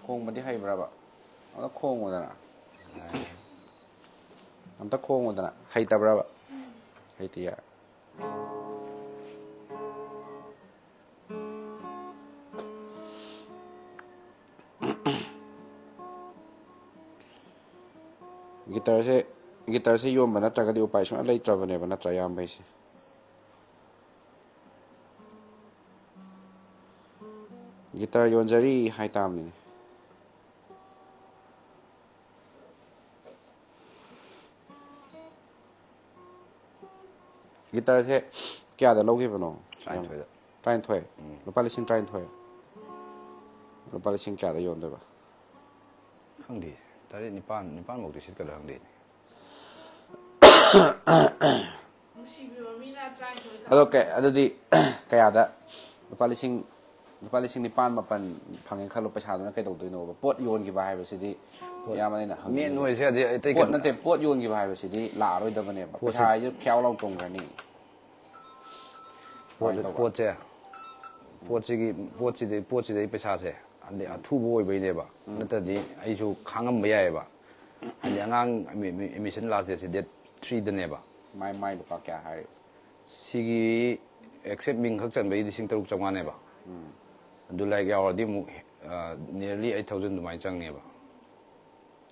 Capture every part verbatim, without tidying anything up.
ꯈꯣꯡꯕꯗꯤ ꯍꯩꯕ꯭ꯔꯕ? ꯑꯝꯇ ꯈꯣꯡꯉꯨꯗꯅ꯫ ꯑꯝꯇ ꯈꯣꯡꯉꯨꯗꯅ꯫ ꯍꯩꯇꯕ꯭ꯔꯕ? ꯍꯩꯇꯤꯌꯦ꯫ ꯒꯤꯇꯔꯁꯦ, ꯒꯤꯇꯔꯁꯦ ꯌꯣꯟꯕ ꯅꯠꯇ꯭ꯔꯒꯗꯤ ꯎꯄꯥꯏ ꯁꯨꯡꯂꯩ ꯂꯩꯇ꯭ꯔꯕꯅꯦꯕ, ꯅꯠꯇ꯭ꯔꯥ, ꯏꯌꯥꯝꯕꯩꯁꯦ? ꯒꯤꯇꯔ ꯌꯣꯟꯖꯔꯤ ꯍꯥꯏꯇꯥꯕꯅꯤꯅꯦ꯫ ꯒꯤꯇꯔꯁꯦ ꯀꯌꯥꯗ ꯂꯧꯈꯤꯕꯅꯣ? ꯇꯔꯥꯅꯤꯊꯣꯏꯗ꯫ ꯇꯔꯥꯅꯤꯊꯣꯏ? ꯎꯝ꯫ ꯂꯨꯄꯥ ꯂꯤꯁꯤꯡ ꯇꯔꯥꯅꯤꯊꯣꯏ꯫ ꯂꯨꯄꯥ ꯂꯤꯁꯤꯡ ꯀꯌꯥꯗ ꯌꯣꯟꯗꯣꯏꯕ? ꯈꯪꯗꯦ꯫ ꯇꯔꯦꯠ, ꯅꯤꯄꯥꯟ, ꯅꯤꯄꯥꯟ ꯐꯥꯎꯗꯤ ꯁꯤꯠꯀꯗ꯭ꯔꯥ ꯈꯪꯗꯦꯅꯦ꯫ ꯑꯗꯣ ꯀꯩ-, ꯑꯗꯨꯗꯤ ꯀꯌꯥꯗ? ꯂꯨꯄꯥ ꯂꯤꯁꯤꯡ, ꯂꯨꯄꯥ ꯂꯤꯁꯤꯡ ꯅꯤꯄꯥꯟ ꯃꯥꯄꯟ ꯐꯪꯉꯦ ꯈꯜꯂꯣ, ꯄꯩꯁꯥꯗꯨꯅ ꯀꯩꯗꯧꯗꯣꯏꯅꯣꯕ? ꯄꯣꯠ ꯌꯣꯟꯈꯤꯕ ꯍꯥꯏꯕꯁꯤꯗꯤ, ꯄꯣꯠ ꯏꯌꯥꯝꯕꯅ ꯑꯩꯅ ꯍꯪꯅꯤꯡꯉꯤꯁꯦ꯫ ꯃꯦꯟ ꯑꯣꯏꯔꯤꯁꯦ ꯍꯧꯖꯤꯛ ꯑꯇꯩ ꯄꯣꯠ ꯀꯩꯅꯣ ꯅꯠꯇꯦ, ꯄꯣꯠ ꯌꯣꯟꯈꯤꯕ ꯍꯥꯏꯕꯁꯤꯗꯤ ꯂꯥꯛꯑꯔꯣꯏꯗꯕꯅꯦꯕ꯫ ꯄꯣꯠꯁꯦ ꯄꯩꯁꯥ ꯍꯥꯏꯁꯦ ꯈ꯭ꯌꯥꯎ ꯂꯥꯎ ꯇꯣꯡꯈ꯭ꯔꯅꯤ꯫ ꯄꯣꯠ-, ꯀꯃꯥꯏꯅ ꯇꯧꯕ? ꯄꯣꯠꯁꯦ, ꯄꯣꯠꯁꯤꯒꯤ, ꯄꯣꯠꯁꯤꯗꯩ, ꯄꯣꯠꯁꯤꯗꯩ ꯄꯩꯁꯥꯁꯦ ꯍꯥꯏꯗꯤ ꯑꯊꯨꯕ ꯑꯣꯏꯕꯩꯅꯦꯕ꯫ ꯎꯝ꯫ ꯅꯠꯇ꯭ꯔꯗꯤ ꯑꯩꯁꯨ ꯈꯥꯡꯉꯝꯕ ꯌꯥꯏꯑꯕ꯫ ꯍꯥꯏꯗꯤ ꯑꯉꯥꯡ Amy-, Amy-, admission last dateꯁꯦ date threeꯗꯅꯦꯕ꯫ ꯃꯥꯏ, ꯃꯥꯏ ꯂꯨꯄꯥ ꯀꯌꯥ ꯍꯥꯏꯔꯤꯕ? ꯁꯤꯒꯤ except ꯃꯤꯡ ꯈꯛ ꯆꯟꯕꯒꯤ ꯂꯤꯁꯤꯡ ꯇꯔꯨꯛ ꯆꯥꯝꯃꯉꯥꯅꯦꯕ꯫ ꯎꯝ꯫ ꯑꯗꯨ ꯂꯥꯏꯔꯤꯛ ꯌꯥꯎꯔꯗꯤ ꯑꯃꯨꯛ, ꯑ, nearly eight thousand ꯑꯗꯨꯃꯥꯏꯅ ꯆꯪꯉꯦꯕ꯫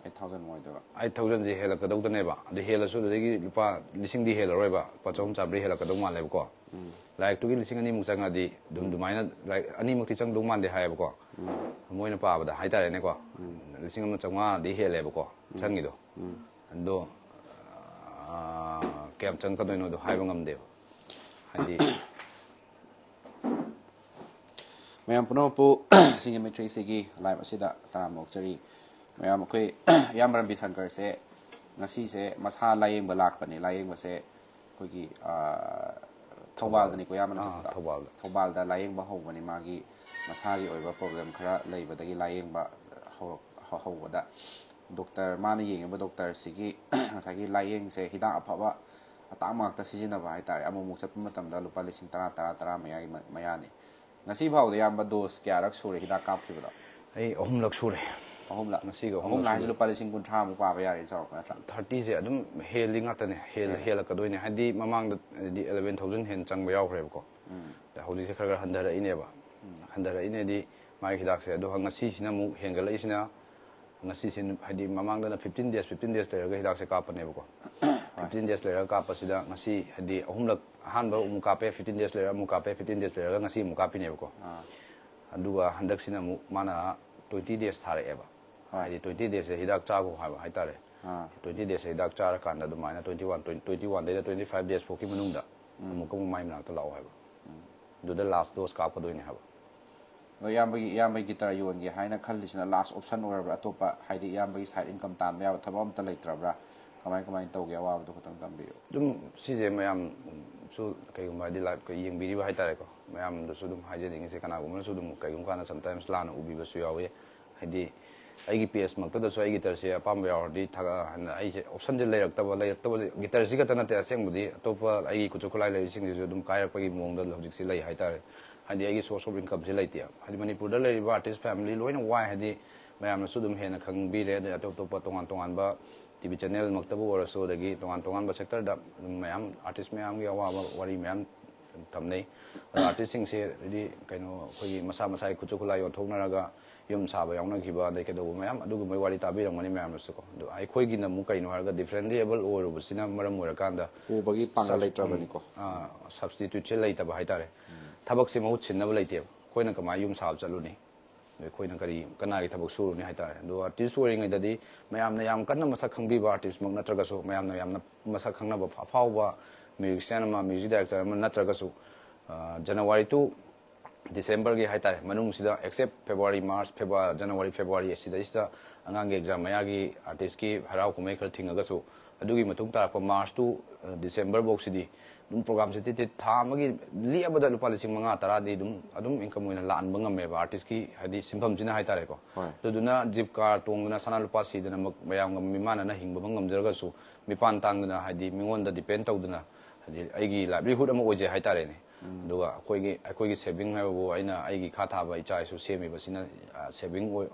Eight thousand ꯑꯣꯏꯗꯣꯏꯕ꯫ Eight thousandꯁꯦ ꯍꯦꯜꯂꯛꯀꯗꯧꯗꯅꯦꯕ꯫ ꯑꯗꯨ ꯍꯦꯜꯂꯁꯨ ꯑꯗꯨꯗꯒꯤ ꯂꯨꯄꯥ ꯂꯤꯁꯤꯡꯗꯤ ꯍꯦꯜꯂꯔꯣꯏꯕ꯫ ꯂꯨꯄꯥ ꯆꯍꯨꯝ ꯆꯥꯝꯃꯔꯤ ꯍꯦꯜꯂꯛꯀꯗꯧ ꯃꯥꯜꯂꯦꯕꯀꯣ꯫ ꯎꯝ꯫ ꯂꯥꯏꯔꯤꯛꯇꯨꯒꯤ ꯂꯤꯁꯤꯡ ꯑꯅꯤꯃꯨꯛ ꯆꯪꯉꯗꯤ ꯑꯗꯨꯝ ꯑꯗꯨꯃꯥꯏꯅ ꯂꯥꯏꯔꯤꯛ ꯑꯅꯤꯃꯛꯇꯤ ꯆꯪꯗꯧ ꯃꯥꯟꯗꯦ ꯍꯥꯏꯌꯦꯕꯀꯣ꯫ ꯎꯝ꯫ ꯃꯣꯏꯅ ꯄꯥꯕꯗ ꯍꯥꯏꯇꯥꯔꯦꯅꯦꯀꯣ꯫ ꯎꯝ꯫ ꯂꯤꯁꯤꯡ ꯑꯃ ꯆꯥꯝꯃꯉꯥꯗꯤ ꯍꯦꯜꯂꯦꯕꯀꯣ, ꯎꯝ, ꯆꯪꯉꯤꯗꯣ꯫ ꯎꯝ꯫ ꯑꯗꯣ, ꯑ, ꯀꯌꯥꯝ ꯆꯪꯉꯛꯀꯗꯣꯏꯅꯣꯗꯣ ꯍꯥꯏꯕ ꯉꯝꯗꯦꯕ꯫ ꯍꯥꯏꯗꯤ, ꯃꯌꯥꯝ ꯄꯨꯝꯅꯃꯛꯄꯨ ꯁꯤꯡꯖꯃꯩ ꯊ꯭ꯔꯤ ꯁꯤꯛꯁꯇꯤꯒꯤ live ꯑꯁꯤꯗ ꯇꯔꯥꯝꯅ ꯑꯣꯛꯆꯔꯤ꯫ ꯃꯌꯥꯝ ꯑꯩꯈꯣꯏ ꯏꯌꯥꯝꯕ ꯔꯕꯤ ꯁꯪꯀꯔꯁꯦ ꯉꯁꯤꯁꯦ ꯃꯁꯥ ꯂꯥꯌꯦꯡꯕ ꯂꯥꯛꯄꯅꯦ꯫ ꯂꯥꯌꯦꯡꯕꯁꯦ ꯑꯩꯈꯣꯏꯒꯤ, ꯑ, ꯊꯧꯕꯥꯜꯗꯅꯤꯀꯣ ꯏꯌꯥꯝꯕꯅ ꯑꯥ, ꯆꯠꯄꯗꯣ? ꯊꯧꯕꯥꯜꯗ꯫ ꯊꯧꯕꯥꯜꯗ ꯂꯥꯌꯦꯡꯕ ꯍꯧꯕꯅꯤ꯫ ꯃꯥꯒꯤ ꯃꯁꯥꯒꯤ ꯑꯣꯏꯕ problem ꯈꯔ ꯂꯩꯕꯗꯒꯤ ꯂꯥꯌꯦꯡꯕ ꯍꯧꯔꯛ-, ꯍꯧꯕꯗ doctor, ꯃꯥꯅ ꯌꯦꯡꯉꯤꯕ doctorꯁꯤꯒꯤ ꯉꯁꯥꯏꯒꯤ ꯂꯥꯌꯦꯡꯁꯦ ꯍꯤꯗꯥꯛ ꯑꯐꯕ ꯑꯇꯥꯡꯕ ꯉꯥꯛꯇ ꯁꯤꯖꯤꯟꯅꯕ ꯍꯥꯏꯇꯥꯔꯦ꯫ ꯑꯃꯨꯛ ꯑꯃꯨꯛ ꯆꯠꯄ ꯃꯇꯝꯗ ꯂꯨꯄꯥ ꯂꯤꯁꯤꯡ ꯇꯔꯥ, ꯇꯔꯥ, ꯇꯔꯥ ꯃꯌꯥꯒꯤ ꯃ-, ꯃꯌꯥꯅꯤ꯫ ꯉꯁꯤ ꯐꯥꯎꯗ ꯏꯌꯥꯝꯕ dose ꯀꯌꯥꯔꯛ ꯁꯨꯔꯦ ꯍꯤꯗꯥꯛ ꯀꯥꯞꯈꯤꯕꯗꯣ? ꯑꯩ ꯑꯍꯨꯝꯂꯛ ꯁꯨꯔꯦ꯫ ꯑꯍꯨꯝꯂꯛ ꯉꯁꯤꯒ ꯑꯍꯨꯝꯂꯛ ꯍꯥꯏꯁꯤ ꯂꯨꯄꯥ ꯂꯤꯁꯤꯡ ꯀꯨꯟꯊ꯭ꯔꯥꯃꯨꯛ ꯄꯥꯕ ꯌꯥꯔꯦ ꯆꯥꯎꯔꯛꯄ ꯅꯠꯇ꯭ꯔꯥ? ꯊꯥꯔꯇꯤꯁꯦ ꯑꯗꯨꯝ ꯍꯦꯜꯂꯤ ꯉꯥꯛꯇꯅꯦ꯫ ꯍꯦꯜ ꯍꯦꯜꯂꯛꯀꯗꯣꯏꯅꯦ꯫ ꯍꯥꯏꯗꯤ ꯃꯃꯥꯡꯗ ꯍꯥꯏꯗꯤ ꯑꯦꯂꯚꯦꯟ ꯊꯥꯎꯖꯟ ꯍꯦꯟ ꯆꯪꯕ ꯌꯥꯎꯈ꯭ꯔꯦꯕꯀꯣ꯫ ꯑꯗ ꯍꯧꯖꯤꯛꯁꯦ ꯈꯔ ꯈꯔ ꯍꯟꯊꯔꯛꯏꯅꯦꯕ꯫ ꯍꯟꯊꯔꯛꯏꯅꯦꯗꯤ ꯃꯥꯒꯤ ꯍꯤꯗꯥꯛꯁꯦ꯫ ꯑꯗꯣ ꯉꯁꯤꯁꯤꯅ ꯑꯃꯨꯛ ꯍꯦꯟꯒꯠꯂꯛꯏꯁꯤꯅ, ꯉꯁꯤꯁꯦ ꯍꯥꯏꯗꯤ ꯃꯃꯥꯡꯗꯅ ꯐꯤꯐꯇꯤꯟ ꯗꯦꯖ ꯐꯤꯐꯇꯤꯟ ꯗꯦꯖ ꯂꯩꯔꯒ ꯍꯤꯗꯥꯛꯁꯦ ꯀꯥꯞꯄꯅꯦꯕꯀꯣ꯫ ꯐꯤꯐꯇꯤꯟ ꯗꯦꯖ ꯂꯩꯔꯒ ꯀꯥꯞꯄꯁꯤꯗ ꯉꯁꯤ ꯍꯥꯏꯗꯤ ꯑꯍꯨꯝꯂꯛ, ꯑꯍꯥꯟꯕ ꯑꯃꯨꯛ ꯀꯥꯞꯄꯦ, ꯐꯤꯐꯇꯤꯟ ꯗꯦꯖ ꯂꯩꯔꯒ ꯑꯃꯨꯛ ꯀꯥꯞꯄꯦ, ꯐꯤꯐꯇꯤꯟ ꯗꯦꯖ ꯂꯩꯔꯒ ꯉꯁꯤ ꯑꯃꯨꯛ ꯀꯥꯞꯄꯤꯅꯦꯕꯀꯣ꯫ ꯑꯗꯨꯒ ꯍꯟꯗꯛꯁꯤꯅ ꯑꯃꯨꯛ ꯃꯥꯅ ꯇ꯭ꯋꯦꯟꯇꯤ ꯗꯦꯖ ꯊꯥꯔꯛꯑꯦꯕ꯫ ꯍꯥꯏꯗꯤ ꯇ꯭ꯋꯦꯟꯇꯤ ꯗꯦꯖꯁꯦ ꯍꯤꯗꯥꯛ ꯆꯥꯈꯣ ꯍꯥꯏꯕ ꯍꯥꯏꯇꯥꯔꯦ꯫ ꯇ꯭ꯋꯦꯟꯇꯤ ꯗꯦꯖꯁꯦ ꯍꯤꯗꯥꯛ ꯆꯥꯔꯀꯥꯟꯗ ꯑꯗꯨꯃꯥꯏꯅ ꯇ꯭ꯋꯦꯟꯇꯤ ꯋꯥꯟ, ꯇ꯭ꯋꯦꯟꯇꯤ ꯋꯥꯟꯗꯩꯅ ꯇ꯭ꯋꯦꯟꯇꯤ ꯐꯥꯏꯚ ꯗꯦꯖ ꯐꯥꯎꯒꯤ ꯃꯅꯨꯡꯗ ꯑꯃꯨꯛꯀ ꯑꯃꯨꯛ ꯃꯥꯏ ꯃꯅꯥꯛꯇ ꯂꯥꯛꯑꯣ ꯍꯥꯏꯕ꯫ ꯑꯗꯨꯗ ꯂꯥꯁ ꯗꯣꯁ ꯀꯥꯞꯀꯗꯣꯏꯅꯦ ꯍꯥꯏꯕ꯫ ꯑꯗꯣ ꯏꯌꯥꯝꯕꯒꯤ, ꯏꯌꯥꯝꯕꯒꯤ ꯒꯤꯇꯔ ꯌꯣꯟꯒꯦ ꯍꯥꯏꯅ ꯈꯜꯂꯤꯁꯤꯅ ꯂꯥꯁ ꯑꯣꯞꯁꯟ ꯑꯣꯏꯔꯕ꯭ꯔꯥ? ꯑꯇꯣꯞꯄ ꯍꯥꯏꯗꯤ ꯏꯌꯥꯝꯕꯒꯤ ꯁꯥꯏꯠ ꯏꯟꯀꯝ ꯇꯥꯟꯕ ꯌꯥꯕ ꯊꯕꯛ ꯑꯝꯇ ꯂꯩꯇ꯭ꯔꯕ꯭ꯔꯥ? ꯀꯃꯥꯏ ꯀꯃꯥꯏꯅ ꯇꯧꯒꯦ? ꯑꯋꯥꯕꯗꯣ ꯈꯇꯪ ꯇꯝꯕꯤꯌꯨ꯫ ꯑꯗꯨꯝ ꯁꯤꯁꯦ ꯃꯌꯥꯝꯁꯨ ꯀꯩꯒꯨꯝꯕ ꯍꯥꯏꯗꯤ ꯂꯥꯏꯚ ꯌꯦꯡꯕꯤꯔꯤꯕ ꯍꯥꯏꯇꯥꯔꯦꯀꯣ, ꯃꯌꯥꯝꯗꯁꯨ ꯑꯗꯨꯝ ꯍꯥꯏꯖꯅꯤꯡꯉꯤꯁꯦ, ꯀꯅꯥꯒꯨꯝꯕꯅꯁꯨ ꯑꯗꯨꯝ ꯀꯩꯒꯨꯝꯕ ꯀꯥꯟꯗ ꯁꯝꯇꯥꯏꯝꯁ ꯂꯥꯟꯅ ꯎꯕꯤꯕꯁꯨ ꯌꯥꯎꯋꯤ꯫ ꯍꯥꯏꯗꯤ ꯑꯩꯒꯤ ꯄꯦꯖꯃꯛꯇꯗꯁꯨ ꯑꯩ ꯒꯤꯇꯔꯁꯦ ꯑꯄꯥꯝꯕ ꯌꯥꯎꯔꯗꯤ ꯊꯥꯒꯠ-, ꯍꯥꯏꯅ ꯑꯩꯁꯦ ꯑꯣꯞꯁꯟꯁꯦ ꯂꯩꯔꯛꯇꯕ, ꯂꯩꯔꯛꯇꯕꯁꯦ ꯒꯤꯇꯔꯁꯤ ꯈꯛꯇ ꯅꯠꯇꯦ, ꯑꯁꯦꯡꯕꯗꯤ ꯑꯇꯣꯞꯄ ꯑꯩꯒꯤ ꯈꯨꯠꯁꯨ ꯈꯨꯠꯂꯥꯏ ꯂꯩꯔꯤꯁꯤꯡꯁꯤꯁꯨ ꯑꯗꯨꯝ ꯀꯥꯏꯔꯛꯄꯒꯤ ꯃꯑꯣꯡꯗ ꯍꯧꯖꯤꯛꯁꯦ ꯂꯩ ꯍꯥꯏꯇꯥꯔꯦ꯫ ꯍꯥꯏꯗꯤ ꯑꯩꯒꯤ ꯁꯣꯔꯁ ꯑꯣꯐ ꯏꯟꯀꯝꯁꯦ ꯂꯩꯇꯦ꯫ ꯍꯥꯏꯗꯤ ꯃꯅꯤꯄꯨꯔꯗ ꯂꯩꯔꯤꯕ ꯑꯥꯔꯇꯤꯁ ꯐꯦꯃꯤꯂꯤ ꯂꯣꯏꯅ ꯋꯥꯏ꯫ ꯍꯥꯏꯗꯤ ꯃꯌꯥꯝꯅꯁꯨ ꯑꯗꯨꯝ ꯍꯦꯟꯅ ꯈꯪꯕꯤꯔꯦ꯫ ꯑꯗꯩ ꯑꯇꯣꯞ ꯑꯇꯣꯞꯄ ꯇꯣꯉꯥꯟ ꯇꯣꯉꯥꯟꯕ ꯇꯤ ꯚꯤ ꯆꯦꯅꯦꯜꯃꯛꯇꯕꯨ ꯑꯣꯏꯔꯁꯨ, ꯑꯗꯒꯤ ꯇꯣꯉꯥꯟ ꯇꯣꯉꯥꯟꯕ ꯁꯦꯛꯇꯔꯗ ꯑꯗꯨꯝ ꯃꯌꯥꯝ ꯑꯥꯔꯇꯤꯁ ꯃꯌꯥꯝꯒꯤ ꯑꯋꯥꯕ ꯋꯥꯔꯤ ꯃꯌꯥꯝ ꯇꯝꯅꯩ꯫ ꯑꯗꯣ ꯑꯥꯔꯇꯤꯁꯁꯤꯡꯁꯦ ꯍꯥꯏꯗꯤ ꯀꯩꯅꯣ ꯑꯩꯈꯣꯏꯒꯤ ꯃꯁꯥ ꯃꯁꯥꯒꯤ ꯈꯨꯠꯁꯨ ꯈꯨꯠꯂꯥꯏ ꯌꯣꯟꯊꯣꯛꯅꯔꯒ ꯌꯨꯝ ꯁꯥꯕ ꯌꯥꯎꯅꯈꯤꯕ, ꯑꯗꯩ ꯀꯩꯗꯧꯕ ꯃꯌꯥꯝ ꯑꯗꯨꯒꯨꯝꯕꯒꯤ ꯋꯥꯔꯤ ꯇꯥꯕꯤꯔꯝꯒꯅꯤ ꯃꯌꯥꯝꯅꯁꯨꯀꯣ꯫ ꯑꯗꯣ ꯑꯩꯈꯣꯏꯒꯤꯅ ꯑꯃꯨꯛ ꯀꯩꯅꯣ ꯍꯥꯏꯔꯒ ꯗꯤꯐ꯭ꯔꯦꯟꯂꯤ ꯑꯦꯕꯜ ꯑꯣꯏꯔꯨꯕꯁꯤꯅ ꯃꯔꯝ ꯑꯣꯏꯔꯀꯥꯟꯗ ꯎꯕꯒꯤ ꯄꯥꯡꯒꯜ ꯂꯩꯇ꯭ꯔꯕꯅꯤꯀꯣ꯫ ꯁꯕꯁꯇꯤꯇ꯭ꯌꯨꯠꯁꯦ ꯂꯩꯇꯕ ꯍꯥꯏꯇꯥꯔꯦ꯫ ꯊꯕꯛꯁꯦ ꯃꯍꯨꯠ ꯁꯤꯟꯅꯕ ꯂꯩꯇꯦꯕ꯫ ꯑꯩꯈꯣꯏꯅ ꯀꯃꯥꯏꯅ ꯌꯨꯝ ꯁꯥꯕ ꯆꯠꯂꯨꯅꯤ? ꯑꯗꯣ ꯑꯩꯈꯣꯏꯅ ꯀꯔꯤ, ꯀꯅꯥꯒꯤ ꯊꯕꯛ ꯁꯨꯔꯨꯅꯤ ꯍꯥꯏꯇꯥꯔꯦ꯫ ꯑꯗꯣ ꯑꯥꯔꯇꯤꯁ ꯑꯣꯏꯔꯤꯉꯩꯗꯗꯤ ꯃꯌꯥꯝꯅ ꯌꯥꯝ ꯀꯟꯅ ꯃꯁꯛ ꯈꯪꯕꯤꯕ ꯑꯥꯔꯇꯤꯁꯃꯛ ꯅꯠꯇ꯭ꯔꯒꯁꯨ, ꯃꯌꯥꯝꯅ ꯌꯥꯝꯅ ꯃꯁꯛ ꯈꯪꯅꯕ ꯑꯐꯥꯎꯕ ꯃ꯭ꯌꯨꯖꯤꯁꯤꯌꯥꯟ ꯑꯃ, ꯃ꯭ꯌꯨꯖꯤꯛ ꯗꯥꯏꯔꯦꯛꯇꯔ ꯑꯃ ꯅꯠꯇ꯭ꯔꯒꯁꯨ, ꯑ, ꯖꯅꯋꯥꯔꯤ ꯇꯨ ꯗꯤꯁꯦꯝꯕꯔꯒꯤ ꯍꯥꯏꯇꯥꯔꯦ ꯃꯅꯨꯡꯁꯤꯗ, except February, March, February, January, February ꯑꯁꯤꯗꯩꯁꯤꯗ ꯑꯉꯥꯡꯒꯤ ꯑꯦꯛꯖꯥꯝ ꯃꯌꯥꯒꯤ ꯑꯥꯔꯇꯤꯁꯀꯤ ꯍꯔꯥꯎ ꯀꯨꯝꯍꯩ ꯈꯔ ꯊꯤꯡꯉꯒꯁꯨ, ꯑꯗꯨꯒꯤ ꯃꯇꯨꯡ ꯇꯥꯔꯛꯄ ꯃꯥꯔꯆ ꯇꯨ, ꯑ, ꯗꯤꯁꯦꯝꯕꯔ ꯐꯧꯁꯤꯗꯤ ꯑꯗꯨꯝ ꯄ꯭ꯔꯣꯒꯥꯝꯁꯦ ꯇꯤꯠ ꯇꯤꯠ ꯊꯥ ꯑꯃꯒꯤ ꯂꯦꯞꯄꯗ ꯂꯨꯄꯥ ꯂꯤꯁꯤꯡ ꯃꯉꯥ ꯇꯔꯥꯗꯤ ꯑꯗꯨꯝ, ꯑꯗꯨꯝ ꯏꯟꯀꯝ ꯑꯣꯏꯅ ꯂꯥꯛꯍꯟꯕ ꯉꯝꯃꯦꯕ ꯑꯥꯔꯇꯤꯁꯀꯤ ꯍꯥꯏꯗꯤ ꯁꯤꯟꯐꯝꯁꯤꯅ ꯍꯥꯏꯇꯥꯔꯦꯀꯣ꯫ ꯍꯣꯏ꯫ ꯑꯗꯨꯗꯨꯅ ꯖꯤꯞ ꯀꯥꯔ ꯇꯣꯡꯗꯅ ꯁꯅꯥ ꯂꯨꯄꯥ ꯁꯤꯗꯅꯃꯛ ꯃꯌꯥꯝꯒ ꯃꯤꯃꯥꯟꯅꯅ ꯍꯤꯡꯕ ꯉꯝꯖꯔꯒꯁꯨ, ꯃꯤꯄꯥꯟ ꯇꯥꯡꯗꯅ ꯍꯥꯏꯗꯤ ꯃꯤꯉꯣꯟꯗ ꯗꯤꯄꯦꯟ ꯇꯧꯗꯅ ꯍꯥꯏꯗꯤ ꯑꯩꯒꯤ ꯂꯥꯏꯚꯂꯤꯍꯨꯗ ꯑꯃ ꯑꯣꯏꯖꯩ ꯍꯥꯏꯇꯥꯔꯦꯅꯦ꯫ ꯑꯗꯨꯒ ꯑꯩꯈꯣꯏꯒꯤ ꯑꯩꯈꯣꯏꯒꯤ ꯁꯦꯚꯤꯡ ꯍꯥꯏꯕꯕꯨ ꯑꯩꯅ ꯑꯩꯒꯤ ꯈꯥ ꯊꯥꯕ ꯏꯆꯥ ꯏꯁꯨ ꯁꯦꯝꯃꯤꯕꯁꯤꯅ ꯁꯦꯚꯤꯡ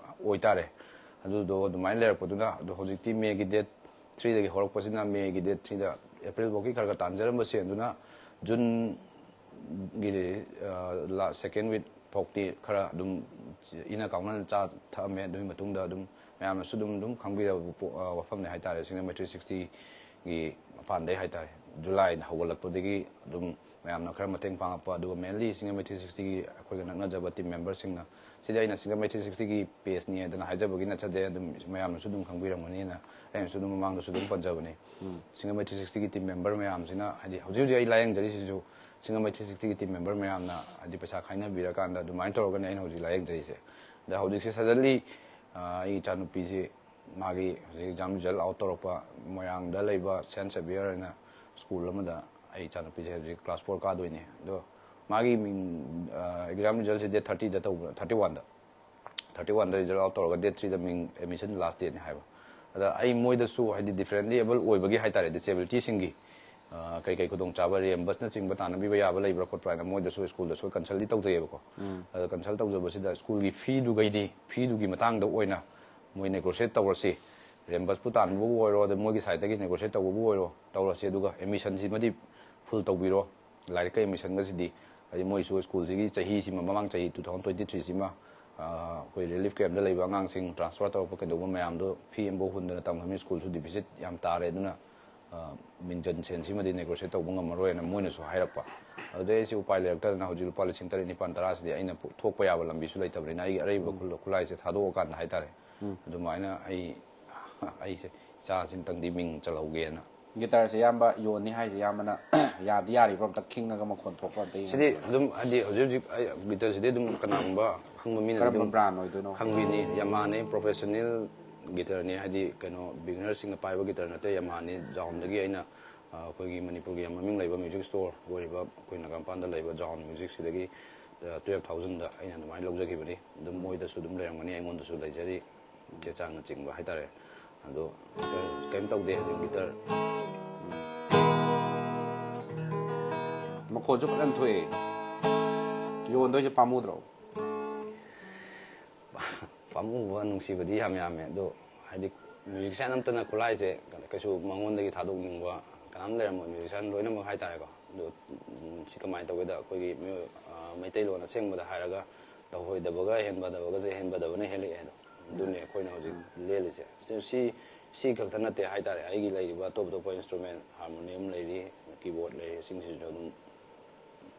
ꯑꯣꯏꯇꯥꯔꯦ꯫ ꯑꯗꯨꯗꯣ ꯑꯗꯨꯃꯥꯏꯅ ꯂꯩꯔꯛꯄꯗꯨꯅ ꯑꯗꯣ ꯍꯧꯖꯤꯛꯇꯤ ꯃꯦꯒꯤ ꯗꯦꯠ ꯊ꯭ꯔꯤꯗꯒꯤ ꯍꯧꯔꯛꯄꯁꯤꯅ ꯃꯦꯒꯤ ꯗꯦꯠ ꯊ꯭ꯔꯤꯗ ꯑꯦꯄ꯭ꯔꯤꯜꯐꯥꯎꯒꯤ ꯈꯔ ꯈꯔ ꯇꯥꯟꯖꯔꯝꯕ ꯁꯦꯟꯗꯨꯅ ꯖꯨꯟꯒꯤ ꯂꯥꯁ ꯁꯦꯀꯦꯟ ꯋꯤꯛ ꯐꯥꯎꯇꯤ ꯈꯔ ꯑꯗꯨꯝ ꯏꯟꯅ ꯀꯥꯎꯅꯅ ꯆꯥ ꯊꯛꯑꯝꯃꯦ꯫ ꯑꯗꯨꯒꯤ ꯃꯇꯨꯡꯗ ꯑꯗꯨꯝ ꯃꯌꯥꯝꯅꯁꯨ ꯑꯗꯨꯝ ꯑꯗꯨꯝ ꯈꯪꯕꯤꯔꯕ ꯄꯣ- ꯑ, ꯋꯥꯐꯝꯅꯦ ꯍꯥꯏꯇꯥꯔꯦ꯫ ꯁꯤꯡꯖꯃꯩ ꯊ꯭ꯔꯤ ꯁꯤꯛꯁꯇꯤꯒꯤ ꯃꯄꯥꯟꯗꯩ ꯍꯥꯏꯇꯥꯔꯦ, ꯖꯨꯂꯥꯏꯗ ꯍꯧꯒꯠꯂꯛꯄꯗꯒꯤ ꯑꯗꯨꯝ ꯃꯌꯥꯝꯅ ꯈꯔ ꯃꯇꯦꯡ ꯄꯥꯡꯉꯛꯄ, ꯑꯗꯨꯒ ꯃꯦꯟꯂꯤ ꯁꯤꯡꯖꯃꯩ ꯊ꯭ꯔꯤ ꯁꯤꯛꯁꯇꯤꯒꯤ ꯑꯩꯈꯣꯏꯒ ꯅꯛꯅꯖꯕ ꯇꯤꯝ ꯃꯦꯝꯕꯔꯁꯤꯡꯅ, ꯁꯤꯗꯤ ꯑꯩꯅ ꯁꯤꯡꯖꯃꯩ ꯊ꯭ꯔꯤ ꯁꯤꯛꯁꯇꯤꯒꯤ ꯄꯦꯖꯅꯤ ꯍꯥꯏꯗꯅ ꯍꯥꯏꯖꯕꯒꯤ ꯅꯠꯆꯗꯦ, ꯑꯗꯨꯝ ꯃꯌꯥꯝꯅꯁꯨ ꯑꯗꯨꯝ ꯈꯪꯕꯤꯔꯝꯒꯅꯤꯅ ꯑꯩꯅꯁꯨ ꯑꯗꯨꯝ ꯃꯃꯥꯡꯗꯁꯨ ꯑꯗꯨꯝ ꯄꯟꯖꯕꯅꯤ꯫ ꯁꯤꯡꯖꯃꯩ ꯊ꯭ꯔꯤ ꯁꯤꯛꯁꯇꯤꯒꯤ ꯇꯤꯝ ꯃꯦꯝꯕꯔ ꯃꯌꯥꯝꯁꯤꯅ, ꯍꯥꯏꯗꯤ ꯍꯧꯖꯤꯛ ꯍꯧꯖꯤꯛ ꯑꯩ ꯂꯥꯏꯌꯦꯡꯖꯔꯤꯁꯤꯁꯨ ꯁꯤꯡꯖꯃꯩ ꯊ꯭ꯔꯤ ꯁꯤꯛꯁꯇꯤꯒꯤ ꯇꯤꯝ ꯃꯦꯝꯕꯔ ꯃꯌꯥꯝꯅ ꯍꯥꯏꯗꯤ ꯄꯩꯁꯥ ꯈꯥꯏꯅꯕꯤꯔꯀꯥꯟꯗ ꯑꯗꯨꯃꯥꯏꯅ ꯇꯧꯔꯒꯅꯦ ꯑꯩꯅ ꯍꯧꯖꯤꯛ ꯂꯥꯏꯌꯦꯡꯖꯔꯤꯁꯦ꯫ ꯑꯗ ꯍꯧꯖꯤꯛꯁꯦ ꯁꯗꯟꯂꯤ ꯑꯩꯒꯤ ꯏꯆꯥꯅꯨꯄꯤꯁꯤ ꯃꯥꯒꯤ ꯍꯧꯖꯤꯛ ꯑꯦꯛꯖꯥꯝ ꯔꯤꯖꯜ ꯑꯥꯎꯠ ꯇꯧꯔꯛꯄ, ꯃꯣꯏꯔꯥꯡꯗ ꯂꯩꯕ ꯁꯦꯟ ꯁꯦꯕꯤꯌꯔ ꯍꯥꯏꯅ ꯁ꯭ꯀꯨꯜ ꯑꯃꯗ ꯑꯩ ꯏꯆꯥꯅꯨꯄꯤꯁꯦ ꯍꯧꯖꯤꯛ ꯀ꯭ꯂꯥꯁ ꯐꯣꯔ ꯀꯥꯗꯣꯏꯅꯦ꯫ ꯑꯗꯣ ꯃꯥꯒꯤ ꯃꯤꯡ, ꯑꯦꯛꯖꯥꯝ ꯔꯤꯖꯜꯁꯦ ꯗꯦꯠ ꯊꯥꯔꯇꯤꯗ ꯇꯧꯕ, ꯊꯥꯔꯇꯤ ꯋꯥꯟꯗ, ꯊꯥꯔꯇꯤ ꯋꯥꯟꯗ ꯔꯤꯖꯜ ꯑꯥꯎꯠ ꯇꯧꯔꯒ ꯗꯦꯠ ꯊ꯭ꯔꯤꯗ ꯃꯤꯡ ꯑꯦꯗꯃꯤꯁꯟ ꯂꯥꯁ ꯗꯦꯠꯅꯤ ꯍꯥꯏꯕ꯫ ꯑꯗ ꯑꯩ ꯃꯣꯏꯗꯁꯨ ꯍꯥꯏꯗꯤ ꯗꯤꯐ꯭ꯔꯦꯟꯂꯤ ꯑꯦꯕꯜ ꯑꯣꯏꯕꯒꯤ ꯍꯥꯏꯇꯥꯔꯦ, ꯗꯤꯁꯦꯕꯤꯂꯤꯇꯤꯁꯤꯡꯒꯤ ꯀꯩ ꯀꯩ ꯈꯨꯗꯣꯡꯆꯥꯕ, ꯔꯤꯑꯦꯝꯕꯁꯅꯆꯤꯡꯕ ꯇꯥꯟꯅꯕꯤꯕ ꯌꯥꯕ ꯂꯩꯕ꯭ꯔꯥ ꯈꯣꯠꯄ꯭ꯔꯥ ꯍꯥꯏꯅ ꯃꯣꯏꯗꯁꯨ ꯁ꯭ꯀꯨꯜꯗꯁꯨ ꯀꯟꯁꯜꯗꯤ ꯇꯧꯖꯩꯌꯦꯕꯀꯣ꯫ ꯑꯗ ꯀꯟꯁꯜ ꯇꯧꯖꯕꯁꯤꯗ ꯁ꯭ꯀꯨꯜꯒꯤ ꯐꯤꯗꯨꯒꯩꯗꯤ, ꯐꯤꯗꯨꯒꯤ ꯃꯇꯥꯡꯗ ꯑꯣꯏꯅ ꯃꯣꯏ ꯅꯦꯒꯣꯁꯤꯌꯦꯠ ꯇꯧꯔꯁꯤ, ꯔꯤꯑꯦꯝꯕꯁꯄꯨ ꯇꯥꯟꯕꯕꯨ ꯑꯣꯏꯔꯣ, ꯑꯗꯩ ꯃꯣꯏꯒꯤ ꯁꯥꯏꯠꯇꯒꯤ ꯅꯦꯒꯣꯁꯤꯌꯦꯠ ꯇꯧꯕꯕꯨ ꯑꯣꯏꯔꯣ, ꯇꯧꯔꯁꯤ, ꯑꯗꯨꯒ ꯑꯦꯗꯃꯤꯁꯟꯁꯤꯃꯗꯤ ꯐꯨꯜ ꯇꯧꯕꯤꯔꯣ, ꯂꯥꯏꯔꯤꯛꯀ ꯑꯦꯗꯃꯤꯁꯟꯒꯁꯤꯗꯤ꯫ ꯍꯥꯏꯗꯤ ꯃꯣꯏꯁꯨ ꯁ꯭ꯀꯨꯜꯁꯤꯒꯤ ꯆꯍꯤꯁꯤꯃ, ꯃꯃꯥꯡ ꯆꯍꯤ ꯇꯨ ꯊꯥꯎꯖꯟ ꯇ꯭ꯋꯦꯟꯇꯤ ꯊ꯭ꯔꯤꯁꯤꯃ ꯑꯩꯈꯣꯏ ꯔꯤꯂꯤꯐ ꯀꯦꯝꯗ ꯂꯩꯕ ꯑꯉꯥꯡꯁꯤꯡ ꯇ꯭ꯔꯥꯟꯁꯐꯔ ꯇꯧꯔꯛꯄ ꯀꯩꯗꯧꯕ ꯃꯌꯥꯝꯗꯣ ꯐꯤ ꯑꯃꯐꯥꯎ ꯍꯨꯟꯗꯅ ꯇꯝꯈ꯭ꯔꯕꯅꯤ꯫ ꯁ꯭ꯀꯨꯜꯁꯨ ꯗꯤꯐꯤꯁꯤꯠ ꯌꯥꯝ ꯇꯥꯔꯦ, ꯑꯗꯨꯅ ꯃꯤꯡꯖꯟ ꯁꯦꯟꯁꯤꯃꯗꯤ ꯅꯦꯒꯣꯁꯤꯌꯦꯠ ꯇꯧꯕ ꯉꯝꯃꯔꯣꯏꯅ ꯃꯣꯏꯅꯁꯨ ꯍꯥꯏꯔꯛꯄ꯫ ꯑꯗꯨꯗꯩ ꯑꯩꯁꯦ ꯎꯄꯥꯏ ꯂꯩꯔꯛꯇꯗꯅ ꯍꯧꯖꯤꯛ ꯂꯨꯄꯥ ꯂꯤꯁꯤꯡ ꯇꯔꯦꯠ ꯅꯤꯄꯥꯜ ꯇꯔꯥꯁꯤꯗꯤ ꯑꯩꯅ ꯄꯨ- ꯊꯣꯛꯄ ꯌꯥꯕ ꯂꯝꯕꯤꯁꯨ ꯂꯩꯇꯕꯅꯤꯅ ꯑꯩꯒꯤ ꯑꯔꯩꯕ ꯈꯨꯜ- ꯈꯨꯠꯂꯥꯏꯁꯦ ꯊꯥꯗꯣꯛꯑꯀꯥꯟꯗ ꯍꯥꯏꯇꯥꯔꯦ, ꯑꯗꯨꯃꯥꯏꯅ ꯑꯩ ꯑꯩꯁꯦ ꯏꯆꯥꯁꯤꯡꯇꯪꯗꯤ ꯃꯤꯡ ꯆꯜꯍꯧꯒꯦꯅ꯫ ꯒꯤꯇꯔꯁꯦ ꯏꯌꯥꯝꯕ ꯌꯣꯟꯅꯤ ꯍꯥꯏꯁꯦ ꯏꯌꯥꯝꯕꯅ ꯌꯥꯗꯤ ꯌꯥꯔꯤꯕ꯭ꯔꯣ? ꯑꯝꯇ ꯈꯤꯡꯉꯒ ꯃꯈꯣꯟ ꯊꯣꯛꯄ ꯑꯝꯇ ꯌꯦꯡꯉꯣ꯫ ꯁꯤꯗꯤ ꯑꯗꯨꯝ ꯍꯥꯏꯗꯤ ꯍꯧꯖꯤꯛ ꯍꯧꯖꯤꯛ ꯑꯩ ꯒꯤꯇꯔꯁꯤꯗꯤ ꯑꯗꯨꯝ ꯀꯅꯥꯒꯨꯝꯕ ꯈꯪꯕ ꯃꯤꯅ ꯀꯔꯝꯕ ꯑꯗꯨꯝ ꯕ꯭ꯔꯥꯟ ꯑꯣꯏꯗꯣꯏꯅꯣ? ꯈꯪꯕꯤꯅꯤ꯫ ꯌꯥꯃꯥꯅꯤ, ꯄ꯭ꯔꯣꯐꯦꯁꯅꯦꯜ ꯒꯤꯇꯔꯅꯤ, ꯍꯥꯏꯗꯤ ꯀꯩꯅꯣ ꯕꯤꯒꯤꯅꯔꯁꯤꯡꯅ ꯄꯥꯏꯕ ꯒꯤꯇꯔ ꯅꯠꯇꯦ꯫ ꯌꯥꯃꯥꯅꯤ ꯖꯥꯎꯟꯗꯒꯤ ꯑꯩꯅ ꯑ, ꯑꯩꯈꯣꯏꯒꯤ ꯃꯅꯤꯄꯨꯔꯒꯤ ꯌꯥꯝ ꯃꯃꯤꯡ ꯂꯩꯕ ꯃ꯭ꯌꯨꯖꯤꯛ ꯁ꯭ꯇꯣꯔ ꯑꯣꯏꯔꯤꯕ ꯑꯩꯈꯣꯏ ꯅꯥꯒꯥꯃꯄꯥꯟꯗ ꯂꯩꯕ ꯖꯥꯎꯟ ꯃ꯭ꯌꯨꯖꯤꯛꯁꯤꯗꯒꯤ ꯇꯨꯌꯦꯜꯞ ꯊꯥꯎꯖꯟꯗ ꯑꯩꯅ ꯑꯗꯨꯃꯥꯏꯅ ꯂꯧꯖꯈꯤꯕꯅꯤ꯫ ꯑꯗꯨꯝ ꯃꯣꯏꯗꯁꯨ ꯑꯗꯨꯝ ꯂꯩꯔꯝꯒꯅꯤ, ꯑꯩꯉꯣꯟꯗꯁꯨ ꯂꯩꯖꯔꯤ, ꯆꯦ ꯆꯥꯡꯅꯆꯤꯡꯕ ꯍꯥꯏꯇꯥꯔꯦ꯫ ꯑꯗꯣ ꯒꯤꯇꯔ ꯀꯩꯝ ꯇꯧꯗꯦ, ꯑꯗꯨꯝ ꯒꯤꯇꯔ ꯈꯣꯟꯁꯨ ꯐꯖꯅ ꯊꯣꯛꯑꯦ꯫ ꯌꯣꯟꯗꯣꯏꯁꯦ ꯄꯥꯝꯃꯨꯗ꯭ꯔꯣ? ꯄꯥꯝꯃꯨꯕ ꯅꯨꯡꯁꯤꯕꯗꯤ ꯌꯥꯝ ꯌꯥꯝꯃꯦ꯫ ꯑꯗꯣ ꯍꯥꯏꯗꯤ ꯃ꯭ꯌꯨꯖꯤꯁꯤꯌꯥꯟ ꯑꯝꯇꯅ ꯈꯨꯠꯂꯥꯏꯁꯦ ꯀꯩꯁꯨ ꯃꯉꯣꯟꯗꯒꯤ ꯊꯥꯗꯣꯛꯅꯤꯡꯕ ꯀꯅꯥꯝ ꯂꯩꯔꯝꯃꯣꯏ, ꯃ꯭ꯌꯨꯖꯤꯁꯤꯌꯥꯟ ꯂꯣꯏꯅꯃꯛ ꯍꯥꯏꯇꯥꯔꯦꯀꯣ꯫ ꯑꯗꯣ ꯎꯝ, ꯁꯤ ꯀꯃꯥꯏꯅ ꯇꯧꯒꯦꯗ, ꯑꯩꯈꯣꯏꯒꯤ ꯃꯤꯑꯣꯏ- ꯑ, ꯃꯩꯇꯩꯂꯣꯟ ꯑꯁꯦꯡꯕꯗ ꯍꯥꯏꯔꯒ ꯇꯧꯍꯣꯏꯗꯕꯒ ꯍꯦꯟꯕꯗꯕꯒꯁꯦ ꯍꯦꯟꯕꯗꯕꯅ ꯍꯦꯜꯂꯛꯑꯦ ꯑꯗꯣ꯫ ꯑꯗꯨꯅꯤ ꯑꯩꯈꯣꯏꯅ ꯍꯧꯖꯤꯛ ꯂꯦꯜꯂꯤꯁꯦ꯫ ꯁꯤ- ꯁꯤ ꯁꯤ ꯈꯛꯇ ꯅꯠꯇꯦ ꯍꯥꯏꯇꯥꯔꯦ, ꯑꯩꯒꯤ ꯂꯩꯔꯤꯕ ꯑꯇꯣꯞ ꯑꯇꯣꯞꯄ ꯏꯟꯁꯇ꯭ꯔꯨꯃꯦꯟ, ꯍꯥꯔꯃꯣꯅꯤꯌꯝ ꯂꯩꯔꯤ, ꯀꯤꯕꯣꯔꯗ ꯂꯩꯔꯤ, ꯁꯤꯡꯁꯤꯁꯨ ꯑꯗꯨꯝ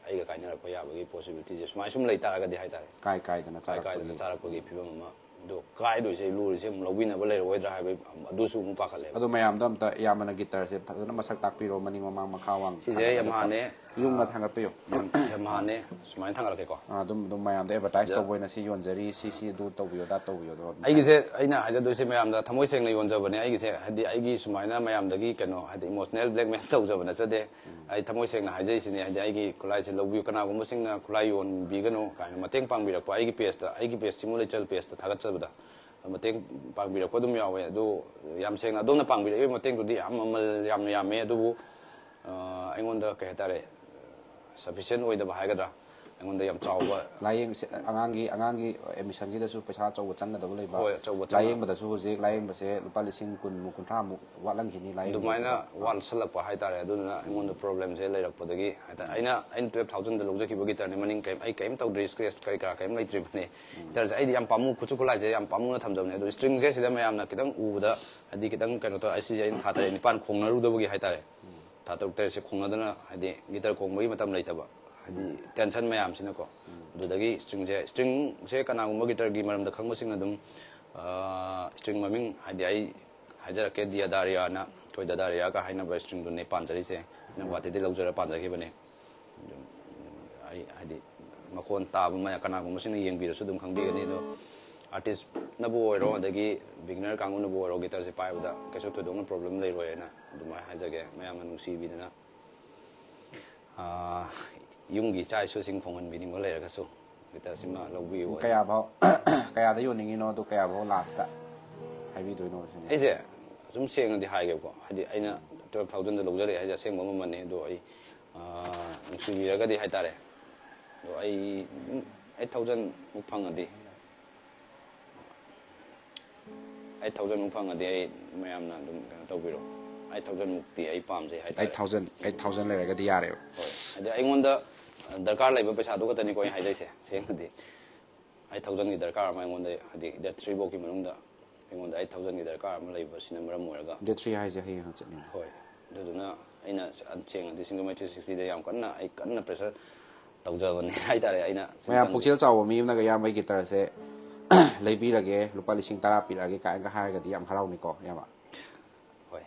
ꯑꯩꯒ ꯀꯥꯏꯅꯔꯛꯄ ꯌꯥꯕꯒꯤ ꯄꯣꯁꯤꯕꯤꯂꯤꯇꯤꯁꯦ ꯁꯨꯃꯥꯏ ꯁꯨꯝ ꯂꯩ ꯇꯥꯔꯒꯗꯤ ꯍꯥꯏꯇꯥꯔꯦ꯫ ꯀꯥꯏ ꯀꯥꯏꯗꯅ ꯀꯥꯏ ꯀꯥꯏꯗꯅ ꯆꯥꯔꯛꯄꯒꯤ ꯆꯥꯔꯛꯄꯒꯤ ꯐꯤꯕꯝ ꯑꯃ꯫ ꯑꯗꯣ ꯀꯥꯏꯗꯣꯏꯁꯦ, ꯂꯨꯔꯤꯁꯦ ꯑꯃꯨꯛ ꯂꯧꯕꯤꯅꯕ ꯂꯩꯔꯛꯑꯣꯏꯗ꯭ꯔꯥ ꯍꯥꯏꯕ ꯑꯗꯨꯁꯨ ꯑꯃꯨꯛ ꯄꯥꯈꯠꯂꯦꯕ꯫ ꯑꯗꯣ ꯃꯌꯥꯝꯗꯣ ꯑꯝꯇ ꯏꯌꯥꯝꯕꯅ ꯒꯤꯇꯔꯁꯦ ꯐꯖꯅ ꯃꯁꯛ ꯇꯥꯛꯄꯤꯔꯣ, ꯃꯅꯤꯡ ꯃꯃꯥꯡ ꯃꯈꯥ ꯋꯥꯡ ꯁꯤꯁꯦ ꯊꯥꯡꯒꯠꯂꯒ ꯌꯥꯝꯍꯥꯅꯦ꯫ ꯌꯨꯝꯅ ꯊꯥꯡꯒꯠꯄꯤꯌꯨ꯫ ꯌꯥꯝꯍꯥꯅꯦ꯫ ꯁꯨꯃꯥꯏꯅ ꯊꯥꯡꯒꯠꯂꯛꯀꯦꯀꯣ꯫ ꯑꯥ, ꯑꯗꯨꯝ ꯑꯗꯨꯝ ꯃꯌꯥꯝꯗ ꯑꯦꯗꯚꯔꯇꯥꯏꯁ ꯁꯤꯗ ꯇꯧꯕ ꯑꯣꯏꯅ ꯁꯤ ꯌꯣꯟꯖꯔꯤ, ꯁꯤ ꯁꯤ ꯑꯗꯨ ꯇꯧꯕꯤꯌꯣ, ꯑꯗꯥ ꯇꯧꯕꯤꯌꯣ, ꯑꯗꯣ ꯑꯗꯨꯝ ꯑꯩꯒꯤꯁꯦ ꯑꯩꯅ ꯍꯥꯏꯖꯗꯣꯏꯁꯦ ꯃꯌꯥꯝꯗ ꯊꯃꯣꯏ ꯁꯦꯡꯅ ꯌꯣꯟꯖꯕꯅꯦ꯫ ꯑꯩꯒꯤꯁꯦ ꯍꯥꯏꯗꯤ ꯑꯩꯒꯤ ꯁꯨꯃꯥꯏꯅ ꯃꯌꯥꯝꯗꯒꯤ ꯀꯩꯅꯣ ꯍꯥꯏꯗꯤ ꯏꯃꯣꯁꯅꯦꯜ ꯕ꯭ꯂꯦꯛꯃꯦꯜ ꯇꯧꯖꯕ ꯅꯠꯆꯗꯦ꯫ ꯑꯩ ꯊꯃꯣꯏ ꯁꯦꯡꯅ ꯍꯥꯏꯖꯔꯤꯁꯤꯅꯦ, ꯍꯥꯏꯗꯤ ꯑꯩꯒꯤ ꯈꯨꯠꯂꯥꯏꯁꯦ ꯂꯧꯕꯤꯌꯨ, ꯀꯅꯥꯒꯨꯝꯕꯁꯤꯡꯅ ꯈꯨꯠꯂꯥꯏ ꯌꯣꯟꯕꯤꯒꯅꯨ ꯀꯥꯏꯅ ꯃꯇꯦꯡ ꯄꯥꯡꯕꯤꯔꯛꯄ, ꯑꯩꯒꯤ ꯄꯦꯖꯇ, ꯑꯩꯒꯤ ꯄꯦꯖ ꯆꯤꯡꯉꯨ ꯂꯩꯆꯜ ꯄꯦꯖꯇ ꯊꯥꯒꯠꯆꯕꯗ ꯃꯇꯦꯡ ꯄꯥꯡꯕꯤꯔꯛꯄ ꯑꯗꯨꯝ ꯌꯥꯎꯋꯦ꯫ ꯑꯗꯨ ꯌꯥꯝ ꯁꯦꯡꯅ ꯑꯗꯣꯝꯅ ꯄꯥꯡꯕꯤꯔꯛꯏꯕ ꯃꯇꯦꯡꯗꯨꯗꯤ ꯌꯥꯝ ꯃꯃꯜ ꯌꯥꯝꯅ ꯌꯥꯝꯃꯦ꯫ ꯑꯗꯨꯕꯨ ꯑ, ꯑꯩꯉꯣꯟꯗ ꯀꯩ ꯍꯥꯏꯇꯥꯔꯦ, ꯁꯐꯤꯁꯤꯌꯦꯟ ꯑꯣꯏꯗꯕ ꯍꯥꯏꯒꯗ꯭ꯔꯥ, ꯑꯩꯉꯣꯟꯗ ꯌꯥꯝ ꯆꯥꯎꯕ ꯂꯥꯏꯌꯦꯡ ꯑꯉꯥꯡꯒꯤ ꯑꯉꯥꯡꯒꯤ ꯑꯦꯗꯃꯤꯁꯟꯒꯤꯗꯁꯨ ꯄꯩꯁꯥ ꯑꯆꯧꯕ ꯆꯪꯒꯗꯕ ꯂꯩꯕ꯫ ꯍꯣꯏ, ꯑꯆꯧꯕ ꯆꯪꯒꯗꯕ꯫ ꯂꯥꯏꯌꯦꯡꯕꯗꯁꯨ ꯍꯧꯖꯤꯛ ꯂꯥꯏꯌꯦꯡꯕꯁꯦ ꯂꯨꯄꯥ ꯂꯤꯁꯤꯡ ꯀꯨꯟꯃꯨꯛ, ꯀꯨꯟꯊ꯭ꯔꯥꯃꯨꯛ ꯋꯥꯠꯂꯝꯈꯤꯅꯤ ꯂꯥꯏꯌꯦꯡꯕ꯫ ꯑꯗꯨꯃꯥꯏꯅ ꯋꯥꯠꯁꯜꯂꯛꯄ ꯍꯥꯏꯇꯥꯔꯦ꯫ ꯑꯗꯨꯗꯨꯅ ꯑꯩꯉꯣꯟꯗ ꯄ꯭ꯔꯣꯕ꯭ꯂꯦꯝꯁꯦ ꯂꯩꯔꯛꯄꯗꯒꯤ ꯍꯥꯏꯇꯥꯔꯦ, ꯑꯩꯅ ꯑꯩꯅ ꯇꯨꯌꯦꯜꯞ ꯊꯥꯎꯖꯟꯗ ꯂꯧꯖꯈꯤꯕ ꯒꯤꯇꯔꯅꯦ, ꯃꯅꯤꯡ ꯀꯩꯝ ꯑꯩ ꯀꯩꯝ ꯇꯧꯗ꯭ꯔꯤ, ꯁ꯭ꯀ꯭ꯔꯦꯆ ꯀꯔꯤ ꯀꯔꯥ ꯀꯩꯝ ꯂꯩꯇ꯭ꯔꯤꯕꯅꯦ꯫ ꯒꯤꯇꯔꯁꯦ ꯑꯩꯗꯤ ꯌꯥꯝ ꯄꯥꯝꯃꯨ, ꯈꯨꯠꯁꯨ ꯈꯨꯠꯂꯥꯏꯁꯦ ꯌꯥꯝ ꯄꯥꯝꯃꯨꯅ ꯊꯝꯖꯕꯅꯦ꯫ ꯑꯗꯣ ꯁ꯭ꯇ꯭ꯔꯤꯡꯁꯦ ꯁꯤꯗ ꯃꯌꯥꯝꯅ ꯈꯤꯇꯪ ꯎꯕꯗ ꯍꯥꯏꯗꯤ ꯈꯤꯇꯪ ꯀꯩꯅꯣ ꯇꯧ, ꯑꯩ ꯁꯤꯁꯦ ꯑꯩꯅ ꯊꯥ ꯇꯔꯦꯠ ꯅꯤꯄꯥꯟ ꯈꯣꯡꯅꯔꯨꯗꯕꯒꯤ ꯍꯥꯏꯇꯥꯔꯦ, ꯊꯥ ꯇꯔꯨꯛ ꯇꯔꯦꯠꯁꯦ ꯈꯣꯡꯅꯗꯅ ꯍꯥꯏꯗꯤ ꯒꯤꯇꯔ ꯈꯣꯡꯕꯒꯤ ꯃꯇꯝ ꯂꯩꯇꯕ, ꯍꯥꯏꯗꯤ ꯇꯦꯟꯁꯟ ꯃꯌꯥꯝꯁꯤꯅꯀꯣ꯫ ꯑꯗꯨꯗꯒꯤ ꯁ꯭ꯇ꯭ꯔꯤꯡꯁꯦ ꯁ꯭ꯇ꯭ꯔꯤꯡꯁꯦ ꯀꯅꯥꯒꯨꯝꯕ ꯒꯤꯇꯔꯒꯤ ꯃꯔꯝꯗ ꯈꯪꯕꯁꯤꯡꯅ ꯑꯗꯨꯝ ꯁ꯭ꯇ꯭ꯔꯤꯡ ꯃꯃꯤꯡ ꯍꯥꯏꯗꯤ ꯑꯩ ꯍꯥꯏꯖꯔꯛꯀꯦ, ꯗꯤꯌꯥꯗꯥꯔꯤꯌꯥꯅ, ꯑꯩꯈꯣꯏ ꯗꯥꯗꯥꯔꯤꯌꯥꯒ ꯍꯥꯏꯅꯕ ꯁ꯭ꯇ꯭ꯔꯤꯡꯗꯨꯅꯦ ꯄꯥꯟꯖꯔꯤꯁꯦ꯫ ꯑꯩꯅ ꯒꯨꯍꯥꯇꯤꯗꯒꯤ ꯂꯧꯖꯔ ꯄꯥꯟꯖꯈꯤꯕꯅꯦ꯫ ꯑꯗꯨꯝ ꯑꯩ ꯍꯥꯏꯗꯤ ꯃꯈꯣꯟ ꯇꯥꯕ ꯃꯌꯥꯝ ꯀꯅꯥꯒꯨꯝꯕꯁꯤꯡꯅ ꯌꯦꯡꯕꯤꯔꯁꯨ ꯑꯗꯨꯝ ꯈꯪꯕꯤꯒꯅꯤ꯫ ꯑꯗꯣ ꯑꯥꯔꯇꯤꯁꯅꯕꯨ ꯑꯣꯏꯔꯣ, ꯑꯗꯒꯤ ꯕꯤꯒꯤꯅꯔ ꯀꯥꯡꯕꯨꯅꯕꯨ ꯑꯣꯏꯔꯣ, ꯒꯤꯇꯔꯁꯦ ꯄꯥꯏꯕꯗ ꯀꯩꯁꯨ ꯊꯣꯏꯗꯣꯛꯅ ꯄ꯭ꯔꯣꯕ꯭ꯂꯦꯝ ꯂꯩꯔꯣꯏ ꯍꯥꯏꯅ ꯑꯗꯨꯃꯥꯏꯅ ꯍꯥꯏꯖꯒꯦ꯫ ꯃꯌꯥꯝꯅ ꯅꯨꯡꯁꯤꯕꯤꯗꯅ, ꯑꯥ, ꯌꯨꯝꯒꯤ ꯏꯆꯥ ꯏꯁꯨꯁꯤꯡ ꯈꯣꯡꯍꯟꯕꯤꯅꯤꯡꯕ ꯂꯩꯔꯒꯁꯨ ꯒꯤꯇꯔꯁꯤꯃ ꯂꯧꯕꯤꯌꯨ꯫ ꯀꯌꯥꯐꯥꯎ ꯀꯌꯥꯗ ꯌꯣꯟꯅꯤꯡꯉꯤꯅꯣ, ꯑꯗꯨ ꯀꯌꯥꯐꯥꯎ ꯂꯥꯁꯇ ꯍꯥꯏꯕꯤꯗꯣꯏꯅꯣ ꯁꯤꯅꯤ꯫ ꯑꯩꯁꯦ ꯁꯨꯝ ꯁꯦꯡꯅꯗꯤ ꯍꯥꯏꯒꯦꯕꯀꯣ, ꯍꯥꯏꯗꯤ ꯑꯩꯅ ꯇꯨꯌꯦꯜꯞ ꯊꯥꯎꯖꯟꯗ ꯂꯧꯖꯔꯛꯑꯦ ꯍꯥꯏꯁꯦ ꯑꯁꯦꯡꯕ ꯃꯃꯜꯅꯤ꯫ ꯑꯗꯣ ꯑꯩ, ꯑꯥ, ꯅꯨꯡꯁꯤꯕꯤꯔꯒꯗꯤ ꯍꯥꯏꯇꯥꯔꯦ꯫ ꯑꯗꯣ ꯑꯩ ꯑꯗꯨꯝ ꯑꯩꯠ ꯊꯥꯎꯖꯟ ꯃꯨꯛ ꯐꯪꯉꯗꯤ, ꯑꯩꯠ ꯊꯥꯎꯖꯟ ꯃꯨꯛ ꯐꯪꯉꯗꯤ ꯑꯩ ꯃꯌꯥꯝꯅ ꯑꯗꯨꯝ ꯀꯩꯅꯣ ꯇꯧꯕꯤꯔꯣ꯫ ꯑꯩꯠ ꯊꯥꯎꯖꯟ ꯃꯨꯛꯇꯤ ꯑꯩ ꯄꯥꯝꯖꯩ ꯍꯥꯏꯇꯥꯔꯦ꯫ ꯑꯩꯠ ꯊꯥꯎꯖꯟ ꯑꯩꯠ ꯊꯥꯎꯖꯟ ꯂꯩꯔꯒꯗꯤ ꯌꯥꯔꯦꯕ꯫ ꯍꯣꯏ, ꯍꯥꯏꯗꯤ ꯑꯩꯉꯣꯟꯗ ꯗꯔꯀꯥꯔ ꯂꯩꯕ ꯄꯩꯁꯥꯗꯨ ꯈꯛꯇꯅꯤꯀꯣ ꯑꯩ ꯍꯥꯏꯖꯩꯁꯦ꯫ ꯁꯦꯡꯅꯗꯤ ꯑꯩꯠ ꯊꯥꯎꯖꯟꯒꯤ ꯗꯔꯀꯥꯔ ꯑꯃ ꯑꯩꯉꯣꯟꯗ, ꯍꯥꯏꯗꯤ ꯗꯦꯠ ꯊ꯭ꯔꯤ ꯐꯥꯎꯒꯤ ꯃꯅꯨꯡꯗ ꯑꯩꯉꯣꯟꯗ ꯑꯩꯠ ꯊꯥꯎꯖꯟꯒꯤ ꯗꯔꯀꯥꯔ ꯑꯃ ꯂꯩꯕꯁꯤꯅ ꯃꯔꯝ ꯑꯣꯏꯔꯒ, ꯗꯦꯠ ꯊ꯭ꯔꯤ ꯍꯥꯏꯁꯦ ꯍꯌꯦꯡ ꯍꯪꯆꯤꯠꯅꯤ꯫ ꯍꯣꯏ, ꯑꯗꯨꯗꯨꯅ ꯑꯩꯅ ꯁꯦꯡꯅꯗꯤ ꯁꯤꯡꯒꯜ ꯃꯦꯟ ꯊ꯭ꯔꯤ ꯁꯤꯛꯁꯇꯤꯗ ꯌꯥꯝ ꯀꯟꯅ, ꯑꯩ ꯀꯟꯅ ꯄ꯭ꯔꯦꯁꯔ ꯇꯧꯖꯕꯅꯤ ꯍꯥꯏꯇꯥꯔꯦ꯫ ꯑꯩꯅ ꯃꯌꯥꯝ ꯁꯨꯝꯇꯪꯗꯤ ꯄꯨꯛꯆꯦꯜ ꯆꯥꯎꯕ ꯃꯤ ꯑꯃꯅꯒ ꯏꯌꯥꯝꯕꯒꯤ ꯒꯤꯇꯔꯁꯦ ꯂꯩꯕꯤꯔꯒꯦ, ꯂꯨꯄꯥ ꯂꯤꯁꯤꯡ ꯇꯔꯥ ꯄꯤꯔꯛꯑꯒꯦ ꯀꯥꯏꯅꯒ ꯍꯥꯏꯔꯒꯗꯤ ꯌꯥꯝ ꯍꯔꯥꯎꯅꯤꯀꯣ ꯏꯌꯥꯝꯕ꯫ ꯍꯣꯏ,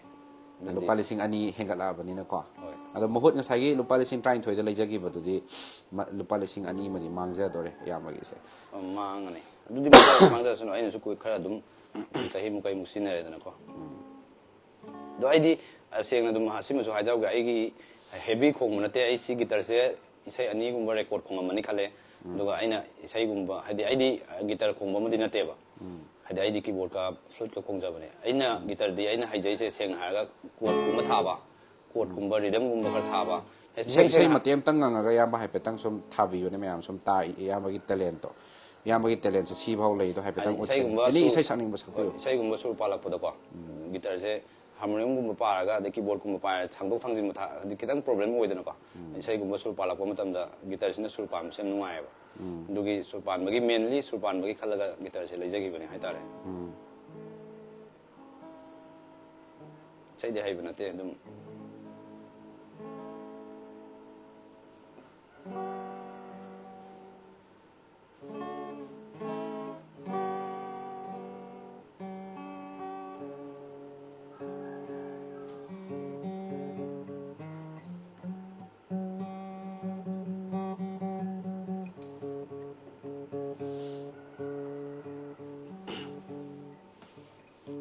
ꯑꯗꯨꯗꯤ ꯂꯨꯄꯥ ꯂꯤꯁꯤꯡ ꯑꯅꯤ ꯍꯦꯟꯒꯠꯂꯛꯑꯕꯅꯤꯅꯀꯣ꯫ ꯍꯣꯏ꯫ ꯑꯗꯣ ꯃꯍꯨꯠ ꯉꯁꯥꯏꯒꯤ ꯂꯨꯄꯥ ꯂꯤꯁꯤꯡ ꯇꯔꯥꯅꯤꯊꯣꯏꯗ ꯂꯩꯖꯈꯤꯕꯗꯨꯗꯤ ꯃ- ꯂꯨꯄꯥ ꯂꯤꯁꯤꯡ ꯑꯅꯤ ꯑꯃꯗꯤ ꯃꯥꯡꯖꯗꯣꯔꯦ ꯏꯌꯥꯝꯕꯒꯤꯁꯦ꯫ ꯃꯥꯡꯉꯅꯤ꯫ ꯑꯗꯨꯗꯤ ꯃꯥꯡꯖꯔ- ꯃꯥꯡꯖꯔꯁꯅꯨ, ꯑꯩꯅꯁꯨ ꯀꯨꯏ- ꯈꯔ ꯑꯗꯨꯝ ꯆꯍꯤ ꯃꯨꯛ ꯀꯩꯃꯨꯛ ꯁꯤꯖꯤꯟꯅꯔꯦꯗꯅꯀꯣ꯫ ꯑꯗꯣ ꯑꯩꯗꯤ, ꯑ, ꯁꯦꯡꯅ ꯑꯗꯨꯝ ꯁꯤꯃꯁꯨ ꯍꯥꯏꯖꯍꯧꯒꯦ, ꯑꯩꯒꯤ ꯍꯦꯚꯤ ꯈꯣꯡꯕ ꯅꯠꯇꯦ꯫ ꯑꯩ ꯁꯤ ꯒꯤꯇꯔꯁꯦ ꯏꯁꯩ ꯑꯅꯤꯒꯨꯝꯕ ꯔꯦꯀꯣꯔꯠ ꯈꯣꯡꯉꯝꯃꯅꯤ ꯈꯜꯂꯦ꯫ ꯑꯗꯨꯒ ꯑꯩꯅ ꯏꯁꯩꯒꯨꯝꯕ, ꯍꯥꯏꯗꯤ ꯑꯩꯗꯤ ꯒꯤꯇꯔ ꯈꯣꯡꯕ ꯑꯃꯗꯤ ꯅꯠꯇꯦꯕ꯫ ꯍꯥꯏꯗꯤ ꯑꯩꯗꯤ ꯀꯤꯕꯣꯔꯗꯀ ꯐ꯭ꯂꯨꯠꯀ ꯈꯣꯡꯖꯕꯅꯦ꯫ ꯑꯩꯅ ꯒꯤꯇꯔꯗꯤ ꯑꯩꯅ ꯍꯩꯖꯩꯁꯦ ꯁꯦꯡꯅ ꯍꯥꯏꯔꯒ ꯀꯣꯔꯠꯀꯨꯝꯕ ꯊꯥꯕ, ꯀꯣꯔꯠꯀꯨꯝꯕ, ꯔꯤꯗꯝꯒꯨꯝꯕ ꯈꯔ ꯊꯥꯕ꯫ ꯏꯁꯩ ꯏꯁꯩ ꯃꯇꯦꯛ ꯑꯃꯇꯪ ꯉꯪꯉꯒ ꯏꯌꯥꯝꯕ ꯍꯥꯏꯐꯦꯠꯇꯪ ꯁꯨꯝ ꯊꯥꯕꯤꯌꯨꯅꯦ, ꯃꯌꯥꯝ ꯁꯨꯝ ꯇꯥ ꯏꯌꯥꯝꯕꯒꯤ ꯇꯦꯂꯦꯟꯠꯇꯣ꯫ ꯏꯌꯥꯝꯕꯒꯤ ꯇꯦꯂꯦꯟꯠꯁꯦ ꯁꯤꯐꯥꯎ ꯂꯩꯗꯣ ꯍꯥꯏꯐꯦꯠꯇꯪ ꯍꯥꯏꯗꯤ ꯎꯠꯁꯤꯅꯦ꯫ ꯏꯁꯩꯒꯨꯝꯕ ꯑꯦꯅꯤ ꯁꯨꯔ- ꯏꯁꯩ ꯁꯛꯅꯤꯡꯕ ꯁꯛꯄꯤꯌꯨ꯫ ꯍꯣꯏ, ꯏꯁꯩꯒꯨꯝꯕ ꯁꯨꯔ ꯄꯥꯜꯂꯛꯄꯗꯀꯣ, ꯒꯤꯇꯔꯁꯦ ꯍꯥꯔꯃꯣꯅꯤꯌꯝꯒꯨꯝꯕ ꯄꯥꯔꯒ, ꯑꯗꯩ ꯀꯤꯕꯣꯔꯗꯀꯨꯝꯕ ꯄꯥꯔꯒ ꯊꯥꯡꯗꯣꯛ ꯊꯥꯡꯖꯤꯟ ꯃꯊꯥ, ꯍꯥꯏꯗꯤ ꯈꯤꯇꯪ ꯄ꯭ꯔꯣꯕ꯭ꯂꯦꯝ ꯑꯣꯏꯗꯅꯀꯣ꯫ ꯏꯁꯩꯒꯨꯝꯕ ꯁꯨꯔ ꯄꯥꯜꯂꯛꯄ ꯃꯇꯝꯗ ꯒꯤꯇꯔꯁꯤꯅ ꯁꯨꯔ ꯄꯥꯟꯕꯁꯦ ꯌꯥꯝ ꯅꯨꯡꯉꯥꯏꯌꯦꯕ꯫ ꯑꯗꯨꯒꯤ ꯁꯨꯔ ꯄꯥꯟꯕꯒꯤ, ꯃꯦꯟꯂꯤ ꯁꯨꯔ ꯄꯥꯟꯕꯒꯤ ꯈꯜꯂꯒ ꯒꯤꯇꯔꯁꯦ ꯂꯩꯖꯈꯤꯕꯅꯦ ꯍꯥꯏꯇꯥꯔꯦ꯫ ꯏꯁꯩꯗꯤ ꯍꯩꯕ ꯅꯠꯇꯦ ꯑꯗꯨꯝ꯫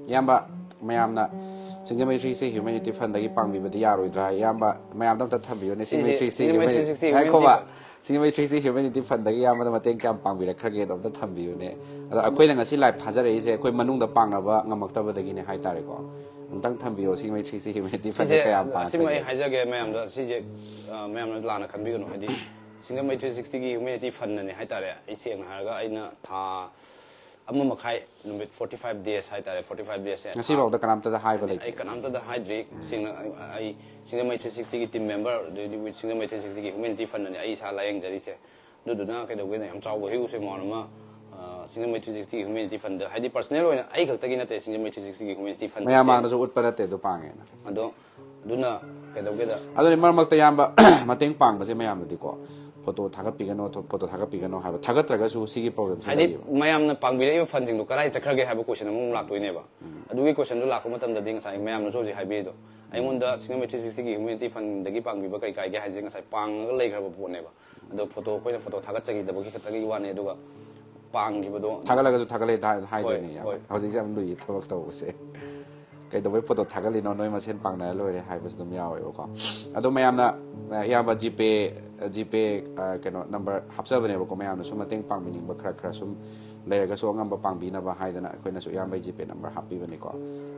ꯏꯌꯥꯝꯕ, ꯃꯌꯥꯝꯅ ꯁꯤꯡꯖꯃꯩ ꯊ꯭ꯔꯤ ꯁꯤꯛꯁꯇꯤ ꯍ꯭ꯌꯨꯃꯦꯅꯤꯇꯤ ꯐꯟꯗꯒꯤ ꯄꯥꯡꯕꯤꯕꯗꯤ ꯌꯥꯔꯣꯏꯗ꯭ꯔꯥ? ꯏꯌꯥꯝꯕ, ꯃꯌꯥꯝꯗ ꯑꯝꯇ ꯊꯝꯕꯤꯌꯨꯅꯦ꯫ ꯁꯤꯡꯖꯃꯩ ꯁꯤꯁꯦ ꯊ꯭ꯔꯤ ꯁꯤꯛꯁꯇꯤ ꯁꯤꯡꯖꯃꯩ ꯍ꯭ꯌꯨꯃꯦꯅꯤꯇꯤ ꯊ꯭ꯔꯤ ꯁꯤꯛꯁꯇꯤ ꯉꯥꯏꯈꯣꯕ꯫ ꯍ꯭ꯌꯨꯃꯦꯅꯤꯇꯤ ꯁꯤꯡꯖꯃꯩ ꯊ꯭ꯔꯤ ꯁꯤꯛꯁꯇꯤ ꯍ꯭ꯌꯨꯃꯦꯅꯤꯇꯤ ꯐꯟꯗꯒꯤ ꯏꯌꯥꯝꯕꯗ ꯃꯇꯦꯡ ꯀꯌꯥꯝ ꯄꯥꯡꯕꯤꯔꯛꯈ꯭ꯔꯒꯦꯗꯣ ꯑꯝꯇ ꯊꯝꯕꯤꯌꯨꯅꯦ꯫ ꯑꯗꯣ ꯑꯩꯈꯣꯏꯅ ꯉꯁꯤ ꯂꯥꯏꯚ ꯊꯥꯖꯔꯛꯏꯁꯦ ꯑꯩꯈꯣꯏ ꯃꯅꯨꯡꯗ ꯄꯥꯡꯅꯕ ꯉꯝꯃꯛꯇꯕꯗꯒꯤꯅꯦ ꯍꯥꯏꯇꯥꯔꯦꯀꯣ꯫ ꯑꯝꯇꯪ ꯊꯝꯕꯤꯌꯣ, ꯁꯤꯡꯖꯃꯩ ꯊ꯭ꯔꯤ ꯁꯤꯛꯁꯇꯤ ꯍ꯭ꯌꯨꯃꯦꯅꯤꯇꯤ ꯐꯟꯗ ꯁꯤꯁꯦ ꯀꯌꯥꯝ ꯑꯁꯤꯃ ꯑꯩ ꯄꯥꯡꯉꯛꯈ꯭ꯔꯒꯦ? ꯍꯥꯏꯖꯒꯦ ꯃꯌꯥꯝꯗ꯫ ꯁꯤꯁꯦ ꯑ, ꯃꯌꯥꯝꯅ ꯂꯥꯟꯅ ꯈꯟꯕꯤꯒꯅꯨ, ꯍꯥꯏꯗꯤ ꯁꯤꯡꯖꯃꯩ ꯊ꯭ꯔꯤ ꯁꯤꯛꯁꯇꯤꯒꯤ ꯍ꯭ꯌꯨꯃꯦꯅꯤꯇꯤ ꯐꯟꯗꯅꯦ ꯍꯥꯏꯇꯥꯔꯦ꯫ ꯑꯩ ꯁꯦꯡꯅ ꯍꯥꯏꯔꯒ ꯑꯩꯅ ꯊꯥ ꯑꯃ ꯃꯈꯥꯏ, ꯅꯨꯃꯤꯠ ꯐꯣꯔꯇꯤ ꯐꯥꯏꯚ ꯗꯦꯖ ꯍꯥꯏꯇꯥꯔꯦ, ꯐꯣꯔꯇꯤ ꯐꯥꯏꯚ ꯗꯦꯖꯁꯦ ꯉꯁꯤꯐꯥꯎꯗ ꯀꯅꯥꯝꯇꯗ ꯍꯥꯏꯕ ꯑꯩ ꯂꯩꯇꯦ꯫ ꯀꯅꯥꯝꯇꯗ ꯍꯥꯏꯗ꯭ꯔꯤ꯫ ꯁꯦꯡꯅ ꯑꯩ, ꯑꯩ ꯁꯤꯡꯖꯃꯩ ꯊ꯭ꯔꯤ ꯁꯤꯛꯁꯇꯤꯒꯤ ꯇꯤꯝ ꯃꯦꯝꯕꯔ, ꯑꯗꯩꯗꯤ ꯁꯤꯡꯖꯃꯩ ꯊ꯭ꯔꯤ ꯁꯤꯛꯁꯇꯤꯒꯤ ꯍ꯭ꯌꯨꯃꯦꯅꯤꯇꯤ ꯐꯟꯗꯅꯦ ꯑꯩ ꯏꯁꯥ ꯂꯥꯏꯌꯦꯡꯖꯔꯤꯁꯦ꯫ ꯑꯗꯨꯗꯨꯅ ꯀꯩꯗꯧꯒꯦꯗ ꯌꯥꯝ ꯆꯥꯎꯕ ꯍ꯭ꯌꯨꯖ ꯑꯦꯃꯥꯎꯟ ꯑꯃ ꯑ, ꯁꯤꯡꯖꯃꯩ ꯊ꯭ꯔꯤ ꯁꯤꯛꯁꯇꯤꯒꯤ ꯍ꯭ꯌꯨꯃꯦꯅꯤꯇꯤ ꯐꯟꯗ, ꯍꯥꯏꯗꯤ ꯄꯔꯁꯅꯦꯜ ꯑꯣꯏꯅ ꯑꯩ ꯈꯛꯇꯒꯤ ꯅꯠꯇꯦ ꯁꯤꯡꯖꯃꯩ ꯊ꯭ꯔꯤ ꯁꯤꯛꯁꯇꯤꯒꯤ ꯍ꯭ꯌꯨꯃꯦꯅꯤꯇꯤ ꯐꯟꯗ꯫ ꯃꯌꯥꯝ ꯃꯥꯡꯗꯁꯨ ꯎꯠꯄ ꯅꯠꯇꯦ ꯑꯗꯨ ꯄꯥꯡꯉꯦꯅ꯫ ꯑꯗꯣ ꯑꯗꯨꯅ ꯀꯩꯗꯧꯒꯦꯗ ꯑꯗꯨꯅꯤ ꯃꯔꯛ ꯃꯔꯛꯇ ꯏꯌꯥꯝꯕ ꯃꯇꯦꯡ ꯄꯥꯡꯕꯁꯦ ꯃꯌꯥꯝꯅꯗꯤꯀꯣ, ꯐꯣꯇꯣ ꯊꯥꯒꯠꯄꯤꯒꯅꯣ, ꯐꯣꯇꯣ ꯊꯥꯒꯠꯄꯤꯒꯅꯣ ꯍꯥꯏꯕ, ꯊꯥꯒꯠꯇ꯭ꯔꯒꯁꯨ ꯁꯤꯒꯤ ꯄ꯭ꯔꯣꯕ꯭ꯂꯦꯝꯁꯦ ꯍꯥꯏꯗꯤ ꯂꯩꯌꯦꯕ꯫ ꯃꯌꯥꯝꯅ ꯄꯥꯡꯕꯤꯔꯛꯏꯕ ꯐꯟꯁꯤꯡꯗꯣ ꯀꯗꯥꯏ ꯆꯠꯈ꯭ꯔꯒꯦ ꯍꯥꯏꯕ ꯀꯣꯏꯁꯟ ꯑꯃꯃꯨꯛ ꯂꯥꯛꯇꯣꯏꯅꯦꯕ꯫ ꯑꯗꯨꯒꯤ ꯀꯣꯏꯁꯟꯗꯨ ꯂꯥꯛꯄ ꯃꯇꯝꯗꯗꯤ ꯉꯁꯥꯏ ꯃꯌꯥꯝꯅꯁꯨ ꯍꯧꯖꯤꯛ ꯍꯥꯏꯕꯤꯔꯤꯗꯣ, ꯑꯩꯉꯣꯟꯗ ꯁꯤꯡꯖꯃꯩ ꯊ꯭ꯔꯤ ꯁꯤꯛꯁꯇꯤꯒꯤ ꯍ꯭ꯌꯨꯃꯦꯅꯤꯇꯤ ꯐꯟꯗꯒꯤ ꯄꯥꯡꯕꯤꯕ ꯀꯩ ꯀꯥꯏꯒꯦ ꯍꯥꯏꯁꯦ ꯉꯁꯥꯏ ꯄꯥꯡꯉꯒ ꯂꯩꯈ꯭ꯔꯕ ꯄꯣꯠꯅꯦꯕ꯫ ꯑꯗꯣ ꯐꯣꯇꯣ, ꯑꯩꯈꯣꯏꯅ ꯐꯣꯇꯣ ꯊꯥꯒꯠꯆꯈꯤꯗꯕꯒꯤ ꯈꯛꯇꯒꯤ ꯋꯥꯅꯦ, ꯑꯗꯨꯒ ꯄꯥꯡꯈꯤꯕꯗꯣ ꯊꯥꯒꯠꯂꯒꯁꯨ ꯊꯥꯒꯠꯂꯦ ꯊꯥ- ꯍꯥꯏꯗꯣꯏꯅꯦ ꯍꯣꯏ, ꯏꯌꯥꯝꯕ꯫ ꯍꯣꯏ꯫ ꯍꯧꯖꯤꯛꯁꯦ ꯌꯥꯝ ꯂꯨꯏꯌꯦ ꯊꯕꯛ ꯇꯧꯕꯁꯦ꯫ ꯀꯩꯗꯧꯕꯩ ꯐꯣꯇꯣ ꯊꯥꯒꯠꯂꯤꯅꯣ, ꯅꯣꯏ ꯃꯁꯦꯟ ꯄꯥꯡꯅꯔ ꯂꯣꯏꯔꯦ ꯍꯥꯏꯕꯁꯨ ꯑꯗꯨꯝ ꯌꯥꯎꯋꯦꯕꯀꯣ꯫ ꯑꯗꯣ ꯃꯌꯥꯝꯅ, ꯏꯌꯥꯝꯕ ꯖꯤꯄꯦ, ꯖꯤꯄꯦ, ꯑ, ꯀꯩꯅꯣ ꯅꯝꯕꯔ ꯍꯥꯞꯆꯕꯅꯦꯕꯀꯣ, ꯃꯌꯥꯝꯅꯁꯨ ꯃꯇꯦꯡ ꯄꯥꯡꯕꯤꯅꯤꯡꯕ ꯈꯔ ꯈꯔ ꯁꯨꯝ ꯂꯩꯔꯒꯁꯨ ꯑꯉꯝꯕ ꯄꯥꯡꯕꯤꯅꯕ ꯍꯥꯏꯗꯅ ꯑꯩꯈꯣꯏꯅꯁꯨ ꯏꯌꯥꯝꯕꯒꯤ ꯖꯤꯄꯦ ꯅꯝꯕꯔ ꯍꯥꯞꯄꯤꯕꯅꯤꯀꯣ꯫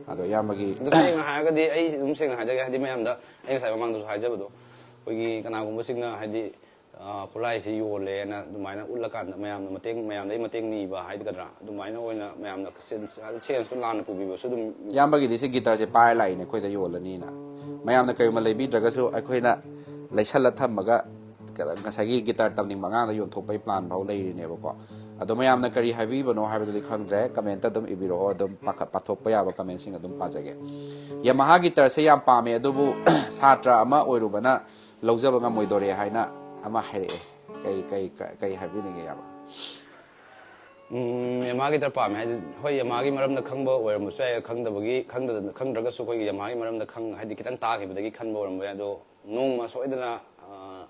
ꯑꯗꯣ ꯏꯌꯥꯝꯕꯒꯤ ꯑꯗꯣ ꯁꯦꯡꯅ ꯍꯥꯏꯔꯒꯗꯤ ꯑꯩ ꯑꯗꯨꯝ ꯁꯦꯡꯅ ꯍꯥꯏꯖꯒꯦ, ꯍꯥꯏꯗꯤ ꯃꯌꯥꯝꯗ ꯑꯩ ꯉꯁꯥꯏ ꯃꯃꯥꯡꯗꯁꯨ ꯍꯥꯏꯖꯕꯗꯣ, ꯑꯩꯈꯣꯏꯒꯤ ꯀꯅꯥꯒꯨꯝꯕꯁꯤꯡꯅ ꯍꯥꯏꯗꯤ ꯑ, ꯈꯨꯠꯂꯥꯏꯁꯤ ꯌꯣꯜꯂꯦꯅ ꯑꯗꯨꯃꯥꯏꯅ ꯎꯠꯂꯀꯥꯟꯗ ꯃꯌꯥꯝꯅ ꯃꯇꯦꯡ, ꯃꯌꯥꯝꯗꯒꯤ ꯃꯇꯦꯡ ꯅꯤꯕ ꯍꯥꯏꯒꯗ꯭ꯔꯥ, ꯑꯗꯨꯃꯥꯏꯅ ꯑꯣꯏꯅ ꯃꯌꯥꯝꯅ ꯁꯦꯟꯁ-, ꯁꯦꯟꯁꯁꯨ ꯂꯥꯟꯅ ꯄꯨꯕꯤꯕꯁꯨ ꯑꯗꯨꯝ ꯏꯌꯥꯝꯕꯒꯤꯗꯤ ꯁꯤ ꯒꯤꯇꯔꯁꯦ ꯄꯥꯏꯔ ꯂꯥꯛꯏꯅꯦ, ꯑꯩꯈꯣꯏꯗ ꯌꯣꯜꯂꯅꯤꯅ꯫ ꯃꯌꯥꯝꯅ ꯀꯔꯤꯒꯨꯝꯕ ꯂꯩꯕꯤꯗ꯭ꯔꯒꯁꯨ ꯑꯩꯈꯣꯏꯅ ꯂꯩꯁꯜꯂ ꯊꯝꯃꯒ ꯉꯁꯥꯏꯒꯤ ꯒꯤꯇꯔ ꯇꯝꯅꯤꯡꯕ ꯑꯉꯥꯡꯗ ꯌꯣꯟꯊꯣꯛꯄꯒꯤ ꯄ꯭ꯂꯥꯟ ꯐꯥꯎ ꯂꯩꯔꯤꯅꯦꯕꯀꯣ꯫ ꯑꯗꯣ ꯃꯌꯥꯝꯅ ꯀꯔꯤ ꯍꯥꯏꯕꯤꯕꯅꯣ ꯍꯥꯏꯕꯗꯨꯗꯤ ꯈꯪꯗ꯭ꯔꯦ, ꯀꯃꯦꯟꯇ ꯑꯗꯨꯝ ꯏꯕꯤꯔꯛꯑꯣ, ꯑꯗꯨꯝ ꯄꯥꯈꯠ-, ꯄꯥꯊꯣꯛꯄ ꯌꯥꯕ ꯀꯃꯦꯟꯁꯤꯡ ꯑꯗꯨꯝ ꯄꯥꯖꯒꯦ꯫ ꯌꯥꯃꯥꯍꯥ ꯒꯤꯇꯔꯁꯦ ꯌꯥꯝ ꯄꯥꯝꯃꯦ, ꯑꯗꯨꯕꯨ ꯁꯥꯇ꯭ꯔ ꯑꯃ ꯑꯣꯏꯔꯨꯕꯅ ꯂꯧꯖꯕ ꯉꯝꯃꯣꯏꯗꯣꯔꯦ ꯍꯥꯏꯅ ꯑꯃ ꯍꯥꯏꯔꯛꯑꯦ꯫ ꯀꯩ, ꯀꯩ, ꯀꯩ, ꯀꯩ ꯍꯥꯏꯕꯤꯅꯤꯡꯉꯦ ꯏꯌꯥꯝꯕ? ꯎꯝ, ꯌꯥꯃꯥꯍꯥ ꯒꯤꯇꯔ ꯄꯥꯝꯃꯦ ꯍꯥꯏꯗꯤ, ꯍꯣꯏ, ꯌꯥꯃꯥꯍꯥꯒꯤ ꯃꯔꯝꯗ ꯈꯪꯕ ꯑꯣꯏꯔꯝꯕꯁꯨ ꯌꯥꯏ, ꯈꯪꯗꯕꯒꯤ, ꯈꯪꯗꯗꯅ, ꯈꯪꯗ꯭ꯔꯒꯁꯨ ꯑꯩꯈꯣꯏꯒꯤ ꯌꯥꯃꯥꯍꯥꯒꯤ ꯃꯔꯝꯗ ꯈꯪ-, ꯍꯥꯏꯗꯤ ꯈꯤꯇꯪ ꯇꯥꯈꯤꯕꯗꯒꯤ ꯈꯟꯕ ꯑꯣꯏꯔꯝꯕ ꯌꯥꯏ꯫ ꯑꯗꯣ ꯅꯣꯡꯃ ꯁꯣꯏꯗꯅ, ꯑ,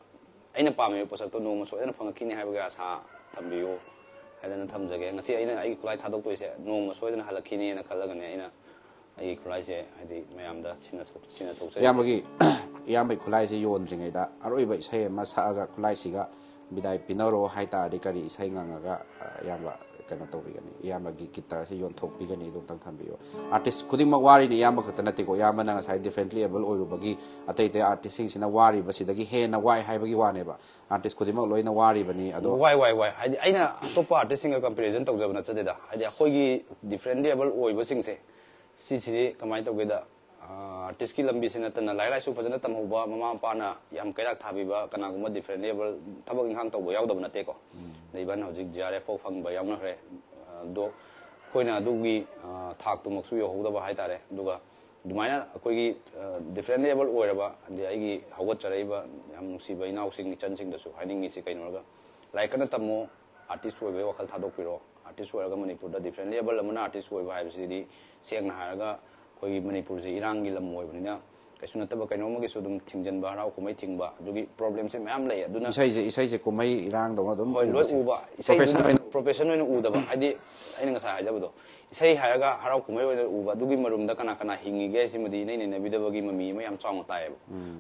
ꯑꯩꯅ ꯄꯥꯝꯃꯤꯕ ꯄꯣꯠꯁꯛꯇꯣ ꯅꯣꯡꯃ ꯁꯣꯏꯗꯅ ꯐꯪꯉꯛꯈꯤꯅꯤ ꯍꯥꯏꯕꯒꯤ ꯑꯥꯁꯥ ꯊꯝꯕꯤꯌꯨ ꯍꯥꯏꯗꯅ ꯊꯝꯖꯒꯦ꯫ ꯉꯁꯤ ꯑꯩꯅ ꯑꯩꯒꯤ ꯈꯨꯠꯂꯥꯏ ꯊꯥꯗꯣꯛꯇꯣꯏꯁꯦ ꯅꯣꯡꯃ ꯁꯣꯏꯗꯅ ꯍꯜꯂꯛꯈꯤꯅꯤꯅ ꯈꯜꯂꯒꯅꯦ ꯑꯩꯅ ꯑꯩꯒꯤ ꯈꯨꯠꯂꯥꯏꯁꯦ ꯍꯥꯏꯗꯤ ꯃꯌꯥꯝꯗ ꯁꯤꯟꯅ ꯁꯤꯟꯅ ꯊꯣꯛꯆꯔꯤꯁꯦ꯫ ꯏꯌꯥꯝꯕꯒꯤ ꯏꯌꯥꯝꯕꯒꯤ ꯈꯨꯠꯂꯥꯏꯁꯦ ꯌꯣꯟꯗ꯭ꯔꯤꯉꯩꯗ ꯑꯔꯣꯏꯕ ꯏꯁꯩ ꯑꯃ ꯁꯛꯑꯒ ꯈꯨꯠꯂꯥꯏꯁꯤꯒ ꯕꯤꯗꯥꯏ ꯄꯤꯅꯔꯣ ꯍꯥꯏꯇꯥꯔꯗꯤ ꯀꯔꯤ ꯏꯁꯩ ꯉꯪꯉꯒ ꯑ, ꯏꯌꯥꯝꯕ ꯀꯩꯅꯣ ꯇꯧꯕꯤꯒꯅꯤ? ꯏꯌꯥꯝꯕꯒꯤ ꯒꯤꯇꯔꯁꯤ ꯌꯣꯟꯊꯣꯛꯄꯤꯒꯅꯤ? ꯑꯗꯨ ꯑꯝꯇꯪ ꯊꯝꯕꯤꯌꯨ꯫ ꯑꯥꯔꯇꯤꯁ ꯈꯨꯗꯤꯡꯃꯛ ꯋꯥꯔꯤꯅꯤ ꯏꯌꯥꯝꯕ ꯈꯛꯇ ꯅꯠꯇꯦꯀꯣ꯫ ꯏꯌꯥꯝꯕꯅ ꯉꯁꯥꯏ ꯗꯤꯐ꯭ꯔꯦꯟꯠꯂꯤ ꯑꯦꯕꯜ ꯑꯣꯏꯔꯨꯕꯒꯤ ꯑꯇꯩ ꯑꯇꯩ ꯑꯥꯔꯇꯤꯁꯁꯤꯡꯁꯤꯅ ꯋꯥꯔꯤꯕꯁꯤꯗꯒꯤ ꯍꯦꯟꯅ ꯋꯥꯏ ꯍꯥꯏꯕꯒꯤ ꯋꯥꯅꯦꯕ꯫ ꯑꯥꯔꯇꯤꯁ ꯈꯨꯗꯤꯡꯃꯛ ꯂꯣꯏꯅ ꯋꯥꯔꯤꯕꯅꯤ꯫ ꯑꯗꯣ ꯋꯥꯏ ꯋꯥꯏ ꯋꯥꯏ ꯍꯥꯏꯗꯤ ꯑꯩꯅ ꯑꯇꯣꯞꯄ ꯑꯥꯔꯇꯤꯁꯁꯤꯡꯒ ꯀꯝꯄꯦꯔꯤꯖꯟ ꯇꯧꯖꯕ ꯅꯠꯆꯗꯦꯗ꯫ ꯍꯥꯏꯗꯤ ꯑꯩꯈꯣꯏꯒꯤ ꯗꯤꯐ꯭ꯔꯦꯟꯠꯂꯤ ꯑꯦꯕꯜ ꯑꯣꯏꯕꯁꯤꯡꯁꯦ ꯁꯤꯁꯤꯗꯤ ꯀꯃꯥꯏꯅ ꯇꯧꯒꯦꯗ, ꯑꯥꯔꯇꯤꯁꯀꯤ ꯂꯝꯕꯤꯁꯤ ꯅꯠꯇꯅ ꯂꯥꯏꯔꯤꯛ ꯂꯥꯏꯁꯨ ꯐꯖꯅ ꯇꯝꯍꯧꯕ, ꯃꯃꯥ ꯃꯄꯥꯅ ꯌꯥꯝ ꯀꯩꯔꯥꯛ ꯊꯥꯕꯤꯕ, ꯀꯅꯥꯒꯨꯝꯕ ꯗꯤꯐ꯭ꯔꯦꯟꯠꯂꯤ ꯑꯦꯕꯜ ꯊꯕꯛ ꯏꯪꯈꯥꯡ ꯇꯧꯕ ꯌꯥꯎꯗꯕ ꯅꯠꯇꯦꯀꯣ꯫ ꯑꯗꯩ ꯏꯚꯟ ꯍꯧꯖꯤꯛ ꯖꯤ ꯑꯥꯔ ꯑꯦꯐ ꯐꯥꯎ ꯐꯪꯕ ꯌꯥꯎꯅꯈ꯭ꯔꯦ꯫ ꯑꯗꯣ ꯑꯩꯈꯣꯏꯅ ꯑꯗꯨꯒꯤ ꯑ, ꯊꯥꯛꯇꯨꯃꯛꯁꯨ ꯌꯧꯍꯧꯗꯕ ꯍꯥꯏꯇꯥꯔꯦ꯫ ꯑꯗꯨꯒ ꯑꯗꯨꯃꯥꯏꯅ ꯑꯩꯈꯣꯏꯒꯤ ꯗꯤꯐ꯭ꯔꯦꯟꯠꯂꯤ ꯑꯦꯕꯜ ꯑꯣꯏꯔꯕ, ꯑꯗꯩ ꯑꯩꯒꯤ ꯍꯧꯒꯠꯆꯔꯛꯏꯕ ꯌꯥꯝ ꯅꯨꯡꯁꯤꯕ ꯏꯅꯥꯎꯁꯤꯡ ꯏꯆꯟꯁꯤꯡꯗꯁꯨ ꯍꯥꯏꯅꯤꯡꯉꯤꯁꯤ ꯀꯩꯅꯣ ꯍꯥꯏꯔꯒ, ꯂꯥꯏꯔꯤꯛ ꯀꯟꯅ ꯇꯝꯃꯣ, ꯑꯥꯔꯇꯤꯁ ꯑꯣꯏꯕꯒꯤ ꯋꯥꯈꯜ ꯊꯥꯗꯣꯛꯄꯤꯔꯣ꯫ ꯑꯥꯔꯇꯤꯁ ꯑꯣꯏꯔꯒ ꯃꯅꯤꯄꯨꯔꯗ ꯗꯤꯐ꯭ꯔꯦꯟꯠꯂꯤ ꯑꯦꯕꯜ ꯑꯃꯅ ꯑꯥꯔꯇꯤꯁ ꯑꯣꯏꯕ ꯍꯥꯏꯕꯁꯤꯗꯤ ꯁꯦꯡꯅ ꯍꯥꯏꯔꯒ ꯑꯩꯈꯣꯏꯒꯤ ꯃꯅꯤꯄꯨꯔꯁꯤ ꯏꯔꯥꯡꯒꯤ ꯂꯝ ꯑꯣꯏꯕꯅꯤꯅ ꯀꯩꯁꯨ ꯅꯠꯇꯕ ꯀꯩꯅꯣꯝ ꯑꯃꯒꯤꯁꯨ ꯑꯗꯨꯝ ꯊꯤꯡꯖꯤꯟꯕ, ꯍꯔꯥꯎ ꯀꯨꯝꯍꯩ ꯊꯤꯡꯕ, ꯑꯗꯨꯒꯤ ꯄ꯭ꯔꯣꯕ꯭ꯂꯦꯝꯁꯦ ꯃꯌꯥꯝ ꯂꯩ꯫ ꯑꯗꯨꯅ ꯏꯁꯩꯁꯦ ꯏꯁꯩꯁꯦ ꯀꯨꯝꯍꯩ ꯏꯔꯥꯡꯗꯧꯅ ꯑꯗꯨꯝ ꯍꯣꯏ, ꯂꯣꯏ ꯎꯕꯁꯦ꯫ ꯎꯕ꯫ ꯏꯁꯩ ꯄ꯭ꯔꯣꯐꯦꯁꯟ ꯑꯣꯏꯅ ꯄ꯭ꯔꯣꯐꯦꯁꯟ ꯑꯣꯏꯅ ꯎꯗꯕ, ꯍꯥꯏꯗꯤ ꯑꯩꯅ ꯉꯁꯥꯏ ꯍꯥꯏꯖꯕꯗꯣ, ꯏꯁꯩ ꯍꯥꯏꯔꯒ ꯍꯔꯥꯎ ꯀꯨꯝꯍꯩ ꯑꯣꯏꯅ ꯎꯕ, ꯑꯗꯨꯒꯤ ꯃꯔꯨꯝꯗ ꯀꯅꯥ ꯀꯅꯥ ꯍꯤꯡꯉꯤꯒꯦ ꯍꯥꯏꯁꯤꯃꯗꯤ ꯏꯅꯩ ꯅꯩꯅꯕꯤꯗꯕꯒꯤ ꯃꯃꯤ ꯑꯃ ꯌꯥꯝ ꯆꯥꯎꯅ ꯇꯥꯏꯌꯦꯕ꯫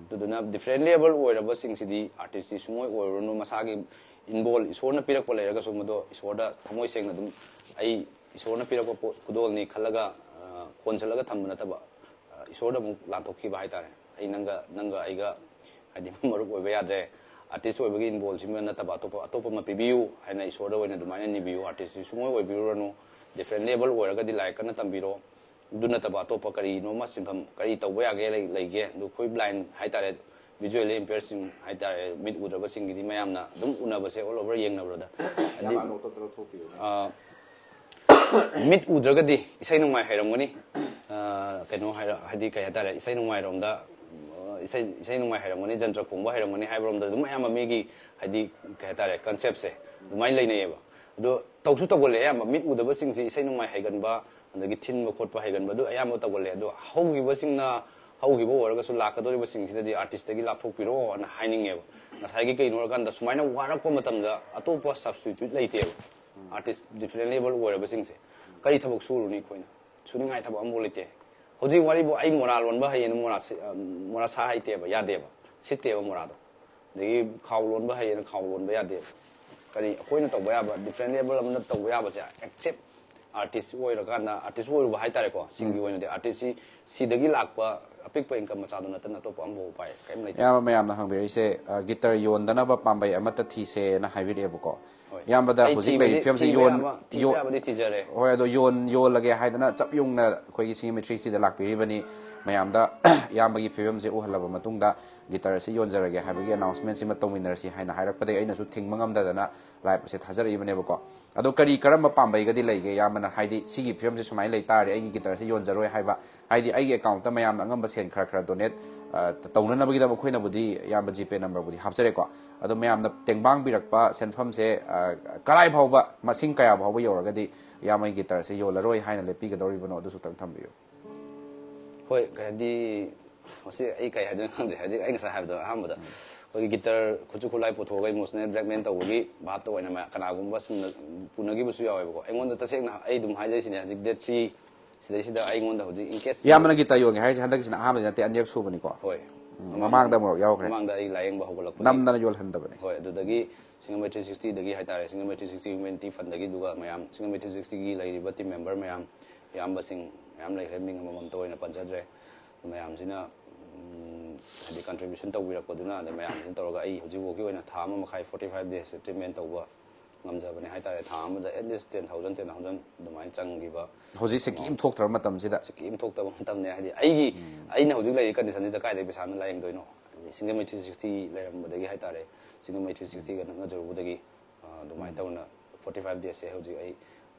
ꯑꯗꯨꯗꯨꯅ ꯗꯤꯐ꯭ꯔꯦꯟꯠꯂꯤ ꯑꯦꯕꯜ ꯑꯣꯏꯔꯕꯁꯤꯡꯁꯤꯗꯤ ꯑꯥꯔꯇꯤꯁꯇꯤ ꯁꯨꯡꯑꯣꯏ ꯑꯣꯏꯔꯨꯔꯅꯨ꯫ ꯃꯁꯥꯒꯤ ꯏꯟꯕꯣꯜ ꯏꯁꯣꯔꯅ ꯄꯤꯔꯛꯄ ꯂꯩꯔꯒꯁꯨ ꯃꯗꯣ ꯏꯁꯣꯔꯗ ꯊꯃꯣꯏ ꯁꯦꯡꯅ ꯑꯗꯨꯝ ꯑꯩ ꯏꯁꯣꯔꯅ ꯄꯤꯔꯛꯄ ꯄꯣꯠ ꯈꯨꯗꯣꯜꯅꯤ ꯈꯜꯂꯒ ꯑ, ꯀꯣꯟꯁꯤꯜꯂꯒ ꯊꯝꯕ ꯅꯠꯇꯕ, ꯑ, ꯏꯁꯣꯔꯗ ꯑꯃꯨꯛ ꯂꯥꯟꯊꯣꯛꯈꯤꯕ ꯍꯥꯏꯇꯥꯔꯦ꯫ ꯑꯩ ꯅꯪꯒ ꯅꯪꯒ ꯑꯩꯒ ꯍꯥꯏꯗꯤ ꯃꯔꯨꯞ ꯑꯣꯏꯕ ꯌꯥꯗ꯭ꯔꯦ, ꯑꯥꯔꯇꯤꯁ ꯑꯣꯏꯕꯒꯤ ꯏꯟꯕꯣꯜꯁꯤꯃ ꯅꯠꯇꯕ ꯑꯇꯣꯞꯄ ꯑꯇꯣꯞꯄ ꯑꯃ ꯄꯤꯕꯤꯌꯨ ꯍꯥꯏꯅ ꯏꯁꯣꯔꯗ ꯑꯣꯏꯅ ꯑꯗꯨꯃꯥꯏꯅ ꯅꯤꯕꯤꯌꯨ꯫ ꯑꯥꯔꯇꯤꯁꯁꯤ ꯁꯨꯡꯑꯣꯏ ꯑꯣꯏꯕꯤꯔꯨꯔꯅꯨ꯫ ꯗꯤꯐ꯭ꯔꯦꯟꯠꯂꯤ ꯑꯦꯕꯜ ꯑꯣꯏꯔꯒꯗꯤ ꯂꯥꯏꯔꯤꯛ ꯀꯟꯅ ꯇꯝꯕꯤꯔꯣ꯫ ꯑꯗꯨ ꯅꯠꯇꯕ ꯑꯇꯣꯞꯄ ꯀꯔꯤꯅꯣ ꯑꯃ ꯁꯤꯟꯐꯝ ꯀꯔꯤ ꯇꯧꯕ ꯌꯥꯒꯦ ꯂꯩ- ꯂꯩꯒꯦ꯫ ꯑꯗꯨ ꯑꯩꯈꯣꯏ ꯕ꯭ꯂꯥꯏꯟ ꯍꯥꯏꯇꯥꯔꯦ, ꯚꯤꯖꯨꯋꯦꯜꯂꯤ ꯏꯝꯄꯦꯌꯔꯁꯤꯡ ꯍꯥꯏꯇꯥꯔꯦ, ꯃꯤꯠ ꯎꯗ꯭ꯔꯕꯁꯤꯡꯒꯤꯗꯤ ꯃꯌꯥꯝꯅ ꯑꯗꯨꯝ ꯎꯅꯕꯁꯦ ꯑꯣꯜ ꯑꯣꯚꯔ ꯌꯦꯡꯅꯕꯗ ꯍꯥꯏꯗꯤ, ꯑ, ꯃꯤꯠ ꯎꯗ꯭ꯔꯒꯗꯤ ꯏꯁꯩ ꯅꯣꯡꯃꯥꯏ ꯍꯩꯔꯝꯒꯅꯤ꯫ ꯑ, ꯀꯩꯅꯣ ꯍꯥꯏꯔ ꯍꯥꯏꯗꯤ ꯀꯩ ꯍꯥꯏꯇꯥꯔꯦ, ꯏꯁꯩ ꯅꯣꯡꯃꯥꯏꯔꯣꯝꯗ, ꯑ, ꯏꯁꯩ ꯏꯁꯩ ꯅꯣꯡꯃꯥꯏ ꯍꯩꯔꯝꯒꯅꯤ, ꯖꯟꯇ꯭ꯔ ꯈꯣꯡꯕ ꯍꯩꯔꯝꯒꯅꯤ ꯍꯥꯏꯕꯔꯣꯝꯗ ꯑꯗꯨꯝ ꯑꯌꯥꯝꯕ ꯃꯤꯒꯤ ꯍꯥꯏꯗꯤ ꯀꯩ ꯍꯥꯏꯇꯥꯔꯦ, ꯀꯟꯁꯦꯞꯁꯦ ꯑꯗꯨꯃꯥꯏꯅ ꯂꯩꯅꯩꯌꯦꯕ꯫ ꯑꯗꯣ ꯇꯧꯁꯨ ꯇꯧꯒꯜꯂꯦ ꯑꯌꯥꯝꯕ ꯃꯤꯠ ꯎꯗꯕꯁꯤꯡꯁꯤ ꯏꯁꯩ ꯅꯣꯡꯃꯥꯏ ꯍꯩꯒꯟꯕ, ꯑꯗꯒꯤ ꯊꯤꯟꯕ ꯈꯣꯠꯄ ꯍꯩꯒꯟꯕ ꯑꯗꯨ ꯑꯌꯥꯝꯕ ꯇꯧꯒꯜꯂꯦ꯫ ꯑꯗꯣ ꯍꯧꯈꯤꯕꯁꯤꯡꯅ ꯍꯧꯈꯤꯕ ꯑꯣꯏꯔꯒꯁꯨ ꯂꯥꯛꯀꯗꯧꯔꯤꯕꯁꯤꯡꯁꯤꯗꯗꯤ ꯑꯥꯔꯇꯤꯁꯇꯒꯤ ꯂꯥꯞꯊꯣꯛꯄꯤꯔꯣꯅ ꯍꯥꯏꯅꯤꯡꯉꯦꯕ꯫ ꯉꯁꯥꯏꯒꯤ ꯀꯩꯅꯣ ꯍꯥꯏꯔꯀꯥꯟꯗ ꯁꯨꯃꯥꯏꯅ ꯋꯥꯔꯛꯄ ꯃꯇꯝꯗ ꯑꯇꯣꯞꯄ ꯁꯕꯁꯇꯤꯇ꯭ꯌꯨꯠ ꯂꯩꯇꯦꯕ꯫ ꯑꯥꯔꯇꯤꯁ ꯗꯤꯐ꯭ꯔꯦꯟꯠꯂꯤ ꯑꯦꯕꯜ ꯑꯣꯏꯔꯕꯁꯤꯡꯁꯦ ꯀꯔꯤ ꯊꯕꯛ ꯁꯨꯔꯨꯅꯤ? ꯑꯩꯈꯣꯏꯅ ꯁꯨꯅꯤꯡꯉꯥꯏ ꯊꯕꯛ ꯑꯃꯐꯥꯎ ꯂꯩꯇꯦ꯫ ꯍꯧꯖꯤꯛ ꯋꯥꯔꯤꯕꯨ ꯑꯩ ꯃꯣꯔꯥ ꯂꯣꯟꯕ ꯍꯩꯌꯦꯅ ꯃꯣꯔꯥ ꯁꯤ-, ꯑ, ꯃꯣꯔꯥ ꯁꯥ ꯍꯩꯇꯦꯕ, ꯌꯥꯗꯦꯕ, ꯁꯤꯠꯇꯦꯕ ꯃꯣꯔꯥꯗꯣ꯫ ꯑꯗꯒꯤ ꯈꯥꯎ ꯂꯣꯟꯕ ꯍꯩꯌꯦꯅ ꯈꯥꯎ ꯂꯣꯟꯕ ꯌꯥꯗꯦꯕ꯫ ꯀꯔꯤ ꯑꯩꯈꯣꯏꯅ ꯇꯧꯕ ꯌꯥꯕ, different level ꯑꯃꯗ ꯇꯧꯕ ꯌꯥꯕꯁꯦ, except artist ꯑꯣꯏꯔꯀꯥꯟꯗ, artist ꯑꯣꯏꯔꯨꯕ ꯍꯥꯏꯇꯥꯔꯦꯀꯣ, ꯁꯤꯡꯒꯤ ꯑꯣꯏꯅꯗꯤ artist ꯁꯤ ꯁꯤꯗꯒꯤ ꯂꯥꯛꯄ ꯑꯄꯤꯛꯄ income ꯃꯆꯥꯗꯨ ꯅꯠꯇꯅ ꯑꯇꯣꯞꯄ ꯑꯃꯐꯥꯎ ꯎꯄꯥꯏ ꯀꯔꯤꯝ ꯂꯩꯇꯦ꯫ ꯑꯌꯥꯝꯕ ꯃꯌꯥꯝꯅ ꯍꯪꯕꯤꯔꯛꯏꯁꯦ, ꯑ, ꯒꯤꯇꯔ ꯌꯣꯟꯗꯅꯕ ꯄꯥꯝꯕꯩ ꯑꯃꯠꯇ ꯊꯤꯁꯦꯅ ꯍꯥꯏꯕꯤꯔꯛꯑꯦꯕ꯫ ꯍꯣꯏ꯫ ꯏꯌꯥꯝꯕꯗ ꯑꯩ ꯍꯧꯖꯤꯛ ꯊꯤꯕꯗꯤ, ꯂꯩꯔꯤꯕ ꯐꯤꯕꯝꯁꯤ ꯊꯤꯕ ꯌꯣꯟ-, ꯌꯥꯕ, ꯊꯤꯕ ꯌꯣ-, ꯌꯥꯕꯗꯤ ꯊꯤꯖꯔꯦ꯫ ꯍꯣꯏ, ꯑꯗꯣ ꯌꯣꯟ-, ꯌꯣꯜꯂꯒꯦ ꯍꯥꯏꯗꯅ ꯆꯞ ꯌꯨꯡꯅ ꯑꯩꯈꯣꯏꯒꯤ ꯁꯤꯡꯖꯃꯩ ꯊ꯭ꯔꯤ ꯁꯤꯛꯁꯇꯤꯗ ꯂꯥꯛꯄꯤꯔꯤꯕꯅꯤ꯫ ꯃꯌꯥꯝꯗ ꯏꯌꯥꯝꯕꯒꯤ ꯐꯤꯕꯝꯁꯤ ꯎꯍꯜꯂꯕ ꯃꯇꯨꯡꯗ ꯒꯤꯇꯔ ꯑꯁꯤ ꯌꯣꯟꯖꯔꯒꯦ ꯍꯥꯏꯕꯒꯤ announcement ꯁꯤꯃ ꯇꯧꯃꯤꯟꯅꯔꯁꯤ ꯍꯥꯏꯅ ꯍꯥꯏꯔꯛꯄꯗꯒꯤ ꯑꯩꯅꯁꯨ ꯊꯤꯡꯕ ꯉꯝꯗꯗꯅ live ꯑꯁꯦ ꯊꯥꯖꯔꯛꯏꯕꯅꯦꯕꯀꯣ꯫ ꯑꯗꯣ ꯀꯔꯤ, ꯀꯔꯝꯕ ꯄꯥꯝꯕꯩꯒꯗꯤ ꯂꯩꯒꯦ ꯏꯌꯥꯝꯕꯅ? ꯍꯥꯏꯗꯤ ꯁꯤꯒꯤ ꯐꯤꯕꯝꯁꯤ ꯁꯨꯃꯥꯏꯅ ꯂꯩ ꯇꯥꯔꯗꯤ ꯑꯩꯒꯤ ꯒꯤꯇꯔꯁꯤ ꯌꯣꯟꯖꯔꯣꯏ ꯍꯥꯏꯕ, ꯍꯥꯏꯗꯤ ꯑꯩꯒꯤ account ꯇ ꯃꯌꯥꯝꯅ ꯑꯉꯝꯕ ꯁꯦꯟ ꯈꯔ ꯈꯔ donate, ꯑ, ꯇꯧꯅꯅꯕꯒꯤꯗꯃꯛ ꯑꯩꯈꯣꯏꯅꯕꯨꯗꯤ ꯏꯌꯥꯝꯕ GPay number ꯕꯨꯗꯤ ꯍꯥꯞꯆꯔꯦꯀꯣ꯫ ꯑꯗꯣ ꯃꯌꯥꯝꯅ ꯇꯦꯡꯕꯥꯡꯕꯤꯔꯛꯄ ꯁꯦꯟꯐꯝꯁꯦ, ꯑ, ꯀꯔꯥꯏ ꯐꯥꯎꯕ, ꯃꯁꯤꯡ ꯀꯌꯥ ꯐꯥꯎꯕ ꯌꯧꯔꯒꯗꯤ ꯏꯌꯥꯝꯕꯒꯤ ꯒꯤꯇꯔꯁꯦ ꯌꯣꯜꯂꯔꯣꯏ ꯍꯥꯏꯅ ꯂꯦꯞꯄꯤꯒꯗꯧꯔꯤꯕꯅꯣ, ꯑꯗꯨꯁꯨ ꯈꯤꯇꯪ ꯊꯝꯕꯤꯌꯨ꯫ ꯍꯣꯏ, ꯀꯩ ꯍꯥꯏꯗꯤ, ꯃꯁꯤ ꯑꯩ ꯀꯩ ꯍꯥꯏꯗꯣꯏꯅꯣ ꯈꯪꯗ꯭ꯔꯦ꯫ ꯍꯥꯏꯗꯤ ꯑꯩ ꯉꯁꯥꯏ ꯍꯥꯏꯕꯗꯣ ꯑꯍꯥꯟꯕꯗ, ꯑꯩꯈꯣꯏꯒꯤ ꯒꯤꯇꯔ ꯈꯨꯠꯁꯨ ꯈꯨꯠꯂꯥꯏ ꯄꯨꯊꯣꯛꯑꯒ emotional blackmail ꯇꯧꯕꯒꯤ ꯚꯥꯞꯇ ꯑꯣꯏꯅ ꯃꯌꯥꯝ, ꯀꯅꯥꯒꯨꯝꯕ ꯁꯨꯝꯅ ꯄꯨꯅꯈꯤꯕꯁꯨ ꯌꯥꯎꯋꯦꯕꯀꯣ꯫ ꯑꯩꯉꯣꯟꯗ ꯇꯁꯦꯡꯅ ꯑꯩ ꯑꯗꯨꯝ ꯍꯥꯏꯖꯩꯁꯤꯅꯦ, ꯍꯧꯖꯤꯛ date three ꯁꯤꯗꯩꯁꯤꯗ ꯑꯩꯉꯣꯟꯗ ꯍꯧꯖꯤꯛ in case ꯏꯌꯥꯝꯕꯅ ꯒꯤꯇꯔ ꯌꯣꯟꯒꯦ ꯍꯥꯏꯁꯦ ꯍꯟꯗꯛꯀꯤꯁꯤꯅ ꯑꯍꯥꯟꯕꯗꯤ ꯅꯠꯇꯦ, ꯑꯅꯤꯔꯛ ꯁꯨꯕꯅꯤꯀꯣ꯫ ꯍꯣꯏ꯫ ꯎꯝ, ꯃꯃꯥꯡꯗ ꯑꯃꯨꯔꯛ ꯌꯥꯎꯈ꯭ꯔꯦ꯫ ꯃꯃꯥꯡꯗ ꯑꯩ ꯂꯥꯏꯌꯦꯡꯕ ꯍꯧꯒꯠꯂꯛꯄꯗꯒꯤ ꯅꯝꯗꯅ ꯌꯣꯜꯍꯟꯗꯕꯅꯤ꯫ ꯍꯣꯏ, ꯑꯗꯨꯗꯒꯤ ꯁꯤꯡꯖꯃꯩ ꯊ꯭ꯔꯤ ꯁꯤꯛꯁꯇꯤꯗꯒꯤ ꯍꯥꯏꯇꯥꯔꯦ, ꯁꯤꯡꯖꯃꯩ ꯊ꯭ꯔꯤ ꯁꯤꯛꯁꯇꯤ humanity fund ꯗꯒꯤ, ꯑꯗꯨꯒ ꯃꯌꯥꯝ ꯁꯤꯡꯖꯃꯩ ꯊ꯭ꯔꯤ ꯁꯤꯛꯁꯇꯤꯒꯤ ꯂꯩꯔꯤꯕ team member ꯃꯌꯥꯝ, ꯏꯌꯥꯝꯕꯁꯤꯡ ꯃꯌꯥꯝ ꯂꯩꯈ꯭ꯔꯦ, ꯃꯤꯡ ꯑꯃꯃꯝꯇ ꯑꯣꯏꯅ ꯄꯟꯖꯗ꯭ꯔꯦ꯫ ꯃꯌꯥꯝꯁꯤꯅ, ꯎꯝ, ꯍꯥꯏꯗꯤ contribution ꯇꯧꯕꯤꯔꯛꯄꯗꯨꯅ, ꯑꯗꯩ ꯃꯌꯥꯝꯁꯤꯅ ꯇꯧꯔꯒ ꯑꯩ ꯍꯧꯖꯤꯛꯐꯥꯎꯒꯤ ꯑꯣꯏꯅ ꯊꯥ ꯑꯃ ꯃꯈꯥꯏ, forty five days treatment ꯇꯧꯕ ꯉꯝꯖꯕꯅꯦ ꯍꯥꯏꯇꯥꯔꯦ꯫ ꯊꯥ ꯑꯃꯗ at least ten thousand, ten thousand ꯑꯗꯨꯃꯥꯏꯅ ꯆꯪꯈꯤꯕ꯫ ꯍꯧꯖꯤꯛ ꯁꯦꯀꯤ ꯑꯃ ꯊꯣꯛꯇ꯭ꯔꯕ ꯃꯇꯝꯁꯤꯗ꯫ ꯁꯦꯀꯤ ꯑꯃ ꯊꯣꯛꯇꯕ ꯃꯇꯝꯅꯦ꯫ ꯍꯥꯏꯗꯤ ꯑꯩꯒꯤ, ꯎꯝ꯫ ꯑꯩꯅ ꯍꯧꯖꯤꯛ ꯂꯩꯔꯤ condition ꯁꯤꯗ ꯀꯥꯏꯗꯒꯤ ꯄꯩꯁꯥꯅ ꯂꯥꯏꯌꯦꯡꯗꯣꯏꯅꯣ? ꯍꯥꯏꯗꯤ ꯁꯤꯡꯖꯃꯩ ꯊ꯭ꯔꯤ ꯁꯤꯛꯁꯇꯤ ꯂꯩꯔꯝꯕꯗꯒꯤ ꯍꯥꯏꯇꯥꯔꯦ, ꯁꯤꯡꯖꯃꯩ ꯊ꯭ꯔꯤ ꯁꯤꯛꯁꯇꯤꯒ ꯅꯛꯅꯖꯔꯨꯕꯗꯒꯤ, ꯑ, ꯑꯗꯨꯃꯥꯏꯅ ꯎꯝ꯫ ꯇꯧꯅ forty five days ꯁꯦ ꯍꯧꯖꯤꯛ ꯑꯩ,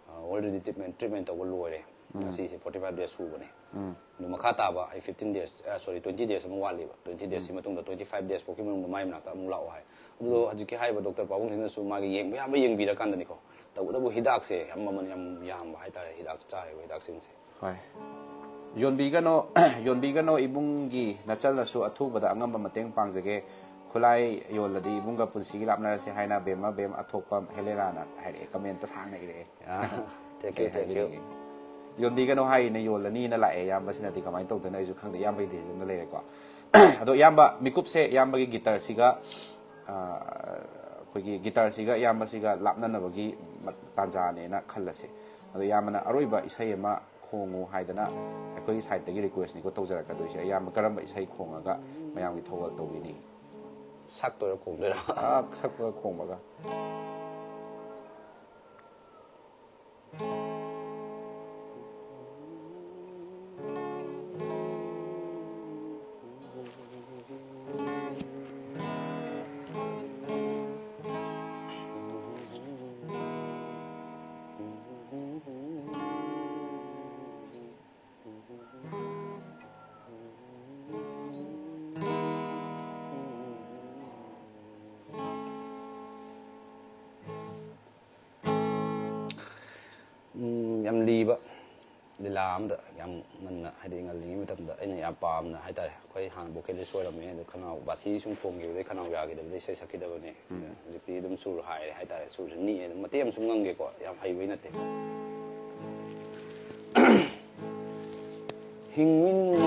ꯑ, already treatment, treatment ꯇꯧꯕ ꯂꯣꯏꯔꯦ꯫ ꯎꯝ꯫ ꯉꯁꯤꯁꯦ forty five days ꯁꯨꯕꯅꯦ꯫ ꯎꯝ꯫ ꯑꯗꯨ ꯃꯈꯥ ꯇꯥꯕ ꯑꯩ fifteen days, ꯑ, sorry, twenty days ꯑꯃ ꯋꯥꯠꯂꯤꯕ꯫ Twenty days ꯁꯤ ꯎꯝ꯫ ꯃꯇꯨꯡꯗ, twenty five days ꯐꯥꯎꯒꯤ ꯃꯅꯨꯡꯗ ꯃꯥꯏ ꯃꯅꯥꯛꯇ ꯑꯃꯨꯛ ꯂꯥꯛꯑꯣ ꯍꯥꯏ꯫ ꯑꯗꯨꯗꯣ ꯎꯝ꯫ ꯍꯧꯖꯤꯛꯀꯤ ꯍꯥꯏꯔꯤꯕ doctor ꯄꯥꯕꯨꯡꯁꯤꯅꯁꯨ ꯃꯥꯒꯤ ꯌꯦꯡꯕ ꯌꯥꯕ ꯌꯦꯡꯕꯤꯔꯀꯥꯟꯗꯅꯤꯀꯣ, ꯇꯧꯕꯇꯕꯨ ꯍꯤꯗꯥꯛꯁꯦ ꯌꯥꯝ ꯃꯃꯜ ꯌꯥꯝ ꯌꯥꯝꯕ ꯍꯥꯏꯇꯥꯔꯦ, ꯍꯤꯗꯥꯛ ꯆꯥꯔꯤꯕ ꯍꯤꯗꯥꯛꯁꯤꯡꯁꯦ꯫ ꯍꯣꯏ꯫ ꯌꯣꯟꯕꯤꯒꯅꯣ, ꯌꯣꯟꯕꯤꯒꯅꯣ, ꯏꯕꯨꯡꯒꯤ ꯅꯆꯜꯅꯁꯨ ꯑꯊꯨꯕꯗ ꯑꯉꯝꯕ ꯃꯇꯦꯡ ꯄꯥꯡꯖꯒꯦ꯫ ꯈꯨꯠꯂꯥꯏ ꯌꯣꯜꯂꯗꯤ ꯏꯕꯨꯡꯒ ꯄꯨꯟꯁꯤꯒꯤ ꯂꯥꯞꯅꯔꯁꯦ ꯍꯥꯏꯅ ꯕꯦꯝꯃ ꯕꯦꯝ ꯑꯊꯣꯛꯄ ꯍꯦꯂꯦꯅꯥꯅ ꯍꯥꯏꯔꯛꯑꯦ, comment ꯁꯥꯡꯅ ꯏꯔꯛꯑꯦ꯫ ꯑꯥ, thank you, ꯀꯩ thank you꯫ ꯍꯥꯏꯕꯤꯅꯤꯡꯉꯤ? ꯌꯣꯟꯕꯤꯒꯅꯨ ꯍꯥꯏꯔꯤꯅꯦ, ꯌꯣꯜꯂꯅꯤꯅ ꯂꯥꯛꯑꯦ꯫ ꯏꯌꯥꯝꯕꯁꯤꯅꯗꯤ ꯀꯃꯥꯏꯅ ꯇꯧꯗꯣꯏꯅꯣ ꯑꯩꯁꯨ ꯈꯪꯗꯦ, ꯏꯌꯥꯝꯕꯒꯤ ꯗꯤꯁꯤꯖꯟꯗ ꯂꯩꯔꯦꯀꯣ꯫ ꯑꯗꯣ ꯏꯌꯥꯝꯕ, ꯃꯤꯀꯨꯞꯁꯦ ꯏꯌꯥꯝꯕꯒꯤ ꯒꯤꯇꯔꯁꯤꯒ, ꯑ, ꯑꯩꯈꯣꯏꯒꯤ ꯒꯤꯇꯔꯁꯤꯒ ꯏꯌꯥꯝꯕꯁꯤꯒ ꯂꯥꯞꯅꯅꯕꯒꯤ ꯃ-, ꯇꯥꯟꯖꯥꯅꯦꯅ ꯈꯜꯂꯁꯦ꯫ ꯑꯗꯣ ꯏꯌꯥꯝꯕꯅ ꯑꯔꯣꯏꯕ ꯏꯁꯩ ꯑꯃ ꯈꯣꯡꯉꯨ ꯍꯥꯏꯗꯅ ꯑꯩꯈꯣꯏꯒꯤ ꯁꯥꯏꯠꯇꯒꯤ ꯔꯤꯀ꯭ꯋꯦꯁꯅꯤꯀꯣ ꯇꯧꯖꯔꯛꯀꯗꯣꯏꯁꯦ꯫ ꯏꯌꯥꯝꯕ ꯀꯔꯝꯕ ꯏꯁꯩ ꯈꯣꯡꯉꯒ ꯃꯌꯥꯝꯒꯤ ꯊꯧꯒꯜ ꯇꯧꯕꯤꯅꯤ? ꯁꯛꯇꯣꯏꯔ ꯈꯣꯡꯗꯣꯏꯔ? ꯑ, ꯁꯛꯄꯒ ꯈꯣꯡꯕꯒ꯫ ꯎꯝ, ꯌꯥꯝ ꯂꯤꯕ ꯂꯤꯂꯥ ꯑꯃꯗ, ꯌꯥꯝ ꯉꯟꯅ, ꯍꯥꯏꯗꯤ ꯉꯜꯂꯤꯉꯩ ꯃꯇꯝꯗ ꯑꯩꯅ ꯌꯥꯝ ꯄꯥꯝꯅ ꯍꯥꯏꯇꯥꯔꯦ, ꯑꯩꯈꯣꯏ ꯍꯥꯟꯅ ꯚꯣꯀꯦꯂꯤꯁ ꯑꯣꯏꯔꯝꯃꯦ, ꯑꯗꯣ ꯈꯅꯥꯎ ꯕꯥꯁꯤ ꯁꯨꯝ ꯈꯣꯡꯈꯤꯕꯗꯒꯤ ꯈꯅꯥꯎ ꯌꯥꯈꯤꯗꯕꯗꯒꯤ ꯏꯁꯩ ꯁꯛꯈꯤꯗꯕꯅꯦ꯫ ꯍꯧꯖꯤꯛꯇꯤ ꯑꯗꯨꯝ ꯁꯨꯔ ꯍꯥꯏꯔꯦ ꯍꯥꯏꯇꯥꯔꯦ, ꯁꯨꯔꯁꯨ ꯅꯤꯛꯑꯦ꯫ ꯑꯗꯨꯝ ꯃꯇꯦꯛ ꯑꯃ ꯁꯨꯝ ꯉꯪꯒꯦꯀꯣ, ꯌꯥꯝ ꯍꯩꯕꯩ ꯅꯠꯇꯦ꯫ ꯍꯤꯡꯃꯤꯟꯅ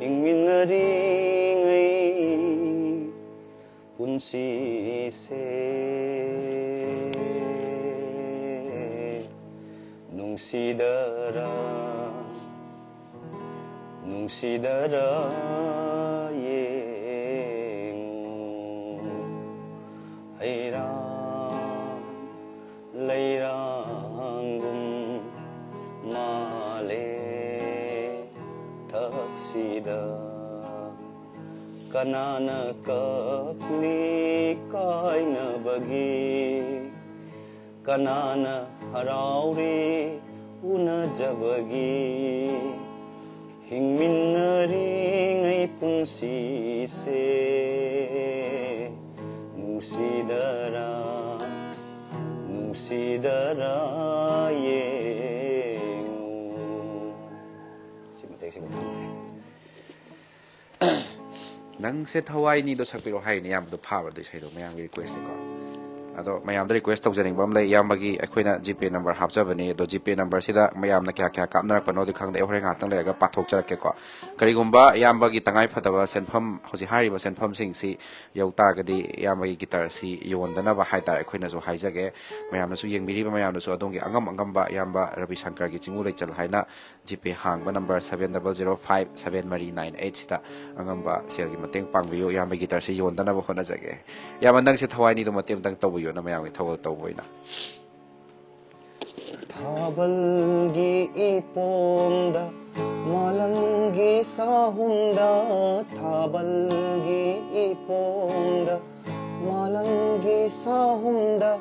ꯍꯤꯡꯃꯤꯟꯅꯔꯤꯉꯩ ꯄꯨꯟꯁꯤꯁꯦ ꯅꯨꯡꯁꯤꯗꯔ ꯅꯨꯡꯁꯤꯗꯔ ꯌꯦꯡꯉꯨ꯫ ꯍꯩꯔꯥꯡ ꯂꯩꯔꯥꯡꯒꯨꯝ ꯃꯥꯂꯦ ꯊꯛꯁꯤꯗ꯫ ꯀꯅꯥꯅ ꯀꯞꯂꯤ ꯀꯥꯏꯅꯕꯒꯤ? ꯀꯅꯥꯅ ꯍꯔꯥꯎꯔꯤ ꯎꯅꯖꯕꯒꯤ? ꯍꯤꯡꯃꯤꯟꯅꯔꯤꯉꯩ ꯄꯨꯟꯁꯤꯁꯦ ꯅꯨꯡꯁꯤꯗꯔ ꯅꯨꯡꯁꯤꯗꯔ ꯌꯦꯡꯉꯨ꯫ ꯁꯤ ꯃꯇꯦꯛꯁꯤꯕꯨ ꯈꯪꯗ꯭ꯔꯦ꯫ ꯅꯪꯁꯦ ꯊꯋꯥꯏꯅꯤꯗꯣ ꯁꯛꯄꯤꯔꯣ ꯍꯥꯏꯔꯤꯅꯦ, ꯏꯌꯥꯝꯕꯗꯣ ꯐꯥꯕꯗꯣ ꯏꯁꯩꯗꯣ ꯃꯌꯥꯝꯒꯤ ꯔꯤꯀ꯭ꯋꯦꯁꯅꯤꯀꯣ꯫ ꯑꯗꯣ ꯃꯌꯥꯝꯗ request ꯇꯧꯖꯅꯤꯡꯕ ꯑꯃ ꯂꯩ, ꯏꯌꯥꯝꯕꯒꯤ ꯑꯩꯈꯣꯏꯅ GPay number ꯍꯥꯞꯆꯕꯅꯦ, ꯑꯗꯣ GPay numberꯁꯤꯗ ꯃꯌꯥꯝꯅ ꯀꯌꯥ ꯀꯌꯥ ꯀꯥꯞꯅꯔꯛꯄꯅꯣꯗꯤ ꯈꯪꯗꯦ, ꯑꯩ ꯍꯣꯔꯦꯟ ꯉꯥꯏꯍꯥꯛꯇꯪ ꯂꯩꯔꯒ ꯄꯥꯊꯣꯛꯆꯔꯛꯀꯦꯀꯣ꯫ ꯀꯔꯤꯒꯨꯝꯕ ꯏꯌꯥꯝꯕꯒꯤ ꯇꯉꯥꯏ ꯐꯗꯕ ꯁꯦꯟꯐꯝ, ꯍꯧꯖꯤꯛ ꯍꯥꯏꯔꯤꯕ ꯁꯦꯟꯐꯝꯁꯤꯡꯁꯤ ꯌꯧ ꯇꯥꯔꯒꯗꯤ ꯏꯌꯥꯝꯕꯒꯤ guitarꯁꯤ ꯌꯣꯟꯗꯅꯕ ꯍꯥꯏꯇꯥꯔꯦ, ꯑꯩꯈꯣꯏꯅꯁꯨ ꯍꯥꯏꯖꯒꯦ꯫ ꯃꯌꯥꯝꯅꯁꯨ, ꯌꯦꯡꯕꯤꯔꯤꯕ ꯃꯌꯥꯝꯅꯁꯨ ꯑꯗꯣꯝꯒꯤ ꯑꯉꯝ ꯑꯉꯝꯕ ꯏꯌꯥꯝꯕ ꯔꯕꯤ ꯁꯪꯀꯔꯒꯤ ꯆꯤꯡꯉꯨ ꯂꯩꯆꯜ ꯍꯥꯏꯅ GPay ꯍꯥꯡꯕ number seven double zero five seven ꯃꯔꯤ nine eight ꯁꯤꯗ ꯑꯉꯝꯕ ꯁꯦꯜꯒꯤ ꯃꯇꯦꯡ ꯄꯥꯡꯕꯤꯌꯨ꯫ ꯏꯌꯥꯝꯕ guitarꯁꯤ ꯌꯣꯟꯗꯅꯕ ꯍꯣꯠꯅꯖꯒꯦ꯫ ꯏꯌꯥꯝꯕ, ꯅꯪꯁꯦ ꯊꯋꯥꯏꯅꯤꯗꯣ ꯃꯇꯦꯡ ꯑꯝꯇꯪ ꯇꯧꯕꯤꯌꯨꯅ, ꯃꯌꯥꯝꯒꯤ ꯊꯧꯒꯜ ꯇꯧꯕ ꯑꯣꯏꯅ꯫ ꯊꯥꯕꯜꯒꯤ ꯏꯄꯣꯝꯗ, ꯃꯥꯂꯪꯒꯤ ꯁꯥꯍꯨꯝꯗ, ꯊꯥꯕꯜꯒꯤ ꯏꯄꯣꯝꯗ, ꯃꯥꯂꯪꯒꯤ ꯁꯥꯍꯨꯝꯗ,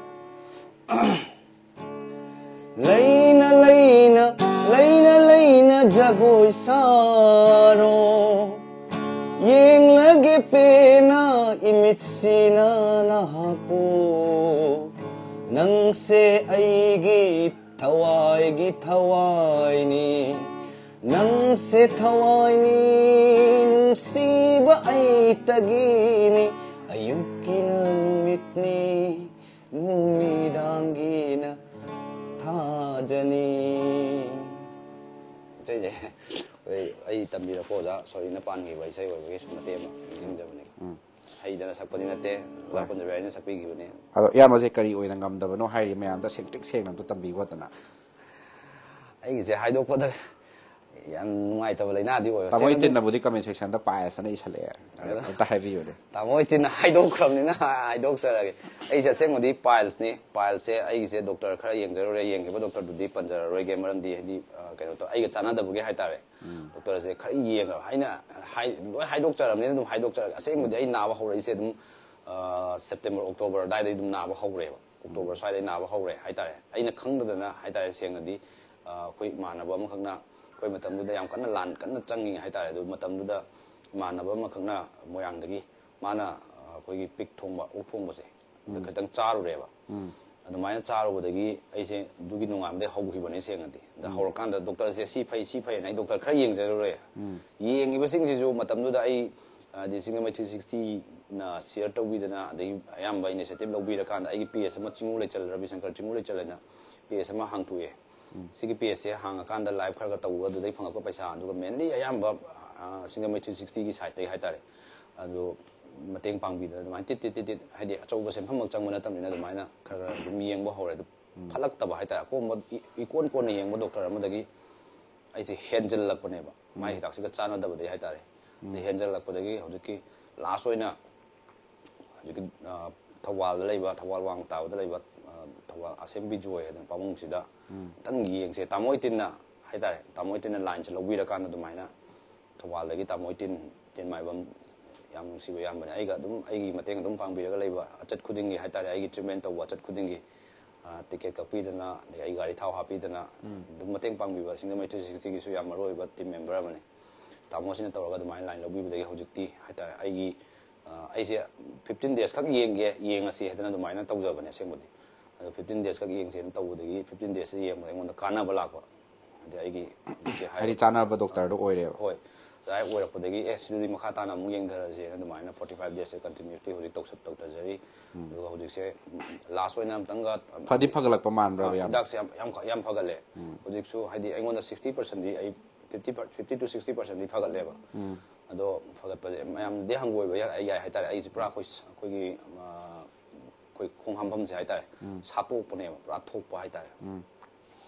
ꯂꯩꯅ ꯂꯩꯅ, ꯂꯩꯅ ꯂꯩꯅ ꯖꯒꯣꯏ ꯁꯥꯔꯣ꯫ ꯌꯦꯡꯂꯒꯦ ꯄꯦꯟꯅ ꯏꯃꯤꯠꯁꯤꯅ ꯅꯍꯥꯛꯄꯨ꯫ ꯅꯪꯁꯦ ꯑꯩꯒꯤ ꯊꯋꯥꯏꯒꯤ ꯊꯋꯥꯏꯅꯤ꯫ ꯅꯪꯁꯦ ꯊꯋꯥꯏꯅꯤ, ꯅꯨꯡꯁꯤꯕ ꯑꯩꯇꯒꯤꯅꯤ꯫ ꯑꯌꯨꯛꯀꯤꯅ ꯅꯨꯃꯤꯠꯅꯤ, ꯅꯨꯃꯤꯗꯥꯡꯒꯤꯅ ꯊꯥꯖꯅꯤ꯫ ꯏꯁꯩꯁꯦ ꯑꯩ, ꯑꯩ ꯇꯝꯕꯤꯔꯛꯄ ꯑꯣꯖꯥ ꯁꯣꯔꯤꯅ ꯄꯥꯟꯈꯤꯕ ꯏꯁꯩ ꯑꯣꯏꯕꯒꯤ ꯁꯨꯝ ꯃꯇꯦꯛ ꯑꯃ ꯅꯤꯡꯁꯤꯡꯖꯕꯅꯤ꯫ ꯎꯝ꯫ ꯍꯩꯗꯅ ꯁꯛꯄꯗꯤ ꯅꯠꯇꯦ, ꯑꯣꯖꯥ ꯍꯣꯏ꯫ ꯀꯨꯟꯖꯕꯤꯔꯥꯏꯅ ꯁꯛꯄꯤꯈꯤꯕꯅꯦ꯫ ꯑꯗꯣ ꯏꯌꯥꯝꯕꯁꯦ ꯀꯔꯤ ꯑꯣꯏꯅ ꯉꯝꯗꯕꯅꯣ ꯍꯥꯏꯔꯤ ꯃꯌꯥꯝꯗ ꯁꯦꯡꯇ꯭ꯔꯤꯛ ꯁꯦꯡꯅ ꯑꯝꯇ ꯇꯝꯕꯤꯈꯣꯗꯅ꯫ ꯑꯩꯒꯤꯁꯦ ꯍꯥꯏꯗꯣꯛꯄꯗ ꯌꯥꯝ ꯅꯨꯡꯉꯥꯏꯇꯕ ꯂꯥꯏꯅꯥꯗꯤ ꯑꯣꯏꯔꯣ꯫ ꯇꯥꯃꯣ ꯁꯦꯡꯅ ꯑꯗꯨꯝ ꯏꯇꯤꯟꯅꯕꯨꯗꯤ comment sectionꯗ piles ꯑꯅ ꯏꯁꯜꯂꯛꯑꯦ꯫ ꯑꯗꯣ ꯑꯗꯣ ꯑꯝꯇ ꯍꯥꯏꯕꯤꯌꯨꯅꯦ꯫ ꯇꯥꯃꯣ ꯏꯇꯤꯟꯅ ꯍꯥꯏꯗꯣꯛꯈ꯭ꯔꯕꯅꯤꯅ ꯍꯥꯏꯗꯣꯛꯆꯔꯒꯦ꯫ ꯑꯩꯁꯦ ꯑꯁꯦꯡꯕꯗꯤ pilesꯅꯤ꯫ Pilesꯁꯦ ꯑꯩꯒꯤꯁꯦ doctor ꯈꯔ ꯌꯦꯡꯖꯔꯨꯔꯦ, ꯌꯦꯡꯈꯤꯕ doctorꯗꯨꯗꯤ ꯄꯟꯖꯔꯔꯣꯏꯒꯦ, ꯃꯔꯝꯗꯤ ꯍꯥꯏꯗꯤ, ꯑ, ꯀꯩꯅꯣ ꯇꯧ, ꯑꯩꯒ ꯆꯥꯟꯅꯗꯕꯒꯤ ꯍꯥꯏꯇꯥꯔꯦ꯫ ꯎꯝ꯫ Doctorꯁꯦ ꯈꯔ ꯌꯦꯡꯉꯒ ꯑꯩꯅ ꯍꯥꯏ-, ꯂꯣꯏ ꯍꯥꯏꯗꯣꯛꯆꯔꯕꯅꯤꯅ ꯑꯗꯨꯝ ꯍꯥꯏꯗꯣꯛꯆꯔꯒꯦ꯫ ꯑꯁꯦꯡꯕꯗꯤ ꯑꯩ ꯅꯥꯕ ꯍꯧꯔꯛꯏꯁꯦ ꯑꯗꯨꯝ, ꯑ, September, October ꯑꯗꯨꯋꯥꯏꯗꯩ ꯑꯗꯨꯝ ꯅꯥꯕ ꯍꯧꯔꯦꯕ꯫ October ꯎꯝ꯫ ꯁ꯭ꯋꯥꯏꯗꯩ ꯅꯥꯕ ꯍꯧꯔꯦ ꯍꯥꯏꯇꯥꯔꯦ꯫ ꯑꯩꯅ ꯈꯪꯗꯗꯅ ꯍꯥꯏꯇꯥꯔꯦ, ꯁꯦꯡꯅꯗꯤ, ꯑ, ꯑꯩꯈꯣꯏ ꯏꯃꯥꯟꯅꯕ ꯑꯃꯈꯛꯅ, ꯑꯩꯈꯣꯏ ꯃꯇꯝꯗꯨꯗ ꯌꯥꯝ ꯀꯟꯅ ꯂꯥꯟ ꯀꯟꯅ ꯆꯪꯉꯤ ꯍꯥꯏꯇꯥꯔꯦ꯫ ꯑꯗꯨ ꯃꯇꯝꯗꯨꯗ ꯏꯃꯥꯟꯅꯕ ꯑꯃꯈꯛꯅ ꯃꯣꯏꯔꯥꯡꯗꯒꯤ, ꯃꯥꯅ, ꯑ, ꯑꯩꯈꯣꯏꯒꯤ pig ꯊꯣꯡꯕ, ꯑꯣꯛ ꯊꯣꯡꯕꯁꯦ, ꯑꯗꯨ ꯎꯝ꯫ ꯈꯤꯇꯪ ꯆꯥꯔꯨꯔꯦꯕ꯫ ꯎꯝ꯫ ꯑꯗꯨꯃꯥꯏꯅ ꯆꯥꯔꯨꯕꯗꯒꯤ ꯑꯩꯁꯦ ꯑꯗꯨꯒꯤ ꯅꯣꯡꯉꯥꯟꯕꯗꯩ ꯍꯧꯈꯤꯕꯅꯦ ꯁꯦꯡꯅꯗꯤ꯫ ꯑꯗ ꯎꯝ꯫ ꯍꯧꯔꯀꯥꯟꯗ doctorꯁꯦ ꯁꯤ ꯐꯩ, ꯁꯤ ꯐꯩꯅ ꯑꯩ doctor ꯈꯔ ꯌꯦꯡꯖꯔꯨꯔꯦ꯫ ꯎꯝ꯫ ꯌꯦꯡꯉꯤꯕꯁꯤꯡꯁꯤꯁꯨ ꯃꯇꯝꯗꯨꯗ ꯑꯩ, ꯍꯥꯏꯗꯤ, ꯆꯤꯡ ꯃꯩ three sixty ꯅ ꯁꯤꯌꯔ ꯇꯧꯕꯤꯗꯅ, ꯑꯗꯒꯤ ꯑꯌꯥꯝꯕ ꯏꯅꯤꯁꯤꯌꯦꯇꯤꯚ ꯂꯧꯕꯤꯔꯀꯥꯟꯗ ꯑꯩꯒꯤ ꯄꯦꯖ ꯑꯃ, ꯆꯤꯡꯉꯨ ꯂꯩꯆꯜ, ꯔꯕꯤꯁꯪꯀꯔ ꯆꯤꯡꯉꯨ ꯂꯩꯆꯜ ꯍꯥꯏꯅ ꯄꯦꯖ ꯑꯃ ꯍꯥꯡꯇꯣꯛꯑꯦ꯫ ꯁꯤꯒꯤ ꯄꯦꯖꯁꯦ ꯍꯥꯡꯉꯀꯥꯟꯗ ꯂꯥꯏꯚ ꯈꯔ ꯈꯔ ꯇꯧꯕ, ꯑꯗꯨꯗꯩ ꯐꯪꯉꯛꯄ ꯄꯩꯁꯥ, ꯑꯗꯨꯒ ꯃꯦꯟꯂꯤ ꯑꯌꯥꯝꯕ ꯁꯤꯡꯖꯃꯩ ꯊ꯭ꯔꯤ ꯁꯤꯛꯁꯇꯤꯒꯤ ꯁꯥꯏꯠꯇꯒꯤ ꯍꯥꯏꯇꯥꯔꯦ, ꯑꯗꯨ ꯃꯇꯦꯡ ꯄꯥꯡꯕꯤꯗꯅ ꯑꯗꯨꯃꯥꯏꯅ ꯇꯤꯠ ꯇꯤꯠ ꯇꯤꯠ ꯇꯤꯠ, ꯍꯥꯏꯗꯤ ꯑꯆꯧꯕ ꯁꯦꯟꯐꯝꯃꯛ ꯆꯪꯕ ꯅꯠꯇꯕꯅꯤꯅ ꯑꯗꯨꯃꯥꯏꯅ ꯈꯔ ꯈꯔ ꯑꯗꯨꯝ ꯌꯦꯡꯕ ꯍꯧꯔꯦ꯫ ꯑꯗꯨ ꯐꯠꯂꯛꯇꯕ ꯍꯥꯏꯇꯥꯔꯦ, ꯑꯀꯣꯝꯕ ꯏ- ꯏꯀꯣꯟ ꯀꯣꯟꯅ ꯌꯦꯡꯕ ꯗꯣꯛꯇꯔ ꯑꯃꯗꯒꯤ ꯑꯩꯁꯦ ꯍꯦꯟꯖꯜꯂꯛꯄꯅꯦꯕ, ꯃꯥꯏ ꯍꯤꯗꯥꯛꯁꯤꯒ ꯆꯥꯟꯅꯗꯕꯗꯒꯤ ꯍꯥꯏꯇꯥꯔꯦ꯫ ꯑꯗꯩ ꯍꯦꯟꯖꯜꯂꯛꯄꯗꯒꯤ ꯍꯧꯖꯤꯛꯀꯤ ꯂꯥꯁ ꯑꯣꯏꯅ ꯍꯧꯖꯤꯛꯀꯤ ꯑ, ꯊꯧꯕꯥꯜꯗ ꯂꯩꯕ, ꯊꯧꯕꯥꯜ ꯋꯥꯡ ꯇꯥꯕꯗ ꯂꯩꯕ ꯑ, ꯊꯧꯕꯥꯜ ꯑꯁꯦꯝꯕꯤ ꯖꯣꯏ ꯍꯥꯏꯗꯅ ꯄꯥꯕꯨꯡꯁꯤꯗ ꯑꯝꯇꯪ ꯌꯦꯡꯁꯦ, ꯇꯥꯃꯣ ꯏꯇꯤꯟꯅ ꯍꯥꯏꯇꯥꯔꯦ, ꯇꯥꯃꯣ ꯏꯇꯤꯟꯅ ꯂꯥꯏꯟꯁꯦ ꯂꯧꯕꯤꯔꯀꯥꯟꯗ ꯑꯗꯨꯃꯥꯏꯅ ꯊꯧꯕꯥꯜꯗꯒꯤ ꯇꯥꯃꯣ ꯏꯇꯤꯟ, ꯏꯇꯤꯟ ꯃꯥꯏꯕꯝ, ꯌꯥꯝ ꯅꯨꯡꯁꯤꯕ ꯏꯌꯥꯝꯕꯅꯦ, ꯑꯩꯒ ꯑꯗꯨꯝ ꯑꯩꯒꯤ ꯃꯇꯦꯡ ꯑꯗꯨꯝ ꯄꯥꯡꯕꯤꯔꯒ ꯂꯩꯕ, ꯑꯆꯠ ꯈꯨꯗꯤꯡꯒꯤ ꯍꯥꯏꯇꯥꯔꯦ, ꯑꯩꯒꯤ ꯇ꯭ꯔꯤꯠꯃꯦꯟ ꯇꯧꯕ ꯑꯆꯠ ꯈꯨꯗꯤꯡꯒꯤ ꯇꯤꯀꯦꯠ ꯀꯛꯄꯤꯗꯅ, ꯑꯗꯩ ꯑꯩ ꯒꯥꯔꯤ ꯊꯥꯎ ꯍꯥꯞꯄꯤꯗꯅ ꯑꯗꯨꯝ ꯃꯇꯦꯡ ꯄꯥꯡꯕꯤꯕ ꯁꯤꯡꯖꯃꯩ ꯊ꯭ꯔꯤ ꯁꯤꯛꯁꯇꯤꯒꯤꯁꯨ ꯌꯥꯝ ꯃꯔꯨ ꯑꯣꯏꯕ ꯇꯤꯝ ꯃꯦꯝꯕꯔ ꯑꯃꯅꯤ꯫ ꯇꯥꯃꯣꯁꯤꯅ ꯇꯧꯔꯒ ꯑꯗꯨꯃꯥꯏꯅ ꯂꯥꯏꯟ ꯂꯧꯕꯤꯕꯗꯒꯤ ꯍꯧꯖꯤꯛꯇꯤ ꯍꯥꯏꯇꯥꯔꯦ, ꯑꯩꯒꯤ ꯑ, ꯑꯩꯁꯦ ꯐꯤꯐꯇꯤꯟ ꯗꯦꯖ ꯈꯛ ꯌꯦꯡꯒꯦ, ꯌꯦꯡꯉꯁꯤ ꯍꯥꯏꯗꯅ ꯑꯗꯨꯃꯥꯏꯅ ꯇꯧꯖꯕꯅꯦ ꯑꯁꯦꯡꯕꯗꯤ꯫ ꯑꯗꯣ ꯐꯤꯐꯇꯤꯟ ꯗꯦꯖ ꯈꯛ ꯌꯦꯡꯁꯦꯅ ꯇꯧꯕꯗꯒꯤ ꯐꯤꯐꯇꯤꯟ ꯗꯦꯖꯁꯤ ꯌꯦꯡꯕꯗ ꯑꯩꯉꯣꯟꯗ ꯀꯥꯟꯅꯕ ꯂꯥꯛꯄ꯫ ꯍꯥꯏꯗꯤ ꯑꯩꯒꯤ ꯍꯧꯖꯤꯛꯀꯤ ꯍꯥꯏꯔꯤꯕ ꯍꯥꯏꯗꯤ ꯆꯥꯅꯕ ꯗꯣꯛꯇꯔꯗꯣ ꯑꯣꯏꯔꯦꯕ꯫ ꯍꯣꯏ, ꯑꯗꯨꯃꯥꯏꯅ ꯑꯣꯏꯔꯛꯄꯗꯒꯤ ꯑꯦ ꯁꯤꯗꯤ ꯃꯈꯥ ꯇꯥꯅ ꯑꯃꯨꯛ ꯌꯦꯡꯊꯔꯁꯦꯅ ꯑꯗꯨꯃꯥꯏꯅ ꯐꯣꯔꯇꯤ ꯐꯥꯏꯚ ꯗꯦꯖꯁꯦ ꯀꯟꯇꯤꯅ꯭ꯌꯨꯁꯂꯤ ꯍꯧꯖꯤꯛ ꯇꯧꯁ- ꯇꯧꯊꯖꯔꯤ꯫ ꯑꯗꯨꯒ ꯍꯧꯖꯤꯛꯁꯦ ꯂꯥꯁ ꯑꯣꯏꯅ ꯑꯝꯇꯪꯒ ꯐꯗꯤ ꯐꯒꯠꯂꯛꯄ ꯃꯥꯟꯕ꯭ꯔꯕ ꯑꯥ, ꯌꯥꯝ? ꯍꯤꯗꯥꯛꯁꯦ ꯌꯥꯝ ꯌꯥꯝ ꯌꯥꯝ ꯐꯒꯠꯂꯦ꯫ ꯍꯧꯖꯤꯛꯁꯨ ꯍꯥꯏꯗꯤ ꯑꯩꯉꯣꯟꯗ ꯁꯤꯛꯁꯇꯤ ꯄꯥꯔꯁꯦꯟꯗꯤ ꯑꯩ ꯐꯤꯐꯇꯤ ꯐꯤꯐꯇꯤ ꯇꯨ ꯁꯤꯛꯁꯇꯤ ꯄꯥꯔꯁꯦꯟꯗꯤ ꯐꯒꯠꯂꯦꯕ꯫ ꯑꯗꯣ ꯐꯒꯠꯄꯁꯦ ꯃꯌꯥꯝꯗꯤ ꯍꯪꯒꯣꯏꯕ ꯌꯥ- ꯌꯥꯏ ꯍꯥꯏꯇꯥꯔꯦ꯫ ꯑꯩꯁꯦ ꯄꯨꯔꯥ ꯑꯩꯈꯣꯏ ꯑꯩꯈꯣꯏꯒꯤ ꯑ, ꯑꯩꯈꯣꯏ ꯈꯣꯡ ꯍꯥꯝꯐꯝꯁꯦ ꯍꯥꯏꯇꯥꯔꯦ, ꯁꯥꯠꯇꯣꯛꯄꯅꯦꯕ, ꯄꯨꯔꯥ ꯊꯣꯛꯄ ꯍꯥꯏꯇꯥꯔꯦ꯫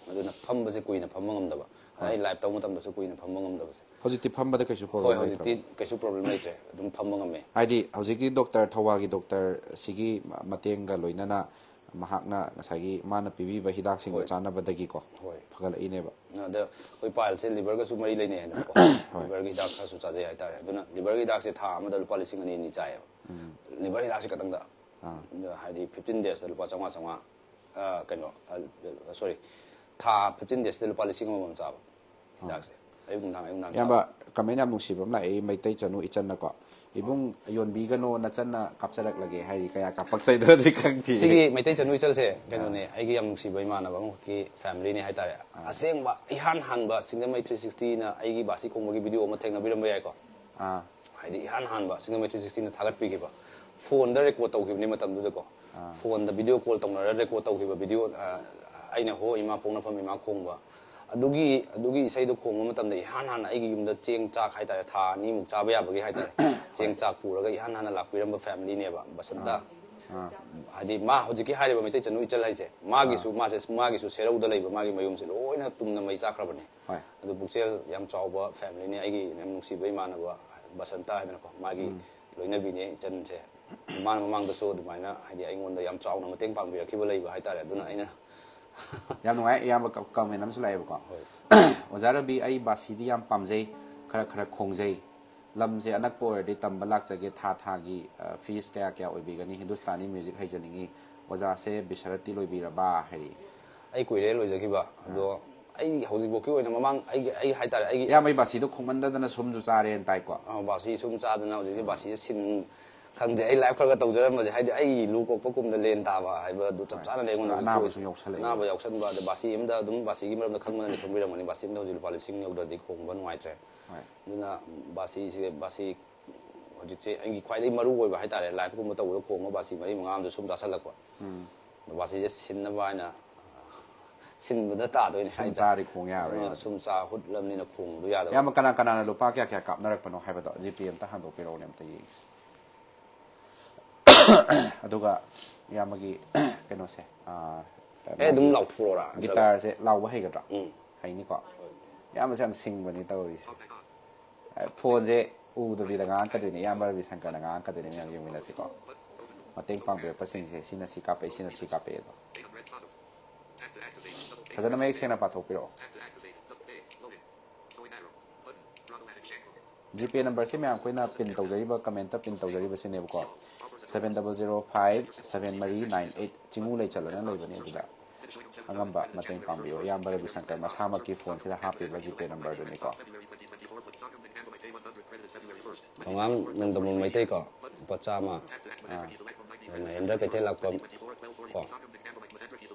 ꯑꯗꯨꯅ ꯐꯝꯕꯁꯦ ꯀꯨꯏꯅ ꯐꯝꯕ ꯉꯝꯗꯕ꯫ ꯑꯩ ꯂꯥꯏꯚ ꯇꯧꯕ ꯃꯇꯝꯗꯁꯨ ꯀꯨꯏꯅ ꯐꯝꯕ ꯉꯝꯗꯕꯁꯦ꯫ ꯍꯧꯖꯤꯛꯇꯤ ꯐꯝꯕꯗ ꯀꯩꯁꯨ ꯍꯣꯏ, ꯄ꯭ꯔꯣꯕ꯭ꯂꯦꯝ ꯍꯧꯖꯤꯛꯇꯤ ꯂꯩꯇ꯭ꯔꯕ? ꯀꯩꯁꯨ ꯄ꯭ꯔꯣꯕ꯭ꯂꯦꯝ ꯂꯩꯇ꯭ꯔꯦ, ꯑꯗꯨꯝ ꯐꯝꯕ ꯉꯝꯃꯦ꯫ ꯍꯥꯏꯗꯤ ꯍꯧꯖꯤꯛꯀꯤ ꯗꯣꯛꯇꯔ, ꯊꯧꯕꯥꯜꯒꯤ ꯗꯣꯛꯇꯔ ꯁꯤꯒꯤ ꯃ- ꯃꯇꯦꯡꯒ ꯂꯣꯏꯅꯅ ꯃꯍꯥꯛꯅ ꯉꯁꯥꯏꯒꯤ ꯃꯥꯅ ꯄꯤꯕꯤꯕ ꯍꯤꯗꯥꯛꯁꯤꯡꯗꯣ ꯍꯣꯏ꯫ ꯆꯥꯅꯕꯗꯒꯤꯀꯣ ꯍꯣꯏ꯫ ꯐꯒꯠꯂꯛꯏꯅꯦꯕ꯫ ꯑꯗ ꯑꯩꯈꯣꯏ ꯄꯥꯏꯜꯁꯦ ꯂꯤꯚꯔꯒꯁꯨ ꯃꯔꯤ ꯂꯩꯅꯩ ꯍꯥꯏꯗꯅꯀꯣ꯫ ꯂꯤꯚꯔꯒꯤ ꯍꯤꯗꯥꯛ ꯈꯔꯁꯨ ꯆꯥꯖꯩ ꯍꯥꯏꯇꯥꯔꯦ꯫ ꯑꯗꯨꯅ ꯂꯤꯚꯔꯒꯤ ꯍꯤꯗꯥꯛꯁꯦ ꯊꯥ ꯑꯃꯗ ꯂꯨꯄꯥ ꯂꯤꯁꯤꯡ ꯑꯅꯤ ꯑꯅꯤ ꯆꯥꯏꯌꯦꯕ꯫ ꯂꯤꯚꯔ ꯍꯤꯗꯥꯛꯁꯦ ꯈꯛꯇꯪꯗ꯫ ꯑꯗ ꯍꯥꯏꯗꯤ ꯐꯤꯐꯇꯤꯟ ꯗꯦꯖꯇ ꯂꯨꯄꯥ ꯆꯥꯝꯃꯉꯥ ꯆꯥꯝꯃꯉꯥ, ꯑ, ꯀꯩꯅꯣ, ꯑ, ꯁꯣꯔꯤ, ꯊꯥ ꯐꯤꯐꯇꯤꯟ ꯗꯦꯖꯇ ꯂꯨꯄꯥ ꯂꯤꯁꯤꯡ ꯑꯃꯃꯝ ꯆꯥꯕ ꯍꯤꯗꯥꯛꯁꯦ꯫ ꯑꯌꯨꯛ ꯅꯨꯡꯗꯥꯡ, ꯑꯌꯨꯛ ꯅꯨꯡꯗꯥꯡ ꯆꯥꯕ꯫ ꯏꯌꯥꯝꯕ, ꯀꯃꯦꯟ ꯌꯥꯝ ꯅꯨꯡꯁꯤꯕ ꯑꯃ ꯂꯥꯛꯑꯦ, ꯃꯩꯇꯩ ꯆꯅꯨ ꯏꯆꯟꯅꯀꯣ꯫ "ꯏꯕꯨꯡ, ꯌꯣꯟꯕꯤꯒꯅꯣ, ꯅꯆꯟꯅ ꯀꯥꯞꯆꯔꯛꯂꯒꯦ" ꯍꯥꯏꯔꯤ, ꯀꯌꯥ ꯀꯥꯞꯄꯛꯇꯣꯏꯗꯣꯗꯤ ꯈꯪꯗꯦ꯫ ꯁꯤꯒꯤ ꯃꯩꯇꯩ ꯆꯅꯨ ꯏꯆꯜꯁꯦ ꯀꯩꯅꯣꯅꯦ, ꯑꯩꯒꯤ ꯌꯥꯝ ꯅꯨꯡꯁꯤꯕ ꯏꯃꯥꯟꯅꯕ ꯑꯃꯈꯛꯀꯤ ꯐꯦꯃꯤꯂꯤꯅꯦ ꯍꯥꯏꯇꯥꯔꯦ꯫ ꯑꯁꯦꯡꯕ ꯏꯍꯥꯟ ꯍꯥꯟꯕ ꯁꯤꯡꯖꯃꯩ ꯊ꯭ꯔꯤ ꯁꯤꯛꯁꯇꯤꯅ ꯑꯩꯒꯤ ꯕꯥꯁꯤ ꯈꯣꯡꯕꯒꯤ ꯚꯤꯗꯤꯑꯣ ꯑꯃ ꯊꯦꯡꯅꯕꯤꯔꯝꯕ ꯌꯥꯏꯀꯣ꯫ ꯑꯥ꯫ ꯍꯥꯏꯗꯤ ꯏꯍꯥꯟ ꯍꯥꯟꯕ ꯁꯤꯡꯒꯔꯃꯩ ꯊ꯭ꯔꯤ ꯁꯤꯛꯁꯇꯤꯅ ꯊꯥꯒꯠꯄꯤꯈꯤꯕ, ꯐꯣꯟꯗ ꯔꯦꯀꯣꯔꯠ ꯇꯧꯈꯤꯕꯅꯤ ꯃꯇꯝꯗꯨꯗꯀꯣ꯫ ꯐꯣꯟꯗ ꯚꯤꯗꯤꯑꯣ ꯀꯣꯜ ꯇꯧꯅꯔ ꯔꯦꯀꯣꯔꯠ ꯇꯧꯈꯤꯕ ꯚꯤꯗꯤꯑꯣ, ꯑ, ꯑꯩꯅ "ꯍꯣ ꯏꯃꯥ ꯄꯣꯛꯅꯐꯝ ꯏꯃꯥ" ꯈꯣꯡꯕ, ꯑꯗꯨꯒꯤ ꯑꯗꯨꯒꯤ ꯏꯁꯩꯗꯣ ꯈꯣꯡꯕ ꯃꯇꯝꯗ ꯏꯍꯥꯟ ꯍꯥꯟꯅ ꯑꯩꯒꯤ ꯌꯨꯝꯗ ꯆꯦꯡ ꯆꯥꯛ ꯍꯥꯏꯇꯥꯔꯦ, ꯊꯥ ꯑꯅꯤꯃꯨꯛ ꯆꯥꯕ ꯌꯥꯕꯒꯤ ꯍꯥꯏꯇꯥꯔꯦ, ꯆꯦꯡ ꯆꯥꯛ ꯄꯨꯔꯒ ꯏꯍꯥꯟ ꯍꯥꯟꯅ ꯂꯥꯛꯄꯤꯔꯝꯕ ꯐꯦꯃꯤꯂꯤꯅꯦꯕ ꯕꯁꯟꯇ꯫ ꯍꯥꯏꯗꯤ ꯃꯥ ꯍꯧꯖꯤꯛꯀꯤ ꯍꯥꯏꯔꯤꯕ ꯃꯩꯇꯩ ꯆꯅꯨ ꯏꯆꯜ ꯍꯥꯏꯁꯦ, ꯃꯥꯒꯤꯁꯨ, ꯃꯥꯁꯦ, ꯃꯥꯒꯤꯁꯨ ꯁꯦꯔꯧꯗ ꯂꯩꯕ ꯃꯥꯒꯤ ꯃꯌꯨꯝꯁꯦ ꯂꯣꯏꯅ ꯇꯨꯝꯅ ꯃꯩ ꯆꯥꯛꯈ꯭ꯔꯕꯅꯦ꯫ ꯍꯣꯏ꯫ ꯑꯗꯨ ꯄꯨꯛꯆꯦꯜ ꯌꯥꯝ ꯆꯥꯎꯕ ꯐꯦꯃꯤꯂꯤꯅꯦ꯫ ꯑꯩꯒꯤ ꯌꯥꯝ ꯅꯨꯡꯁꯤꯕ ꯏꯃꯥꯟꯅꯕ ꯕꯁꯟꯇ ꯍꯥꯏꯗꯅꯀꯣ, ꯃꯥꯒꯤ ꯂꯣꯏꯅꯕꯤꯅꯦ ꯏꯆꯟꯁꯦ꯫ ꯃꯥꯅ ꯃꯃꯥꯡꯗꯁꯨ ꯑꯗꯨꯃꯥꯏꯅ ꯍꯥꯏꯗꯤ ꯑꯩꯉꯣꯟꯗ ꯌꯥꯝ ꯆꯥꯎꯅ ꯃꯇꯦꯡ ꯄꯥꯡꯕꯤꯔꯛꯈꯤꯕ ꯂꯩꯕ ꯍꯥꯏꯇꯥꯔꯦ꯫ ꯑꯗꯨꯅ ꯑꯩꯅ ꯌꯥꯝ ꯅꯨꯡꯉꯥꯏ꯫ ꯏꯌꯥꯝꯕ ꯀ-, ꯀꯃꯦꯟ ꯑꯃꯁꯨ ꯂꯥꯛꯑꯦꯕꯀꯣ꯫ "ꯑꯣꯖꯥ ꯔꯕꯤ, ꯑꯩ ꯕꯥꯁꯤꯗꯤ ꯌꯥꯝ ꯄꯥꯝꯖꯩ, ꯈꯔ ꯈꯔ ꯈꯣꯡꯖꯩ꯫ ꯂꯝꯁꯦ ꯑꯅꯛꯄ ꯑꯣꯏꯔꯗꯤ ꯇꯝꯕ ꯂꯥꯛꯆꯒꯦ꯫ ꯊꯥ ꯊꯥꯒꯤ, ꯑ, ꯐꯤꯁ ꯀꯌꯥ ꯀꯌꯥ ꯑꯣꯏꯕꯤꯒꯅꯤ? ꯍꯤꯟꯗꯨꯁꯇꯥꯅꯤ ꯃ꯭ꯌꯨꯖꯤꯛ ꯍꯩꯖꯅꯤꯡꯉꯤ꯫ ꯑꯣꯖꯥꯁꯦ ꯕꯤꯁꯥꯔꯠꯇꯤ ꯂꯣꯏꯕꯤꯔꯕ?" ꯍꯥꯏꯔꯤ꯫ ꯑꯩ ꯀꯨꯏꯔꯦ ꯂꯣꯏꯖꯈꯤꯕ꯫ ꯑꯗꯣ ꯑꯩ ꯍꯧꯖꯤꯛꯐꯥꯎꯀꯤ ꯑꯣꯏꯅ ꯃꯃꯥꯡ ꯑꯩꯒꯤ, ꯑꯩ ꯍꯥꯏꯇꯥꯔꯦ, ꯑꯩꯒꯤ ꯏꯌꯥꯝꯕ, ꯑꯩ ꯕꯥꯁꯤꯗꯣ ꯈꯣꯡꯃꯟꯗꯗꯅ ꯁꯨꯝꯁꯨ ꯆꯥꯔꯦꯅ ꯇꯥꯏꯀꯣ꯫ ꯑ, ꯕꯥꯁꯤ ꯁꯨꯝ ꯆꯥꯗꯅ ꯍꯧꯖꯤꯛꯁꯦ ꯕꯥꯁꯤꯁꯦ ꯁꯤꯟ ꯈꯪꯗꯦ꯫ ꯑꯩ ꯂꯥꯏꯐ ꯈꯔ ꯈꯔ ꯇꯧꯖꯔꯝꯕꯁꯦ, ꯍꯥꯏꯗꯤ ꯑꯩ ꯂꯨ ꯀꯣꯛꯄ ꯀꯨꯝꯗ ꯂꯦꯟ ꯇꯥꯕ ꯍꯥꯏꯕ ꯑꯗꯨ ꯆꯞ ꯆꯥꯅ ꯑꯩꯉꯣꯟꯗ ꯑꯅꯥꯕꯁꯨ ꯌꯥꯎꯁꯜꯂꯛꯑꯦ꯫ ꯑꯅꯥꯕ ꯌꯥꯎꯁꯟꯕ, ꯑꯗ ꯕꯥꯁꯤ ꯑꯃꯗ ꯑꯗꯨꯝ ꯕꯥꯁꯤꯒꯤ ꯃꯔꯝꯗ ꯈꯪꯕꯅꯗꯤ ꯈꯪꯕꯤꯔꯝꯒꯅꯤ, ꯕꯥꯁꯤ ꯑꯃꯗ ꯍꯧꯖꯤꯛ ꯂꯨꯄꯥ ꯂꯤꯁꯤꯡ ꯌꯧꯗ꯭ꯔꯗꯤ ꯈꯣꯡꯕ ꯅꯨꯡꯉꯥꯏꯇ꯭ꯔꯦ꯫ ꯍꯣꯏ꯫ ꯑꯗꯨꯅ ꯕꯥꯁꯤꯁꯦ, ꯕꯥꯁꯤ ꯍꯧꯖꯤꯛꯁꯦ ꯑꯩꯒꯤ ꯈ꯭ꯋꯥꯏꯗꯒꯤ ꯃꯔꯨ ꯑꯣꯏꯕ ꯍꯥꯏꯇꯥꯔꯦ, ꯂꯥꯏꯐꯀꯨꯝꯕ ꯇꯧꯕꯗ ꯈꯣꯡꯕ ꯕꯥꯁꯤ ꯃꯔꯤ ꯃꯉꯥ ꯑꯃꯗ ꯁꯨꯝ ꯆꯥꯁꯜꯂꯛꯄ꯫ ꯕꯥꯁꯤꯁꯦ ꯁꯤꯟꯅꯕ ꯍꯥꯏꯅ ꯁꯤꯟꯕꯗ ꯇꯥꯗꯣꯏꯅꯦ ꯁꯨꯝ ꯍꯥꯏꯇꯥꯔꯦ꯫ ꯆꯥꯔꯗꯤ ꯈꯣꯡ ꯌꯥꯔꯣꯏ ꯑꯗꯨꯅ ꯑꯗꯨꯗꯤ꯫ ꯁꯨꯝ ꯆꯥ ꯍꯨꯠꯂꯕꯅꯤꯅ ꯈꯣꯡꯕꯗꯣ ꯌꯥꯗꯕ꯫ ꯏꯌꯥꯝꯕ, ꯀꯅꯥ ꯀꯅꯥꯅ ꯂꯨꯄꯥ ꯀꯌꯥ ꯀꯌꯥ ꯀꯥꯞꯅꯔꯛꯄꯅꯣ ꯍꯥꯏꯕꯗꯣ ꯖꯤꯄꯦ ꯑꯝꯇ ꯍꯟꯗꯣꯛꯄꯤꯔꯛꯎꯅꯦ, ꯑꯝꯇ ꯌꯦꯡꯁꯤ꯫ ꯑꯗꯨꯒ ꯏꯌꯥꯝꯕꯒꯤ ꯀꯩꯅꯣꯁꯦ, ꯑꯥ, ꯑꯦ, ꯑꯗꯨꯝ ꯃꯥꯒꯤ ꯂꯥꯎꯊꯣꯔꯛꯑꯣꯔꯥ? ꯒꯤꯇꯥꯔꯁꯦ ꯂꯥꯎꯕ ꯍꯩꯒꯗ꯭ꯔꯥ? ꯎꯝ꯫ ꯍꯩꯅꯤꯀꯣ? ꯏꯌꯥꯝꯕꯁꯦ ꯌꯥꯝ ꯁꯤꯡꯕꯅꯤ ꯇꯧꯔꯤꯁꯦ꯫ ꯐꯣꯟꯁꯦ ꯎꯗꯕꯤꯗ ꯉꯥꯡꯉꯛꯀꯗꯣꯏꯅꯦ, ꯏꯌꯥꯝꯕ ꯔꯕꯤ ꯁꯪꯀꯔꯅ ꯉꯥꯡꯉꯛꯀꯗꯣꯏꯅꯦ, ꯃꯌꯥꯝ ꯌꯦꯡꯃꯤꯟꯅꯁꯤꯀꯣ꯫ ꯃꯇꯦꯡ ꯄꯥꯡꯕꯤꯔꯛꯄꯁꯤꯡꯁꯦ ꯁꯤꯅ ꯁꯤ ꯀꯥꯞꯄꯛꯑꯦ, ꯁꯤꯅ ꯁꯤ ꯀꯥꯞꯄꯛꯑꯦ ꯑꯗꯣ꯫ ꯐꯖꯅ ꯃꯌꯦꯛ ꯁꯦꯡꯅ ꯄꯥꯊꯣꯛꯄꯤꯔꯛꯑꯣ꯫ ꯖꯤꯄꯦ ꯅꯝꯕꯔꯁꯤ ꯃꯌꯥꯝ ꯑꯩꯈꯣꯏꯅ ꯄꯤꯟ ꯇꯧꯖꯔꯤꯕ, ꯀꯃꯦꯟꯇ ꯄꯤꯟ ꯇꯧꯖꯔꯤꯕꯁꯤꯅꯦꯕꯀꯣ꯫ Seven double zero five seven ꯃꯔꯤ ꯅꯥꯏꯟ ꯑꯩꯠ, ꯆꯤꯡꯉꯨ ꯂꯩꯆꯠ ꯑꯅ ꯂꯩꯕꯅꯦ, ꯑꯗꯨꯗ ꯑꯉꯝꯕ ꯃꯇꯦꯡ ꯄꯥꯡꯕꯤꯌꯨ꯫ ꯏꯌꯥꯝꯕ ꯔꯕꯤ ꯁꯪꯀꯔ ꯃꯁꯥꯃꯛꯀꯤ ꯐꯣꯟꯁꯤꯗ ꯍꯥꯞꯄꯤꯕ ꯖꯤꯄꯦ ꯅꯝꯕꯔꯗꯨꯅꯤꯀꯣ꯫ ꯊꯣꯉꯥꯝ ꯅꯣꯡꯗꯝꯕꯝ ꯃꯩꯇꯩ ꯀꯣ, ꯂꯨꯄꯥ ꯆꯥꯝꯃ꯫ ꯑꯥ꯫ ꯃꯍꯦꯟꯗ꯭ꯔ ꯀꯩꯊꯦꯜ ꯂꯥꯛꯄꯝ ꯀꯣ꯫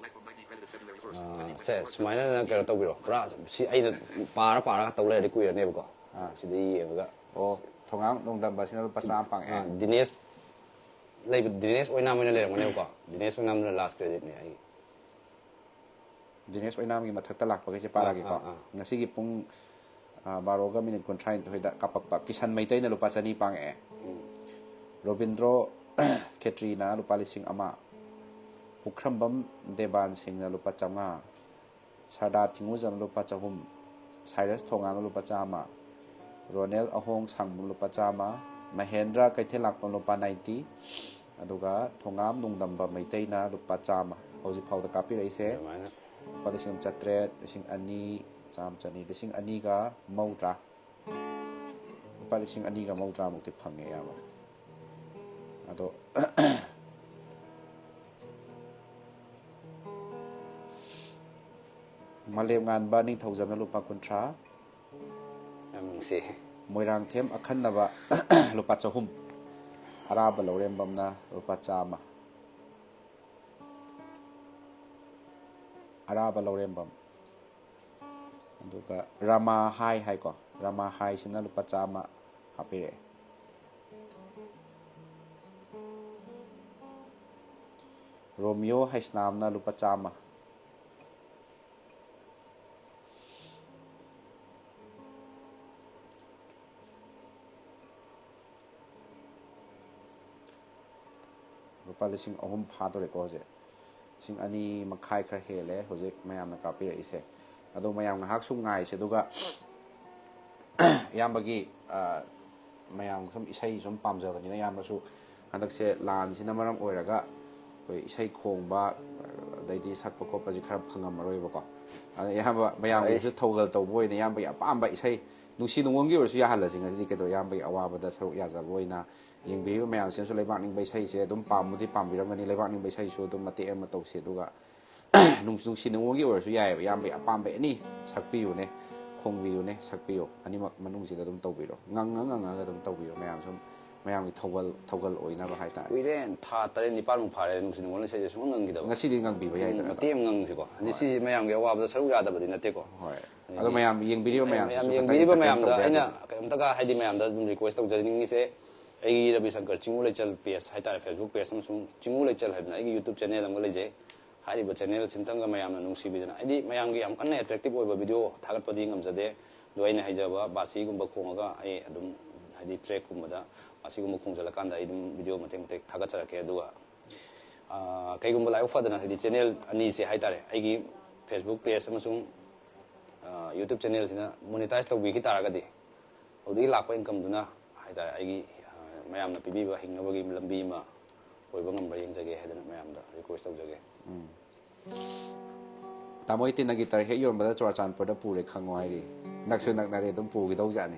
ꯑꯥ, ꯁꯦ, ꯁꯨꯃꯥꯏꯅ ꯅꯪ ꯀꯩꯅꯣ ꯇꯧꯕꯤꯔꯣ, ꯄꯨꯔꯥ ꯁꯤ ꯑꯩꯅ ꯄꯥꯔ ꯄꯥꯔꯒ ꯇꯧ ꯂꯩꯔꯗꯤ ꯀꯨꯏꯔꯅꯦꯕꯀꯣ꯫ ꯑꯥ꯫ ꯁꯤꯗ ꯌꯦꯡꯉꯒ꯫ ꯑꯣ꯫ ꯊꯣꯉꯥꯝ ꯅꯣꯡꯗꯝꯕꯁꯤꯅ ꯂꯨꯄꯥ ꯆꯥꯝꯃ ꯐꯪꯉꯦ꯫ ꯑꯥ, ꯗꯤꯅꯦꯁ ꯂꯩꯕ, ꯗꯤꯅꯦꯁ ꯑꯣꯏꯅꯥꯝ ꯑꯣꯏꯅ ꯂꯩꯔꯝꯒꯅꯦꯕꯀꯣ꯫ ꯗꯤꯅꯦꯁ ꯑꯣꯏꯅꯥꯝꯅ ꯂꯥꯁ ꯀ꯭ꯔꯦꯗꯤꯠꯅꯦ ꯑꯩꯒꯤ꯫ ꯗꯤꯅꯦꯁ ꯑꯣꯏꯅꯥꯝꯒꯤ ꯃꯊꯛꯇ ꯂꯥꯛꯄꯈꯩꯁꯦ ꯄꯥꯔꯒꯦꯀꯣ꯫ ꯑꯥ, ꯑꯥ꯫ ꯉꯁꯤꯒꯤ ꯄꯨꯡ, ꯑꯥ, ꯕꯥꯔꯣꯒ ꯃꯤꯅꯤꯠ ꯀꯨꯟꯊ꯭ꯔꯥꯅꯤꯊꯣꯏꯗ ꯀꯥꯞꯄꯛꯄ ꯀꯤꯁꯟ ꯃꯩꯇꯩꯅ ꯂꯨꯄꯥ ꯆꯅꯤ ꯄꯥꯡꯉꯛꯑꯦ꯫ ꯔꯣꯕꯤꯟꯗ꯭ꯔꯣ ꯈꯦꯇ꯭ꯔꯤꯅ ꯂꯨꯄꯥ ꯂꯤꯁꯤꯡ ꯑꯃ, ꯄꯨꯈ꯭ꯔꯝꯕꯝ ꯗꯦꯕꯥꯟ ꯁꯤꯡꯅ ꯂꯨꯄꯥ ꯆꯥꯝꯃꯉꯥ, ꯁꯔꯗꯥ ꯊꯤꯡꯉꯨꯖꯝ ꯂꯨꯄꯥ ꯆꯍꯨꯝ, ꯁꯥꯏꯔꯁ ꯊꯣꯉꯥꯝꯅ ꯂꯨꯄꯥ ꯆꯥꯝꯃ, ꯔꯣꯅꯦꯜ ꯑꯍꯣꯡ ꯁꯥꯡꯕꯝ ꯂꯨꯄꯥ ꯆꯥꯝꯃ, ꯃꯍꯦꯟꯗ꯭ꯔ ꯀꯩꯊꯦꯜ ꯂꯥꯛꯄꯝ ꯂꯨꯄꯥ ꯅꯥꯏꯟꯇꯤ, ꯑꯗꯨꯒ ꯊꯣꯉꯥꯝ ꯅꯣꯡꯗꯝꯕ ꯃꯩꯇꯩꯅ ꯂꯨꯄꯥ ꯆꯥꯝꯃ ꯍꯧꯖꯤꯛ ꯐꯥꯎꯗ ꯀꯥꯞꯄꯤꯔꯛꯏꯁꯦ꯫ ꯑꯗꯨꯃꯥꯏꯅ ꯂꯨꯄꯥ ꯂꯤꯁꯤꯡ ꯑꯃ ꯆꯥꯇ꯭ꯔꯦꯠ, ꯂꯤꯁꯤꯡ ꯑꯅꯤ, ꯆꯥꯝꯃ, ꯆꯅꯤ, ꯂꯤꯁꯤꯡ ꯑꯅꯤꯒ ꯃꯧꯗ꯭ꯔꯥ, ꯂꯨꯄꯥ ꯂꯤꯁꯤꯡ ꯑꯅꯤꯒ ꯃꯧꯗ꯭ꯔꯥꯃꯨꯛꯇꯤ ꯐꯪꯉꯦ ꯑꯌꯥꯝꯕ꯫ ꯑꯗꯣ ꯃꯥꯂꯦꯝꯉꯥꯟꯕ ꯅꯤꯡꯊꯧꯖꯝꯅ ꯂꯨꯄꯥ ꯀꯨꯟꯊ꯭ꯔꯥ, ꯌꯥꯝ ꯅꯨꯡꯁꯤ꯫ ꯃꯣꯏꯔꯥꯡꯊꯦꯝ ꯑꯈꯟꯅꯕ ꯂꯨꯄꯥ ꯆꯍꯨꯝ, ꯑꯔꯥꯕ ꯂꯧꯔꯦꯝꯕꯝꯅ ꯂꯨꯄꯥ ꯆꯥꯝꯃ, ꯑꯔꯥꯕ ꯂꯧꯔꯦꯝꯕꯝ꯫ ꯑꯗꯨꯒ ꯔꯃꯥ ꯍꯥꯏ ꯍꯥꯏꯀꯣ, ꯔꯃꯥ ꯍꯥꯏꯁꯤꯅ ꯂꯨꯄꯥ ꯆꯥꯝꯃ ꯍꯥꯞꯄꯤꯔꯛꯑꯦ꯫ ꯔꯣꯃꯤꯌꯣ ꯍꯩꯁꯅꯥꯝꯅ ꯂꯨꯄꯥ ꯆꯥꯝꯃ꯫ ꯂꯨꯄꯥ ꯂꯤꯁꯤꯡ ꯑꯍꯨꯝ ꯐꯥꯗꯣꯔꯦꯀꯣ ꯍꯧꯖꯤꯛ꯫ ꯂꯤꯁꯤꯡ ꯑꯅꯤ ꯃꯈꯥꯏ ꯈꯔ ꯍꯦꯜꯂꯦ ꯍꯧꯖꯤꯛ ꯃꯌꯥꯝꯅ ꯀꯥꯞꯄꯤꯔꯛꯏꯁꯦ꯫ ꯑꯗꯣ ꯃꯌꯥꯝ ꯉꯥꯏꯍꯥꯛ ꯁꯨꯝ ꯉꯥꯏꯁꯦ, ꯑꯗꯨꯒ ꯏꯌꯥꯝꯕꯒꯤ, ꯑ, ꯃꯌꯥꯝ ꯁꯨꯝ ꯏꯁꯩ ꯁꯨꯝ ꯄꯥꯝꯖꯕꯅꯤꯅ, ꯏꯌꯥꯝꯕꯁꯨ ꯍꯟꯗꯛꯁꯦ ꯂꯥꯟꯁꯤꯅ ꯃꯔꯝ ꯑꯣꯏꯔꯒ ꯑꯩꯈꯣꯏ ꯏꯁꯩ ꯈꯣꯡꯕ, ꯑꯗꯩꯗꯤ ꯁꯛꯄ ꯈꯣꯠꯄꯁꯦ ꯈꯔ ꯐꯪꯉꯝꯃꯔꯣꯏꯕꯀꯣ꯫ ꯑꯗ ꯑꯌꯥꯝꯕ ꯃꯌꯥꯝꯒꯤꯁꯨ ꯊꯧꯒꯜ ꯇꯧꯕ ꯑꯣꯏꯅ ꯏꯌꯥꯝꯕꯒꯤ ꯑꯄꯥꯝꯕ ꯏꯁꯩ, ꯅꯨꯡꯁꯤ ꯅꯨꯡꯉꯣꯟꯒꯤ ꯑꯣꯏꯔꯁꯨ ꯌꯥꯍꯜꯂꯁꯤ ꯉꯁꯤꯗꯤ, ꯀꯩꯗꯧꯔꯦ, ꯏꯌꯥꯝꯕꯒꯤ ꯑꯋꯥꯕꯗ ꯁꯔꯨꯛ ꯌꯥꯖꯕ ꯑꯣꯏꯅ ꯌꯦꯡꯕꯤꯔꯤꯕ ꯃꯌꯥꯝꯁꯤꯅꯁꯨ ꯂꯩꯕꯥꯛ ꯅꯤꯡꯕ ꯏꯁꯩꯁꯦ ꯑꯗꯨꯝ ꯄꯥꯝꯕꯨꯗꯤ ꯄꯥꯝꯕꯤꯔꯝꯒꯅꯤ꯫ ꯂꯩꯕꯥꯛ ꯅꯤꯡꯕ ꯏꯁꯩꯁꯨ ꯑꯗꯨꯝ ꯃꯇꯦꯛ ꯑꯃ ꯇꯧꯁꯤ, ꯑꯗꯨꯒ ꯅꯨꯡ-, ꯅꯨꯡꯁꯤ ꯅꯨꯡꯉꯣꯟꯒꯤ ꯑꯣꯏꯔꯁꯨ ꯌꯥꯏꯑꯕ, ꯏꯌꯥꯝꯕꯒꯤ ꯑꯄꯥꯝꯕ ꯑꯦꯅꯤ ꯁꯛꯄꯤꯌꯨꯅꯦ, ꯈꯣꯡꯕꯤꯌꯨꯅꯦ, ꯁꯛꯄꯤꯌꯨ, ꯑꯅꯤꯃꯛ ꯃꯅꯨꯡꯁꯤꯗ ꯑꯗꯨꯝ ꯇꯧꯕꯤꯔꯣ, ꯉꯪꯉ ꯉꯪꯉꯒ ꯑꯗꯨꯝ ꯇꯧꯕꯤꯔꯣ, ꯃꯌꯥꯝ ꯁꯨꯝ ꯃꯌꯥꯝꯒꯤ ꯊꯧꯒꯜ ꯊꯧꯒꯜ ꯑꯣꯏꯅꯕ ꯍꯥꯏꯇꯥꯔꯦ꯫ ꯀꯨꯏꯔꯦ, ꯊꯥ ꯇꯔꯦꯠ ꯅꯤꯄꯥꯜꯃꯨꯛ ꯐꯥꯔꯦ ꯅꯨꯡꯁꯤ ꯅꯨꯡꯉꯣꯜ ꯏꯁꯩꯁꯦ ꯁꯨꯡꯉꯪ ꯉꯪꯈꯤꯗꯕ꯫ ꯉꯁꯤꯗꯤ ꯉꯪꯕꯤꯕ ꯌꯥꯏꯗꯅ꯫ ꯃꯇꯦꯛ ꯑꯃ ꯉꯪꯁꯤꯀꯣ꯫ ꯍꯥꯏꯗꯤ ꯁꯤꯁꯦ ꯃꯌꯥꯝꯒꯤ ꯑꯋꯥꯕꯗ ꯁꯔꯨꯛ ꯌꯥꯗꯕꯗꯤ ꯅꯠꯇꯦꯀꯣ꯫ ꯍꯣꯏ꯫ ꯑꯗꯣ ꯃꯌꯥꯝ ꯌꯦꯡꯕꯤꯔꯤꯕ ꯃꯌꯥꯝꯁꯤꯁꯨ ꯃꯌꯥꯝ ꯈꯤꯇꯪ ꯌꯦꯡꯕꯤꯔꯤꯕ entertain ꯃꯌꯥꯝꯗ ꯇꯧꯕ ꯑꯩꯅ ꯌꯥꯏꯗꯅ꯫ ꯀꯩꯝꯇꯒ ꯍꯥꯏꯗꯤ ꯃꯌꯥꯝꯗ ꯑꯗꯨꯝ request ꯇꯧꯖꯅꯤꯡꯉꯤꯁꯦ, ꯑꯩꯒꯤ ꯔꯕꯤꯁꯪꯀꯔ ꯆꯤꯡꯉꯨ ꯂꯩꯆꯜ page ꯍꯥꯏꯇꯥꯔꯦ, Facebook page ꯑꯃꯁꯨꯡ ꯆꯤꯡꯉꯨ ꯂꯩꯆꯜ ꯍꯥꯏꯗꯅ ꯑꯩꯒꯤ YouTube channel ꯑꯃꯒ ꯂꯩꯖꯩ꯫ ꯍꯥꯏꯔꯤꯕ channel ꯁꯤꯝꯇꯪꯒ ꯃꯌꯥꯝꯅ ꯅꯨꯡꯁꯤꯕꯤꯗꯅ, ꯍꯥꯏꯗꯤ ꯃꯌꯥꯝꯒꯤ ꯌꯥꯝ ꯀꯟꯅ attractive ꯑꯣꯏꯕ video ꯊꯥꯒꯠꯄꯗꯤ ꯉꯝꯖꯗꯦ, ꯑꯗꯣ ꯑꯩꯅ ꯍꯩꯖꯕ ꯕꯥꯁꯤꯒꯨꯝꯕ ꯈꯣꯡꯉꯒ ꯑꯩ ꯑꯗꯨꯝ ꯍꯥꯏꯗꯤ trackꯀꯨꯝꯕꯗ ꯕꯥꯁꯤꯒꯨꯝꯕ ꯈꯣꯡꯖꯜꯂꯀꯥꯟꯗ ꯑꯩ ꯑꯗꯨꯝ video ꯃꯇꯦꯛ ꯃꯇꯦꯛ ꯊꯥꯒꯠꯆꯔꯛꯀꯦ꯫ ꯑꯗꯨꯒ ꯑꯥ, ꯀꯩꯒꯨꯝꯕ ꯂꯥꯏꯕꯛ ꯐꯗꯅ ꯍꯥꯏꯗꯤ channel ꯑꯅꯤꯁꯦ ꯍꯥꯏꯇꯥꯔꯦ, ꯑꯩꯒꯤ Facebook page ꯑꯃꯁꯨꯡ ꯑꯥ, YouTube channelꯁꯤꯅ monetize ꯇꯧꯕꯤꯈꯤ ꯇꯥꯔꯒꯗꯤ, ꯑꯗꯨꯗꯒꯤ ꯂꯥꯛꯄ incomeꯗꯨꯅ ꯍꯥꯏꯇꯥꯔꯦ, ꯑꯩꯒꯤ ꯑꯥ, ꯃꯌꯥꯝꯅ ꯄꯤꯕꯤꯕ ꯍꯤꯡꯅꯕꯒꯤ ꯂꯝꯕꯤ ꯑꯃ ꯑꯣꯏꯕ ꯉꯝꯕ꯭ꯔꯥ ꯌꯦꯡꯖꯒꯦ ꯍꯥꯏꯗꯅ ꯃꯌꯥꯝꯗ request ꯇꯧꯖꯒꯦ꯫ ꯇꯥꯃꯣ ꯏꯇꯤꯟꯅ ꯒꯤꯇꯔ ꯍꯦꯛ ꯌꯣꯟꯕꯗ ꯆꯨꯔꯥꯆꯥꯟꯄꯨꯔꯗ ꯄꯨꯔꯦ ꯈꯪꯉꯣ ꯍꯥꯏꯔꯤ꯫ ꯅꯛꯁꯨ ꯅꯛꯅꯔꯦ, ꯑꯗꯨꯝ ꯄꯨꯈꯤꯗꯧꯖꯥꯠꯅꯤ꯫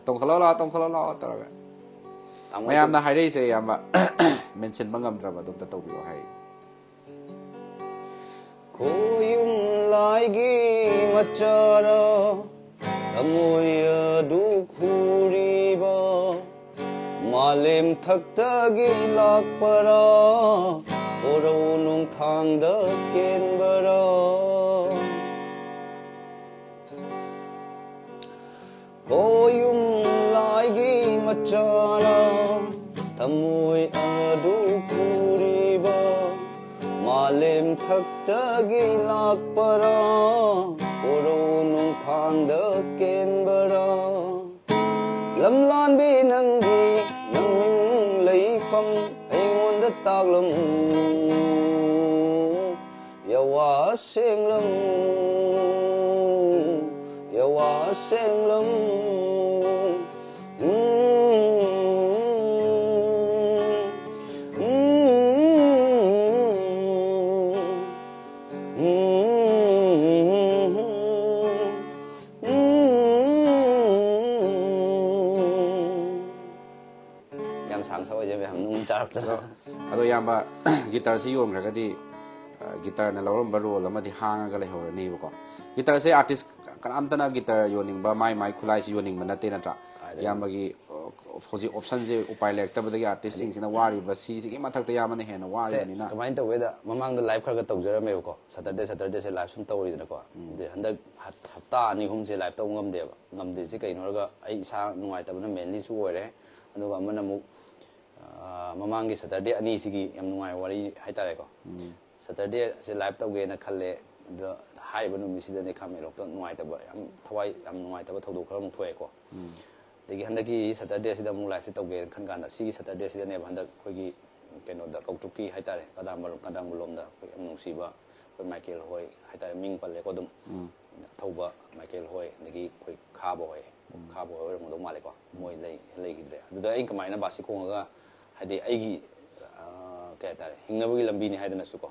"ꯇꯣꯡꯈꯠꯂꯛꯑꯣ ꯂꯥꯛꯑꯣ, ꯇꯣꯡꯈꯠꯂꯛꯑꯣ ꯂꯥꯛꯑꯣ" ꯇꯧꯔꯒ꯫ ꯇꯥꯃꯣ ꯃꯌꯥꯝꯅ ꯍꯥꯏꯔꯛꯏꯁꯦ ꯑꯌꯥꯝꯕ ꯃꯦꯟꯁꯤꯟꯕ ꯉꯝꯗ꯭ꯔꯕ ꯑꯗꯨꯝꯇ ꯇꯧꯕꯤꯌꯣ ꯍꯥꯏ꯫ ꯈꯣꯌꯨꯝ ꯂꯥꯏꯒꯤ ꯃꯆꯥꯔ, ꯊꯃꯣꯏ ꯑꯗꯨ ꯈꯨꯔꯤꯕ, ꯃꯥꯂꯦꯝ ꯊꯛꯇꯒꯤ ꯂꯥꯛꯄꯔꯥ, ꯀꯣꯔꯧ ꯅꯣꯡꯊꯥꯡꯗ ꯀꯦꯟꯕꯔꯥ? ꯈꯣꯌꯨꯝ ꯂꯥꯏꯒꯤ ꯃꯆꯥꯔ, ꯊꯃꯣꯏ ꯑꯗꯨ ꯈꯨꯔꯤꯕ, ꯃꯥꯂꯦꯝ ꯊꯛꯇꯒꯤ ꯂꯥꯛꯄꯔꯥ, ꯀꯣꯔꯧ ꯅꯣꯡꯊꯥꯡꯗ ꯀꯦꯟꯕꯔꯥ? ꯂꯝꯂꯥꯟꯕꯤ ꯅꯪꯒꯤ ꯅꯪꯃꯤꯡ ꯂꯩꯐꯝ ꯑꯩꯉꯣꯟꯗ ꯇꯥꯛꯂꯝꯃꯨ꯫ ꯌꯋꯥ ꯁꯦꯡꯂꯝ, ꯌꯋꯥ ꯁꯦꯡꯂꯝ꯫ ꯌꯥꯝ ꯁꯥꯡ ꯁꯛꯑꯣꯏꯁꯦ ꯃꯌꯥꯝ ꯅꯨꯡ ꯆꯥꯔꯛꯇꯅ꯫ ꯑꯗꯣ ꯏꯌꯥꯝꯕ, ꯒꯤꯇꯔꯁꯤ ꯌꯣꯟꯈ꯭ꯔꯒꯗꯤ ꯑ, ꯒꯤꯇꯔꯅ ꯂꯧꯔꯝꯕ ꯔꯣꯜ ꯑꯃꯗꯤ ꯍꯥꯡꯉꯒ ꯂꯩꯍꯧꯔꯅꯦꯕꯀꯣ꯫ ꯒꯤꯇꯔꯁꯦ ꯑꯥꯔꯇꯤꯁ ꯀꯅꯥꯝꯇꯅ ꯒꯤꯇꯔ ꯌꯣꯟꯅꯤꯡꯕ, ꯃꯥꯏ ꯃꯥꯏ ꯈꯨꯠꯂꯥꯏꯁꯤ ꯌꯣꯟꯅꯤꯡꯕ ꯅꯠꯇꯦ, ꯅꯠꯇ꯭ꯔꯥ? ꯀꯥꯏꯗꯩꯅꯣ? ꯏꯌꯥꯝꯕꯒꯤ, ꯑ, ꯍꯧꯖꯤꯛ ꯑꯣꯞꯁꯟꯁꯦ ꯎꯄꯥꯏ ꯂꯩꯔꯛꯇꯕꯗꯒꯤ ꯑꯥꯔꯇꯤꯁꯁꯤꯡꯁꯤꯅ ꯋꯥꯔꯤꯕ, ꯁꯤꯁꯤꯒꯤ ꯃꯊꯛꯇ ꯏꯌꯥꯝꯕꯅ ꯍꯦꯟꯅ ꯁꯦ, ꯋꯥꯔꯤꯕꯅꯤꯅ꯫ ꯀꯃꯥꯏꯅ ꯇꯧꯒꯦꯗ, ꯃꯃꯥꯡꯗ ꯂꯥꯏꯚ ꯈꯔ ꯈꯔ ꯇꯧꯖꯔꯝꯃꯦꯕꯀꯣ, ꯁꯇꯔꯗꯦ, ꯁꯇꯔꯗꯦꯁꯦ ꯂꯥꯏꯚ ꯁꯨꯝ ꯇꯧꯔꯤꯗꯅꯀꯣ꯫ ꯑꯗꯩ ꯍꯟꯗꯛ ꯍꯞ-, ꯍꯞꯇꯥ ꯑꯅꯤ ꯑꯍꯨꯝꯁꯦ ꯂꯥꯏꯚ ꯇꯧꯕ ꯉꯝꯗꯦꯕ꯫ ꯉꯝꯗ꯭ꯔꯤꯁꯦ ꯀꯩꯅꯣ ꯍꯥꯏꯔꯒ, ꯑꯩ ꯏꯁꯥ ꯅꯨꯡꯉꯥꯏꯇꯕꯅ ꯃꯦꯟꯂꯤꯁꯨ ꯑꯣꯏꯔꯦ, ꯑꯗꯨꯒ ꯑꯃꯅ ꯑꯃꯨꯛ, ꯑ, ꯃꯃꯥꯡꯒꯤ ꯁꯇꯔꯗꯦ ꯑꯅꯤꯁꯤꯒꯤ ꯌꯥꯝ ꯅꯨꯡꯉꯥꯏꯕ ꯋꯥꯔꯤ ꯍꯥꯏꯇꯥꯔꯦꯀꯣ꯫ ꯁꯇꯔꯗꯦꯁꯦ ꯂꯥꯏꯚ ꯇꯧꯒꯦꯅ ꯈꯜꯂꯦ꯫ ꯑꯗꯣ ꯍꯥꯏꯔꯤꯕ ꯅꯨꯃꯤꯠꯁꯤꯗꯅꯦ ꯈꯥꯃꯦꯟꯂꯣꯛꯇ ꯅꯨꯡꯉꯥꯏꯇꯕ, ꯌꯥꯝ ꯊꯋꯥꯏ ꯌꯥꯝ ꯅꯨꯡꯉꯥꯏꯇꯕ ꯊꯧꯗꯣꯛ ꯈꯔ ꯑꯃꯨꯛ ꯊꯣꯛꯑꯦꯀꯣ꯫ ꯑꯗꯒꯤ ꯍꯟꯗꯛꯀꯤ ꯁꯇꯔꯗꯦꯁꯤꯗ ꯑꯃꯨꯛ ꯂꯥꯏꯚꯁꯦ ꯇꯧꯒꯦꯅ ꯈꯟ ꯀꯥꯟꯗ, ꯁꯤꯒꯤ ꯁꯇꯔꯗꯦꯁꯤꯗꯅꯦꯕ ꯍꯟꯗꯛ ꯑꯩꯈꯣꯏꯒꯤ ꯀꯩꯅꯣꯗ, ꯀꯧꯇ꯭ꯔꯨꯛꯀꯤ ꯍꯥꯏꯇꯥꯔꯦ, ꯀꯗꯥꯝꯕ-, ꯀꯗꯥꯝꯕꯨꯂꯣꯝꯗ ꯑꯩꯈꯣꯏ ꯌꯥꯝ ꯅꯨꯡꯁꯤꯕ ꯑꯩꯈꯣꯏ ꯃꯥꯏꯀꯦꯜ ꯍꯣꯏ ꯍꯥꯏꯇꯥꯔꯦ, ꯃꯤꯡ ꯄꯜꯂꯦꯀꯣ ꯑꯗꯨꯝ꯫ ꯑꯊꯧꯕ ꯃꯥꯏꯀꯦꯜ ꯍꯣꯏ, ꯑꯗꯒꯤ ꯑꯩꯈꯣꯏ ꯈꯥꯕ ꯍꯣꯏ, ꯈꯥꯕ ꯍꯣꯏ ꯑꯣꯏꯔꯝꯒꯗꯧ ꯃꯥꯜꯂꯦꯀꯣ, ꯃꯣꯏ ꯂꯩ-, ꯂꯩꯈꯤꯗ꯭ꯔꯦ꯫ ꯑꯗꯨꯗ ꯑꯩꯅ ꯀꯃꯥꯏꯅ ꯕꯥꯁꯤ ꯈꯣꯡꯉꯒ, ꯍꯥꯏꯗꯤ ꯑꯩꯒꯤ, ꯑ, ꯀꯩ ꯍꯥꯏꯇꯥꯔꯦ, ꯍꯤꯡꯅꯕꯒꯤ ꯂꯝꯕꯤꯅꯤ ꯍꯥꯏꯗꯅꯁꯨꯀꯣ,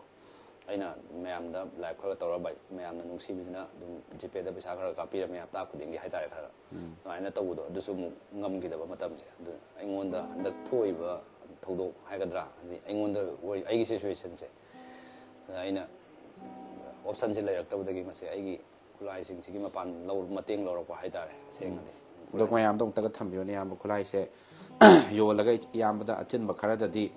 ꯑꯩꯅ ꯃꯌꯥꯝꯗ ꯂꯥꯏꯚ ꯈꯔ ꯇꯧꯔ, ꯚꯥꯏ, ꯃꯌꯥꯝꯅ ꯅꯨꯡꯁꯤꯕꯤꯗꯅ ꯑꯗꯨꯝ ꯖꯤꯄꯦꯗ ꯄꯩꯁꯥ ꯈꯔ ꯀꯥꯞꯄꯤꯔꯝꯃꯦ ꯍꯞꯇꯥ ꯈꯨꯗꯤꯡꯒꯤ ꯍꯥꯏꯇꯥꯔꯦ, ꯈꯔ ꯑꯗꯨꯃꯥꯏꯅ ꯇꯧꯕꯗꯣ, ꯑꯗꯨꯁꯨ ꯑꯃꯨꯛ ꯉꯝꯈꯤꯗꯕ ꯃꯇꯝꯁꯦ꯫ ꯑꯗꯨ ꯑꯩꯉꯣꯟꯗ ꯍꯟꯗꯛ ꯊꯣꯛꯏꯕ ꯊꯧꯗꯣꯛ ꯍꯥꯏꯒꯗ꯭ꯔꯥ, ꯍꯥꯏꯗꯤ ꯑꯩꯉꯣꯟꯗ ꯑꯣꯏ-, ꯑꯩꯒꯤ ꯁꯤꯆꯨꯋꯦꯁꯟꯁꯦ, ꯑꯗ ꯑꯩꯅ ꯑꯣꯞꯁꯟꯁꯦ ꯂꯩꯔꯛꯇꯕꯗꯒꯤ ꯃꯁꯤ ꯑꯩꯒꯤ ꯈꯨꯠꯂꯥꯏꯁꯤꯡꯁꯤꯒꯤ ꯃꯄꯥꯟ ꯂꯧ-, ꯃꯇꯦꯡ ꯂꯧꯔꯛꯄ ꯍꯥꯏꯇꯥꯔꯦ, ꯁꯦꯡꯅꯗꯤ꯫ ꯑꯗꯣ ꯃꯌꯥꯝꯗ ꯑꯃꯨꯛꯇꯒ ꯊꯝꯕꯤꯌꯨꯅꯦ, ꯏꯌꯥꯝꯕ, ꯈꯨꯠꯂꯥꯏꯁꯦ ꯌꯣꯜꯂꯒ ꯏꯌꯥꯝꯕꯗ ꯑꯆꯤꯟꯕ ꯈꯔꯗꯗꯤ,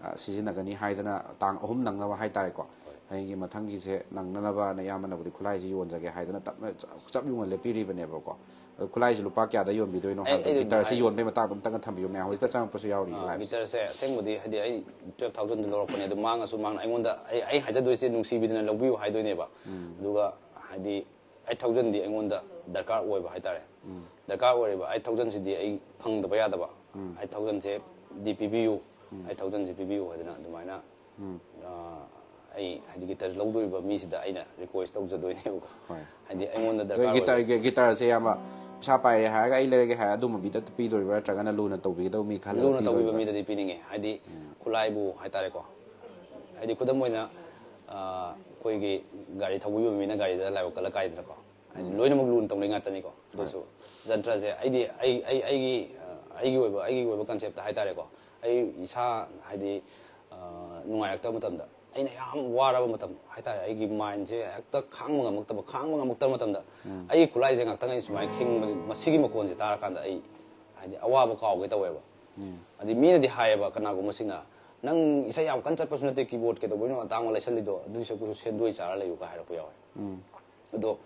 ꯑ, ꯁꯤꯖꯤꯟꯅꯒꯅꯤ ꯍꯥꯏꯗꯅ ꯇꯥꯡ ꯑꯍꯨꯝ ꯅꯪꯅꯕ ꯍꯥꯏꯇꯥꯔꯦꯀꯣ꯫ ꯍꯣꯏ꯫ ꯍꯌꯦꯡꯒꯤ ꯃꯊꯪꯒꯤꯁꯦ ꯅꯪꯅꯅꯕꯅ ꯏꯌꯥꯝꯕꯅꯕꯨꯗꯤ ꯈꯨꯠꯂꯥꯏꯁꯤ ꯌꯣꯟꯖꯒꯦ ꯍꯥꯏꯗꯅ ꯇꯞꯅ ꯆ-, ꯆꯞ ꯌꯨꯡꯅ ꯂꯦꯞꯄꯤꯔꯤꯕꯅꯦꯕꯀꯣ꯫ ꯑꯗꯣ ꯈꯨꯠꯂꯥꯏꯁꯤ ꯂꯨꯄꯥ ꯀꯌꯥꯗ ꯌꯣꯟꯕꯤꯗꯣꯏꯅꯣ ꯑꯩ, ꯍꯥꯏꯕꯗꯣ, ꯑꯩ ꯑꯗꯨꯝ ꯒꯤꯇꯔꯁꯤ ꯍꯥꯏ-, ꯌꯣꯟꯕꯒꯤ ꯃꯇꯥꯡꯗꯣ ꯑꯝꯇꯒ ꯊꯝꯕꯤꯌꯨ, ꯃꯌꯥꯝ ꯍꯧꯖꯤꯛꯇ ꯆꯪꯉꯛꯄꯁꯨ ꯌꯥꯎꯔꯤ ꯑꯥ, ꯂꯥꯏꯐꯁꯦ꯫ ꯒꯤꯇꯔꯁꯦ ꯑꯁꯦꯡꯕꯗꯤ ꯍꯥꯏꯗꯤ ꯑꯩ ꯇꯨꯌꯦꯜꯞ ꯊꯥꯎꯖꯟꯗ ꯂꯧꯔꯛꯄꯅꯦ, ꯑꯗꯨ ꯃꯥꯡꯉꯁꯨ ꯃꯥꯡꯅ ꯑꯩꯉꯣꯟꯗ, ꯑꯩ, ꯑꯩ ꯍꯥꯏꯖꯗꯣꯏꯁꯦ ꯅꯨꯡꯁꯤꯕꯤꯗꯅ ꯂꯧꯕꯤꯌꯨ ꯍꯥꯏꯗꯣꯏꯅꯦꯕ꯫ ꯑꯗꯨꯒ ꯍꯥꯏꯗꯤ ꯑꯩꯠ ꯊꯥꯎꯖꯟꯗꯤ ꯑꯩꯉꯣꯟꯗ ꯗꯔꯀꯥꯔ ꯑꯣꯏꯕ ꯍꯥꯏꯇꯥꯔꯦ꯫ ꯗꯔꯀꯥꯔ ꯑꯣꯏꯔꯤꯕ ꯑꯩꯠ ꯊꯥꯎꯖꯟꯁꯤꯗꯤ ꯑꯩ ꯐꯪꯗꯕ ꯌꯥꯗꯕ꯫ ꯑꯩꯠ ꯊꯥꯎꯖꯟꯁꯦ ꯗꯤ ꯄꯤꯕꯤꯌꯨ, ꯑꯩꯠ ꯊꯥꯎꯖꯟꯁꯦ ꯄꯤꯕꯤꯌꯨ ꯍꯥꯏꯗꯅ ꯑꯗꯨꯃꯥꯏꯅ, ꯑꯥ, ꯑꯩ ꯍꯥꯏꯗꯤ ꯒꯤꯇꯔ ꯂꯧꯗꯣꯔꯤꯕ ꯃꯤꯁꯤꯗ ꯑꯩꯅ ꯔꯤꯀ꯭ꯋꯦꯁ ꯇꯧꯖꯗꯣꯏꯅꯦꯕꯀꯣ꯫ ꯍꯣꯏ꯫ ꯍꯥꯏꯗꯤ ꯑꯩꯉꯣꯟꯗ ꯑꯗꯣ ꯗꯔꯀꯥꯔ ꯒꯤꯇꯔ-, ꯑꯣꯏꯕ ꯒꯤ-, ꯒꯤꯇꯔꯁꯦ ꯏꯌꯥꯝꯕ ꯄꯩꯁꯥ ꯄꯥꯏꯔꯦ ꯍꯥꯏꯔꯒ ꯑꯩ ꯂꯩꯔꯒꯦ ꯍꯥꯏꯔ ꯑꯗꯨꯝꯕ ꯃꯤꯗ ꯄꯤꯗꯣꯔꯤꯕ꯭ꯔꯥ, ꯅꯠꯇ꯭ꯔꯒꯅ ꯂꯨꯅ ꯇꯧꯕꯤꯒꯗꯧꯕ ꯃꯤ ꯈꯜꯂꯒ ꯂꯨꯅ ꯇꯧꯕꯤꯕ ꯄꯤꯗꯣꯔꯤꯕ꯭ꯔꯥ? ꯃꯤꯗꯗꯤ ꯄꯤꯅꯤꯡꯉꯦ꯫ ꯍꯥꯏꯗꯤ ꯈꯨꯠꯂꯥꯏꯕꯨ ꯍꯥꯏꯇꯥꯔꯦꯀꯣ꯫ ꯍꯥꯏꯗꯤ ꯈꯨꯗꯝ ꯑꯣꯏꯅ, ꯑ, ꯑꯩꯈꯣꯏꯒꯤ ꯒꯥꯔꯤ ꯊꯧꯕꯤꯕ ꯃꯤꯅ ꯒꯥꯔꯤꯗ ꯂꯥꯏꯕꯛ ꯀꯜꯂ ꯀꯥꯏꯗꯅꯀꯣ꯫ ꯍꯥꯏꯗꯤ ꯂꯣꯏꯅꯃꯛ ꯂꯨꯅ ꯇꯧꯅꯩ ꯉꯥꯛꯇꯅꯤꯀꯣ꯫ ꯍꯣꯏ꯫ ꯑꯗꯨꯁꯨ ꯖꯟꯇ꯭ꯔꯁꯦ ꯑꯩꯗꯤ ꯑꯩ, ꯑꯩ, ꯑꯩꯒꯤ, ꯑ, ꯑꯩꯒꯤ ꯑꯣꯏꯕ, ꯑꯩꯒꯤ ꯑꯣꯏꯕ ꯀꯟꯁꯦꯞꯇ ꯍꯥꯏꯇꯥꯔꯦꯀꯣ꯫ ꯑꯩ ꯏꯁꯥ ꯍꯥꯏꯗꯤ, ꯑ, ꯅꯨꯡꯉꯥꯏꯔꯛꯇꯕ ꯃꯇꯝꯗ ꯑꯩꯅ ꯌꯥꯝ ꯋꯥꯔꯕ ꯃꯇꯝ ꯍꯥꯏꯇꯥꯔꯦ, ꯑꯩꯒꯤ ꯃꯥꯏꯟꯁꯦ ꯍꯦꯛꯇ ꯈꯥꯡꯕ ꯉꯝꯃꯛꯇꯕ, ꯈꯥꯡꯕ ꯉꯝꯃꯛꯇꯕ ꯃꯇꯝꯗ ꯑꯩꯒꯤ ꯈꯨꯠꯂꯥꯏꯁꯦ ꯉꯥꯛꯇꯪ ꯑꯩꯅ ꯁꯨꯃꯥꯏꯅ ꯈꯤꯡꯕ, ꯃꯁꯤꯒꯤ ꯃꯈꯣꯟꯁꯦ ꯇꯥꯔꯀꯥꯟꯗ ꯑꯩ ꯍꯥꯏꯗꯤ ꯑꯋꯥꯕ ꯀꯥꯎꯒꯦ ꯇꯧꯋꯦꯕ꯫ ꯍꯥꯏꯗꯤ ꯃꯤꯅꯗꯤ ꯍꯥꯏꯌꯦꯕ, ꯀꯅꯥꯒꯨꯝꯕꯁꯤꯡꯅ, "ꯅꯪ ꯏꯁꯩ ꯌꯥꯝ ꯀꯟꯅ ꯆꯠꯄꯁꯨ ꯅꯠꯇꯦ, ꯀꯤꯕꯣꯔꯗ ꯀꯩꯗꯧꯕꯩꯅꯣ ꯑꯇꯥꯡꯕ ꯂꯩꯁꯜꯂꯤꯗꯣ? ꯑꯗꯨꯏ ꯁꯔꯨꯛꯄꯨꯁꯨ ꯁꯦꯟꯗꯣꯏ ꯆꯥꯔ ꯂꯩꯌꯨ" ꯀꯥꯏ ꯍꯥꯏꯔꯛꯄ ꯌꯥꯎꯋꯦ꯫ ꯑꯗꯣ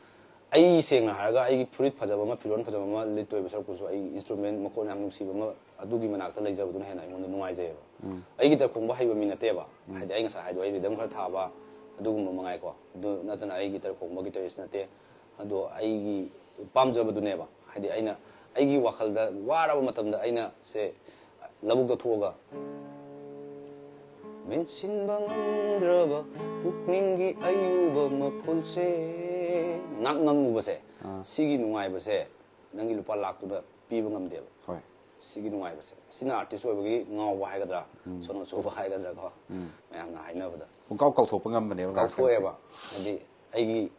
ꯑꯩ ꯁꯦꯡꯅ ꯍꯥꯏꯔꯒ, ꯑꯩꯒꯤ ꯐꯨꯔꯤꯠ ꯐꯖꯕ ꯑꯃ, ꯐꯤꯔꯣꯜ ꯐꯖꯕ ꯑꯃ ꯂꯤꯠꯇꯣꯏꯕ ꯁꯔꯨꯛꯄꯨꯁꯨ, ꯑꯩ ꯏꯟꯁꯇ꯭ꯔꯨꯃꯦꯟ ꯃꯈꯣꯟ ꯌꯥꯝ ꯅꯨꯡꯁꯤꯕ ꯑꯃ ꯑꯗꯨꯒꯤ ꯃꯅꯥꯛꯇ ꯂꯩꯖꯕꯗꯨꯅ ꯍꯦꯟꯅ ꯑꯩꯉꯣꯟꯗ ꯅꯨꯡꯉꯥꯏꯖꯩꯌꯦꯕ꯫ ꯑꯩ ꯒꯤꯇꯔ ꯈꯣꯡꯕ ꯍꯩꯕ ꯃꯤ ꯅꯠꯇꯦꯕ꯫ ꯍꯥꯏꯗꯤ ꯑꯩ ꯉꯁꯥꯏ ꯍꯥꯏꯗꯣ, ꯑꯩ ꯔꯤꯗꯝ ꯈꯔ ꯊꯥꯕ ꯑꯗꯨꯒꯨꯝꯕ ꯃꯉꯥꯏꯀꯣ꯫ ꯑꯗꯨ ꯅꯠꯇꯅ ꯑꯩ ꯒꯤꯇꯔ ꯈꯣꯡꯕ ꯒꯤꯇꯔꯤꯁ ꯅꯠꯇꯦ꯫ ꯑꯗꯣ ꯑꯩꯒꯤ ꯄꯥꯝꯖꯕꯗꯨꯅꯦꯕ꯫ ꯍꯥꯏꯗꯤ ꯑꯩꯅ ꯑꯩꯒꯤ ꯋꯥꯈꯜꯗ ꯋꯥꯔꯕ ꯃꯇꯝꯗ ꯑꯩꯅ ꯁꯦ ꯂꯧꯕꯨꯛꯇ ꯊꯣꯛꯑꯒ, "ꯃꯦꯟꯁꯤꯟꯕ ꯉꯝꯗ꯭ꯔꯕ ꯄꯨꯛꯅꯤꯡꯒꯤ ꯑꯌꯨꯕ ꯃꯈꯨꯜꯁꯦ", ꯉꯥꯛ ꯉꯪꯉꯨꯕꯁꯦ, ꯑꯥ꯫ ꯁꯤꯒꯤ ꯅꯨꯡꯉꯥꯏꯕꯁꯦ ꯅꯪꯒꯤ ꯂꯨꯄꯥ ꯂꯥꯛꯇꯨꯅ ꯄꯤꯕ ꯉꯝꯗꯦꯕ꯫ ꯍꯣꯏ꯫ ꯁꯤꯒꯤ ꯅꯨꯡꯉꯥꯏꯕꯁꯦ, ꯁꯤꯅ ꯑꯥꯔꯇꯤꯁ ꯑꯣꯏꯕꯒꯤ ꯉꯥꯎꯕ ꯍꯥꯏꯒꯗ꯭ꯔꯥ, ꯁꯣꯅꯣ ꯆꯨꯕ ꯍꯥꯏꯒꯗ꯭ꯔꯥꯀꯣ, ꯃꯌꯥꯝꯅ ꯍꯥꯏꯅꯕꯗ꯫ ꯄꯨꯡꯀꯥꯎ ꯀꯥꯎꯊꯣꯛꯄ ꯉꯝꯕꯅꯦꯕ ꯉꯥꯛꯇꯪꯁꯦ꯫ ꯀꯥꯎꯊꯣꯛꯑꯦꯕ꯫ ꯍꯥꯏꯗꯤ ꯑꯩꯒꯤ,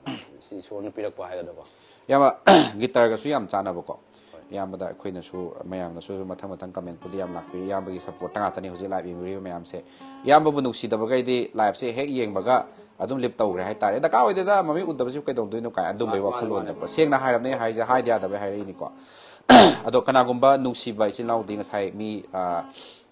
ꯑ, ꯁꯤ ꯏꯁꯣꯔꯅ ꯄꯤꯔꯛꯄ ꯍꯥꯏꯒꯗ꯭ꯔꯥꯀꯣ꯫ ꯏꯌꯥꯝꯕ, ꯒꯤꯇꯔꯒꯁꯨ ꯌꯥꯝ ꯆꯥꯟꯅꯕꯀꯣ꯫ ꯍꯣꯏ꯫ ꯏꯌꯥꯝꯕꯗ ꯑꯩꯈꯣꯏꯅꯁꯨ, ꯃꯌꯥꯝꯅꯁꯨ ꯃꯊꯪ ꯃꯊꯪ ꯀꯃꯦꯟꯄꯨꯗꯤ ꯌꯥꯝ ꯂꯥꯛꯄꯤꯔꯤ꯫ ꯏꯌꯥꯝꯕꯒꯤ ꯁꯞꯄꯣꯔꯠꯇ ꯉꯥꯛꯇꯅꯤ ꯍꯧꯖꯤꯛ ꯂꯥꯏꯚ ꯌꯦꯡꯕꯤꯔꯤꯕ ꯃꯌꯥꯝꯁꯦ꯫ ꯏꯌꯥꯝꯕꯕꯨ ꯅꯨꯡꯁꯤꯗꯕꯈꯩꯗꯤ ꯂꯥꯏꯚꯁꯦ ꯍꯦꯛ ꯌꯦꯡꯕꯒ ꯑꯗꯨꯝ ꯂꯤꯞ ꯇꯧꯈ꯭ꯔꯦ ꯍꯥꯏꯇꯥꯔꯦ꯫ "ꯗꯔꯀꯥꯔ ꯑꯣꯏꯗꯦꯗ, ꯃꯃꯤꯠ ꯎꯗꯕꯁꯤꯕꯨ ꯀꯩꯗꯧꯗꯣꯏꯅꯣ?" ꯀꯥꯏ ꯑꯗꯨꯝꯕꯒꯤ ꯃꯥꯅꯦ, ꯃꯥꯅꯦ, ꯋꯥꯈꯜꯂꯣꯟꯗꯀꯣ꯫ ꯃꯥꯅꯦ꯫ ꯁꯦꯡꯅ ꯍꯥꯏꯔꯕꯅꯦ ꯑꯩ ꯍꯥꯏꯁꯦ, ꯍꯥꯏꯗ ꯌꯥꯗꯕꯩ ꯍꯥꯏꯔꯛꯏꯅꯤꯀꯣ꯫ ꯑꯗꯣ ꯀꯅꯥꯒꯨꯝꯕ ꯅꯨꯡꯁꯤꯕ ꯏꯆꯤꯜ ꯏꯅꯥꯎꯗꯤ ꯉꯁꯥꯏ ꯃꯤ, ꯑ,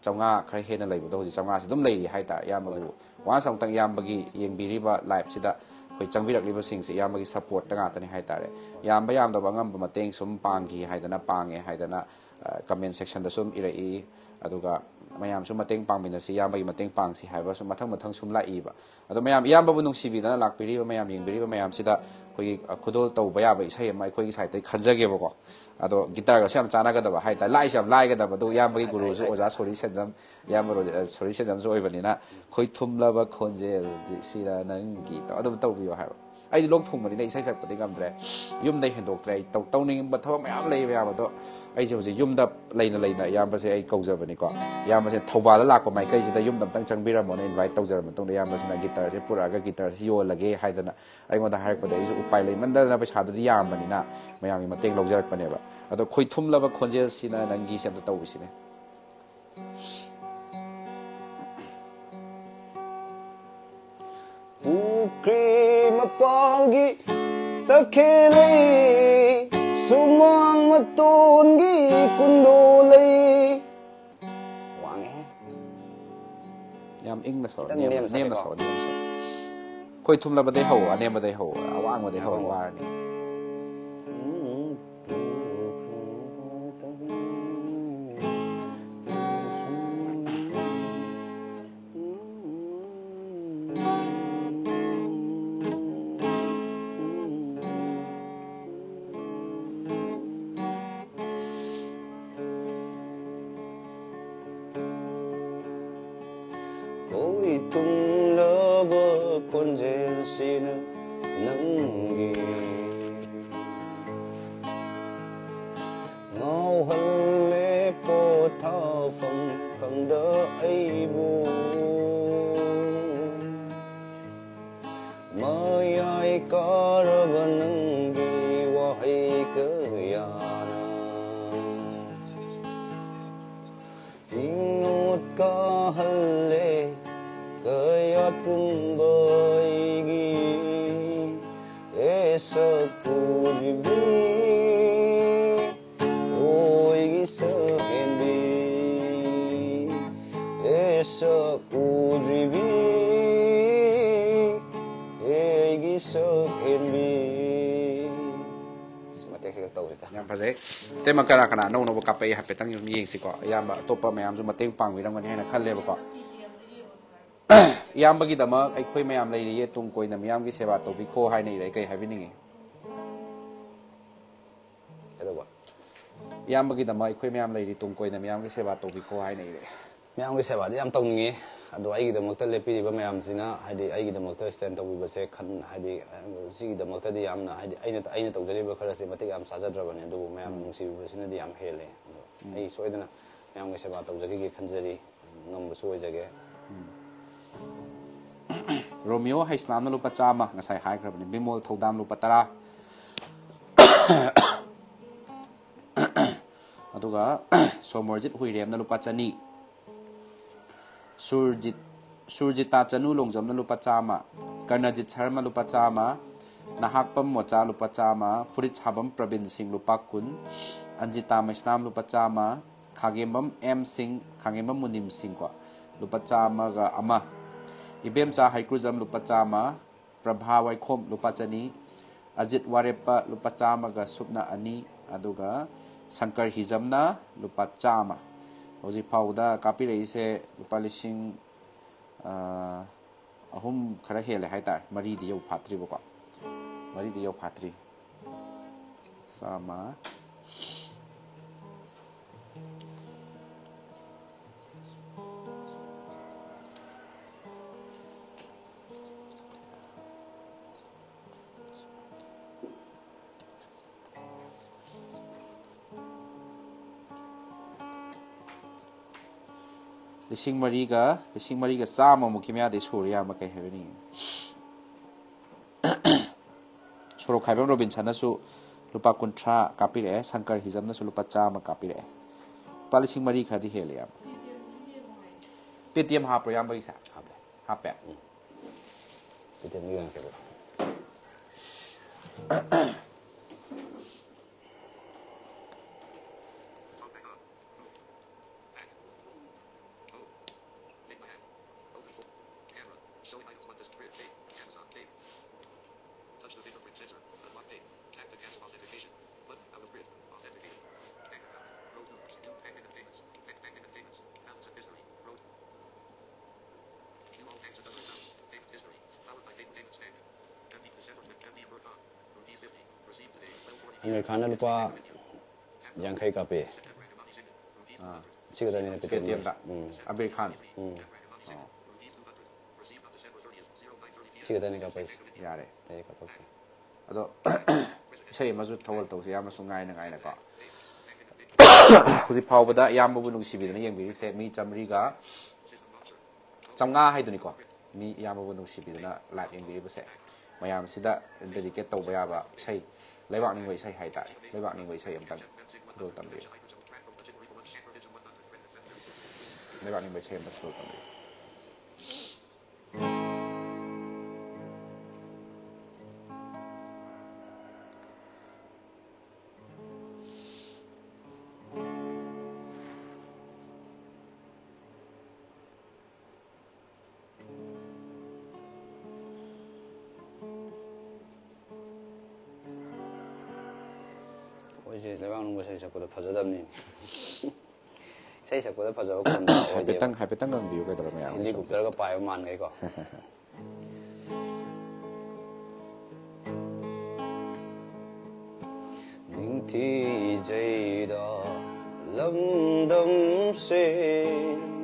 ꯆꯥꯝꯃꯉꯥ ꯈꯔ ꯍꯦꯟꯅ ꯂꯩꯕꯗꯣ ꯍꯧꯖꯤꯛ ꯆꯥꯝꯃꯉꯥꯁꯦ ꯑꯗꯨꯝ ꯂꯩꯔꯤ ꯍꯥꯏꯇꯥꯔꯦ꯫ ꯏꯌꯥꯝꯕꯕꯨ ꯋꯥꯟꯁ ꯑꯃꯨꯛꯇꯪ ꯏꯌꯥꯝꯕꯒꯤ ꯌꯦꯡꯕꯤꯔꯤꯕ ꯂꯥꯏꯚꯁꯤꯗ ꯑꯩꯈꯣꯏ ꯆꯪꯕꯤꯔꯛꯂꯤꯕꯁꯤꯡꯁꯦ ꯏꯌꯥꯝꯕꯒꯤ ꯁꯞꯄꯣꯔꯠꯇ ꯉꯥꯛꯇꯅꯤ ꯍꯥꯏꯇꯥꯔꯦ꯫ ꯌꯥꯝꯕ ꯌꯥꯝꯗꯕ ꯑꯉꯝꯕ ꯃꯇꯦꯡ ꯁꯨꯝ ꯄꯥꯡꯈꯤ ꯍꯥꯏꯗꯅ, ꯄꯥꯡꯉꯦ ꯍꯥꯏꯗꯅ, ꯑ, ꯀꯃꯦꯟ ꯁꯦꯛꯁꯟꯗ ꯁꯨꯝ ꯏꯔꯛꯏ꯫ ꯑꯗꯨꯒ ꯃꯌꯥꯝꯁꯨ ꯃꯇꯦꯡ ꯄꯥꯡꯃꯤꯟꯅꯁꯤ, ꯏꯌꯥꯝꯕꯒꯤ ꯃꯇꯦꯡ ꯄꯥꯡꯁꯤ ꯍꯥꯏꯕ ꯁꯨꯝ ꯃꯊꯪ ꯃꯊꯪ ꯁꯨꯝ ꯂꯥꯛꯏꯕ꯫ ꯑꯗꯣ ꯃꯌꯥꯝ, ꯏꯌꯥꯝꯕꯕꯨ ꯅꯨꯡꯁꯤꯕꯤꯗꯅ ꯂꯥꯛꯄꯤꯔꯤꯕ ꯃꯌꯥꯝ, ꯌꯦꯡꯕꯤꯔꯤꯕ ꯃꯌꯥꯝꯁꯤꯗ ꯑꯩꯈꯣꯏꯒꯤ, ꯑ, ꯈꯨꯗꯣꯜ ꯇꯧꯕ ꯌꯥꯕ ꯏꯁꯩ ꯑꯃ ꯑꯩꯈꯣꯏꯒꯤ ꯁꯥꯏꯠꯇꯒꯤ ꯈꯟꯖꯒꯦꯕꯀꯣ꯫ ꯑꯗꯣ ꯒꯤꯇꯥꯔꯒꯁꯨ ꯌꯥꯝ ꯆꯥꯟꯅꯒꯗꯕ ꯍꯥꯏꯇꯥꯔꯦ, ꯂꯥꯏꯁꯨ ꯌꯥꯝ ꯂꯥꯏꯒꯗꯕ꯫ ꯑꯗꯣ ꯏꯌꯥꯝꯕꯒꯤ ꯒꯨꯔꯨꯁꯨ ꯑꯣꯖꯥ ꯁꯣꯔꯤ ꯁꯦꯟꯖꯝ, ꯏꯌꯥꯝꯕ ꯔꯣ-, ꯑ, ꯁꯣꯔꯤ ꯁꯦꯟꯖꯝꯁꯨ ꯑꯣꯏꯕꯅꯤꯅ, "ꯈꯣꯏꯊꯨꯝꯂꯕ ꯈꯣꯟꯖꯦꯜ ꯁꯤꯗ ꯅꯪꯒꯤ" ꯇꯧ-, ꯑꯗꯨꯝ ꯇꯧꯕꯤꯌꯣ ꯍꯥꯏꯕ꯫ ꯑꯩꯗꯤ ꯂꯣꯛ ꯊꯨꯡꯕꯅꯤꯅ ꯏꯁꯩ ꯁꯛꯄꯗꯤ ꯉꯝꯗ꯭ꯔꯦ, ꯌꯨꯝꯗꯩ ꯍꯦꯟꯗꯣꯛꯇ꯭ꯔꯦ꯫ ꯑꯩ ꯇꯧ-, ꯇꯧꯅꯤꯡꯕ ꯊꯕꯛ ꯃꯌꯥꯝ ꯂꯩ ꯃꯌꯥꯝ ꯑꯗꯣ, ꯑꯩꯁꯦ ꯍꯧꯖꯤꯛ ꯌꯨꯝꯗ ꯂꯩꯅ ꯂꯩꯅ ꯏꯌꯥꯝꯕꯁꯦ ꯑꯩ ꯀꯧꯖꯕꯅꯤꯀꯣ꯫ ꯏꯌꯥꯝꯕꯁꯦ ꯊꯧꯕꯥꯜꯗ ꯂꯥꯛꯄ ꯃꯥꯏꯀꯩꯁꯤꯗ ꯌꯨꯝꯗ ꯑꯝꯇꯪ ꯆꯪꯕꯤꯔꯝꯃꯣꯅ ꯏꯟꯚꯥꯏꯠ ꯇꯧꯖꯔꯕ ꯃꯇꯨꯡꯗ, ꯏꯌꯥꯝꯕꯁꯤꯅ ꯒꯤꯇꯔꯁꯦ ꯄꯨꯔꯛꯑꯒ ꯒꯤꯇꯔꯁꯦ ꯌꯣꯜꯂꯒꯦ ꯍꯥꯏꯗꯅ ꯑꯩꯉꯣꯟꯗ ꯍꯥꯏꯔꯛꯄꯗ, ꯑꯩꯁꯨ ꯎꯄꯥꯏ ꯂꯩꯃꯟꯗꯗꯅ ꯄꯩꯁꯥꯗꯨꯗꯤ ꯌꯥꯝꯕꯅꯤꯅ ꯃꯌꯥꯝꯒꯤ ꯃꯇꯦꯡ ꯂꯧꯖꯔꯛꯄꯅꯦꯕ꯫ ꯑꯗꯣ "ꯈꯣꯏꯊꯨꯝꯂꯕ ꯈꯣꯟꯖꯦꯜꯁꯤꯅ ꯅꯪꯒꯤ" ꯁꯦ ꯑꯝꯇ ꯇꯧꯕꯤꯁꯤꯅꯦ꯫ ꯄꯨꯈ꯭ꯔꯤ ꯃꯄꯥꯜꯒꯤ ꯇꯈꯦꯜ ꯂꯩ, ꯁꯨꯃꯥꯡ ꯃꯇꯣꯟꯒꯤ ꯀꯨꯟꯗꯣ ꯂꯩ꯫ ꯋꯥꯡꯉꯦꯍꯦ꯫ ꯌꯥꯝ ꯏꯪꯅ ꯁꯛꯑꯣ, ꯈꯤꯇꯪ ꯅꯦꯝꯅ ꯅꯦꯝꯅ ꯅꯦꯝꯅ ꯁꯛꯀꯦꯀꯣ꯫ ꯁꯛꯑꯣ, ꯅꯦꯝꯅ ꯁꯛꯑꯣ꯫ ꯑꯩꯈꯣꯏ ꯊꯨꯝꯂꯕꯗꯩ ꯍꯧ, ꯑꯅꯦꯝꯕꯗꯩ ꯍꯧ, ꯑꯋꯥꯡꯕꯗꯩ ꯍꯧ, ꯑꯋꯥꯡꯕ꯫ ꯋꯥꯔꯅꯤ꯫ ꯍꯣꯏ, ꯊꯨꯝꯂꯕ ꯈꯣꯟꯖꯦꯜꯁꯤꯅ ꯅꯪꯒꯤ ꯉꯥꯎꯍꯜꯂꯦ ꯄꯣꯊꯥꯐꯝ ꯈꯪꯗ ꯑꯩꯕꯨ꯫ ꯃꯌꯥꯏ ꯀꯥꯔꯕ ꯅꯪꯒꯤ ꯋꯥꯍꯩ ꯀꯌꯥꯅ ꯏꯉꯣꯠ ꯀꯥꯍꯜꯂꯦ ꯀꯌꯥꯠ ꯄꯨꯝꯕ ꯑꯩꯒꯤ꯫ ꯑꯦ ꯁꯛ ꯎꯗ꯭ꯔꯤꯕꯤ, ꯑꯣꯏꯒꯤ ꯁꯛ ꯍꯦꯟꯕꯤ꯫ ꯑꯦ ꯁꯛ ꯎꯗ꯭ꯔꯤꯕꯤ, ꯑꯩꯒꯤ ꯁꯛ ꯍꯦꯟꯕꯤ꯫ ꯃꯇꯦꯛꯁꯤꯒ ꯇꯧꯁꯤꯗ꯫ ꯌꯥꯝ ꯐꯖꯩ꯫ ꯇꯦꯃ ꯀꯅꯥ ꯀꯅꯥ ꯑꯅꯧ ꯑꯅꯧꯕ ꯀꯥꯞꯄꯛꯏ ꯍꯥꯏꯐꯦꯠꯇꯪ ꯌꯦꯡꯁꯤꯀꯣ꯫ ꯑꯌꯥꯝꯕ ꯑꯇꯣꯞꯄ ꯃꯌꯥꯝꯁꯨ ꯃꯇꯦꯡ ꯄꯥꯡꯕꯤꯔꯝꯒꯅꯤ ꯍꯥꯏꯅ ꯈꯜꯂꯦꯕꯀꯣ꯫ ꯏꯌꯥꯝꯕꯒꯤꯗꯃꯛ ꯑꯩꯈꯣꯏ ꯃꯌꯥꯝ ꯂꯩꯔꯤꯌꯦ, ꯇꯨꯡ ꯀꯣꯏꯅ ꯃꯤꯌꯥꯝꯒꯤ ꯁꯦꯕꯥ ꯇꯧꯕꯤꯈꯣ ꯍꯥꯏꯅ ꯏꯔꯛꯏ꯫ ꯀꯩ ꯍꯥꯏꯕꯤꯅꯤꯡꯉꯤ? ꯀꯩꯗꯧꯕ? ꯏꯌꯥꯝꯕꯒꯤꯗꯃꯛ ꯑꯩꯈꯣꯏ ꯃꯌꯥꯝ ꯂꯩꯔꯤ, ꯇꯨꯡ ꯀꯣꯏꯅ ꯃꯤꯌꯥꯝꯒꯤ ꯁꯦꯕꯥ ꯇꯧꯕꯤꯈꯣ ꯍꯥꯏꯅ ꯏꯔꯛꯏ꯫ ꯃꯌꯥꯝꯒꯤ ꯁꯦꯕꯥꯗꯤ ꯌꯥꯝ ꯇꯧꯅꯤꯡꯉꯤ, ꯑꯗꯣ ꯑꯩꯒꯤꯗꯃꯛꯇ ꯂꯦꯞꯄꯤꯔꯤꯕ ꯃꯌꯥꯝꯁꯤꯅ, ꯍꯥꯏꯗꯤ ꯑꯩꯒꯤꯗꯃꯛꯇ ꯁ꯭ꯇꯦꯟ ꯇꯧꯕꯤꯕꯁꯦ ꯈꯟ ꯍꯥꯏꯗꯤ ꯁꯤꯒꯤꯗꯃꯛꯇꯗꯤ ꯌꯥꯝꯅ, ꯍꯥꯏꯗꯤ ꯑꯩꯅ ꯑꯩꯅ ꯇꯧꯖꯔꯤꯕ ꯈꯔꯁꯦ ꯃꯇꯤꯛ ꯌꯥꯝ ꯆꯥꯖꯗ꯭ꯔꯕꯅꯦ, ꯑꯗꯨꯕꯨ ꯃꯌꯥꯝꯅ ꯅꯨꯡꯁꯤꯕꯤꯕꯁꯤꯅꯗꯤ ꯌꯥꯝ ꯍꯦꯜꯂꯦ꯫ ꯑꯗꯣ ꯑꯩ ꯁꯣꯏꯗꯅ ꯃꯌꯥꯝꯒꯤ ꯁꯦꯕꯥ ꯇꯧꯖꯈꯤꯒꯦ ꯈꯟꯖꯔꯤ, ꯉꯝꯕꯁꯨ ꯑꯣꯏꯖꯒꯦ꯫ ꯔꯣꯃꯤꯌꯣ ꯍꯩꯁꯅꯥꯝꯅ ꯂꯨꯄꯥ ꯆꯥꯝꯃ ꯉꯁꯥꯏ ꯍꯥꯏꯈ꯭ꯔꯕꯅꯤ꯫ ꯕꯤꯃꯣꯜ ꯊꯧꯗꯥꯝ ꯂꯨꯄꯥ ꯇꯔꯥ꯫ ꯑꯗꯨꯒ ꯁꯣꯃꯣꯔꯖꯤꯠ ꯍꯨꯏꯔꯦꯝꯅ ꯂꯨꯄꯥ ꯆꯅꯤ꯫ ꯁꯨꯔꯖꯤꯠ, ꯁꯨꯔꯖꯤꯇꯥ ꯆꯅꯨ ꯂꯣꯡꯖꯝꯅ ꯂꯨꯄꯥ ꯆꯥꯝꯃ꯫ ꯀꯔꯅꯖꯤꯠ ꯁꯔꯃ ꯂꯨꯄꯥ ꯆꯥꯝꯃ, ꯅꯍꯥꯛꯄꯝ ꯃꯣꯆꯥ ꯂꯨꯄꯥ ꯆꯥꯝꯃ, ꯐꯨꯔꯤꯠ ꯁꯥꯕꯝ ꯄ꯭ꯔꯕꯤꯟ ꯁꯤꯡ ꯂꯨꯄꯥ ꯀꯨꯟ, ꯑꯟꯖꯤꯇꯥ ꯃꯩꯁꯅꯥꯝ ꯂꯨꯄꯥ ꯆꯥꯝꯃ, ꯈꯥꯒꯦꯝꯕꯝ ꯑꯦꯝ ꯁꯤꯡ, ꯈꯥꯒꯦꯝꯕꯝ ꯃꯨꯅꯤꯝ ꯁꯤꯡ ꯀꯣ, ꯂꯨꯄꯥ ꯆꯥꯝꯃꯒ ꯑꯃ, ꯏꯕꯦꯝꯆꯥ ꯍꯩꯀ꯭ꯔꯨꯖꯝ ꯂꯨꯄꯥ ꯆꯥꯝꯃ, ꯄ꯭ꯔꯚꯥ ꯋꯥꯏꯈꯣꯝ ꯂꯨꯄꯥ ꯆꯅꯤ, ꯑꯖꯤꯠ ꯋꯥꯔꯦꯞꯄ ꯂꯨꯄꯥ ꯆꯥꯝꯃꯒ ꯁꯨꯞꯅ ꯑꯅꯤ, ꯑꯗꯨꯒ ꯁꯪꯀꯔ ꯍꯤꯖꯝꯅ ꯂꯨꯄꯥ ꯆꯥꯝꯃ꯫ ꯍꯧꯖꯤꯛ ꯐꯥꯎꯕꯗ ꯀꯥꯞꯄꯤꯔꯛꯏꯁꯦ ꯂꯨꯄꯥ ꯂꯤꯁꯤꯡ, ꯑ, ꯑꯍꯨꯝ ꯈꯔ ꯍꯦꯜꯂꯦ ꯍꯥꯏꯇꯥꯔꯦ, ꯃꯔꯤꯗꯤ ꯌꯧ ꯐꯥꯠꯇ꯭ꯔꯤꯕꯀꯣ, ꯃꯔꯤꯗꯤ ꯌꯧ ꯐꯥꯠꯇ꯭ꯔꯤ꯫ ꯆꯥꯝꯃ꯫ ꯂꯤꯁꯤꯡ ꯃꯔꯤꯒ, ꯂꯤꯁꯤꯡ ꯃꯔꯤꯒ ꯆꯥꯝꯃꯃꯨꯛꯀꯤ ꯃꯌꯥꯗꯤ ꯁꯨꯔꯦ, ꯏꯌꯥꯝꯕ, ꯀꯩ ꯍꯥꯏꯕꯅꯤ? ꯁꯣꯔꯣꯛ ꯈꯥꯏꯕꯝ ꯔꯣꯕꯤꯟꯁꯟꯅꯁꯨ ꯂꯨꯄꯥ ꯀꯨꯟꯊ꯭ꯔꯥ ꯀꯥꯞꯄꯤꯔꯛꯑꯦ, ꯁꯪꯀꯔ ꯍꯤꯖꯝꯅꯁꯨ ꯂꯨꯄꯥ ꯆꯥꯝꯃ ꯀꯥꯞꯄꯤꯔꯛꯑꯦ꯫ ꯂꯨꯄꯥ ꯂꯤꯁꯤꯡ ꯃꯔꯤ ꯈꯔꯗꯤ ꯍꯦꯜꯂꯦ, ꯏꯌꯥꯝꯕ꯫ ꯄꯦ ꯇꯤ ꯑꯦꯝ ꯍꯥꯞꯄ꯭ꯔꯣ, ꯏꯌꯥꯝꯕꯒꯤꯁꯦ? ꯍꯥꯞꯄꯦ꯫ ꯍꯥꯞꯄꯦ? ꯎꯝ꯫ ꯄꯦ ꯇꯤ ꯑꯦꯝꯒꯤ ꯌꯦꯡꯉꯛꯀꯦ, bro. Take my hand. Open full. Camera. Showing items on this grid. Pay. Amazon Pay. Touch the fingerprint sensor. Unlock Pay. Tap to cancel authentication. Button. Out of grid. Authenticated. Bank account. Row two. New bank and payments. Bank, bank and payments. Balance and history. Row. View all banks and other accounts. Payment history. Powered by Pay Payments Bank. M D December tenth. M D Burkhan. Rupees fifty. Received today. Twelve forty. ꯑꯃꯤꯔ ꯈꯥꯟꯅ ꯂꯨꯄꯥ ꯌꯥꯡꯈꯩ ꯀꯥꯞꯄꯤ꯫ ꯑꯥ꯫ ꯁꯤ ꯈꯛꯇꯅꯤꯅꯦ P T ꯑꯦꯝꯗ꯫ P T ꯑꯦꯝꯗ꯫ ꯎꯝ꯫ ꯑꯕꯤꯔ ꯈꯥꯟ꯫ ꯎꯝ꯫ ꯑꯣ꯫ ꯁꯤ ꯈꯛꯇꯅꯤ ꯀꯥꯞꯄꯛꯏꯁꯦ꯫ ꯌꯥꯔꯦ꯫ ꯑꯇꯩ ꯀꯥꯞꯄꯛꯇꯦ꯫ ꯑꯗꯣ ꯏꯁꯩ ꯑꯃꯁꯨ ꯊꯧꯒꯜ ꯇꯧꯁꯤ, ꯏꯌꯥꯝꯕꯁꯨ ꯉꯥꯏꯅ ꯉꯥꯏꯅꯀꯣ꯫ ꯍꯧꯖꯤꯛ ꯐꯥꯎꯕꯗ ꯏꯌꯥꯝꯕꯕꯨ ꯅꯨꯡꯁꯤꯕꯤꯗꯨꯅ ꯌꯦꯡꯕꯤꯔꯤꯁꯦ ꯃꯤ ꯆꯥꯝꯃꯔꯤꯒ ꯆꯥꯝꯃꯉꯥ ꯍꯥꯏꯗꯨꯅꯤꯀꯣ꯫ ꯃꯤ ꯏꯌꯥꯝꯕꯕꯨ ꯅꯨꯡꯁꯤꯕꯤꯗꯨꯅ ꯂꯥꯏꯚ ꯌꯦꯡꯕꯤꯔꯤꯕꯁꯦ꯫ ꯃꯌꯥꯝꯁꯤꯗ ꯗꯦꯗꯤꯀꯦꯠ ꯇꯧꯕ ꯌꯥꯕ ꯏꯁꯩ, ꯂꯩꯕꯥꯛ ꯅꯤꯡꯕ ꯏꯁꯩ ꯍꯥꯏꯇꯥꯔꯦ꯫ ꯂꯩꯕꯥꯛ ꯅꯤꯡꯕ ꯏꯁꯩ ꯑꯝꯇꯪ ꯈꯨꯗꯣꯜ ꯇꯝꯕꯤꯌꯨ꯫ ꯂꯩꯕꯥꯛ ꯅꯤꯡꯕ ꯏꯁꯩ ꯑꯝꯇꯪ ꯈꯨꯗꯣꯜ ꯇꯝꯕꯤꯌꯨ꯫ ꯑꯩꯁꯦ ꯂꯩꯕꯥꯛ ꯅꯨꯡꯕ ꯏꯁꯩ ꯁꯛꯄꯗ ꯐꯖꯗꯕꯅꯤ꯫ ꯏꯁꯩ ꯁꯛꯄꯗ ꯐꯖꯕ ꯈꯣꯟ ꯑꯣꯏꯗꯦꯕ꯫ ꯍꯥꯏꯐꯦꯠꯇꯪ ꯍꯥꯏꯐꯦꯠꯇꯪ ꯉꯪꯕꯤꯌꯨ, ꯀꯩꯗꯧꯔꯒꯦ? ꯃꯌꯥꯝ ꯍꯦꯂꯤꯀꯣꯞꯇꯔꯒ ꯄꯥꯏꯕ ꯃꯥꯟꯈꯩꯀꯣ꯫ ꯅꯤꯡꯊꯤꯖꯩꯗ ꯂꯝꯗꯝꯁꯦ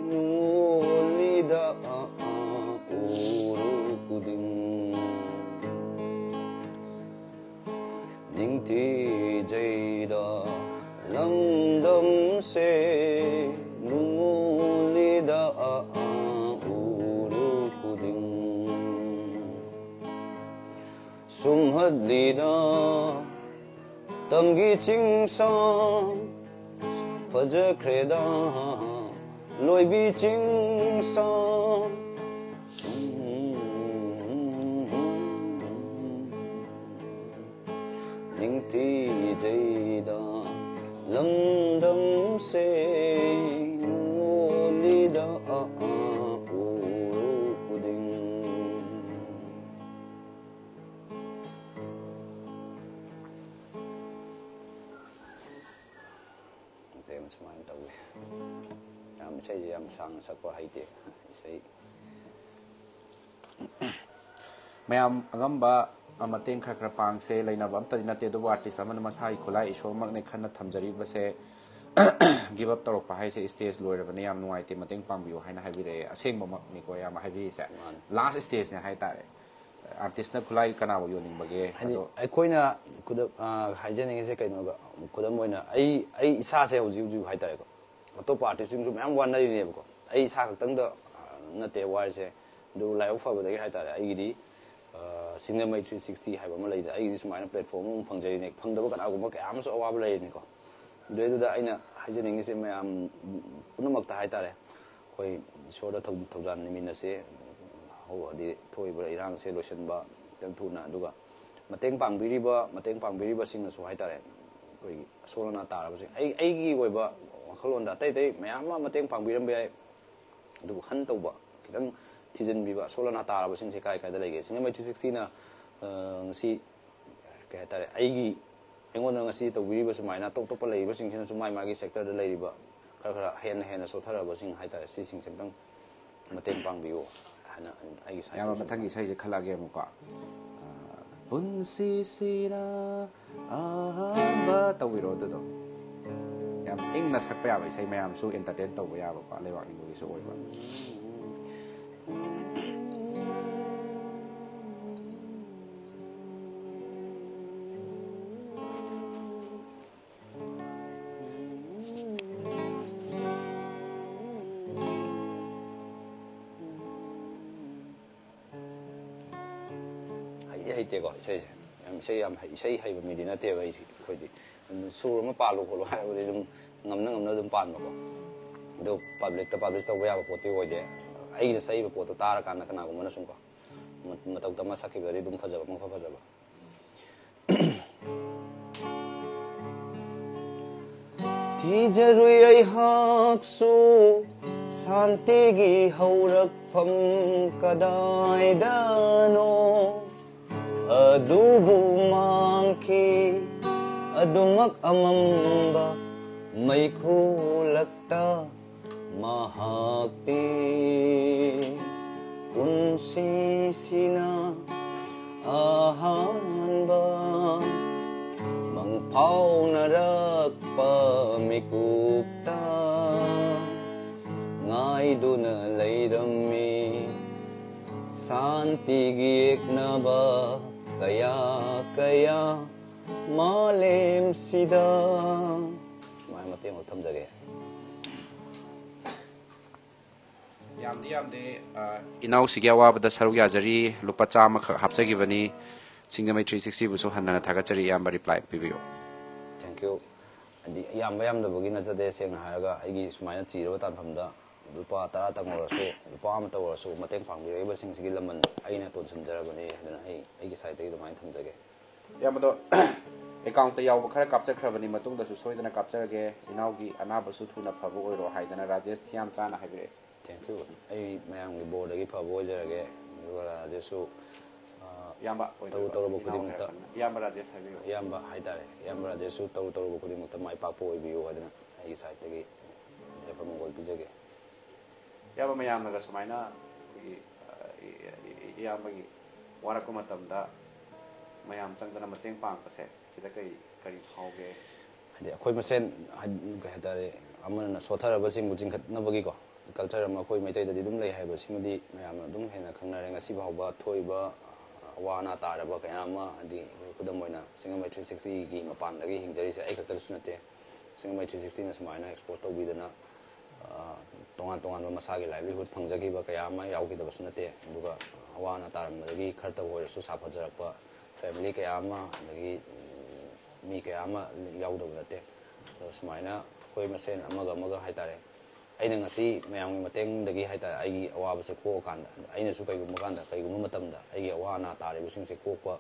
ꯅꯨꯡꯉꯣꯜꯂꯤꯗ ꯎꯔꯨ ꯈꯨꯗꯤꯡ꯫ ꯅꯤꯡꯊꯤꯖꯩꯗ ꯂꯝꯗꯝꯁꯦ ꯅꯨꯡꯉꯣꯜꯂꯤꯗ ꯎꯔꯨ ꯈꯨꯗꯤꯡ꯫ ꯁꯨꯝꯍꯠꯂꯤꯗ ꯇꯝꯒꯤ ꯆꯤꯡꯁꯥꯡ ꯐꯖꯈ꯭ꯔꯦꯗ ꯂꯣꯏꯕꯤ ꯆꯤꯡꯁꯥꯡ꯫ ꯅꯤꯡꯊꯤꯖꯩꯗ ꯂꯝꯗꯝꯁꯦ ꯅꯨꯡꯉꯣꯜꯂꯤꯗ ꯎꯔꯨ ꯈꯨꯗꯤꯡ꯫ ꯁꯨꯃꯥꯏꯅ ꯇꯧꯋꯤ꯫ ꯌꯥꯝ ꯏꯁꯩꯁꯦ ꯌꯥꯝ ꯁꯥꯡꯅ ꯁꯛꯄ ꯍꯩꯇꯦ꯫ ꯏꯁꯩ ꯃꯌꯥꯝ ꯑꯉꯝꯕ ꯃꯇꯦꯡ ꯈꯔ ꯈꯔ ꯄꯥꯡꯁꯦ꯫ ꯂꯩꯅꯕ ꯑꯝꯇꯗꯤ ꯅꯠꯇꯦ, ꯑꯗꯨꯕꯨ ꯑꯥꯔꯇꯤꯁ ꯑꯃꯅ ꯃꯁꯥꯒꯤ ꯈꯨꯠꯂꯥꯏ ꯏꯁꯣꯔꯃꯛꯅꯦ ꯈꯟꯅ ꯊꯝꯖꯔꯤꯕꯁꯦ ꯒꯤꯞ ꯑꯞ ꯇꯧꯔꯛꯄ ꯍꯥꯏꯁꯦ ꯏꯁꯇꯦꯖ ꯂꯣꯏꯔꯕꯅꯦ, ꯌꯥꯝ ꯅꯨꯡꯉꯥꯏꯇꯦ, ꯃꯇꯦꯡ ꯄꯥꯡꯕꯤꯌꯨ ꯍꯥꯏꯅ ꯍꯥꯏꯕꯤꯔꯛꯑꯦ꯫ ꯑꯁꯦꯡꯕꯃꯛꯅꯤꯀꯣ ꯌꯥꯝ ꯍꯥꯏꯕꯤꯔꯤꯁꯦ꯫ ꯃꯥꯅꯤ꯫ ꯂꯥꯁ ꯏꯁꯇꯦꯖꯅꯦ ꯍꯥꯏꯇꯥꯔꯦ꯫ ꯑꯥꯔꯇꯤꯁꯅ ꯈꯨꯠꯂꯥꯏ ꯀꯅꯥꯕꯨ ꯌꯣꯟꯅꯤꯡꯕꯒꯦ? ꯍꯥꯏꯗꯤ ꯑꯗꯣ ꯑꯩꯈꯣꯏꯅ ꯈꯨꯗꯝ, ꯑ, ꯍꯥꯏꯖꯅꯤꯡꯉꯤꯁꯦ ꯀꯩꯅꯣꯒ, ꯈꯨꯗꯝ ꯑꯣꯏꯅ ꯑꯩ ꯑꯩ ꯏꯁꯥꯁꯦ ꯍꯧꯖꯤꯛ ꯍꯧꯖꯤꯛ ꯍꯥꯏꯇꯥꯔꯦꯀꯣ, ꯑꯇꯣꯞꯄ ꯑꯥꯔꯇꯤꯁꯁꯤꯡꯁꯨ ꯃꯌꯥꯝ ꯋꯥꯅꯔꯤꯅꯦꯕꯀꯣ꯫ ꯑꯩ ꯏꯁꯥ ꯈꯛꯇꯪꯗ, ꯑ, ꯅꯠꯇꯦ ꯋꯥꯔꯤꯁꯦ꯫ ꯑꯗꯨ ꯂꯥꯏꯕꯛ ꯐꯕꯗꯒꯤ ꯍꯥꯏꯇꯥꯔꯦ, ꯑꯩꯒꯤꯗꯤ, ꯑ, ꯁꯤꯡꯖꯃꯩ ꯊ꯭ꯔꯤ ꯁꯤꯛꯁꯇꯤ ꯍꯥꯏꯕ ꯑꯃ ꯂꯩꯗꯅ, ꯑꯩꯒꯤꯗꯤ ꯁꯨꯃꯥꯏꯅ ꯄ꯭ꯂꯦꯠꯐꯣꯝ ꯑꯃ ꯐꯪꯖꯔꯤꯅꯦ꯫ ꯐꯪꯗꯕ ꯀꯅꯥꯒꯨꯝꯕ ꯀꯌꯥ ꯑꯃꯁꯨ ꯑꯋꯥꯕ ꯂꯩꯔꯤꯅꯤꯀꯣ꯫ ꯑꯗꯨꯗꯩꯗꯨꯗ ꯑꯩꯅ ꯍꯥꯏꯖꯅꯤꯡꯉꯤꯁꯦ ꯃꯌꯥꯝ ꯄꯨꯝꯅꯃꯛꯇ ꯍꯥꯏꯇꯥꯔꯦ, ꯑꯩꯈꯣꯏ ꯏꯁꯣꯔꯗ ꯊꯧ-, ꯊꯧꯖꯥꯟ ꯅꯤꯃꯤꯟꯅꯁꯦ꯫ ꯍꯧ-, ꯍꯥꯏꯗꯤ ꯊꯣꯛꯏꯕ ꯏꯔꯥꯡꯁꯦ ꯂꯣꯏꯁꯤꯟꯕ ꯈꯤꯇꯪ ꯊꯨꯅ, ꯑꯗꯨꯒ ꯃꯇꯦꯡ ꯄꯥꯡꯕꯤꯔꯤꯕ, ꯃꯇꯦꯡ ꯄꯥꯡꯕꯤꯔꯤꯕꯁꯤꯡꯅꯁꯨ ꯍꯥꯏꯇꯥꯔꯦ, ꯑꯩꯈꯣꯏꯒꯤ ꯑꯁꯣꯜ ꯑꯅꯥ ꯇꯥꯔꯕꯁꯤꯡ, ꯑꯩ, ꯑꯩꯒꯤ ꯑꯣꯏꯕ ꯋꯥꯈꯜꯂꯣꯟꯗ ꯑꯇꯩ ꯑꯇꯩ ꯃꯌꯥꯝ ꯑꯃ ꯃꯇꯦꯡ ꯄꯥꯡꯕꯤꯔꯝꯕ ꯌꯥꯏ, ꯑꯗꯨꯕꯨ ꯍꯟ ꯇꯧꯕ, ꯈꯤꯇꯪ ꯊꯤꯖꯤꯟꯕꯤꯕ, ꯑꯁꯣꯜ ꯑꯅꯥ ꯇꯥꯔꯕꯁꯤꯡꯁꯦ ꯀꯥꯏ ꯀꯥꯏꯗ ꯂꯩꯒꯦ? ꯁꯤꯡꯖꯃꯩ ꯊ꯭ꯔꯤ ꯁꯤꯛꯁꯇꯤꯅ, ꯑ, ꯉꯁꯤ ꯀꯩ ꯍꯥꯏꯇꯥꯔꯦ, ꯑꯩꯒꯤ ꯑꯩꯉꯣꯟꯗ ꯉꯁꯤ ꯇꯧꯕꯤꯔꯤꯕ ꯁꯨꯃꯥꯏꯅ ꯑꯇꯣꯞ ꯑꯇꯣꯞꯄ ꯂꯩꯔꯤꯕꯁꯤꯡꯁꯤꯅꯁꯨ ꯃꯥꯏ ꯃꯥꯒꯤ ꯁꯦꯛꯇꯔꯗ ꯂꯩꯔꯤꯕ ꯈꯔ ꯈꯔ ꯍꯦꯟꯅ ꯍꯦꯟꯅ ꯁꯣꯠꯊꯔꯕꯁꯤꯡ ꯍꯥꯏꯇꯥꯔꯦ, ꯁꯤꯁꯤꯡꯁꯦ ꯑꯝꯇꯪ ꯃꯇꯦꯡ ꯄꯥꯡꯕꯤꯌꯨ ꯍꯥꯏꯅ ꯑꯩꯒꯤ ꯁꯥꯏꯠꯇꯒꯤ ꯌꯥꯝ ꯁꯨꯝ ꯃꯊꯪꯒꯤ ꯏꯁꯩꯁꯦ ꯈꯜꯂꯛꯑꯒꯦ ꯑꯃꯨꯛꯀꯣ꯫ ꯑ, ꯄꯨꯟꯁꯤꯁꯤꯅ ꯑꯍꯥꯟꯕ ꯇꯧꯕꯤꯔꯣ ꯑꯗꯨꯗꯣ꯫ ꯌꯥꯝ ꯏꯪꯅ ꯁꯛꯄ ꯌꯥꯕ ꯏꯁꯩ, ꯃꯌꯥꯝꯁꯨ ꯑꯦꯟꯇꯔꯇꯦꯟ ꯇꯧꯕ ꯌꯥꯕꯀꯣ, ꯂꯩꯕꯥꯛ ꯅꯤꯡꯕꯒꯤꯁꯨ ꯑꯣꯏꯕ꯫ ꯍꯩꯗꯤ ꯍꯩꯇꯦꯀꯣ ꯏꯁꯩꯁꯦ꯫ ꯌꯥꯝ ꯏꯁꯩ ꯌꯥꯝ ꯍꯩ-, ꯏꯁꯩ ꯍꯩꯕ ꯃꯤꯗꯤ ꯅꯠꯇꯦꯕ ꯑꯩꯁꯦ꯫ ꯑꯩꯈꯣꯏꯗꯤ ꯑꯗꯨꯝ ꯁꯨꯔ ꯑꯃ ꯄꯥꯜꯂꯨ ꯈꯣꯠꯂꯨ ꯍꯥꯏꯔꯕꯗꯤ ꯑꯗꯨꯝ ꯉꯝꯅ ꯉꯝꯅ ꯑꯗꯨꯝ ꯄꯥꯟꯕꯀꯣ꯫ ꯑꯗꯣ ꯄꯕ꯭ꯂꯤꯛꯇ ꯄꯕ꯭ꯂꯤꯁ ꯇꯧꯕ ꯌꯥꯕ ꯄꯣꯠꯇꯤ ꯑꯣꯏꯗꯦ꯫ ꯑꯩꯒꯤꯅ ꯁꯛꯏꯕ ꯄꯣꯠꯇꯣ ꯇꯥꯔꯀꯥꯟꯗ ꯀꯅꯥꯒꯨꯝꯕꯅ ꯁꯨꯝꯀꯣ, ꯃ-, ꯃꯇꯧ ꯇꯝꯃ ꯁꯛꯈꯤꯕꯗꯤ ꯑꯗꯨꯝ ꯐꯖꯕ, ꯃꯈꯜ ꯐꯖꯕ꯫ ꯊꯤꯖꯔꯨꯏ ꯑꯩꯍꯥꯛꯁꯨ ꯁꯥꯟꯇꯤꯒꯤ ꯍꯧꯔꯛꯐꯝ ꯀꯗꯥꯏꯗꯅꯣ, ꯑꯗꯨꯕꯨ ꯃꯥꯡꯈꯤ ꯑꯗꯨꯃꯛ ꯑꯃꯝꯕ ꯃꯩꯈꯨꯂꯛꯇ꯫ ꯃꯍꯥꯛꯇꯤ ꯄꯨꯟꯁꯤꯁꯤꯅ ꯑꯍꯥꯟꯕ ꯃꯪꯐꯥꯎꯅꯔꯛꯄ ꯃꯤꯀꯨꯞꯇ ꯉꯥꯏꯗꯨꯅ ꯂꯩꯔꯝꯃꯤ꯫ ꯁꯥꯟꯇꯤꯒꯤ ꯌꯦꯛꯅꯕ ꯀꯌꯥ ꯀꯌꯥ ꯃꯥꯂꯦꯝꯁꯤꯗ꯫ ꯁꯨꯃꯥꯏꯅ ꯃꯇꯦꯛ ꯑꯃ ꯊꯝꯖꯒꯦ꯫ ꯌꯥꯝꯗꯤ ꯌꯥꯝꯗꯦ, ꯑ, ꯏꯅꯥꯎꯁꯤꯒꯤ ꯑꯋꯥꯕꯗ ꯁꯔꯨꯛ ꯌꯥꯖꯔꯤ, ꯂꯨꯄꯥ ꯆꯥꯝꯃꯈꯛ ꯍꯥꯞꯆꯈꯤꯕꯅꯤ꯫ ꯁꯤꯡꯖꯃꯩ ꯊ꯭ꯔꯤ ꯁꯤꯛꯁꯇꯤꯕꯨꯁꯨ ꯍꯟꯅ ꯍꯟꯅ ꯊꯥꯒꯠꯆꯔꯤ, ꯏꯌꯥꯝꯕ ꯔꯤꯄ꯭ꯂꯥꯏ ꯄꯤꯕꯤꯌꯨ꯫ Thank you꯫ ꯍꯥꯏꯗꯤ ꯌꯥꯝꯕ ꯌꯥꯝꯗꯕꯒꯤ ꯅꯠꯆꯗꯦ, ꯁꯦꯡꯅ ꯍꯥꯏꯔꯒ ꯑꯩꯒꯤ ꯁꯨꯃꯥꯏꯅ ꯆꯤꯔꯕ ꯇꯥꯟꯐꯝꯗ ꯂꯨꯄꯥ ꯇꯔꯥꯇꯪ ꯑꯣꯏꯔꯁꯨ, ꯂꯨꯄꯥ ꯑꯃꯇ ꯑꯣꯏꯔꯁꯨ ꯃꯇꯦꯡ ꯄꯥꯡꯕꯤꯔꯛꯏꯕꯁꯤꯡꯁꯤꯒꯤ ꯂꯃꯟ ꯑꯩꯅ ꯇꯣꯟꯁꯤꯟꯖꯔꯕꯅꯤ ꯍꯥꯏꯗꯅ ꯑꯩ ꯑꯩꯒꯤ ꯁꯥꯏꯠꯇꯒꯤ ꯑꯗꯨꯃꯥꯏꯅ ꯊꯝꯖꯒꯦ꯫ ꯏꯌꯥꯝꯕꯗꯣ ꯑꯦꯀꯥꯎꯟꯠꯇ ꯌꯥꯎꯕ ꯈꯔ ꯀꯥꯞꯆꯈ꯭ꯔꯕꯅꯤ, ꯃꯇꯨꯡꯗꯁꯨ ꯁꯣꯏꯗꯅ ꯀꯥꯞꯆꯔꯒꯦ꯫ ꯏꯅꯥꯎꯒꯤ ꯑꯅꯥꯕꯁꯨ ꯊꯨꯅ ꯐꯕ ꯑꯣꯏꯔꯣ ꯍꯥꯏꯗꯅ ꯔꯥꯖꯦꯁ ꯊꯤꯌꯥꯝꯆꯥꯅ ꯍꯥꯏꯕꯤꯔꯛꯑꯦ꯫ Thank you꯫ ꯑꯩ ꯃꯌꯥꯝꯒꯤ ꯕꯣꯔꯗꯒꯤ ꯐꯕ ꯑꯣꯏꯖꯔꯒꯦ꯫ ꯑꯗꯨꯒ ꯔꯥꯖꯦꯁꯁꯨ, ꯑ, ꯏꯌꯥꯝꯕ ꯑꯣꯏꯕꯤꯔꯣ꯫ ꯇꯧꯔꯨ ꯇꯧꯔꯨꯕ ꯏꯅꯥꯎ ꯈꯨꯗꯤꯡꯃꯛꯇ꯫ ꯑꯣꯏꯔꯛꯄꯅꯤꯅ꯫ ꯏꯌꯥꯝꯕ ꯔꯥꯖꯦꯁ ꯍꯥꯏꯕꯤꯌꯨ꯫ ꯏꯌꯥꯝꯕ ꯍꯥꯏꯇꯥꯔꯦ, ꯏꯌꯥꯝꯕ ꯔꯥꯖꯦꯁꯁꯨ ꯇꯧꯔꯨ ꯇꯧꯔꯨꯕ ꯈꯨꯗꯤꯡꯃꯛꯇ ꯃꯥꯏ ꯄꯥꯛꯄ ꯑꯣꯏꯕꯤꯌꯨ ꯍꯥꯏꯗꯅ ꯑꯩꯒꯤ ꯁꯥꯏꯠꯇꯒꯤ ꯌꯥꯏꯐ ꯃꯪꯒꯣꯜ ꯄꯤꯖꯒꯦ꯫ ꯏꯌꯥꯝꯕ, ꯃꯌꯥꯝꯅꯒ ꯁꯨꯃꯥꯏꯅ ꯑꯩꯈꯣꯏꯒꯤ, ꯑ, ꯏ-, ꯏ-, ꯏ-, ꯏꯌꯥꯝꯕꯒꯤ ꯋꯥꯔꯛꯄ ꯃꯇꯝꯗ ꯃꯌꯥꯝ ꯆꯪꯗꯅ ꯃꯇꯦꯡ ꯄꯥꯡꯕꯁꯦ, ꯁꯤꯗ ꯀꯔꯤ, ꯀꯔꯤ ꯐꯥꯎꯒꯦ? ꯍꯥꯏꯗꯤ ꯑꯩꯈꯣꯏ ꯃꯁꯦꯟ, ꯍꯥꯏ-, ꯀꯩ ꯍꯥꯏꯇꯥꯔꯦ, ꯑꯃꯅ ꯁꯣꯠꯊꯔꯕꯁꯤꯡꯕꯨ ꯆꯤꯡꯈꯠꯅꯕꯒꯤꯀꯣ, ꯀꯜꯆꯔ ꯑꯃ ꯑꯩꯈꯣꯏ ꯃꯩꯇꯩꯗꯗꯤ ꯑꯗꯨꯝ ꯂꯩ ꯍꯥꯏꯕꯁꯤꯃꯗꯤ ꯃꯌꯥꯝꯅ ꯑꯗꯨꯝ ꯍꯦꯟꯅ ꯈꯪꯅꯔꯦ꯫ ꯉꯁꯤ ꯐꯥꯎꯕ ꯊꯣꯛꯏꯕ ꯑꯋꯥ ꯑꯅꯥ ꯇꯥꯔꯕ ꯀꯌꯥ ꯑꯃ, ꯍꯥꯏꯗꯤ ꯈꯨꯗꯝ ꯑꯣꯏꯅ ꯁꯤꯡꯖꯃꯩ ꯊ꯭ꯔꯤ ꯁꯤꯛꯁꯇꯤꯒꯤ ꯃꯄꯥꯟꯗꯒꯤ ꯍꯤꯡꯖꯔꯤꯁꯦ ꯑꯩ ꯈꯛꯇꯗꯁꯨ ꯅꯠꯇꯦ, ꯁꯤꯡꯖꯃꯩ ꯊ꯭ꯔꯤ ꯁꯤꯛꯁꯇꯤꯅ ꯁꯨꯃꯥꯏꯅ ꯑꯦꯛꯁꯄꯣꯖ ꯇꯧꯕꯤꯗꯅ, ꯑ, ꯇꯣꯉꯥꯟ ꯇꯣꯉꯥꯟꯕ ꯃꯁꯥꯒꯤ ꯂꯥꯏꯚꯂꯤꯍꯨꯗ ꯐꯪꯖꯈꯤꯕ ꯀꯌꯥ ꯑꯃ ꯌꯥꯎꯈꯤꯗꯕꯁꯨ ꯅꯠꯇꯦ꯫ ꯑꯗꯨꯒ ꯑꯋꯥ ꯑꯅꯥ ꯇꯥꯔꯝꯕꯗꯒꯤ ꯈꯔꯇꯕꯨ ꯑꯣꯏꯔꯁꯨ ꯁꯥꯐꯖꯔꯛꯄ ꯐꯦꯃꯤꯂꯤ ꯀꯌꯥ ꯑꯃ, ꯑꯗꯒꯤ, ꯎꯝ, ꯃꯤ ꯀꯌꯥ ꯑꯃ ꯌꯥꯎꯗꯕ ꯅꯠꯇꯦ꯫ ꯑꯗꯣ ꯁꯨꯃꯥꯏꯅ ꯑꯩꯈꯣꯏ ꯃꯁꯦꯟ ꯑꯃꯒ ꯑꯃꯒ ꯍꯥꯏꯇꯥꯔꯦ, ꯑꯩꯅ ꯉꯁꯤ ꯃꯌꯥꯝꯒꯤ ꯃꯇꯦꯡꯗꯒꯤ ꯍꯥꯏꯇꯥꯔꯦ, ꯑꯩꯒꯤ ꯑꯋꯥꯕꯁꯦ ꯀꯣꯛꯑꯀꯥꯟꯗ, ꯑꯩꯅꯁꯨ ꯀꯩꯒꯨꯝꯕ ꯀꯥꯟꯗ, ꯀꯩꯒꯨꯝꯕ ꯃꯇꯝꯗ ꯑꯩꯒꯤ ꯑꯋꯥ ꯑꯅꯥ ꯇꯥꯔꯤꯕꯁꯤꯡꯁꯦ ꯀꯣꯛꯄ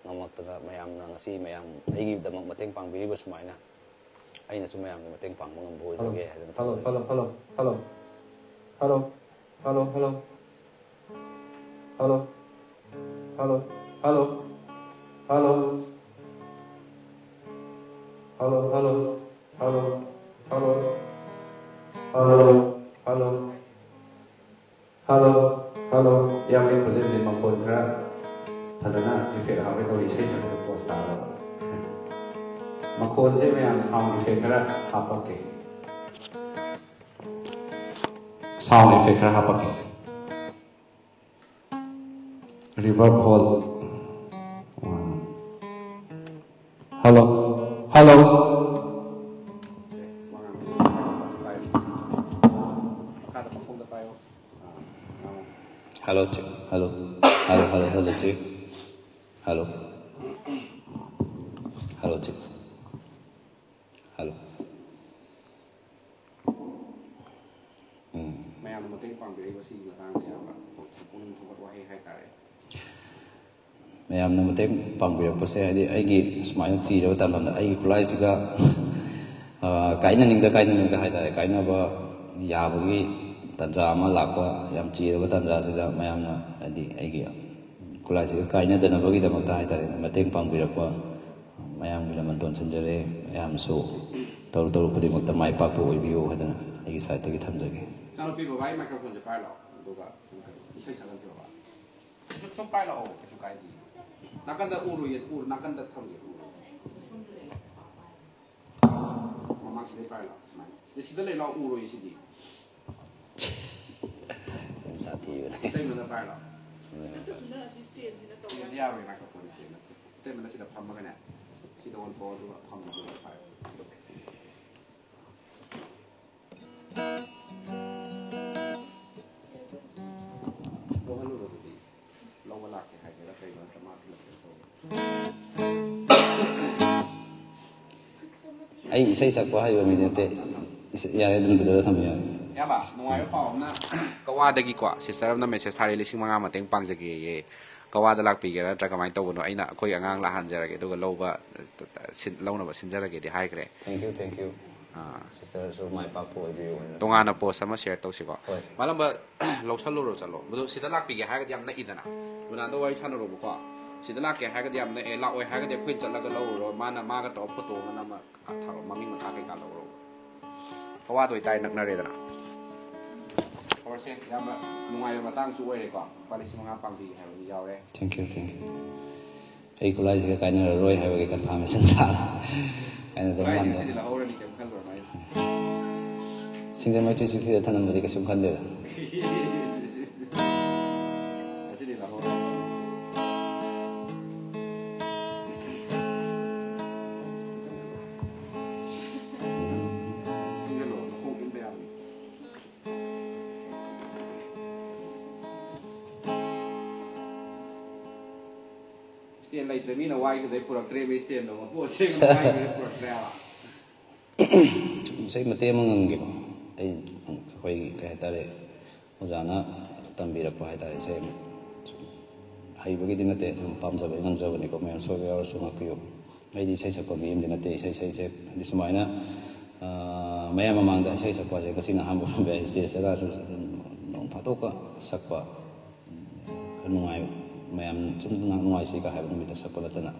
ꯉꯝꯃꯛꯇꯅ, ꯃꯌꯥꯝꯅ ꯉꯁꯤ ꯃꯌꯥꯝ ꯑꯩꯒꯤꯗꯃꯛ ꯃꯇꯦꯡ ꯄꯥꯡꯕꯤꯔꯤꯕ ꯁꯨꯃꯥꯏꯅ ꯑꯩꯅꯁꯨ ꯃꯌꯥꯝꯒꯤ ꯃꯇꯦꯡ ꯄꯥꯡꯕ ꯉꯝꯕ ꯑꯣꯏꯖꯒꯦ ꯍꯥꯏꯗꯅ ꯊꯝꯖꯒꯦ꯫ Hello, hello, hello. Hello, hello. ꯏꯌꯥꯝꯕꯒꯤ ꯈꯣꯟꯖꯦꯜꯁꯦ ꯃꯈꯣꯟ ꯈꯔ ꯐꯖꯅ ꯏꯐꯦꯛ ꯍꯥꯞꯀꯦ ꯇꯧꯔꯤ, ꯏꯁꯩ ꯁꯛꯄꯗ ꯄꯣꯁ ꯇꯥꯔꯕ꯫ ꯃꯈꯣꯟꯁꯦ ꯃꯌꯥꯝ ꯁꯥꯎꯟ ꯏꯐꯦꯛ ꯈꯔ ꯍꯥꯞꯄꯛꯀꯦ꯫ ꯁꯥꯎꯟ ꯏꯐꯦꯛ ꯈꯔ ꯍꯥꯞꯄꯛꯀꯦ꯫ ꯔꯤꯚꯔꯕ hall. Hello, hello. Hello, check. Hello, hello, hello, check. Hello. Hello, check. Hello. Um. ꯃꯌꯥꯝꯅ ꯃꯇꯦꯡ ꯄꯥꯡꯕꯤꯔꯛꯏꯕ ꯁꯤꯒꯤ ꯃꯇꯥꯡꯗ ꯏꯌꯥꯝꯕ ꯄꯨꯛꯅꯤꯡ ꯊꯧꯒꯠ ꯋꯥꯍꯩ ꯍꯥꯏꯇꯥꯔꯦ꯫ ꯃꯌꯥꯝꯅ ꯃꯇꯦꯡ ꯄꯥꯡꯕꯤꯔꯛꯄꯁꯦ, ꯍꯥꯏꯗꯤ ꯑꯩꯒꯤ ꯁꯨꯃꯥꯏꯅ ꯆꯤꯔꯕ ꯇꯥꯟꯐꯝꯗ ꯑꯩꯒꯤ ꯈꯨꯠꯂꯥꯏꯁꯤꯒ, ꯑ, ꯀꯥꯏꯅꯅꯤꯡꯗ ꯀꯥꯏꯅꯅꯤꯡꯗ ꯍꯥꯏꯇꯥꯔꯦ, ꯀꯥꯏꯅꯕ ꯌꯥꯕꯒꯤ ꯇꯥꯟꯖꯥ ꯑꯃ ꯂꯥꯛꯄ, ꯌꯥꯝ ꯆꯤꯔꯕ ꯇꯥꯟꯖꯥꯁꯤꯗ ꯃꯌꯥꯝꯅ, ꯍꯥꯏꯗꯤ ꯑꯩꯒꯤ ꯈꯨꯠꯂꯥꯏꯁꯤꯒ ꯀꯥꯏꯅꯗꯅꯕꯒꯤꯗꯃꯛꯇ ꯍꯥꯏꯇꯥꯔꯦ, ꯃꯇꯦꯡ ꯄꯥꯡꯕꯤꯔꯛꯄ ꯃꯌꯥꯝꯒꯤ ꯂꯃꯟ ꯇꯣꯟꯁꯤꯟꯖꯔꯦ꯫ ꯃꯌꯥꯝꯁꯨ ꯇꯧꯔꯨ ꯇꯧꯔꯨ ꯈꯨꯗꯤꯡꯃꯛꯇ ꯃꯥꯏ ꯄꯥꯛꯄ ꯑꯣꯏꯕꯤꯌꯨ ꯍꯥꯏꯗꯅ ꯑꯩꯒꯤ ꯁꯥꯏꯠꯇꯒꯤ ꯊꯝꯖꯒꯦ꯫ ꯏꯆꯥꯅꯨꯄꯤ, ꯕꯕꯥꯒꯤ ꯃꯥꯏꯀ꯭ꯔꯣꯐꯣꯟꯁꯦ ꯄꯥꯏꯔꯣ, ꯑꯗꯨꯒ ꯏꯁꯩ ꯁꯛꯍꯟꯁꯤ ꯕꯕꯥ꯫ ꯁꯨꯝ, ꯁꯨꯝ ꯄꯥꯏꯔꯛꯑꯣ, ꯀꯩꯁꯨ ꯀꯥꯏꯗꯦ꯫ ꯅꯥꯀꯟꯗ ꯎꯔꯣꯏꯌꯦ, ꯎꯔ-, ꯅꯥꯀꯟꯗ ꯊꯝꯒꯦ, ꯎꯔꯣꯏꯌꯦ꯫ ꯃꯃꯥꯡꯁꯤꯗꯩ ꯄꯥꯏꯔꯣ, ꯁꯨꯃꯥꯏꯅ꯫ ꯁꯤꯗ, ꯁꯤꯗ ꯂꯩ ꯂꯥꯎ, ꯎꯔꯣꯏꯌꯦ ꯁꯤꯗꯤ꯫ ꯌꯥꯝ ꯁꯥꯊꯤꯕꯅꯦ꯫ ꯏꯇꯩꯃꯅ ꯄꯥꯏꯔꯣ꯫ ꯁꯤꯗꯤ ꯌꯥꯔꯣꯏ, ꯃꯥꯏꯀ꯭ꯔꯣꯐꯣꯟ ꯁꯤꯗꯤ ꯅꯠꯇꯦ꯫ ꯏꯇꯩꯃꯅ ꯁꯤꯗ ꯐꯝꯃꯒꯅꯦ, ꯁꯤꯗ ꯑꯣꯟꯊꯣꯛꯑꯣ, ꯑꯗꯨꯒ ꯐꯝꯃꯣ, ꯑꯗꯨꯒ ꯄꯥꯏꯔꯣ꯫ ꯂꯧꯍꯜꯂꯨꯔꯣ ꯑꯗꯨꯗꯤ꯫ ꯂꯧꯕ ꯂꯥꯛꯀꯦ ꯍꯥꯏꯒꯦꯔꯥ ꯀꯩꯅꯣ ꯅꯠꯇ꯭ꯔ ꯃꯥ ꯊꯤꯜꯂꯛꯀꯦꯔꯥ ꯇꯧꯕ꯫ ꯑꯩ ꯏꯁꯩ ꯁꯛꯄ ꯍꯩꯕ ꯃꯤ ꯅꯠꯇꯦ꯫ ꯏꯁ-, ꯌꯥꯔꯦ, ꯑꯗꯨꯝ ꯑꯗꯨꯗ ꯊꯝꯕ ꯌꯥꯔꯦ꯫ ꯏꯌꯥꯝꯕ, ꯅꯨꯡꯉꯥꯏꯕ ꯄꯥꯎ ꯑꯃꯅ, ꯀꯋꯥꯗꯒꯤꯀꯣ, ꯁꯤꯁꯇꯔ ꯑꯃꯅ ꯃꯦꯁꯦꯖ ꯊꯥꯔꯛꯑꯦ, "ꯂꯤꯁꯤꯡ ꯃꯉꯥ ꯃꯇꯦꯡ ꯄꯥꯡꯖꯒꯦꯌꯦ꯫ ꯀꯋꯥꯗ ꯂꯥꯛꯄꯤꯒꯦꯔꯥ ꯅꯠꯇ꯭ꯔꯥ ꯀꯃꯥꯏꯅ ꯇꯧꯕꯅꯣ? ꯑꯩꯅ ꯑꯩꯈꯣꯏ ꯑꯉꯥꯡ ꯂꯥꯛꯍꯟꯖꯔꯒꯦ, ꯑꯗꯨꯒ ꯂꯧꯕ, ꯁꯤꯟ-, ꯂꯧꯅꯕ ꯁꯤꯟꯖꯔꯒꯦꯗꯤ" ꯍꯥꯏꯈ꯭ꯔꯦ꯫ Thank you, thank you꯫ ꯑꯥ꯫ ꯁꯤꯁꯇꯔꯁꯨ ꯃꯥꯏ ꯄꯥꯛꯄ ꯑꯣꯏꯕꯤꯌꯨ ꯍꯥꯏꯅ꯫ ꯇꯣꯉꯥꯟꯅ ꯄꯣꯁ ꯑꯃ ꯁꯤꯌꯔ ꯇꯧꯁꯤꯀꯣ꯫ ꯍꯣꯏ꯫ ꯃꯥꯂꯝꯕ, ꯂꯧꯁꯜꯂꯨꯔꯣ ꯆꯠꯂꯣ꯫ ꯃꯗꯨ ꯁꯤꯗ ꯂꯥꯛꯄꯤꯒꯦ ꯍꯥꯏꯔꯒꯗꯤ ꯌꯥꯝ ꯅꯛꯏꯗꯅ꯫ ꯔꯣꯅꯥꯜꯗꯣ ꯋꯥꯔꯤ ꯁꯥꯟꯅꯔꯣꯕꯀꯣ꯫ ꯁꯤꯗ ꯂꯥꯛꯀꯦ ꯍꯥꯏꯔꯒꯗꯤ ꯌꯥꯝ ꯅꯛꯑꯦ, ꯂꯥꯛꯑꯣꯏ ꯍꯥꯏꯔꯒꯗꯤ ꯑꯩꯈꯣꯏ ꯆꯠꯂꯒ ꯂꯧꯔꯨꯔꯣ꯫ ꯃꯥꯅ, ꯃꯥꯒ ꯇꯧꯔ ꯐꯣꯇꯣ ꯑꯃ ꯅꯝꯃ ꯊꯥꯔꯛꯑꯣ, ꯃꯃꯤꯡ ꯃꯊꯥ ꯀꯩꯀꯥ ꯂꯧꯔꯣ꯫ ꯀꯋꯥꯗ ꯑꯣꯏꯇꯥꯔꯗꯤ ꯅꯛꯅꯔꯦꯗꯅ꯫ ꯈꯕꯔꯁꯦ ꯌꯥꯝꯅ ꯅꯨꯡꯉꯥꯏꯕ ꯃꯇꯥꯡꯁꯨ ꯑꯣꯏꯔꯦꯀꯣ꯫ ꯂꯨꯄꯥ ꯂꯤꯁꯤꯡ ꯃꯉꯥ ꯄꯥꯡꯕꯤꯒꯦ ꯍꯥꯏꯕ ꯃꯤ ꯌꯥꯎꯔꯦ꯫ Thank you, thank you꯫ ꯑꯩ ꯈꯨꯠꯂꯥꯏꯁꯤꯒ ꯀꯥꯏꯅꯔꯔꯣꯏ ꯍꯥꯏꯕꯒꯤ ꯀꯟꯐꯥꯔꯃꯦꯁꯟ ꯇꯥꯔꯦ꯫ ꯀꯥꯏꯅꯗꯕ ꯈꯨꯠꯂꯥꯏꯁꯦ ꯃꯥꯟꯕ꯫ ꯉꯁꯤꯗꯤ ꯂꯧꯍꯧꯔꯅꯤ, ꯀꯩꯝ ꯈꯜꯂꯨꯔꯅꯨ ꯑꯩ꯫ ꯁꯤꯡꯖꯃꯩ ꯊ꯭ꯔꯤ ꯁꯤꯛꯁꯇꯤꯗ ꯊꯅꯝꯕꯗꯤ ꯀꯩꯁꯨꯝ ꯈꯟꯗꯦꯗ꯫ ꯉꯁꯤꯗꯤ ꯂꯧꯍꯧꯔꯅꯤ꯫ ꯁꯤꯡꯖꯜꯂꯣ, ꯃꯈꯣꯡ ꯏꯟꯕ ꯌꯥꯕꯅꯤ꯫ ꯏꯁꯇꯦꯟ ꯂꯩꯇ꯭ꯔꯦ, ꯃꯤꯅ ꯋꯥꯏꯈꯤꯕꯗꯩ ꯄꯨꯔꯛꯇ꯭ꯔꯦ, ꯃꯤ ꯏꯁꯇꯦꯟꯗꯣ ꯃꯄꯨ ꯑꯁꯦꯡꯕ ꯋꯥꯏꯈꯤꯕꯗꯩ ꯄꯨꯔꯛꯇ꯭ꯔꯦ ꯍꯥꯏꯕ꯫ ꯁꯨꯝ ꯏꯁꯩ ꯃꯇꯦꯛ ꯑꯃ ꯉꯪꯒꯦꯕ꯫ ꯑꯩ, ꯑꯩꯈꯣꯏ ꯀꯩ ꯍꯥꯏꯇꯥꯔꯦ, ꯑꯣꯖꯥꯅ ꯇꯝꯕꯤꯔꯛꯄ ꯍꯥꯏꯇꯥꯔꯦ, ꯏꯁꯩ ꯑꯃ꯫ ꯁꯨꯝ ꯍꯩꯕꯒꯤꯗꯤ ꯅꯠꯇꯦ, ꯑꯗꯨꯝ ꯄꯥꯝꯖꯕꯒꯤ ꯉꯪꯖꯕꯅꯤꯀꯣ, ꯃꯌꯥꯝ ꯁꯣꯏꯕ ꯌꯥꯎꯔꯁꯨ ꯉꯥꯛꯄꯤꯌꯨ꯫ ꯑꯩꯗꯤ ꯏꯁꯩ ꯁꯛꯄ ꯃꯤ ꯑꯃꯗꯤ ꯅꯠꯇꯦ, ꯏꯁꯩ ꯁꯛꯏꯁꯦ ꯍꯥꯏꯗꯤ ꯁꯨꯃꯥꯏꯅ, ꯑꯥ, ꯃꯌꯥꯝ ꯃꯃꯥꯡꯗ ꯏꯁꯩ ꯁꯛꯄ ꯍꯥꯏꯁꯦ ꯉꯁꯤꯅ ꯑꯍꯥꯟꯕ ꯑꯣꯏꯔꯝꯕ ꯌꯥꯏ, ꯏꯁꯇꯦꯖꯇꯒꯁꯨ ꯑꯗꯨꯝ ꯅꯣꯡ ꯐꯥꯗꯣꯛꯀ ꯁꯛꯄ꯫ ꯈꯔ ꯅꯨꯡꯉꯥꯏꯕ꯫ ꯃꯌꯥꯝ ꯁꯨꯝ ꯅꯨꯡꯉꯥꯏꯁꯤꯒ ꯍꯥꯏꯕ ꯅꯨꯃꯤꯠꯇ ꯁꯛꯄ ꯅꯠꯇꯅ꯫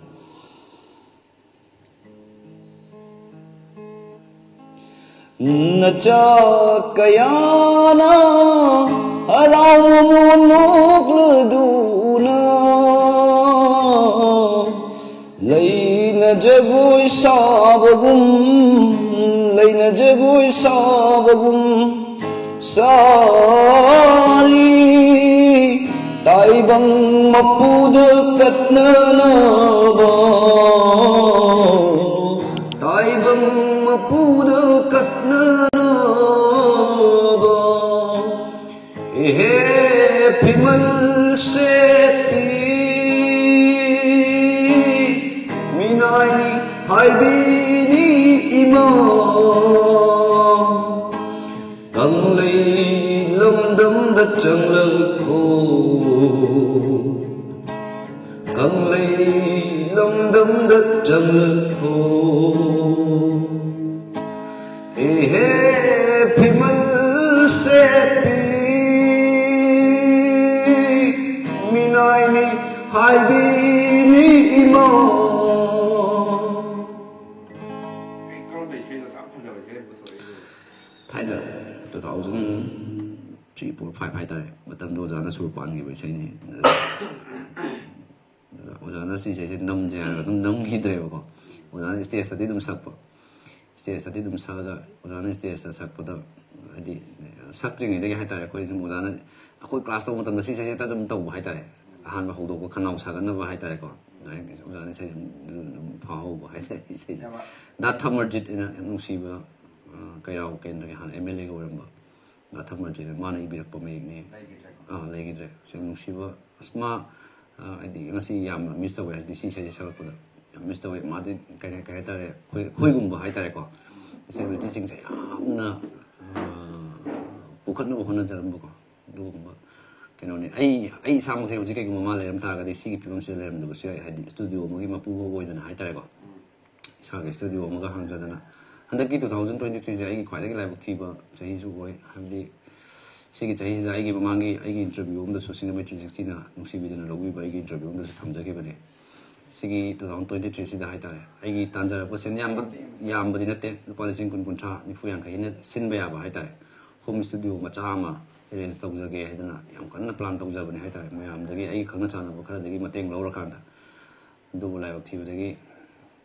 ꯅꯆꯥ ꯀꯌꯥꯅ ꯍꯔꯥꯎ ꯃꯃꯣꯟ ꯅꯣꯛꯂꯗꯨꯅ ꯂꯩꯅ ꯖꯒꯣꯏ ꯁꯥꯕꯒꯨꯝ, ꯂꯩꯅ ꯖꯒꯣꯏ ꯁꯥꯕꯒꯨꯝ ꯁꯥꯔꯤ꯫ ꯇꯥꯏꯕꯪ ꯃꯄꯨꯗ ꯀꯠꯅꯅꯕ, ꯇꯥꯏꯕꯪ ꯃꯄꯨꯗ ꯀꯠꯅꯅꯕ꯫ ꯏꯍꯦ ꯐꯤꯃꯜ ꯁꯦꯠꯄꯤ, ꯃꯤꯅꯥꯏ ꯍꯥꯏꯕꯤꯅꯤ ꯏꯃꯥ꯫ ꯀꯪꯂꯩ ꯂꯝꯗꯝꯗ ꯆꯪꯂꯛꯈꯣ, ꯀꯪꯂꯩ ꯂꯝꯗꯝꯗ ꯆꯪꯂꯛꯈꯣ꯫ ꯏꯍꯦ ꯐꯤꯃꯜ ꯁꯦꯠꯄꯤ, ꯃꯤꯅꯥꯏꯅꯤ ꯍꯥꯏꯕꯤꯅꯤ ꯏꯃꯥ꯫ ꯀꯔꯝꯕ ꯏꯁꯩꯅꯣ ꯑꯁꯨꯛ ꯌꯥꯝ ꯐꯖꯕ ꯏꯁꯩ ꯑꯃ ꯄꯨꯊꯣꯔꯛꯏꯁꯦ? ꯊꯥꯏꯅ two thousand three, four, five ꯍꯥꯏꯇꯥꯔꯦ, ꯃꯇꯝꯗꯣ ꯑꯣꯖꯥꯅ ꯁꯨꯔ ꯄꯥꯟꯈꯤꯕ ꯏꯁꯩꯅꯤ꯫ ꯑꯗꯨꯗ ꯑꯣꯖꯥꯅ ꯁꯤ ꯏꯁꯩꯁꯦ ꯅꯝꯁꯦ ꯍꯥꯏꯔꯒ ꯑꯗꯨꯝ ꯅꯝꯈꯤꯗ꯭ꯔꯦꯕꯀꯣ꯫ ꯑꯣꯖꯥꯅ ꯁ꯭ꯇꯦꯖꯇꯗꯤ ꯑꯗꯨꯝ ꯁꯛꯄ, ꯁ꯭ꯇꯦꯖꯇꯗꯤ ꯑꯗꯨꯝ ꯁꯛꯑꯒ ꯑꯣꯖꯥꯅ ꯁ꯭ꯇꯦꯖꯇ ꯁꯛꯄꯗ, ꯍꯥꯏꯗꯤ, ꯁꯛꯇ꯭ꯔꯤꯉꯩꯗꯒꯤ ꯍꯥꯏꯇꯥꯔꯦ, ꯑꯩꯈꯣꯏ ꯁꯨꯝ ꯑꯣꯖꯥꯅ, ꯑꯩꯈꯣꯏ ꯀ꯭ꯂꯥꯁ ꯇꯧꯕ ꯃꯇꯝꯗ ꯁꯤ ꯏꯁꯩꯁꯦ ꯍꯦꯛꯇ ꯑꯗꯨꯝ ꯇꯧꯕ ꯍꯥꯏꯇꯥꯔꯦ꯫ ꯑꯍꯥꯟꯕ ꯍꯧꯗꯣꯛꯄ, ꯈꯅꯥꯎ ꯁꯥꯒꯠꯅꯕ ꯍꯥꯏꯇꯥꯔꯦꯀꯣ, ꯑꯗꯨꯃꯥꯏꯅ ꯑꯣꯖꯥꯅ ꯏꯁꯩꯁꯦ ꯑꯗꯨꯝ ꯐꯥꯍꯧꯕ ꯍꯥꯏꯇꯥꯔꯦ꯫ ꯏꯁꯩꯁꯦ ꯗꯥ ꯊꯃꯔꯖꯤꯠ ꯑꯅ ꯌꯥꯝ ꯅꯨꯡꯁꯤꯕ, ꯑ, ꯀꯩꯔꯥꯎ ꯀꯦꯟꯗ꯭ꯔꯒꯤ ꯍꯥꯟꯅ ꯑꯦꯝ ꯑꯦꯜ ꯑꯦꯒ ꯑꯣꯏꯔꯝꯕ ꯗꯥ ꯊꯃꯔꯖꯤꯠꯅ ꯃꯥꯅ ꯏꯕꯤꯔꯛꯄ ꯃꯌꯦꯛꯅꯤ꯫ ꯑꯥ, ꯂꯩꯈꯤꯗ꯭ꯔꯦ꯫ ꯌꯥꯝ ꯅꯨꯡꯁꯤꯕ꯫ ꯑꯁ, ꯃꯥ, ꯑ, ꯍꯥꯏꯗꯤ ꯉꯁꯤ ꯌꯥꯝꯅ ꯃꯤꯁ ꯇꯧꯋꯦ, ꯍꯥꯏꯗꯤ ꯁꯤ ꯏꯁꯩꯁꯦ ꯁꯛꯂꯛꯄꯗ ꯌꯥꯝ ꯃꯤꯁ ꯇꯧꯋꯦ꯫ ꯃꯥꯗꯤ ꯀꯩ, ꯀꯩ ꯍꯥꯏꯇꯥꯔꯦ, ꯑꯩꯈꯣꯏ, ꯑꯩꯈꯣꯏꯒꯨꯝꯕ ꯍꯥꯏꯇꯥꯔꯦꯀꯣ, ꯗꯤꯁꯦꯕꯤꯂꯤꯇꯤꯁꯤꯡꯁꯦ ꯌꯥꯝꯅ, ꯑ, ꯄꯨꯈꯠꯅꯕ ꯍꯣꯠꯅꯖꯔꯝꯕꯀꯣ, ꯑꯗꯨꯒꯨꯝꯕ ꯀꯩꯅꯣꯅꯦ꯫ ꯑꯩ, ꯑꯩ ꯏꯁꯥꯃꯛꯁꯦ ꯍꯧꯖꯤꯛ ꯀꯩꯒꯨꯝꯕ ꯃꯥ ꯂꯩꯔꯝ ꯇꯥꯔꯒꯗꯤ ꯁꯤꯒꯤ ꯐꯤꯕꯝꯁꯤꯗ ꯂꯩꯔꯝꯗꯕꯁꯨ ꯌꯥꯏ, ꯍꯥꯏꯗꯤ ꯁ꯭ꯇꯨꯗꯤꯑꯣ ꯑꯃꯒꯤ ꯃꯄꯨꯕꯣꯛ ꯑꯣꯏꯗꯅ ꯍꯥꯏꯇꯥꯔꯦꯀꯣ꯫ ꯏꯁꯥꯒꯤ ꯁ꯭ꯇꯨꯗꯤꯑꯣ ꯑꯃꯒ ꯍꯥꯡꯖꯗꯅ꯫ ꯍꯟꯗꯛꯀꯤ two thousand twenty threeꯁꯦ ꯑꯩꯒꯤ ꯈ꯭ꯋꯥꯏꯗꯒꯤ ꯂꯥꯏꯕꯛ ꯊꯤꯕ ꯆꯍꯤꯁꯨ ꯑꯣꯏ, ꯍꯥꯏꯕꯗꯤ ꯁꯤꯒꯤ ꯆꯍꯤꯁꯤꯗ ꯑꯩꯒꯤ ꯃꯃꯥꯡꯒꯤ ꯑꯩꯒꯤ ꯏꯟꯇꯔꯚ꯭ꯌꯨ ꯑꯃꯗꯁꯨ ꯁꯤꯡꯖꯃꯩ ꯊ꯭ꯔꯤ ꯁꯤꯛꯁꯇꯤꯅ ꯅꯨꯡꯁꯤꯕꯤꯗꯅ ꯂꯧꯕꯤꯕ ꯑꯩꯒꯤ ꯏꯟꯇꯔꯚ꯭ꯌꯨ ꯑꯃꯗꯁꯨ ꯊꯝꯖꯈꯤꯕꯅꯦ꯫ ꯁꯤꯒꯤ ꯇꯨ ꯊꯥꯎꯖꯟ ꯇ꯭ꯋꯦꯟꯇꯤ ꯊ꯭ꯔꯤꯁꯤꯗ ꯍꯥꯏꯇꯥꯔꯦ, ꯑꯩꯒꯤ ꯇꯥꯟꯖꯔꯛꯄ ꯁꯦꯟ ꯌꯥꯝꯕ, ꯌꯥꯝꯕꯗꯤ ꯅꯠꯇꯦ, ꯂꯨꯄꯥ ꯂꯤꯁꯤꯡ ꯀꯨꯟ, ꯀꯨꯟꯊ꯭ꯔꯥ, ꯅꯤꯐꯨ, ꯌꯥꯡꯈꯩ ꯍꯦꯟꯅ ꯁꯤꯟꯕ ꯌꯥꯕ ꯍꯥꯏꯇꯥꯔꯦ꯫ ꯍꯣꯝ ꯁ꯭ꯇꯨꯗꯤꯑꯣ ꯃꯆꯥ ꯑꯃ ꯑꯦꯔꯦꯟꯖ ꯇꯧꯖꯒꯦ ꯍꯥꯏꯗꯅ ꯌꯥꯝ ꯀꯟꯅ ꯄ꯭ꯂꯥꯟ ꯇꯧꯖꯕꯅꯦ ꯍꯥꯏꯇꯥꯔꯦ꯫ ꯃꯌꯥꯝꯗꯒꯤ, ꯑꯩꯒꯤ ꯈꯪꯅ ꯆꯥꯟꯅꯕ ꯈꯔꯗꯒꯤ ꯃꯇꯦꯡ ꯂꯧꯔꯀꯥꯟꯗ, ꯑꯗꯨꯕꯨ ꯂꯥꯏꯕꯛ ꯊꯤꯕꯗꯒꯤ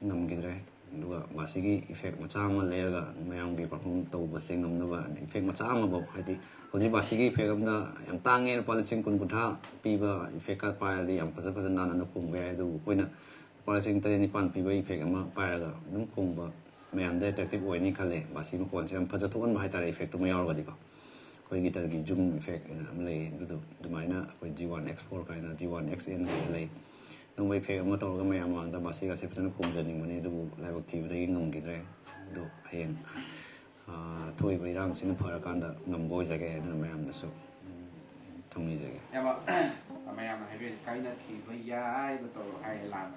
ꯉꯝꯈꯤꯗ꯭ꯔꯦ꯫ ꯑꯗꯨꯒ ꯕꯥꯁꯤꯒꯤ ꯏꯐꯦꯛ ꯃꯆꯥ ꯑꯃ ꯂꯩꯔꯒ ꯃꯌꯥꯝꯒꯤ ꯄꯔꯐꯣꯔꯝ ꯇꯧꯕꯁꯦ ꯉꯝꯅꯕ ꯏꯐꯦꯛ ꯃꯆꯥ ꯑꯃꯐꯥꯎ, ꯍꯥꯏꯗꯤ ꯍꯧꯖꯤꯛ ꯕꯥꯁꯤꯒꯤ ꯏꯐꯦꯛ ꯑꯃꯗ ꯌꯥꯝ ꯇꯥꯡꯉꯦ, ꯂꯨꯄꯥ ꯂꯤꯁꯤꯡ ꯀꯨꯟ, ꯀꯨꯟꯊ꯭ꯔꯥ ꯄꯤꯕ ꯏꯐꯦꯛꯀ ꯄꯥꯏꯔꯗꯤ ꯌꯥꯝ ꯐꯖ ꯐꯖ ꯅꯥꯟꯅ ꯈꯣꯡꯕ ꯌꯥꯏ꯫ ꯑꯗꯨꯕꯨ ꯑꯩꯈꯣꯏꯅ ꯂꯨꯄꯥ ꯂꯤꯁꯤꯡ ꯇꯔꯦꯠ ꯅꯤꯄꯥꯟ ꯄꯤꯕ ꯏꯐꯦꯛ ꯑꯃ ꯄꯥꯏꯔꯒ ꯑꯗꯨꯝ ꯈꯣꯡꯕ ꯃꯌꯥꯝꯗ ꯑꯦꯇ꯭ꯔꯦꯛꯇꯤꯞ ꯑꯣꯏꯅꯤ ꯈꯜꯂꯦ꯫ ꯕꯥꯁꯤ ꯃꯈꯣꯟꯁꯦ ꯌꯥꯝ ꯐꯖ ꯊꯣꯛꯍꯟꯕ ꯍꯥꯏꯇꯥꯔꯦ, ꯏꯐꯦꯛꯇꯨꯃ ꯌꯥꯎꯔꯒꯗꯤꯀꯣ꯫ ꯑꯩꯈꯣꯏ ꯒꯤꯇꯔꯒꯤ ꯖꯨꯝ ꯏꯐꯦꯛ ꯍꯥꯏꯅ ꯑꯃ ꯂꯩ, ꯑꯗꯨꯗꯣ ꯑꯗꯨꯃꯥꯏꯅ ꯑꯩꯈꯣꯏ ꯖꯤ ꯋꯥꯟ ꯑꯦꯛꯁ ꯐꯣꯔ ꯀꯥꯏꯅ, ꯖꯤ ꯋꯥꯟ ꯑꯦꯛꯁ ꯑꯦꯟ ꯀꯥꯏꯅ ꯂꯩ꯫ ꯑꯗꯨꯝꯕ ꯏꯐꯦꯛ ꯑꯃ ꯇꯧꯔꯒ ꯃꯌꯥꯝ ꯃꯃꯥꯡꯗ ꯕꯥꯁꯤꯒꯁꯦ ꯐꯖꯅ ꯈꯣꯡꯖꯅꯤꯡꯕꯅꯤ, ꯑꯗꯨꯕꯨ ꯂꯥꯏꯕꯛ ꯊꯤꯕꯗꯒꯤ ꯉꯝꯈꯤꯗ꯭ꯔꯦ꯫ ꯑꯗꯣ ꯍꯌꯦꯡ, ꯑꯥ, ꯊꯣꯛꯏꯕ ꯏꯔꯥꯡꯁꯤꯅ ꯐꯔꯀꯥꯟꯗ ꯉꯝꯕ ꯑꯣꯏꯖꯒꯦ꯫ ꯑꯗꯨꯅ ꯃꯌꯥꯝꯗꯁꯨ, ꯎꯝ, ꯊꯧꯅꯤꯖꯒꯦ꯫ ꯌꯥꯝ, ꯃꯌꯥꯝꯅ ꯍꯥꯏꯕꯤꯔꯤꯁꯦ ꯀꯥꯏꯅꯈꯤꯕ ꯌꯥꯏꯗꯣ ꯇꯧꯔꯣ ꯍꯥꯏ ꯂꯥꯟ꯫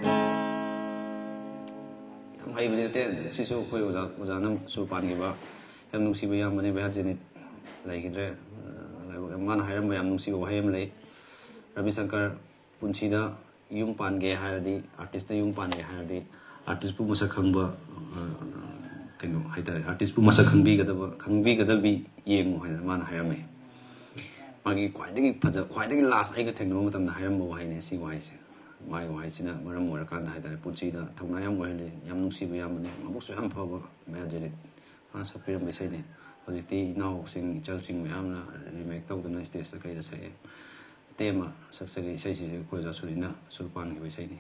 ꯌꯥꯝ ꯍꯩꯕꯗꯤ ꯅꯠꯇꯦ꯫ ꯁꯤꯁꯨ ꯑꯩꯈꯣꯏ ꯑꯣꯖꯥ, ꯑꯣꯖꯥꯅ ꯁꯨꯔ ꯄꯥꯟꯈꯤꯕ ꯌꯥꯝ ꯅꯨꯡꯁꯤꯕ ꯏꯌꯥꯝꯕꯅꯦ, ꯚꯩꯌꯥ ꯖꯦꯅꯤꯠ ꯂꯩꯈꯤꯗ꯭ꯔꯦ꯫ ꯑ, ꯂꯥꯏꯕꯛ ꯌꯥꯝ, ꯃꯥꯅ ꯍꯥꯏꯔꯝꯕ ꯌꯥꯝ ꯅꯨꯡꯁꯤꯕ ꯋꯥꯍꯩ ꯑꯃ ꯂꯩ, "ꯔꯕꯤ ꯁꯪꯀꯔ, ꯄꯨꯟꯁꯤꯗ ꯌꯨꯝ ꯄꯥꯟꯒꯦ ꯍꯥꯏꯔꯗꯤ, ꯑꯥꯔꯇꯤꯁꯇ ꯌꯨꯝ ꯄꯥꯟꯒꯦ ꯍꯥꯏꯔꯗꯤ, ꯑꯥꯔꯇꯤꯁꯄꯨ ꯃꯁꯛ ꯈꯪꯕ, ꯑ, ꯀꯩꯅꯣ ꯍꯥꯏꯇꯥꯔꯦ, ꯑꯥꯔꯇꯤꯁꯄꯨ ꯃꯁꯛ ꯈꯪꯕꯤꯒꯗꯕ, ꯈꯪꯕꯤꯒꯗꯕꯤ ꯌꯦꯡꯉꯨ" ꯍꯥꯏꯅ ꯃꯥꯅ ꯍꯥꯏꯔꯝꯃꯦ꯫ ꯃꯥꯒꯤ ꯈ꯭ꯋꯥꯏꯗꯒꯤ ꯐꯖ, ꯈ꯭ꯋꯥꯏꯗꯒꯤ ꯂꯥꯁ ꯑꯩꯒ ꯊꯦꯡꯅꯕ ꯃꯇꯝꯗ ꯍꯥꯏꯔꯝꯕ ꯋꯥꯍꯩꯅꯦ ꯁꯤ ꯋꯥꯍꯩꯁꯦ꯫ ꯃꯥꯒꯤ ꯋꯥꯍꯩꯁꯤꯅ ꯃꯔꯝ ꯑꯣꯏꯔꯀꯥꯟꯗ ꯍꯥꯏꯇꯥꯔꯦ, ꯄꯨꯟꯁꯤꯗ ꯊꯧꯅꯥ ꯌꯥꯝ ꯑꯣꯏꯍꯜꯂꯤ, ꯌꯥꯝ ꯅꯨꯡꯁꯤꯕ ꯏꯌꯥꯝꯕꯅꯦ, ꯃꯕꯨꯛꯁꯨ ꯌꯥꯝ ꯐꯕ, ꯚꯩꯌꯥ ꯖꯦꯅꯤꯠ꯫ ꯃꯥꯅ ꯁꯛꯄꯤꯔꯝꯕ ꯏꯁꯩꯅꯤ꯫ ꯍꯧꯖꯤꯛꯇꯤ ꯏꯅꯥꯎꯁꯤꯡ, ꯏꯆꯜꯁꯤꯡ ꯃꯌꯥꯝꯅ ꯔꯤꯃꯦꯛ ꯇꯧꯗꯅ ꯁ꯭ꯇꯦꯖꯇ ꯀꯩꯗ ꯁꯛꯑꯦ꯫ ꯃꯇꯦꯛ ꯑꯃ ꯁꯛꯆꯒꯦ, ꯏꯁꯩꯁꯤꯁꯨ ꯑꯩꯈꯣꯏ ꯑꯣꯖꯥ ꯁꯨꯔꯤꯅ ꯁꯨꯔ ꯄꯥꯟꯈꯤꯕ ꯏꯁꯩꯅꯤ꯫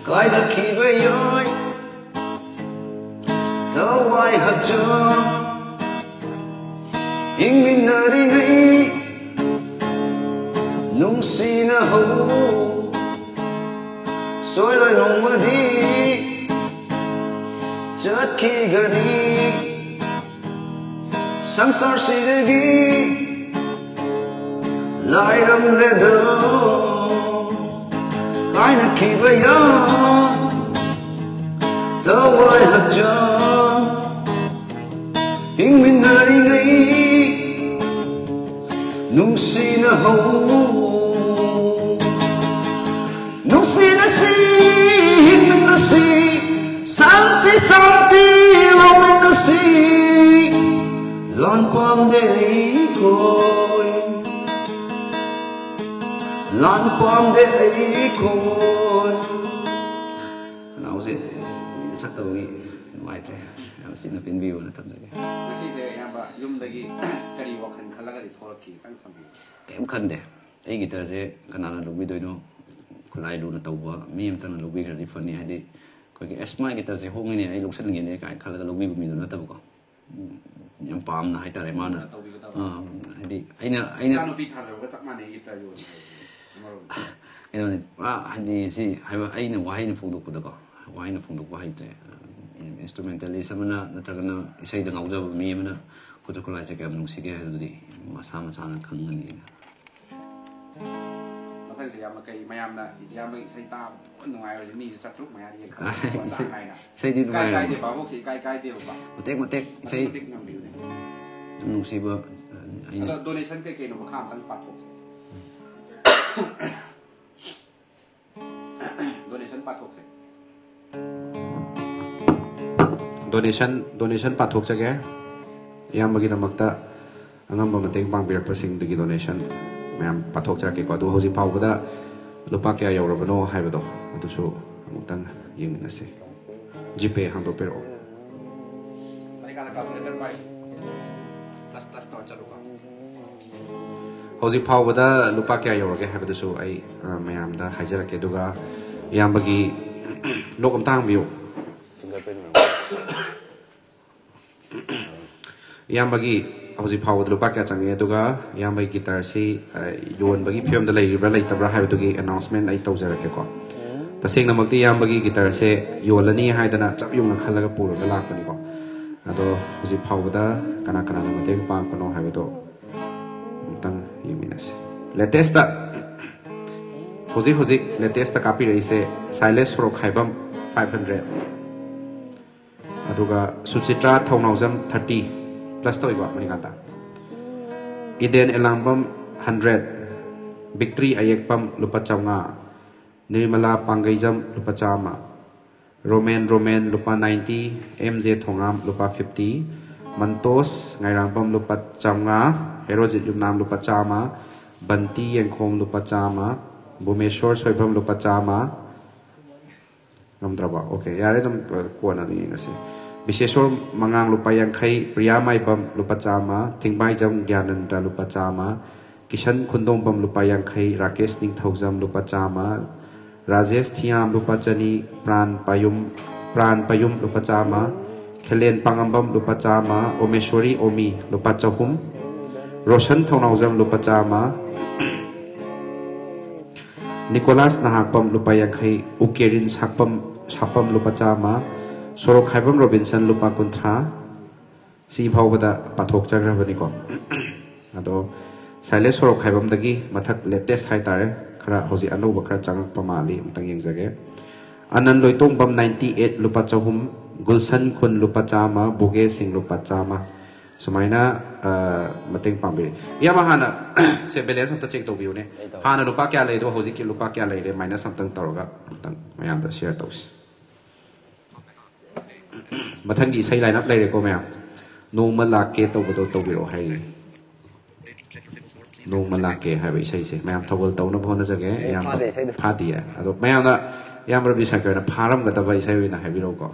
ꯀꯥꯏꯅꯈꯤꯕ ꯌꯥꯏ ꯊꯋꯥꯏ ꯍꯛꯆꯥꯡ, ꯍꯤꯡꯃꯤꯟꯅꯔꯤꯉꯩ ꯅꯨꯡꯁꯤꯅꯍꯧ꯫ ꯁꯣꯏꯔꯣꯏ ꯅꯣꯡꯃꯗꯤ ꯆꯠꯈꯤꯒꯅꯤ ꯁꯪꯁꯥꯔꯁꯤꯗꯒꯤ ꯂꯥꯏꯔꯝꯂꯦꯗ ꯀꯥꯏꯅꯈꯤꯕ ꯌꯥꯝ ꯊꯋꯥꯏ ꯍꯛꯆꯥꯡ ꯍꯤꯡꯃꯤꯟꯅꯔꯤꯉꯩ ꯅꯨꯡꯁꯤꯅ ꯍꯧ ꯅꯨꯡꯁꯤꯅꯁꯤ ꯍꯤꯡꯃꯤꯟꯅꯁꯤ ꯁꯥꯟꯇꯤ ꯁꯥꯟꯇꯤ ꯂꯧꯃꯤꯟꯅꯁꯤ ꯂꯥꯟ ꯄꯥꯝꯗꯦ ꯑꯩꯈꯣꯏ ꯂꯥꯟ ꯄꯥꯝꯗꯦ ꯑꯩꯈꯣꯏ ꯀꯅꯥꯎꯁꯦ ꯁꯛꯇꯕꯒꯤ ꯅꯨꯡꯉꯥꯏꯇ꯭ꯔꯦ ꯌꯥꯝ ꯁꯤꯅ ꯄꯦꯟꯕꯤꯌꯨꯅ ꯊꯝꯖꯒꯦ ꯉꯁꯤꯁꯦ ꯑꯌꯥꯝꯕ ꯌꯨꯝꯗꯒꯤ ꯀꯔꯤ ꯋꯥꯈꯜ ꯈꯜꯂꯒꯗꯤ ꯊꯣꯛꯂꯛꯈꯤ ꯈꯤꯇꯪ ꯊꯝꯕꯤꯌꯨ ꯀꯩꯝ ꯈꯟꯗꯦ ꯑꯩ ꯒꯤꯇꯔꯁꯦ ꯀꯅꯥꯅ ꯂꯧꯕꯤꯗꯣꯏꯅꯣ ꯈꯨꯠꯂꯥꯏ ꯂꯨꯅ ꯇꯧꯕ ꯃꯤ ꯑꯃꯇꯪꯅ ꯂꯧꯕꯤꯈ꯭ꯔꯗꯤ ꯐꯅꯤ ꯍꯥꯏꯗꯤ ꯑꯩꯈꯣꯏꯒꯤ ꯑꯦꯁ ꯃꯥꯏ ꯒꯤꯇꯔꯁꯦ ꯍꯣꯡꯉꯤꯅꯦ ꯑꯩ ꯂꯧꯁꯤꯟꯒꯦꯅꯦ ꯀꯥꯏꯅ ꯈꯜꯂꯒ ꯂꯧꯕꯤꯕ ꯃꯤꯗꯨ ꯅꯠꯇꯕꯀꯣ ꯎꯝ, ꯌꯥꯝ ꯄꯥꯝꯅ ꯍꯥꯏꯇꯥꯔꯦ ꯃꯥꯅ ꯇꯧꯕꯤꯒꯗꯕ ꯑꯥ, ꯍꯥꯏꯗꯤ ꯑꯩꯅ ꯑꯩꯅ ꯏꯆꯥꯅꯨꯄꯤ ꯊꯥꯖꯕꯒ ꯆꯞ ꯃꯥꯟꯅꯩ ꯒꯤꯇꯔ ꯌꯣꯜꯂꯤ ꯍꯥꯏꯕꯁꯦ ꯑꯃꯔꯣꯝꯗ ꯀꯩꯅꯣꯅꯤ ꯄꯨꯔꯥ ꯍꯥꯏꯗꯤ ꯁꯤ ꯍꯥꯏꯕ ꯑꯩꯅ ꯋꯥꯍꯩꯅ ꯐꯣꯡꯗꯣꯛꯄꯗꯀꯣ ꯋꯥꯍꯩꯅ ꯐꯣꯡꯗꯣꯛꯄ ꯍꯩꯇ꯭ꯔꯦ ꯏꯟꯁꯇ꯭ꯔꯨꯃꯦꯟꯇꯦꯂꯤꯁ ꯑꯃꯅ ꯅꯠꯇ꯭ꯔꯒꯅ ꯏꯁꯩꯗ ꯉꯥꯎꯖꯕ ꯃꯤ ꯑꯃꯅ ꯈꯨꯠꯁꯨ ꯈꯨꯠꯂꯥꯏꯁꯦ ꯀꯌꯥꯝ ꯅꯨꯡꯁꯤꯒꯦ ꯍꯥꯏꯕꯗꯨꯗꯤ ꯃꯁꯥ ꯃꯁꯥꯅ ꯈꯪꯒꯅꯤ ꯃꯊꯪꯁꯦ ꯌꯥꯝꯅ ꯀꯩ ꯃꯌꯥꯝꯅ ꯏꯌꯥꯝꯕꯒꯤ ꯏꯁꯩ ꯇꯥꯕ ꯂꯣꯏ ꯅꯨꯡꯉꯥꯏꯔꯁꯦ ꯃꯤꯁꯦ ꯆꯥꯇ꯭ꯔꯨꯛ ꯃꯌꯥꯗꯤ ꯌꯦꯡꯈꯠꯂꯦ ꯏꯁꯩ- ꯆꯥꯡ ꯅꯥꯏꯅ ꯏꯁꯩꯗꯤ ꯏꯀꯥꯏ ꯅꯨꯡꯉꯥꯏꯔꯦ ꯀꯥꯏꯗꯦꯕ ꯚꯥꯕꯣꯛꯁꯦ ꯏꯀꯥꯏ ꯀꯥꯏꯗꯦꯕ ꯃꯇꯦꯛ ꯃꯇꯦꯛ ꯏꯁꯩ ꯃꯇꯤꯛ ꯉꯝꯕꯤꯌꯨꯅꯦ ꯌꯥꯝ ꯅꯨꯡꯁꯤꯕ ꯑꯩꯅ ꯑꯗꯣ ꯗꯣꯅꯦꯁꯟ ꯀꯩ ꯀꯩꯅꯣ ꯃꯈꯥ ꯑꯝꯇꯪ ꯄꯥꯊꯣꯛꯁꯦ ꯗꯣꯅꯦꯁꯟ ꯄꯥꯊꯣꯛꯁꯦ ꯗꯣꯅꯦꯁꯟ ꯗꯣꯅꯦꯁꯟ ꯄꯥꯊꯣꯛꯆꯒꯦ ꯏꯌꯥꯝꯕꯒꯤꯗꯃꯛꯇ ꯑꯉꯝꯕ ꯃꯇꯦꯡ ꯄꯥꯡꯕꯤꯔꯛꯄꯁꯤꯡꯗꯨꯒꯤ ꯗꯣꯅꯦꯁꯟ ꯃꯌꯥꯝ ꯄꯥꯊꯣꯛꯆꯔꯛꯀꯦꯀꯣ ꯑꯗꯨꯒ ꯍꯧꯖꯤꯛ ꯐꯥꯎꯕꯗ ꯂꯨꯄꯥ ꯀꯌꯥ ꯌꯧꯔꯕꯅꯣ ꯍꯥꯏꯕꯗꯣ ꯑꯗꯨꯁꯨ ꯑꯃꯨꯛꯇꯪ ꯌꯦꯡꯃꯤꯟꯅꯁꯤ ꯖꯤꯄꯦ ꯍꯥꯡꯗꯣꯛꯄꯤꯔꯛꯑꯣ ꯍꯧꯖꯤꯛ ꯐꯥꯎꯕꯗ ꯂꯨꯄꯥ ꯀꯌꯥ ꯌꯧꯔꯒꯦ ꯍꯥꯏꯕꯗꯨꯁꯨ ꯑꯩ ꯑ, ꯃꯌꯥꯝꯗ ꯍꯥꯏꯖꯔꯛꯀꯦ ꯑꯗꯨꯒ ꯏꯌꯥꯝꯕꯒꯤ ꯂꯣꯛ ꯑꯝꯇ ꯍꯥꯡꯕꯤꯌꯨ ꯏꯌꯥꯝꯕꯒꯤ ꯍꯧꯖꯤꯛ ꯐꯥꯎꯕꯗ ꯂꯨꯄꯥ ꯀꯌꯥ ꯆꯪꯉꯦ ꯑꯗꯨꯒ ꯏꯌꯥꯝꯕꯒꯤ ꯒꯤꯇꯔꯁꯤ ꯑ, ꯌꯣꯟꯕꯒꯤ ꯐꯤꯕꯝꯗ ꯂꯩꯔꯤꯕ꯭ꯔꯥ ꯂꯩꯇꯕ꯭ꯔꯥ ꯍꯥꯏꯕꯗꯨꯒꯤ ꯑꯦꯅꯥꯎꯟꯁꯃꯦꯟ ꯑꯩ ꯇꯧꯖꯔꯛꯀꯦꯀꯣ ꯇꯁꯦꯡꯅꯃꯛꯇꯤ ꯏꯌꯥꯝꯕꯒꯤ ꯒꯤꯇꯔꯁꯦ ꯌꯣꯜꯂꯅꯤ ꯍꯥꯏꯗꯅ ꯆꯞ ꯌꯨꯡꯅ ꯈꯜꯂꯒ ꯄꯨꯔꯒ ꯂꯥꯛꯄꯅꯤꯀꯣ꯫ ꯑꯗꯣ ꯍꯧꯖꯤꯛ ꯐꯥꯎꯕꯗ ꯀꯅꯥ ꯀꯅꯥꯅ ꯃꯇꯦꯡ ꯄꯥꯡꯕꯅꯣ ꯍꯥꯏꯕꯗꯣ ꯑꯃꯨꯛꯇꯪ ꯌꯦꯡꯃꯤꯟꯅꯁꯤ꯫ ꯂꯦꯇꯦꯁꯇ, ꯍꯧꯖꯤꯛ ꯍꯧꯖꯤꯛ ꯂꯦꯇꯦꯁꯇ ꯀꯥꯞꯄꯤꯔꯛꯏꯁꯦ ꯁꯥꯏꯂꯦꯁ ꯁꯣꯔꯣꯛꯈꯥꯏꯕꯝ, five hundred, ꯑꯗꯨꯒ ꯁꯨꯆꯤꯇ꯭ꯔꯥ ꯊꯧꯅꯥꯎꯖꯝ, thirty plus ꯇꯧꯏꯀꯣ ꯃꯅꯤꯀꯥꯟꯇ꯫ ꯏꯗꯦꯟ ꯑꯦꯂꯥꯡꯕꯝ, hundred, ꯕꯤꯛꯇ꯭ꯔꯤ ꯑꯌꯦꯛꯄꯝ, ꯂꯨꯄꯥ ꯆꯥꯝꯃꯉꯥ, ꯅꯤꯔꯃꯂꯥ ꯄꯥꯡꯒꯩꯖꯝ, ꯂꯨꯄꯥ ꯆꯥꯝꯃ, ꯔꯣꯃꯦꯟ ꯔꯣꯃꯦꯟ, ꯂꯨꯄꯥ ninety, ꯑꯦꯝ ꯖꯦ ꯊꯣꯉꯥꯝ, ꯂꯨꯄꯥ fifty, ꯃꯟꯇꯣꯁ ꯉꯥꯏꯔꯥꯡꯕꯝ, ꯂꯨꯄꯥ ꯆꯥꯝꯃꯉꯥ, ꯍꯦꯔꯣꯖꯤꯠ ꯌꯨꯝꯅꯥꯝ, ꯂꯨꯄꯥ ꯆꯥꯝꯃ, ꯕꯟꯇꯤ ꯌꯦꯡꯈꯣꯝ, ꯂꯨꯄꯥ ꯆꯥꯝꯃ, ꯚꯨꯃꯦꯁꯣꯔ ꯁꯣꯏꯕꯝ, ꯂꯨꯄꯥ ꯆꯥꯝꯃ꯫ ꯉꯝꯗ꯭ꯔꯕ? ꯑꯣꯀꯦ, ꯌꯥꯔꯦ, ꯑꯗꯨꯝ, ꯑ, ꯀꯣꯟꯅ ꯑꯗꯨꯝ ꯌꯦꯡꯉꯁꯤ꯫ ꯕꯤꯁꯦꯁꯣꯔ ꯃꯉꯥꯡ, ꯂꯨꯄꯥ ꯌꯥꯡꯈꯩ, ꯄ꯭ꯔꯤꯌꯥ ꯃꯥꯏꯕꯝ, ꯂꯨꯄꯥ ꯆꯥꯝꯃ, ꯊꯤꯡꯕꯥꯏꯖꯝ ꯒ꯭ꯌꯥꯅꯟꯗ, ꯂꯨꯄꯥ ꯆꯥꯝꯃ, ꯀꯤꯁꯟ ꯈꯨꯟꯗꯣꯡꯕꯝ, ꯂꯨꯄꯥ ꯌꯥꯡꯈꯩ, ꯔꯥꯀꯦꯁ ꯅꯤꯡꯊꯧꯖꯝ, ꯂꯨꯄꯥ ꯆꯥꯝꯃ, ꯔꯥꯖꯦꯁ ꯊꯤꯌꯥꯝ, ꯂꯨꯄꯥ ꯆꯅꯤ, ꯄ꯭ꯔꯥꯟ ꯄꯥꯌꯨꯝ, ꯄ꯭ꯔꯥꯟ ꯄꯥꯌꯨꯝ, ꯂꯨꯄꯥ ꯆꯥꯝꯃ, ꯈꯦꯂꯦꯟ ꯄꯥꯉꯝꯕꯝ, ꯂꯨꯄꯥ ꯆꯥꯝꯃ, ꯑꯣꯃꯦꯁꯣꯔꯤ ꯑꯣꯃꯤ, ꯂꯨꯄꯥ ꯆꯍꯨꯝ, ꯔꯣꯁꯟ ꯊꯧꯅꯥꯎꯖꯝ, ꯂꯨꯄꯥ ꯆꯥꯝꯃ, ꯅꯤꯀꯣꯂꯥꯁ ꯅꯍꯥꯛꯄꯝ, ꯂꯨꯄꯥ ꯌꯥꯡꯈꯩ, ꯎꯀꯦꯔꯤꯟ ꯁꯥꯛꯄꯝ, ꯁꯥꯛꯄꯝ, ꯂꯨꯄꯥ ꯆꯥꯝꯃ, ꯁꯣꯔꯣꯛ ꯈꯥꯏꯕꯝ ꯔꯣꯕꯤꯟꯁꯟ, ꯂꯨꯄꯥ ꯀꯨꯟꯊ꯭ꯔꯥ꯫ ꯁꯤ ꯐꯥꯎꯕꯗ ꯄꯥꯊꯣꯛꯆꯈ꯭ꯔꯕꯅꯤꯀꯣ꯫ ꯑꯗꯣ ꯁꯥꯏꯂꯦꯁ ꯁꯣꯔꯣꯛ ꯈꯥꯏꯕꯝꯗꯒꯤ ꯃꯊꯛ ꯂꯦꯇꯦꯁ ꯍꯥꯏꯇꯥꯔꯦ, ꯈꯔ ꯍꯧꯖꯤꯛ ꯑꯅꯧꯕ ꯈꯔ ꯆꯪꯉꯛꯄ ꯃꯥꯜꯂꯤ, ꯑꯃꯨꯛꯇꯪ ꯌꯦꯡꯖꯒꯦ꯫ ꯑꯅꯟ ꯂꯣꯏꯇꯣꯡꯕꯝ, ninety eight, ꯂꯨꯄꯥ ꯆꯍꯨꯝ, ꯒꯨꯜꯁꯟ ꯈꯨꯟ, ꯂꯨꯄꯥ ꯆꯥꯝꯃ, ꯕꯨꯒꯦ ꯁꯤꯡ, ꯂꯨꯄꯥ ꯆꯥꯝꯃ꯫ ꯁꯨꯃꯥꯏꯅ, ꯑ, ꯃꯇꯦꯡ ꯄꯥꯡꯕꯤꯔꯤ꯫ ꯏꯌꯥꯝꯕ ꯍꯥꯟꯅ ꯁꯦ ꯕꯦꯂꯦꯟꯁ ꯑꯝꯇ ꯆꯦꯛ ꯇꯧꯕꯤꯌꯨꯅꯦ꯫ ꯑꯩ ꯇꯧꯔꯦ꯫ ꯍꯥꯟꯅ ꯂꯨꯄꯥ ꯀꯌꯥ ꯂꯩꯗꯣ ꯍꯧꯖꯤꯛꯀꯤ ꯂꯨꯄꯥ ꯀꯌꯥ ꯂꯩꯔꯦ ꯃꯥꯏꯅꯁ ꯑꯝꯇꯪ ꯇꯧꯔꯒ ꯑꯝꯇꯪ ꯃꯌꯥꯝꯗ ꯁꯤꯌꯔ ꯇꯧꯁꯤ꯫ ꯃꯊꯪꯒꯤ ꯏꯁꯩ ꯂꯥꯏꯟ ꯑꯞ ꯂꯩꯔꯦꯀꯣ ꯃꯌꯥꯝ꯫ ꯅꯣꯡꯃ ꯂꯥꯛꯀꯦ ꯇꯧꯕꯗꯣ ꯇꯧꯕꯤꯔꯛꯑꯣ ꯍꯥꯏꯔꯤ꯫ ꯅꯣꯡꯃ ꯂꯥꯛꯀꯦ ꯍꯥꯏꯕ ꯏꯁꯩꯁꯦ ꯃꯌꯥꯝ ꯊꯧꯒꯜ ꯇꯧꯅꯕ ꯍꯣꯠꯅꯖꯒꯦ꯫ ꯑꯦ, ꯏꯌꯥꯝꯕ ꯐꯥꯗꯦ ꯏꯁꯩꯗꯣ꯫ ꯐꯥꯗꯤꯌꯦ꯫ ꯑꯗꯣ ꯃꯌꯥꯝꯅ ꯏꯌꯥꯝꯕ ꯔꯕꯤ ꯁꯪꯀꯔꯅ ꯐꯥꯔꯝꯒꯗꯕ ꯏꯁꯩ ꯑꯣꯏꯅ ꯍꯥꯏꯕꯤꯔꯛꯎꯀꯣ꯫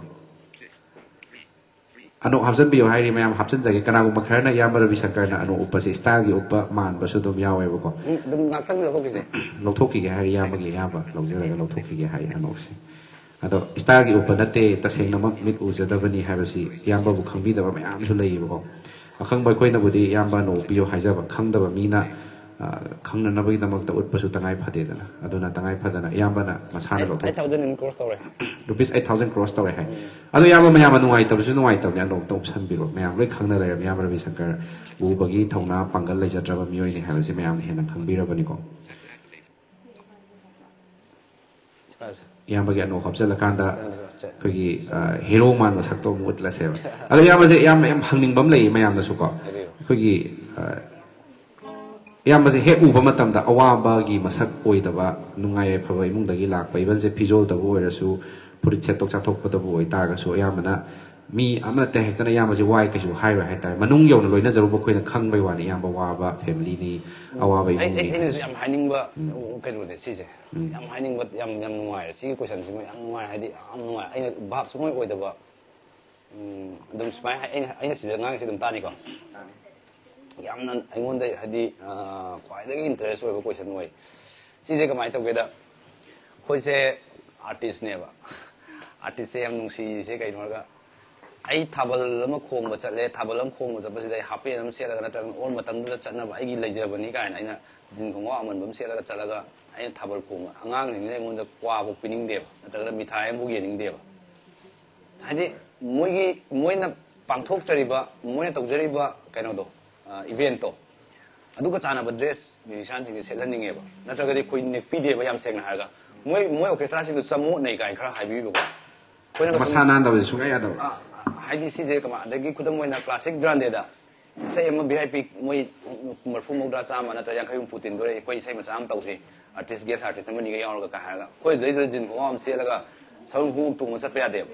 ꯑꯅꯣꯛ ꯍꯥꯞꯆꯤꯟꯕꯤꯌꯨ ꯍꯥꯏꯔꯤ ꯃꯌꯥꯝ, ꯍꯥꯞꯆꯤꯟꯖꯒꯦ꯫ ꯀꯅꯥꯒꯨꯝꯕ ꯈꯔꯅ ꯏꯌꯥꯝꯕ ꯔꯕꯤ ꯁꯪꯀꯔꯅ ꯑꯅꯣꯛ ꯎꯞꯄꯁꯦ ꯏꯁꯇꯥꯏꯜꯒꯤ ꯎꯞꯄ ꯃꯥꯟꯕꯁꯨ ꯑꯗꯨꯝ ꯌꯥꯎꯋꯦꯕꯀꯣ꯫ ꯎꯝ, ꯑꯗꯨꯝ ꯉꯥꯛꯇꯪ ꯂꯧꯊꯣꯛꯈꯤꯁꯦ꯫ ꯂꯧꯊꯣꯛꯈꯤꯒꯦ ꯍꯥꯏꯔꯤ ꯏꯌꯥꯝꯕꯒꯤ, ꯏꯌꯥꯝꯕ ꯂꯧꯖꯔꯒ ꯂꯧꯊꯣꯛꯈꯤꯒꯦ ꯍꯥꯏꯔꯤ ꯑꯅꯣꯛꯁꯦ꯫ ꯑꯗꯣ ꯏꯁꯇꯥꯏꯜꯒꯤ ꯎꯞꯄ ꯅꯠꯇꯦ, ꯇꯁꯦꯡꯅꯃꯛ ꯃꯤꯠ ꯎꯖꯗꯕꯅꯤ ꯍꯥꯏꯕꯁꯤ ꯏꯌꯥꯝꯕꯕꯨ ꯈꯪꯕꯤꯗꯕ ꯃꯌꯥꯝꯁꯨ ꯂꯩꯌꯦꯕꯀꯣ꯫ ꯑꯈꯪꯕ ꯑꯩꯈꯣꯏꯅꯕꯨꯗꯤ ꯏꯌꯥꯝꯕ ꯑꯅꯣꯛ ꯎꯞꯄꯤꯌꯨ ꯍꯥꯏꯖꯕ, ꯈꯪꯗꯕ ꯃꯤꯅ ꯑ, ꯈꯪꯅꯅꯕꯒꯤꯗꯃꯛꯇ ꯎꯠꯄꯁꯨ ꯇꯉꯥꯏ ꯐꯗꯦꯗꯅ꯫ ꯑꯗꯨꯅ ꯇꯉꯥꯏ ꯐꯗꯅ ꯏꯌꯥꯝꯕꯅ ꯃꯁꯥꯅ ꯑꯩꯠ ꯂꯧꯊꯣꯛ ꯊꯥꯎꯖꯟ ꯀ꯭ꯔꯣꯁ ꯇꯧꯔꯦ꯫ ꯔꯨꯄꯤꯁ ꯑꯩꯠ ꯊꯥꯎꯖꯟ ꯀ꯭ꯔꯣꯁ ꯇꯧꯔꯦ ꯍꯥꯏ꯫ ꯑꯗꯣ ꯏꯌꯥꯝꯕ, ꯃꯌꯥꯝꯅ ꯅꯨꯡꯉꯥꯏꯇꯕꯁꯨ ꯅꯨꯡꯉꯥꯏꯇꯕꯅꯦ, ꯑꯅꯣꯞꯇ ꯑꯃꯨꯛ ꯁꯟꯕꯤꯔꯣ꯫ ꯃꯌꯥꯝ ꯂꯣꯏ ꯈꯪꯅ ꯂꯩꯔꯕꯅꯤ ꯏꯌꯥꯝꯕ ꯔꯕꯤ ꯁꯪꯀꯔ ꯎꯕꯒꯤ ꯊꯧꯅꯥ ꯄꯥꯡꯒꯜ ꯂꯩꯖꯗ꯭ꯔꯕ ꯃꯤꯑꯣꯏꯅꯤ ꯍꯥꯏꯕꯁꯤ ꯃꯌꯥꯝꯅ ꯍꯦꯟꯅ ꯈꯪꯕꯤꯔꯕꯅꯤꯀꯣ꯫ ꯏꯌꯥꯝꯕꯒꯤ ꯑꯅꯣꯞ ꯍꯥꯞꯆꯤꯜꯂꯀꯥꯟꯗ ꯑꯩꯈꯣꯏꯒꯤ, ꯑ, ꯍꯦꯔꯣ ꯃꯥꯟꯕ ꯁꯛꯇꯣ ꯑꯃꯨꯛ ꯎꯠꯂꯁꯦꯕ꯫ ꯑꯗꯣ ꯏꯌꯥꯝꯕꯁꯦ ꯌꯥꯝ, ꯌꯥꯝ ꯍꯪꯅꯤꯡꯕ ꯑꯃ ꯂꯩꯌꯦ ꯃꯌꯥꯝꯅꯁꯨꯀꯣ꯫ ꯍꯥꯏꯕꯤꯌꯨ꯫ ꯑꯩꯈꯣꯏꯒꯤ, ꯑ, ꯏꯌꯥꯝꯕꯁꯦ ꯍꯦꯛ ꯎꯕ ꯃꯇꯝꯗ ꯑꯋꯥꯕꯒꯤ ꯃꯁꯛ ꯑꯣꯏꯗꯕ, ꯅꯨꯡꯉꯥꯏ ꯌꯥꯏꯐꯕ ꯏꯃꯨꯡꯗꯒꯤ ꯂꯥꯛꯄ, ꯏꯚꯟꯁꯦ ꯐꯤꯖꯣꯜꯗꯕꯨ ꯑꯣꯏꯔꯁꯨ, ꯐꯨꯔꯤꯠ ꯁꯦꯠꯇꯣꯛ ꯆꯥꯊꯣꯛꯄꯗꯕꯨ ꯑꯣꯏꯇꯥꯔꯒꯁꯨ, ꯑꯌꯥꯝꯕꯅ ꯃꯤ ꯑꯃꯅ ꯍꯦꯛꯇꯅ ꯏꯌꯥꯝꯕꯁꯦ ꯋꯥꯏ ꯀꯩꯁꯨ ꯍꯥꯏꯔꯣꯏ ꯍꯥꯏꯇꯥꯔꯦ꯫ ꯃꯅꯨꯡ ꯌꯧꯅ ꯂꯣꯏꯅꯖꯔꯨꯕ ꯑꯩꯈꯣꯏꯅ ꯈꯪꯕꯩ ꯋꯥꯅꯤ, ꯏꯌꯥꯝꯕ ꯋꯥꯕ ꯐꯦꯃꯤꯂꯤꯅꯤ, ꯑꯋꯥꯕ ꯑꯩ ꯏꯃꯨꯡꯅꯤ ꯑꯩ- ꯑꯩꯅꯁꯨ ꯍꯥꯏꯕꯁꯦ꯫ ꯌꯥꯝ ꯍꯥꯏꯅꯤꯡꯕ ꯀꯩꯅꯣꯁꯦ ꯁꯤꯁꯦ, ꯌꯥꯝ ꯍꯥꯏꯅꯤꯡꯕ, ꯌꯥꯝ ꯌꯥꯝ ꯅꯨꯡꯉꯥꯏꯔꯦ ꯁꯤꯒꯤ ꯀꯣꯏꯁꯟꯁꯤꯃ, ꯌꯥꯝ ꯅꯨꯡꯉꯥꯏ꯫ ꯍꯥꯏꯗꯤ ꯌꯥꯝ ꯅꯨꯡꯉꯥꯏ, ꯑꯩꯅ ꯚꯥꯞ ꯁꯨꯡꯑꯣꯏ ꯑꯣꯏꯗꯕ꯫ ꯎꯝ, ꯑꯗꯨꯝ ꯁꯨꯃꯥꯏꯅ ꯍꯥꯏ-, ꯑꯩꯅ ꯑꯩꯅ ꯁꯤꯗ ꯉꯥꯡꯉꯤꯁꯤ ꯑꯗꯨꯝ ꯇꯥꯅꯤꯀꯣ꯫ ꯌꯥꯝꯅ ꯑꯩꯉꯣꯟꯗ ꯍꯥꯏꯗꯤ, ꯑ, ꯈ꯭ꯋꯥꯏꯗꯒꯤ ꯏꯟꯇꯔꯦꯁ ꯑꯣꯏꯕ ꯀꯣꯏꯁꯟ ꯑꯣꯏ꯫ ꯁꯤꯁꯦ ꯀꯃꯥꯏꯅ ꯇꯧꯒꯦꯗ, ꯑꯩꯈꯣꯏꯁꯦ ꯑꯥꯔꯇꯤꯁꯅꯦꯕ꯫ ꯑꯥꯔꯇꯤꯁꯁꯦ ꯌꯥꯝ ꯅꯨꯡꯁꯤꯁꯦ ꯀꯩꯅꯣ ꯍꯥꯏꯔꯒ, ꯑꯩ ꯊꯥꯕꯜ ꯑꯃ ꯈꯣꯡꯕ ꯆꯠꯂꯦ꯫ ꯊꯥꯕꯜ ꯑꯃ ꯈꯣꯡꯕ ꯆꯠꯄꯁꯤꯗ ꯑꯩ ꯍꯥꯞꯄꯦꯟ ꯑꯃ ꯁꯦꯠꯂꯒ, ꯅꯠꯇ꯭ꯔꯒꯅ ꯑꯣꯜ ꯃꯇꯝꯗꯨꯗ ꯆꯠꯅꯕ ꯑꯩꯒꯤ ꯂꯩꯖꯕꯅꯤ ꯀꯥꯏꯅ ꯑꯩꯅ ꯖꯤꯟ ꯈꯣꯡꯒ꯭ꯔꯥꯎ ꯑꯃꯟꯕ ꯑꯃ ꯁꯦꯠꯂꯒ ꯆꯠꯂꯒ ꯑꯩꯅ ꯊꯥꯕꯜ ꯈꯣꯡꯕ, ꯑꯉꯥꯡꯁꯤꯡꯁꯤꯅ ꯑꯩꯉꯣꯟꯗ ꯀ꯭ꯋꯥꯐꯥꯎ ꯄꯤꯅꯤꯡꯗꯦꯕ, ꯅꯠꯇ꯭ꯔꯒꯅ ꯃꯤꯊꯥꯏ ꯑꯃꯐꯥꯎ ꯌꯦꯟꯅꯤꯡꯗꯦꯕ꯫ ꯍꯥꯏꯗꯤ ꯃꯣꯏꯒꯤ, ꯃꯣꯏꯅ ꯄꯥꯡꯊꯣꯛꯆꯔꯤꯕ, ꯃꯣꯏꯅ ꯇꯧꯖꯔꯤꯕ ꯀꯩꯅꯣꯗꯣ, ꯏꯚꯦꯟꯠꯇꯣ, ꯑꯗꯨꯒ ꯆꯥꯟꯅꯕ ꯗ꯭ꯔꯦꯁ ꯃ꯭ꯌꯨꯖꯤꯁꯤꯌꯥꯟꯁꯤꯡꯁꯦ ꯁꯦꯠꯍꯟꯅꯤꯡꯉꯦꯕ꯫ ꯅꯠꯇ꯭ꯔꯒꯗꯤ ꯑꯩꯈꯣꯏ ꯅꯦꯛꯄꯤꯗꯦꯕ, ꯌꯥꯝ ꯁꯦꯡꯅ ꯍꯥꯏꯔꯒ꯫ ꯃꯣꯏ ꯃꯣꯏ ꯑꯣꯔꯀꯦꯁꯇ꯭ꯔꯥꯁꯤꯡꯗꯣ ꯆꯃꯣꯠꯅꯩ ꯀꯥꯏꯅ ꯈꯔ ꯍꯥꯏꯕꯤꯕꯀꯣ꯫ ꯑꯩꯈꯣꯏꯅꯒ ꯁꯨꯝ ꯃꯁꯥ ꯅꯥꯟꯗꯕꯁꯦ ꯁꯨꯡꯌꯥ ꯌꯥꯗꯕ꯫ ꯑ, ꯍꯥꯏꯗꯤ ꯁꯤꯁꯦ ꯀꯃꯥꯏ, ꯑꯗꯒꯤ ꯈꯨꯗꯝ ꯑꯣꯏꯅ ꯀ꯭ꯂꯥꯁꯤꯛ ꯒ꯭ꯔꯥꯟꯗꯦꯗ ꯏꯁꯩ ꯑꯃ ꯚꯤ ꯑꯥꯏ ꯄꯤ ꯃꯣꯏ ꯃꯔꯐꯨ ꯃꯧꯗ꯭ꯔꯥ ꯆꯥꯝꯃ ꯅꯠꯇ꯭ꯔꯒ ꯌꯥꯡꯈꯩ ꯍꯨꯝꯐꯨ ꯇꯤꯟꯗꯣꯔꯦ, ꯑꯩꯈꯣꯏ ꯏꯁꯩ ꯃꯆꯥ ꯑꯃ ꯇꯧꯁꯤ, ꯑꯥꯔꯇꯤꯁ, ꯒꯦꯁ ꯑꯥꯔꯇꯤꯁ ꯑꯃꯅꯤꯒ ꯌꯥꯎꯔꯒ ꯀꯥꯏ ꯍꯥꯏꯔꯒ ꯑꯩꯈꯣꯏ ꯑꯗꯨꯗꯩꯗꯨꯗ ꯖꯤꯟ ꯈꯣꯡꯒ꯭ꯔꯥꯎ ꯑꯃ ꯁꯦꯠꯂꯒ ꯁꯎꯟ ꯈꯣꯡꯎꯞ ꯇꯣꯡꯉ ꯆꯠꯄ ꯌꯥꯗꯦꯕ,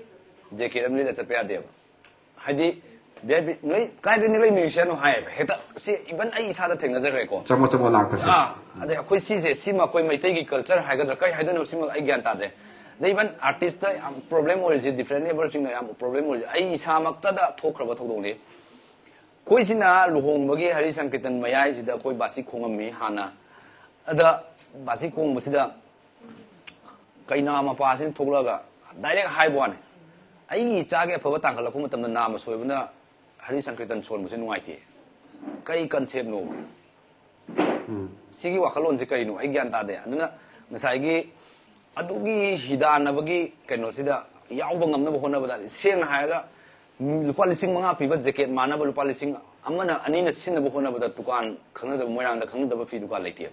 ꯖꯦꯀꯦꯠ ꯑꯃ ꯂꯤꯠꯂ ꯆꯠꯄ ꯌꯥꯗꯦꯕ꯫ ꯍꯥꯏꯗꯤ ꯚꯤ ꯑꯥꯏ ꯄꯤ ꯅꯣꯏ ꯀꯥꯏꯗꯩ ꯅꯣꯏ ꯃ꯭ꯌꯨꯖꯤꯁꯤꯌꯥꯟꯅꯣ ꯍꯥꯏꯌꯦꯕ꯫ ꯍꯦꯛꯇ ꯁꯤ ꯏꯚꯟ ꯑꯩ ꯏꯁꯥꯗ ꯊꯦꯡꯅꯖꯈ꯭ꯔꯦꯀꯣ꯫ ꯆꯃꯣꯠ ꯆꯃꯣꯠ ꯂꯥꯛꯄꯁꯦ꯫ ꯑꯥ, ꯑꯗꯩ ꯑꯩꯈꯣꯏ ꯁꯤꯁꯦ, ꯁꯤꯃ ꯑꯩꯈꯣꯏ ꯃꯩꯇꯩꯒꯤ ꯀꯜꯆꯔ ꯍꯥꯏꯒꯗ꯭ꯔꯥ ꯀꯩ ꯍꯥꯏꯗꯣꯏꯅꯣ, ꯁꯤꯃ ꯑꯩ ꯒ꯭ꯌꯥꯟ ꯇꯥꯗ꯭ꯔꯦ꯫ ꯑꯗꯩ ꯏꯚꯟ ꯑꯥꯔꯇꯤꯁꯇ ꯌꯥꯝ ꯄ꯭ꯔꯣꯕ꯭ꯂꯦꯝ ꯑꯣꯏꯔꯤꯁꯦ, ꯗꯤꯐ꯭ꯔꯦꯟ ꯂꯦꯕꯔꯁꯤꯡꯅ ꯌꯥꯝ ꯄ꯭ꯔꯣꯕ꯭ꯂꯦꯝ ꯑꯣꯏꯔꯤꯁꯦ, ꯑꯩ ꯏꯁꯥꯃꯛꯇꯗ ꯊꯣꯛꯈ꯭ꯔꯕ ꯊꯧꯗꯣꯛꯅꯤ꯫ ꯑꯩꯈꯣꯏꯁꯤꯅ ꯂꯨꯍꯣꯡꯕꯒꯤ ꯍꯔꯤ ꯁꯪꯀꯤꯔꯇꯟ ꯃꯌꯥꯏꯁꯤꯗ ꯑꯩꯈꯣꯏ ꯕꯥꯁꯤ ꯈꯣꯡꯉꯝꯃꯤ ꯍꯥꯟꯅ꯫ ꯑꯗ ꯕꯥꯁꯤ ꯈꯣꯡꯕꯁꯤꯗ ꯀꯩꯅꯥ ꯃꯄꯥꯁꯤꯅ ꯊꯣꯛꯂꯛꯑꯒ ꯗꯥꯏꯔꯦꯛ ꯍꯥꯏꯕ ꯋꯥꯅꯤ, "ꯑꯩꯒꯤ ꯏꯆꯥꯒꯤ ꯑꯐꯕ ꯇꯥꯡꯈꯠꯂꯛꯄ ꯃꯇꯝꯗ ꯅꯥꯃ ꯁꯣꯏꯕꯅ ꯍꯔꯤ ꯁꯪꯀꯤꯔꯇꯟ ꯁꯣꯟꯕꯁꯦ ꯅꯨꯡꯉꯥꯏꯇꯦ"꯫ ꯀꯔꯤ ꯀꯟꯁꯦꯞꯅꯣꯕ? ꯁꯤꯒꯤ ꯋꯥꯈꯜꯂꯣꯟꯁꯦ ꯀꯩꯅꯣ ꯑꯩ ꯒ꯭ꯌꯥꯟ ꯇꯥꯗꯦ꯫ ꯑꯗꯨꯅ ꯉꯁꯥꯏꯒꯤ ꯑꯗꯨꯒꯤ ꯍꯤꯗꯥꯟꯅꯕꯒꯤ ꯀꯩꯅꯣꯁꯤꯗ ꯌꯥꯎꯕ ꯉꯝꯅꯕ ꯍꯣꯠꯅꯕꯗ, ꯁꯦꯡꯅ ꯍꯥꯏꯔꯒ, ꯃꯤ ꯂꯨꯄꯥ ꯂꯤꯁꯤꯡ ꯃꯉꯥ ꯄꯤꯕ ꯖꯦꯀꯦꯠ ꯃꯥꯟꯅꯕ ꯂꯨꯄꯥ ꯂꯤꯁꯤꯡ ꯑꯃꯅ, ꯑꯅꯤꯅ ꯁꯤꯟꯅꯕ ꯍꯣꯠꯅꯕꯗ ꯗꯨꯀꯥꯟ ꯈꯪꯅꯗꯕ, ꯃꯣꯏꯔꯥꯡꯗ ꯈꯪꯅꯗꯕ ꯐꯤ ꯗꯨꯀꯥꯟ ꯂꯩꯇꯦꯕ꯫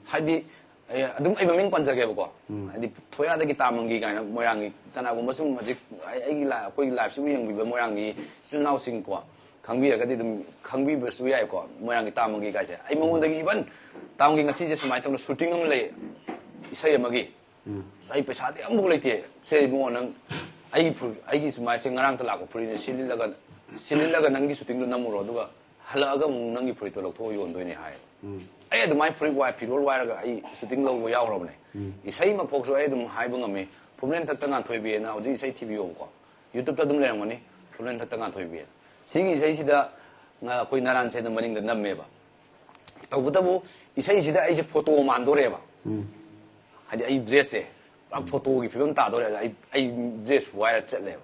ꯍꯥꯏꯗꯤ, ꯑꯦ, ꯑꯗꯨꯝ ꯑꯩ ꯃꯃꯤꯡ ꯄꯟꯖꯒꯦꯕꯀꯣ꯫ ꯍꯥꯏꯗꯤ, ꯊꯣꯌꯥꯗꯒꯤ ꯇꯥꯃꯪꯒꯤ ꯀꯥꯏꯅ ꯃꯣꯏꯔꯥꯡꯒꯤ, ꯀꯅꯥꯒꯨꯝꯕ ꯁꯨꯝ ꯍꯧꯖꯤꯛ ꯑꯩ, ꯑꯩꯒꯤ ꯂꯥꯏ-, ꯑꯩꯈꯣꯏꯒꯤ ꯂꯥꯏꯐꯁꯤꯕꯨ ꯌꯦꯡꯕꯤꯕ ꯃꯣꯏꯔꯥꯡꯒꯤ ꯏꯆꯤꯜ ꯏꯅꯥꯎꯁꯤꯡꯀꯣ, ꯈꯪꯕꯤꯔꯒꯗꯤ ꯑꯗꯨꯝ ꯈꯪꯕꯤꯕꯁꯨ ꯌꯥꯏꯀꯣ꯫ ꯃꯣꯏꯔꯥꯡꯒꯤ ꯇꯥꯃꯪꯒꯤ ꯀꯥꯏꯁꯦ ꯑꯩ ꯃꯉꯣꯟꯗꯒꯤ, ꯏꯚꯟ ꯇꯥꯃꯪꯒꯤ ꯉꯁꯤꯁꯦ ꯁꯨꯃꯥꯏꯅ ꯇꯧꯅ ꯁꯨꯇꯤꯡ ꯑꯃ ꯂꯩ, ꯏꯁꯩ ꯑꯃꯒꯤ꯫ ꯑꯁ, ꯑꯩ ꯄꯩꯁꯥꯗꯤ ꯑꯃꯐꯥꯎ ꯂꯩꯇꯦ꯫ "ꯁꯦ ꯏꯕꯨꯡꯉꯣ, ꯅꯪ ꯑꯩꯒꯤ ꯐꯨꯔꯤꯠ, ꯑꯩꯒꯤ ꯁꯨꯃꯥꯏꯅꯁꯦ ꯉꯔꯥꯡꯇ ꯂꯥꯛꯄ ꯐꯨꯔꯤꯠꯅꯦ, ꯁꯤ ꯂꯤꯠꯂꯒ, ꯁꯤ ꯂꯤꯠꯂꯒ ꯅꯪꯒꯤ ꯁꯨꯇꯤꯡꯗꯣ ꯅꯝꯃꯨꯔꯣ, ꯑꯗꯨꯒ ꯍꯜꯂꯛꯑꯒ ꯑꯃꯨꯛ ꯅꯪꯒꯤ ꯐꯨꯔꯤꯠꯇꯣ ꯂꯧꯊꯣꯛꯑ ꯌꯣꯟꯗꯣꯏꯅꯦ" ꯍꯥꯏ꯫ ꯑꯩ ꯑꯗꯨꯃꯥꯏꯅ ꯐꯨꯔꯤꯠ ꯋꯥꯏ, ꯐꯤꯔꯣꯜ ꯋꯥꯏꯔꯒ ꯑꯩ ꯁꯨꯇꯤꯡ ꯂꯧꯕ ꯌꯥꯎꯈ꯭ꯔꯕꯅꯦ꯫ ꯏꯁꯩꯃꯛꯐꯥꯎꯁꯨ ꯑꯩ ꯑꯗꯨꯝ ꯍꯥꯏꯕ ꯉꯝꯃꯤ꯫ ꯐꯨꯝꯂꯦꯟꯊꯛꯇ ꯉꯥꯟꯊꯣꯏꯕꯤꯑꯅ ꯍꯧꯖꯤꯛ ꯏꯁꯩ ꯊꯤꯕꯤꯌꯣꯕꯀꯣ, YouTube-ꯇ ꯑꯗꯨꯝ ꯂꯩꯔꯝꯒꯅꯤ, ꯐꯨꯝꯂꯦꯟꯊꯛꯇ ꯉꯥꯟꯊꯣꯏꯕꯤꯑꯅ꯫ ꯁꯤꯒꯤ ꯏꯁꯩꯁꯤꯗ ꯉ-, ꯑꯩꯈꯣꯏ ꯅꯥꯔꯥꯟ ꯁꯦꯟꯅ ꯃꯅꯤꯡꯗ ꯅꯝꯃꯦꯕ꯫ ꯇꯧꯕꯇꯕꯨ ꯏꯁꯩꯁꯤꯗ ꯑꯩꯁꯦ ꯐꯣꯇꯣ ꯃꯥꯟꯗꯣꯔꯦꯕ꯫ ꯍꯥꯏꯗꯤ, ꯑꯩ ꯗ꯭ꯔꯦꯁꯁꯦ ꯄꯨꯔꯥ ꯐꯣꯇꯣꯒꯤ ꯐꯤꯕꯝ ꯇꯥꯗꯣꯔꯦ꯫ ꯑꯗ ꯑꯩ, ꯑꯩ ꯗ꯭ꯔꯦꯁ ꯋꯥꯏꯔ ꯆꯠꯂꯦꯕ꯫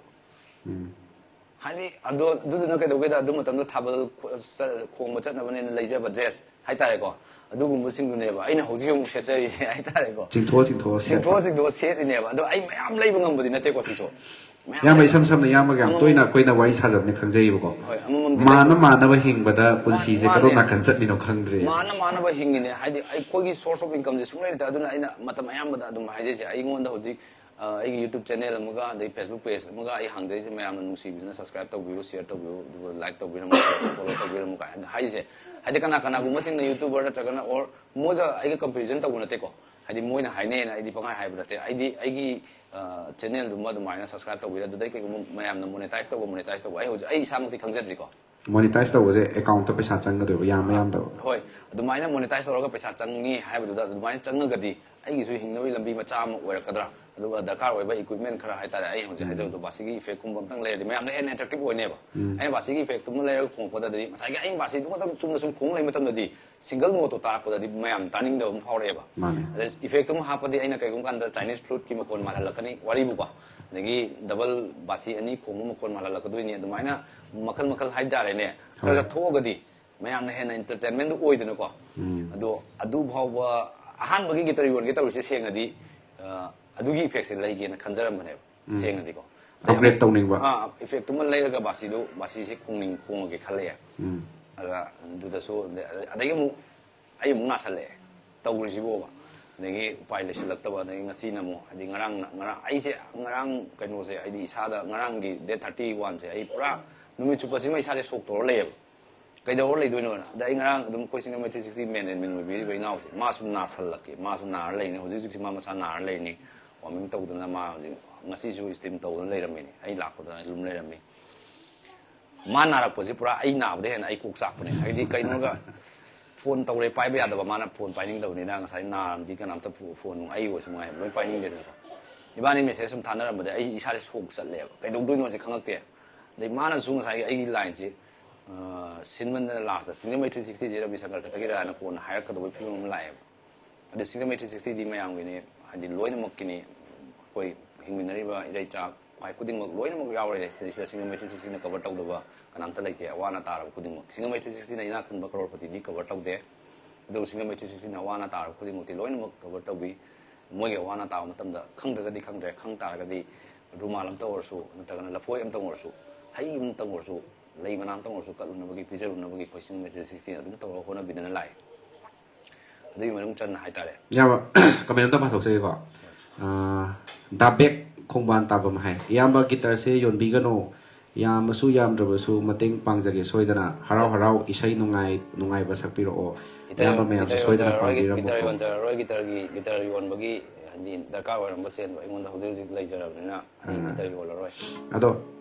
ꯍꯥꯏꯗꯤ, ꯑꯗꯣ, ꯑꯗꯨꯗꯨꯅ ꯀꯩꯗꯧꯒꯦꯗ, ꯑꯗꯨ ꯃꯇꯝꯗ ꯊꯥꯕꯜ ꯈꯣ-, ꯆ-, ꯈꯣꯡꯕ ꯆꯠꯅꯕꯅꯦꯅ ꯂꯩꯖꯕ ꯗ꯭ꯔꯦꯁ ꯍꯥꯏꯇꯥꯔꯦꯀꯣ, ꯑꯗꯨꯒꯨꯝꯕꯁꯤꯡꯗꯨꯅꯦꯕ ꯑꯩꯅ ꯍꯧꯖꯤꯛ ꯑꯃꯨꯛ ꯁꯦꯠꯆꯔꯤꯁꯦ ꯍꯥꯏꯇꯥꯔꯦꯀꯣ꯫ ꯆꯤꯡꯊꯣꯛꯑ ꯆꯤꯡꯊꯣꯛꯑ ꯁꯦꯠꯄ꯫ ꯆꯤꯡꯊꯣꯛꯑ ꯆꯤꯡꯊꯣꯛꯑ ꯁꯦꯠꯂꯤꯅꯦꯕ꯫ ꯑꯗꯣ ꯑꯩ ꯃꯌꯥꯝ ꯂꯩꯕ ꯉꯝꯕꯗꯤ ꯅꯠꯇꯦꯀꯣ ꯁꯤꯁꯨ꯫ ꯃꯌꯥꯝ ꯏꯌꯥꯝꯕ, ꯂꯩꯕ ꯏꯁꯝ ꯁꯝꯅ ꯏꯌꯥꯝꯕꯒ ꯌꯥꯝ ꯑꯃꯃꯝ-, ꯇꯣꯏꯅ ꯑꯩꯈꯣꯏꯅ ꯋꯥꯔꯤ ꯁꯥꯖꯕꯅꯤ ꯈꯪꯖꯩꯕꯀꯣ꯫ ꯍꯣꯏ, ꯑꯃꯃꯝꯗꯤ ꯃꯥꯅ ꯂꯩꯕ꯫ ꯃꯥꯅꯕ ꯍꯤꯡꯕꯗ ꯄꯨꯟꯁꯤꯁꯦ ꯃꯥꯅꯦ꯫ ꯀꯗꯣꯝ ꯅꯥꯀꯟ ꯆꯠꯂꯤꯅꯣ ꯈꯪꯗ꯭ꯔꯦ꯫ ꯃꯥꯅ ꯃꯥꯅꯕ ꯍꯤꯡꯉꯤꯅꯦ꯫ ꯍꯥꯏꯗꯤ, ꯑꯩꯈꯣꯏꯒꯤ source of income-ꯁꯦ ꯁꯨꯡꯂꯩ ꯂꯩꯇꯦ꯫ ꯑꯗꯨꯅ ꯑꯩꯅ ꯃꯇꯝ ꯑꯌꯥꯝꯕꯗ ꯑꯗꯨꯝ ꯍꯥꯏꯖꯩꯁꯦ, ꯑꯩꯉꯣꯟꯗ ꯍꯧꯖꯤꯛ, ꯑ, ꯑꯩꯒꯤ YouTube channel ꯑꯃꯒ, ꯑꯗꯩ Facebook page ꯑꯃꯒ ꯑꯩ ꯍꯥꯡꯖꯩꯁꯦ, ꯃꯌꯥꯝꯅ ꯅꯨꯡꯁꯤꯕꯤꯗꯨꯅ subscribe ꯇꯧꯕꯤꯌꯨ, share ꯇꯧꯕꯤꯌꯨ, ꯑꯗꯨꯒ like ꯇꯧꯕꯤꯔꯝꯃꯨ, follow ꯇꯧꯕꯤꯔꯝꯃꯨ ꯀꯥꯏꯅ ꯍꯥꯏꯁꯦ꯫ ꯍꯥꯏꯗꯤ, ꯀꯅꯥ ꯀꯅꯥꯒꯨꯝꯕꯁꯤꯡꯅ YouTuber ꯅꯠꯇ꯭ꯔꯒꯅ, or ꯃꯣꯏꯒ ꯑꯩꯒ comparison ꯇꯧꯕ ꯅꯠꯇꯦꯀꯣ꯫ ꯍꯥꯏꯗꯤ, ꯃꯣꯏꯅ ꯍꯥꯏꯅꯩꯅ ꯑꯩꯗꯤ ꯄꯪꯍꯥꯏ ꯍꯥꯏꯕ ꯅꯠꯇꯦ꯫ ꯑꯩꯗꯤ ꯑꯩꯒꯤ, ꯑ, channel-ꯗꯨꯃ ꯑꯗꯨꯃꯥꯏꯅ subscribe ꯇꯧꯕꯤꯔ, ꯑꯗꯨꯗꯩ ꯀꯩꯒꯨꯝꯕ ꯃꯌꯥꯝꯅ monetize ꯇꯧꯕ, monetize ꯇꯧꯕ, ꯑꯩ ꯍꯧꯖꯤꯛ ꯑꯩ ꯏꯁꯥꯃꯛꯇꯤ ꯈꯪꯖꯗ꯭ꯔꯤꯀꯣ꯫ Monetize ꯇꯧꯕꯁꯦ account-ꯇ ꯄꯩꯁꯥ ꯆꯪꯒꯗꯣꯏꯕ, ꯌꯥꯝꯕ ꯌꯥꯝꯗꯕ? ꯍꯣꯏ, ꯑꯗꯨꯃꯥꯏꯅ monetize ꯇꯧꯔꯒ ꯄꯩꯁꯥ ꯆꯪꯅꯤ ꯍꯥꯏꯕꯗꯨꯗ, ꯑꯗꯨꯃꯥꯏꯅ ꯆꯪꯉꯒꯗꯤ ꯑꯩꯒꯤꯁꯨ ꯍꯤꯡꯅꯕꯒꯤ ꯂꯝꯕꯤ ꯃꯆꯥ ꯑꯃ ꯑꯣꯏꯔꯛꯀꯗ꯭ꯔꯥ? ꯑꯗꯨꯒ ꯗꯔꯀꯥꯔ ꯑꯣꯏꯕ equipment ꯈꯔ ꯍꯥꯏꯇꯥꯔꯦ, ꯑꯩ ꯍꯧꯖꯤꯛ ꯍꯥꯏꯖꯕꯗꯣ, ꯕꯥꯁꯤꯒꯤ effect-ꯀꯨꯝꯕ ꯑꯝꯇꯪ ꯂꯩꯔꯗꯤ ꯃꯌꯥꯝꯅ ꯍꯦꯟꯅ attractive ꯑꯣꯏꯅꯦꯕ꯫ ꯑꯩꯅ ꯕꯥꯁꯤꯒꯤ effect-ꯇꯨꯃ ꯂꯩꯔꯒ ꯈꯣꯡꯉꯛꯄꯗꯗꯤ, ꯉꯁꯥꯏꯒꯤ ꯑꯩꯅ ꯕꯥꯁꯤꯗꯨ ꯈꯛꯇꯪ ꯆꯨꯝꯅ ꯁꯨꯝ ꯈꯣꯡ ꯂꯩ ꯃꯇꯝꯗꯗꯤ, single note-ꯇꯣ ꯇꯥꯔꯛꯄꯗꯗꯤ ꯃꯌꯥꯝ ꯇꯥꯅꯤꯡꯗꯕ ꯑꯃ ꯐꯥꯎꯔꯛꯑꯦꯕ꯫ ꯃꯥꯅꯦ꯫ ꯑꯗ effect-ꯇꯨꯃ ꯍꯥꯞꯄꯗꯤ ꯑꯩꯅ ꯀꯩꯒꯨꯝꯕ ꯀꯥꯟꯗ Chinese flute-ꯀꯤ ꯃꯈꯣꯟ ꯃꯥꯜꯍꯜꯂꯛꯀꯅꯤ, ꯋꯥꯔꯤꯕꯨꯀꯣ꯫ ꯑꯗꯒꯤ double ꯕꯥꯁꯤ ꯑꯅꯤ ꯈꯣꯡꯕ ꯃꯈꯣꯟ ꯃꯥꯜꯍꯜꯂꯛꯀꯗꯣꯏꯅꯤ꯫ ꯑꯗꯨꯃꯥꯏꯅ ꯃꯈꯜ ꯃꯈꯜ ꯍꯥꯏꯇꯥꯔꯦꯅꯦ, ꯈꯔ ꯍꯣꯏ꯫ ꯈꯔ ꯊꯣꯛꯑꯒꯗꯤ ꯃꯌꯥꯝꯅ ꯍꯦꯟꯅ ꯏꯟꯇꯔꯇꯦꯟꯃꯦꯟꯗꯨ ꯑꯣꯏꯗꯅꯀꯣ꯫ ꯑꯗꯣ ꯑꯗꯨ ꯐꯥꯎꯕ ꯑꯍꯥꯟꯕꯒꯤ ꯒꯤꯇꯔ ꯌꯣꯟꯒꯦ ꯇꯧꯔꯤꯁꯦ ꯁꯦꯡꯅꯗꯤ, ꯑ, ꯑꯗꯨꯒꯤ ꯏꯐꯦꯛꯁꯦ ꯂꯩꯒꯦꯅ ꯈꯟꯖꯔꯝꯕꯅꯦꯕ꯫ ꯁꯦꯡꯅꯗꯤꯀꯣ, ꯑꯗꯩ ꯑꯞꯒ꯭ꯔꯦꯗ ꯑꯃꯨꯛ, ꯇꯧꯅꯤꯡꯕ꯫ ꯑꯥ, ꯏꯐꯦꯛꯇꯨꯃ ꯂꯩꯔꯒ ꯕꯥꯁꯤꯗꯨ, ꯕꯥꯁꯤꯁꯦ ꯈꯣꯡꯅꯤꯡ ꯈꯣꯡꯉꯒꯦ ꯈꯜꯂꯛꯑꯦ꯫ ꯑꯗ ꯑꯗꯨꯗꯁꯨ, ꯑꯗꯩ ꯑꯃꯨꯛ ꯑꯩ ꯑꯃꯨꯛ ꯅꯥꯁꯜꯂꯛꯑꯦ, ꯇꯧꯔꯤꯁꯤꯕꯣꯕ꯫ ꯑꯗꯒꯤ ꯎꯄꯥꯏ ꯂꯩꯁꯤꯜꯂꯛꯇꯕ, ꯑꯗꯒꯤ ꯉꯁꯤꯅ ꯑꯃꯨꯛ, ꯍꯥꯏꯗꯤ ꯉꯔꯥꯡꯅ, ꯉꯔꯥꯡ, ꯑꯩꯁꯦ ꯉꯔꯥꯡ ꯀꯩꯅꯣꯁꯦ, ꯍꯥꯏꯗꯤ ꯏꯁꯥꯗ ꯉꯔꯥꯡꯒꯤ ꯗꯦꯠ ꯊꯥꯔꯇꯤ ꯋꯥꯟꯁꯦ ꯑꯩ ꯄꯨꯔꯥ ꯅꯨꯃꯤꯠ ꯆꯨꯞꯄꯁꯤꯃ ꯏꯁꯥꯁꯦ ꯁꯣꯛ ꯇꯧꯔ ꯂꯩꯌꯦꯕ꯫ ꯀꯩꯗꯧꯔ ꯂꯩꯗꯣꯏꯅꯣꯅ꯫ ꯑꯗ ꯑꯩ ꯉꯔꯥꯡ ꯑꯗꯨꯝ ꯑꯩꯈꯣꯏ ꯁꯤꯡꯖꯃꯩ ꯊ꯭ꯔꯤ ꯁꯤꯛꯁꯇꯤ ꯃꯦꯟ ꯑꯦꯗꯃꯤꯟ ꯑꯣꯏꯕꯤꯔꯤꯕ ꯏꯅꯥꯎꯁꯦ, ꯃꯥꯁꯨ ꯅꯥꯁꯜꯂꯛꯀꯦ, ꯃꯥꯁꯨ ꯅꯥꯔ ꯂꯩꯅꯤ꯫ ꯍꯧꯖꯤꯛ ꯍꯧꯖꯤꯛꯁꯤ ꯃꯥ ꯃꯁꯥ ꯅꯥꯔ ꯂꯩꯔꯤꯅꯤ꯫ ꯋꯥꯔꯃꯤꯡ ꯇꯧꯗꯅ ꯃꯥ ꯍꯧꯖꯤꯛ ꯉꯁꯤꯁꯨ ꯁ꯭ꯇꯤꯝ ꯇꯧꯗꯅ ꯂꯩꯔꯝꯃꯤꯅꯤ꯫ ꯑꯩ ꯂꯥꯛꯄꯗ ꯑꯗꯨꯝ ꯂꯩꯔꯝꯃꯤ꯫ ꯃꯥ ꯅꯥꯔꯛꯄꯁꯤ ꯄꯨꯔꯥ ꯑꯩ ꯅꯥꯕꯗ ꯍꯦꯟꯅ ꯑꯩ ꯀꯣꯛ ꯆꯥꯛꯄꯅꯦ꯫ ꯍꯥꯏꯗꯤ ꯀꯩꯅꯣꯒ ꯐꯣꯟ ꯇꯧꯔꯦ ꯄꯥꯏꯕ ꯌꯥꯗꯕ, ꯃꯥꯅ ꯐꯣꯟ ꯄꯥꯏꯅꯤꯡꯗꯕꯅꯤꯅ ꯉꯁꯥꯏ ꯅꯥꯔꯝꯗꯤ ꯀꯅꯥꯝꯇ ꯐꯣ-, ꯐꯣꯟ ꯅꯨꯡ ꯑꯩ ꯑꯣꯏꯔꯁꯨ ꯃꯉꯥꯏ ꯂꯣꯏ ꯄꯥꯏꯅꯤꯡꯗꯦꯗꯅꯀꯣ꯫ ꯏꯕꯥꯅꯤ ꯃꯦꯁꯦꯖ ꯁꯨꯝ ꯊꯥꯅꯔꯝꯕꯗ ꯑꯩ ꯏꯁꯥꯁꯦ ꯁꯣꯛ ꯆꯠꯂꯦꯕ, ꯀꯩꯗꯧꯗꯣꯏꯅꯣꯁꯦ ꯈꯪꯉꯛꯇꯦ꯫ ꯑꯗꯩ ꯃꯥꯅꯁꯨ ꯉꯁꯥꯏꯒꯤ ꯑꯩꯒꯤ ꯂꯥꯏꯟꯁꯦ, ꯑ, ꯁꯤꯟꯃꯟꯗꯅ ꯂꯥꯁꯇ ꯁꯤꯡꯖꯃꯩ ꯊ꯭ꯔꯤ ꯁꯤꯛꯁꯇꯤꯁꯦ ꯔꯕꯤ ꯁꯪꯀꯔ ꯈꯛꯇꯒꯤꯔꯥꯅ ꯀꯣꯟꯅ ꯍꯥꯏꯔꯛꯀꯗꯧꯕꯒꯤ ꯐꯤꯕꯝ ꯑꯃ ꯂꯥꯛꯑꯦꯕ꯫ ꯑꯗꯩ ꯁꯤꯡꯖꯃꯩ ꯊ꯭ꯔꯤ ꯁꯤꯛꯁꯇꯤꯗꯤ ꯃꯌꯥꯝꯒꯤꯅꯤ, ꯍꯥꯏꯗꯤ ꯂꯣꯏꯅꯃꯛꯀꯤꯅꯤ꯫ ꯑꯩꯈꯣꯏ ꯍꯤꯡꯃꯤꯟꯅꯔꯤꯕ ꯏꯔꯩꯆꯥ ꯈ꯭ꯋꯥꯏ ꯈꯨꯗꯤꯡꯃꯛ ꯂꯣꯏꯅꯃꯛ ꯌꯥꯎꯔꯦ ꯁꯤꯗꯩꯁꯤꯗ꯫ ꯁꯤꯡꯖꯃꯩ ꯊ꯭ꯔꯤ ꯁꯤꯛꯁꯇꯤꯅ ꯀꯣꯚꯔ ꯇꯧꯗꯕ ꯀꯅꯥꯝꯇ ꯂꯩꯇꯦ, ꯑꯋꯥ ꯑꯅꯥ ꯇꯥꯔꯕ ꯈꯨꯗꯤꯡꯃꯛ꯫ ꯁꯤꯡꯖꯃꯩ ꯊ꯭ꯔꯤ ꯁꯤꯛꯁꯇꯤꯅ ꯏꯅꯥꯛ ꯈꯨꯟꯕ ꯀꯔꯣꯔꯄꯇꯤꯗꯤ ꯀꯣꯚꯔ ꯇꯧꯗꯦ, ꯑꯗꯨꯒ ꯁꯤꯡꯖꯃꯩ ꯊ꯭ꯔꯤ ꯁꯤꯛꯁꯇꯤꯅ ꯑꯋꯥ ꯑꯅꯥ ꯇꯥꯔꯕ ꯈꯨꯗꯤꯡꯃꯛꯇꯤ ꯂꯣꯏꯅꯃꯛ ꯀꯣꯚꯔ ꯇꯧꯕꯤ꯫ ꯃꯣꯏꯒꯤ ꯑꯋꯥ ꯑꯅꯥ ꯇꯥꯕ ꯃꯇꯝꯗ ꯈꯪꯗ꯭ꯔꯒꯗꯤ ꯈꯪꯗ꯭ꯔꯦ, ꯈꯪ ꯇꯥꯔꯒꯗꯤ ꯔꯨꯃꯥꯜ ꯑꯝꯇ ꯑꯣꯏꯔꯁꯨ, ꯅꯠꯇ꯭ꯔꯒꯅ ꯂꯐꯣꯏ ꯑꯝꯇ ꯑꯣꯏꯔꯁꯨ, ꯍꯩ ꯑꯃꯇ ꯑꯣꯏꯔꯁꯨ, ꯂꯩ ꯃꯅꯥ ꯑꯝꯇ ꯑꯣꯏꯔꯁꯨ ꯀꯠꯂꯨꯅꯕꯒꯤ, ꯄꯤꯖꯔꯨꯅꯕꯒꯤ ꯑꯩꯈꯣꯏ ꯁꯤꯡꯖꯃꯩ ꯊ꯭ꯔꯤ ꯁꯤꯛꯁꯇꯤꯅ ꯑꯗꯨꯝ ꯇꯧꯔꯒ ꯍꯣꯠꯅꯕꯤꯗꯅ ꯂꯥꯛꯑꯦ꯫ ꯑꯗꯨꯒꯤ ꯃꯅꯨꯡ ꯆꯟꯅ ꯍꯥꯏꯇꯥꯔꯦ꯫ ꯏꯌꯥꯝꯕ, ꯀꯃꯦꯟ ꯑꯝꯇ ꯄꯥꯊꯣꯛꯆꯒꯦꯀꯣ꯫ ꯑꯥ, ꯗꯥꯕꯦꯛ ꯈꯣꯡꯕꯥꯟ ꯇꯥꯕꯝ ꯍꯥꯏ, "ꯏꯌꯥꯝꯕ, ꯒꯤꯇꯔꯁꯦ ꯌꯣꯟꯕꯤꯒꯅꯨ, ꯌꯥꯝꯃꯁꯨ ꯌꯥꯝꯗ꯭ꯔꯕꯁꯨ ꯃꯇꯦꯡ ꯄꯥꯡꯖꯒꯦ ꯁꯣꯏꯗꯅ꯫ ꯍꯔꯥꯎ ꯍꯔꯥꯎ ꯏꯁꯩ ꯅꯨꯡꯉꯥꯏ ꯅꯨꯡꯉꯥꯏꯕ ꯁꯛꯄꯤꯔꯛꯑꯣ꯫ ꯒꯤꯇꯔ, ꯏꯌꯥꯝꯕ ꯃꯌꯥꯝꯁꯨ ꯒꯤꯇꯔ ꯁꯣꯏꯗꯅ ꯌꯣꯟꯖꯔꯔꯣꯏ, ꯄꯥꯡꯕꯤꯔꯝꯃꯨꯀꯣ"꯫ ꯒꯤꯇꯔ ꯌꯣꯟꯖꯔꯔꯣꯏ, ꯒꯤꯇꯔꯒꯤ, ꯒꯤꯇꯔ ꯌꯣꯟꯕꯒꯤ ꯍꯥꯏꯗꯤ ꯗꯔꯀꯥꯔ ꯑꯣꯏꯔꯝꯕ ꯁꯦꯟꯗꯣ ꯑꯩꯉꯣꯟꯗ ꯍꯧꯖꯤꯛ ꯍꯧꯖꯤꯛ ꯂꯩꯖꯔꯕꯅꯤꯅ ꯑꯩ ꯎꯝ꯫ ꯒꯤꯇꯔ ꯌꯣꯜꯂꯔꯣꯏ꯫ ꯑꯗꯣ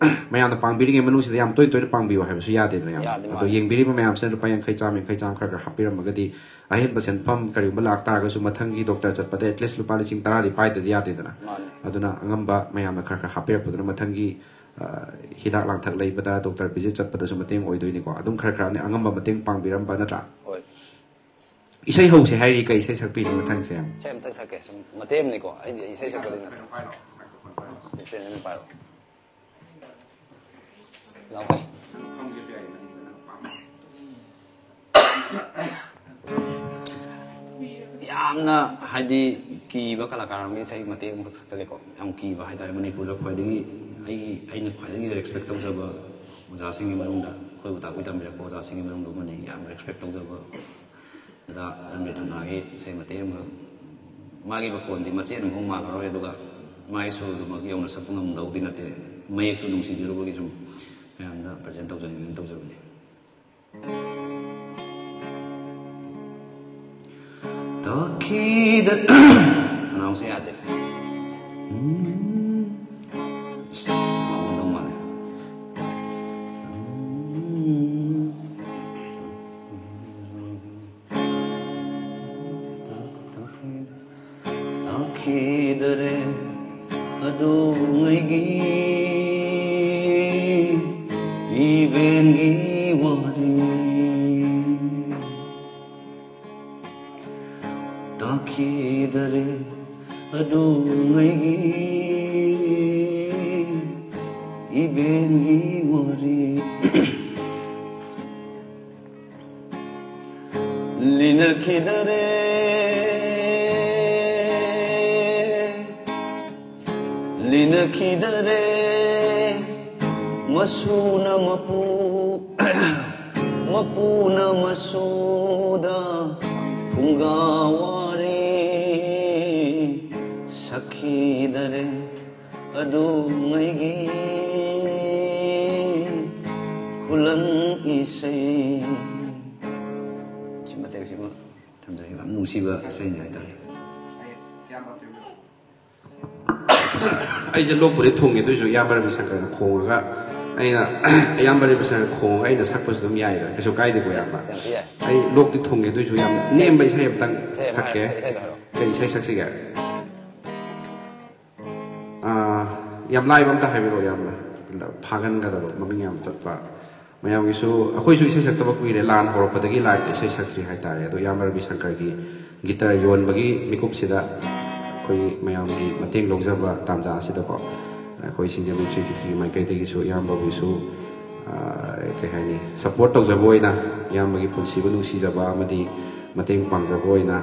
ꯃꯌꯥꯝꯅ ꯄꯥꯡꯕꯤꯔꯤꯉꯩ ꯃꯅꯨꯡꯁꯤꯗ ꯌꯥꯝ ꯇꯣꯏ ꯇꯣꯏꯅ ꯄꯥꯡꯕꯤꯌꯨ ꯍꯥꯏꯕꯁꯨ ꯌꯥꯗꯦꯗꯅ, ꯌꯥꯝ꯫ ꯌꯥꯗꯦ, ꯑꯗꯣ ꯃꯥꯅꯦ꯫ ꯌꯦꯡꯕꯤꯔꯤꯕ ꯃꯌꯥꯝꯁꯤꯅ ꯂꯨꯄꯥ ꯌꯥꯡꯈꯩ, ꯆꯥꯝꯃ, ꯌꯥꯡꯈꯩ, ꯆꯥꯝꯃ ꯈꯔ ꯈꯔ ꯍꯥꯞꯄꯤꯔꯝꯃꯒꯗꯤ ꯑꯍꯦꯟꯕ ꯁꯦꯟꯐꯝ ꯀꯔꯤꯒꯨꯝꯕ ꯂꯥꯛ ꯇꯥꯔꯒꯁꯨ ꯃꯊꯪꯒꯤ ꯗꯣꯛꯇꯔ ꯆꯠꯄꯗ at least ꯂꯨꯄꯥ ꯂꯤꯁꯤꯡ ꯇꯔꯥꯗꯤ ꯄꯥꯏꯗꯗꯤ ꯌꯥꯗꯦꯗꯅ꯫ ꯃꯥꯅꯦ꯫ ꯑꯗꯨꯅ ꯑꯉꯝꯕ ꯃꯌꯥꯝꯅ ꯈꯔ ꯈꯔ ꯍꯥꯞꯄꯤꯔꯛꯄꯗꯨꯅ ꯃꯊꯪꯒꯤ, ꯑ, ꯍꯤꯗꯥꯛ ꯂꯥꯡꯊꯛ ꯂꯩꯕꯗ, ꯗꯣꯛꯇꯔ ꯚꯤꯖꯤꯠ ꯆꯠꯄꯗꯁꯨ ꯃꯇꯦꯡ ꯑꯣꯏꯗꯣꯏꯅꯤꯀꯣ꯫ ꯑꯗꯨꯝ ꯈꯔ ꯈꯔ ꯑꯉꯝꯕ ꯃꯇꯦꯡ ꯄꯥꯡꯕꯤꯔꯝꯕ ꯅꯠꯇ꯭ꯔꯥ? ꯍꯣꯏ꯫ ꯏꯁꯩ ꯍꯧꯁꯦ ꯍꯥꯏꯔꯤ, ꯀꯩ ꯏꯁꯩ ꯁꯛꯄꯤꯅꯤ ꯃꯊꯪꯁꯦ? ꯏꯁꯩ ꯑꯝꯇꯪ ꯁꯛꯀꯦ, ꯁꯨꯝ ꯃꯇꯦꯛ ꯑꯃꯅꯤꯀꯣ, ꯑꯩꯗꯤ ꯏꯁꯩ ꯁꯛꯄꯗꯤ ꯅꯠꯇꯦ꯫ ꯁꯦ, ꯁꯦ, ꯑꯗꯨꯝ ꯄꯥꯏꯔꯣ꯫ ꯂꯥꯎ ꯀꯩ꯫ ꯌꯥꯝꯅ ꯍꯥꯏꯗꯤ ꯀꯤꯕ ꯀꯂꯥꯀꯥꯔ ꯑꯃꯒꯤ ꯏꯁꯩ ꯃꯇꯦꯛ ꯑꯃꯈꯛ ꯁꯛꯆꯜꯂꯦꯀꯣ꯫ ꯌꯥꯝ ꯀꯤꯕ ꯍꯥꯏꯇꯥꯔꯦ꯫ ꯃꯅꯤꯄꯨꯔꯗ ꯈ꯭ꯋꯥꯏꯗꯒꯤ ꯑꯩꯒꯤ, ꯑꯩꯅ ꯈ꯭ꯋꯥꯏꯗꯒꯤ ꯔꯦꯁꯄꯦꯛ ꯇꯧꯖꯕ ꯑꯣꯖꯥꯁꯤꯡꯒꯤ ꯃꯅꯨꯡꯗ, ꯑꯩꯈꯣꯏꯕꯨ ꯇꯥꯛꯄꯤ ꯇꯝꯕꯤꯔꯛꯄ ꯑꯣꯖꯥꯁꯤꯡꯒꯤ ꯃꯅꯨꯡꯗ ꯑꯃꯅꯤ꯫ ꯌꯥꯝ ꯔꯦꯁꯄꯦꯛ ꯇꯧꯖꯕ ꯑꯣꯖꯥ ꯔꯟꯕꯤꯔ ꯊꯧꯅꯥꯒꯤ ꯏꯁꯩ ꯃꯇꯦꯛ ꯑꯃꯈꯛ꯫ ꯃꯥꯒꯤ ꯃꯈꯣꯟꯗꯤ ꯃꯆꯦꯠ ꯑꯃꯐꯥꯎ ꯃꯥꯜꯂꯔꯣꯏ, ꯑꯗꯨꯒ ꯃꯥꯒꯤ ꯁꯨꯔꯗꯨꯃꯛ ꯌꯧꯅ ꯁꯛꯄ ꯉꯝꯗꯧꯗꯤ ꯅꯠꯇꯦ꯫ ꯃꯌꯦꯛꯇꯨ ꯅꯨꯡꯁꯤꯖꯔꯨꯕꯒꯤ ꯁꯨꯝ ꯃꯌꯥꯝꯗ ꯄ꯭ꯔꯖꯦꯟ ꯇꯧꯖꯅꯤꯡꯗꯅ ꯇꯧꯖꯕꯅꯤ꯫ ꯇꯥꯈꯤꯗ ꯈꯅꯥꯎꯁꯦ ꯌꯥꯗꯦ꯫ ꯎꯝ꯫ ꯑꯁ, ꯃꯥꯡꯉꯝꯗꯧ ꯃꯥꯜꯂꯦ꯫ ꯎꯝ꯫ ꯇꯥꯈꯤꯗꯔꯦ ꯑꯗꯨꯉꯩꯒꯤ ꯏꯕꯦꯟꯒꯤ ꯋꯥꯔꯤ꯫ ꯇꯥꯈꯤꯗꯔꯦ ꯑꯗꯨꯉꯩꯒꯤ ꯏꯕꯦꯟꯒꯤ ꯋꯥꯔꯤ꯫ ꯂꯤꯅꯈꯤꯗꯔꯦ, ꯂꯤꯅꯈꯤꯗꯔꯦ, ꯃꯁꯨꯅ ꯃꯄꯨ, ꯃꯄꯨꯅ ꯃꯁꯨꯗ ꯐꯨꯡꯒꯥ ꯋꯥꯔꯤ ꯁꯛꯈꯤꯗꯔꯦ꯫ ꯑꯗꯨꯉꯩꯒꯤ ꯈꯨꯂꯪ ꯏꯁꯩ꯫ ꯁꯤ ꯃꯇꯦꯛꯁꯤꯃ ꯊꯝꯖꯒꯦ꯫ ꯌꯥꯝ ꯅꯨꯡꯁꯤꯕ ꯏꯁꯩꯅꯤ ꯍꯥꯏꯇꯥꯔꯦ꯫ ꯑꯩꯁꯦ ꯂꯣꯛꯄꯨꯗꯤ ꯊꯨꯡꯉꯦ, ꯑꯗꯨꯏꯁꯨ ꯏꯌꯥꯝꯕ ꯔꯕꯤꯁꯪꯀꯔꯅ ꯈꯣꯡꯉꯒ ꯑꯩꯅ, ꯏꯌꯥꯝꯕ ꯔꯕꯤꯁꯪꯀꯔꯅ ꯈꯣꯡꯉꯒ ꯑꯩꯅ ꯁꯛꯄꯁꯨ ꯑꯗꯨꯝ ꯌꯥꯏꯗꯅ, ꯀꯩꯁꯨ ꯀꯥꯏꯗꯦꯀꯣ ꯏꯌꯥꯝꯕ꯫ ꯌꯥꯝ ꯊꯤ ꯌꯥꯏ꯫ ꯑꯩ ꯂꯣꯛꯇꯤ ꯊꯨꯡꯉꯦ, ꯑꯗꯨꯏꯁꯨ ꯌꯥꯝ ꯅꯦꯝꯕ ꯏꯁꯩ ꯑꯃꯇꯪ ꯏꯁꯩ ꯑꯃ ꯁꯛꯀꯦ꯫ ꯍꯥꯏꯔꯣ, ꯏꯁꯩꯗꯣ ꯍꯥꯏꯔꯣ꯫ ꯀꯩ ꯏꯁꯩ ꯁꯛꯁꯤꯒꯦ? ꯑꯥ, ꯌꯥꯝ ꯂꯥꯏꯕ ꯑꯝꯇ ꯍꯥꯏꯕꯤꯔꯛꯑꯣ ꯏꯌꯥꯝꯕ, ꯐꯥꯒꯟꯒꯗꯕ, ꯃꯃꯤꯡ ꯌꯥꯝ ꯆꯠꯄ꯫ ꯃꯌꯥꯝꯒꯤꯁꯨ, ꯑꯩꯈꯣꯏꯁꯨ ꯏꯁꯩ ꯁꯛꯇꯕ ꯀꯨꯏꯔꯦ, ꯂꯥꯟ ꯍꯧꯔꯛꯄꯗꯒꯤ ꯂꯥꯏꯞꯇ ꯏꯁꯩ ꯁꯛꯇ꯭ꯔꯤ ꯍꯥꯏꯇꯥꯔꯦ꯫ ꯑꯗꯣ ꯏꯌꯥꯝꯕ ꯔꯕꯤꯁꯪꯀꯔꯒꯤ ꯒꯤꯇꯔ ꯌꯣꯟꯕꯒꯤ ꯃꯤꯀꯨꯞꯁꯤꯗ ꯑꯩꯈꯣꯏ ꯃꯌꯥꯝꯒꯤ ꯃꯇꯦꯡ ꯂꯧꯖꯕ ꯇꯥꯟꯖꯥ ꯑꯁꯤꯗꯀꯣ, ꯑꯩꯈꯣꯏ ꯁꯤꯡꯖꯃꯩ ꯊ꯭ꯔꯤ ꯁꯤꯛꯁꯇꯤꯒꯤ ꯃꯥꯏꯀꯩꯗꯒꯤꯁꯨ ꯏꯌꯥꯝꯕꯕꯨꯁꯨ, ꯀꯩ ꯍꯥꯏꯅꯤ, ꯁꯞꯄꯣꯔꯠ ꯇꯧꯖꯕ ꯑꯣꯏꯅ, ꯏꯌꯥꯝꯕꯒꯤ ꯄꯨꯟꯁꯤꯕꯨ ꯅꯨꯡꯁꯤꯖꯕ ꯑꯃꯗꯤ ꯃꯇꯦꯡ ꯄꯥꯡꯖꯕ ꯑꯣꯏꯅ,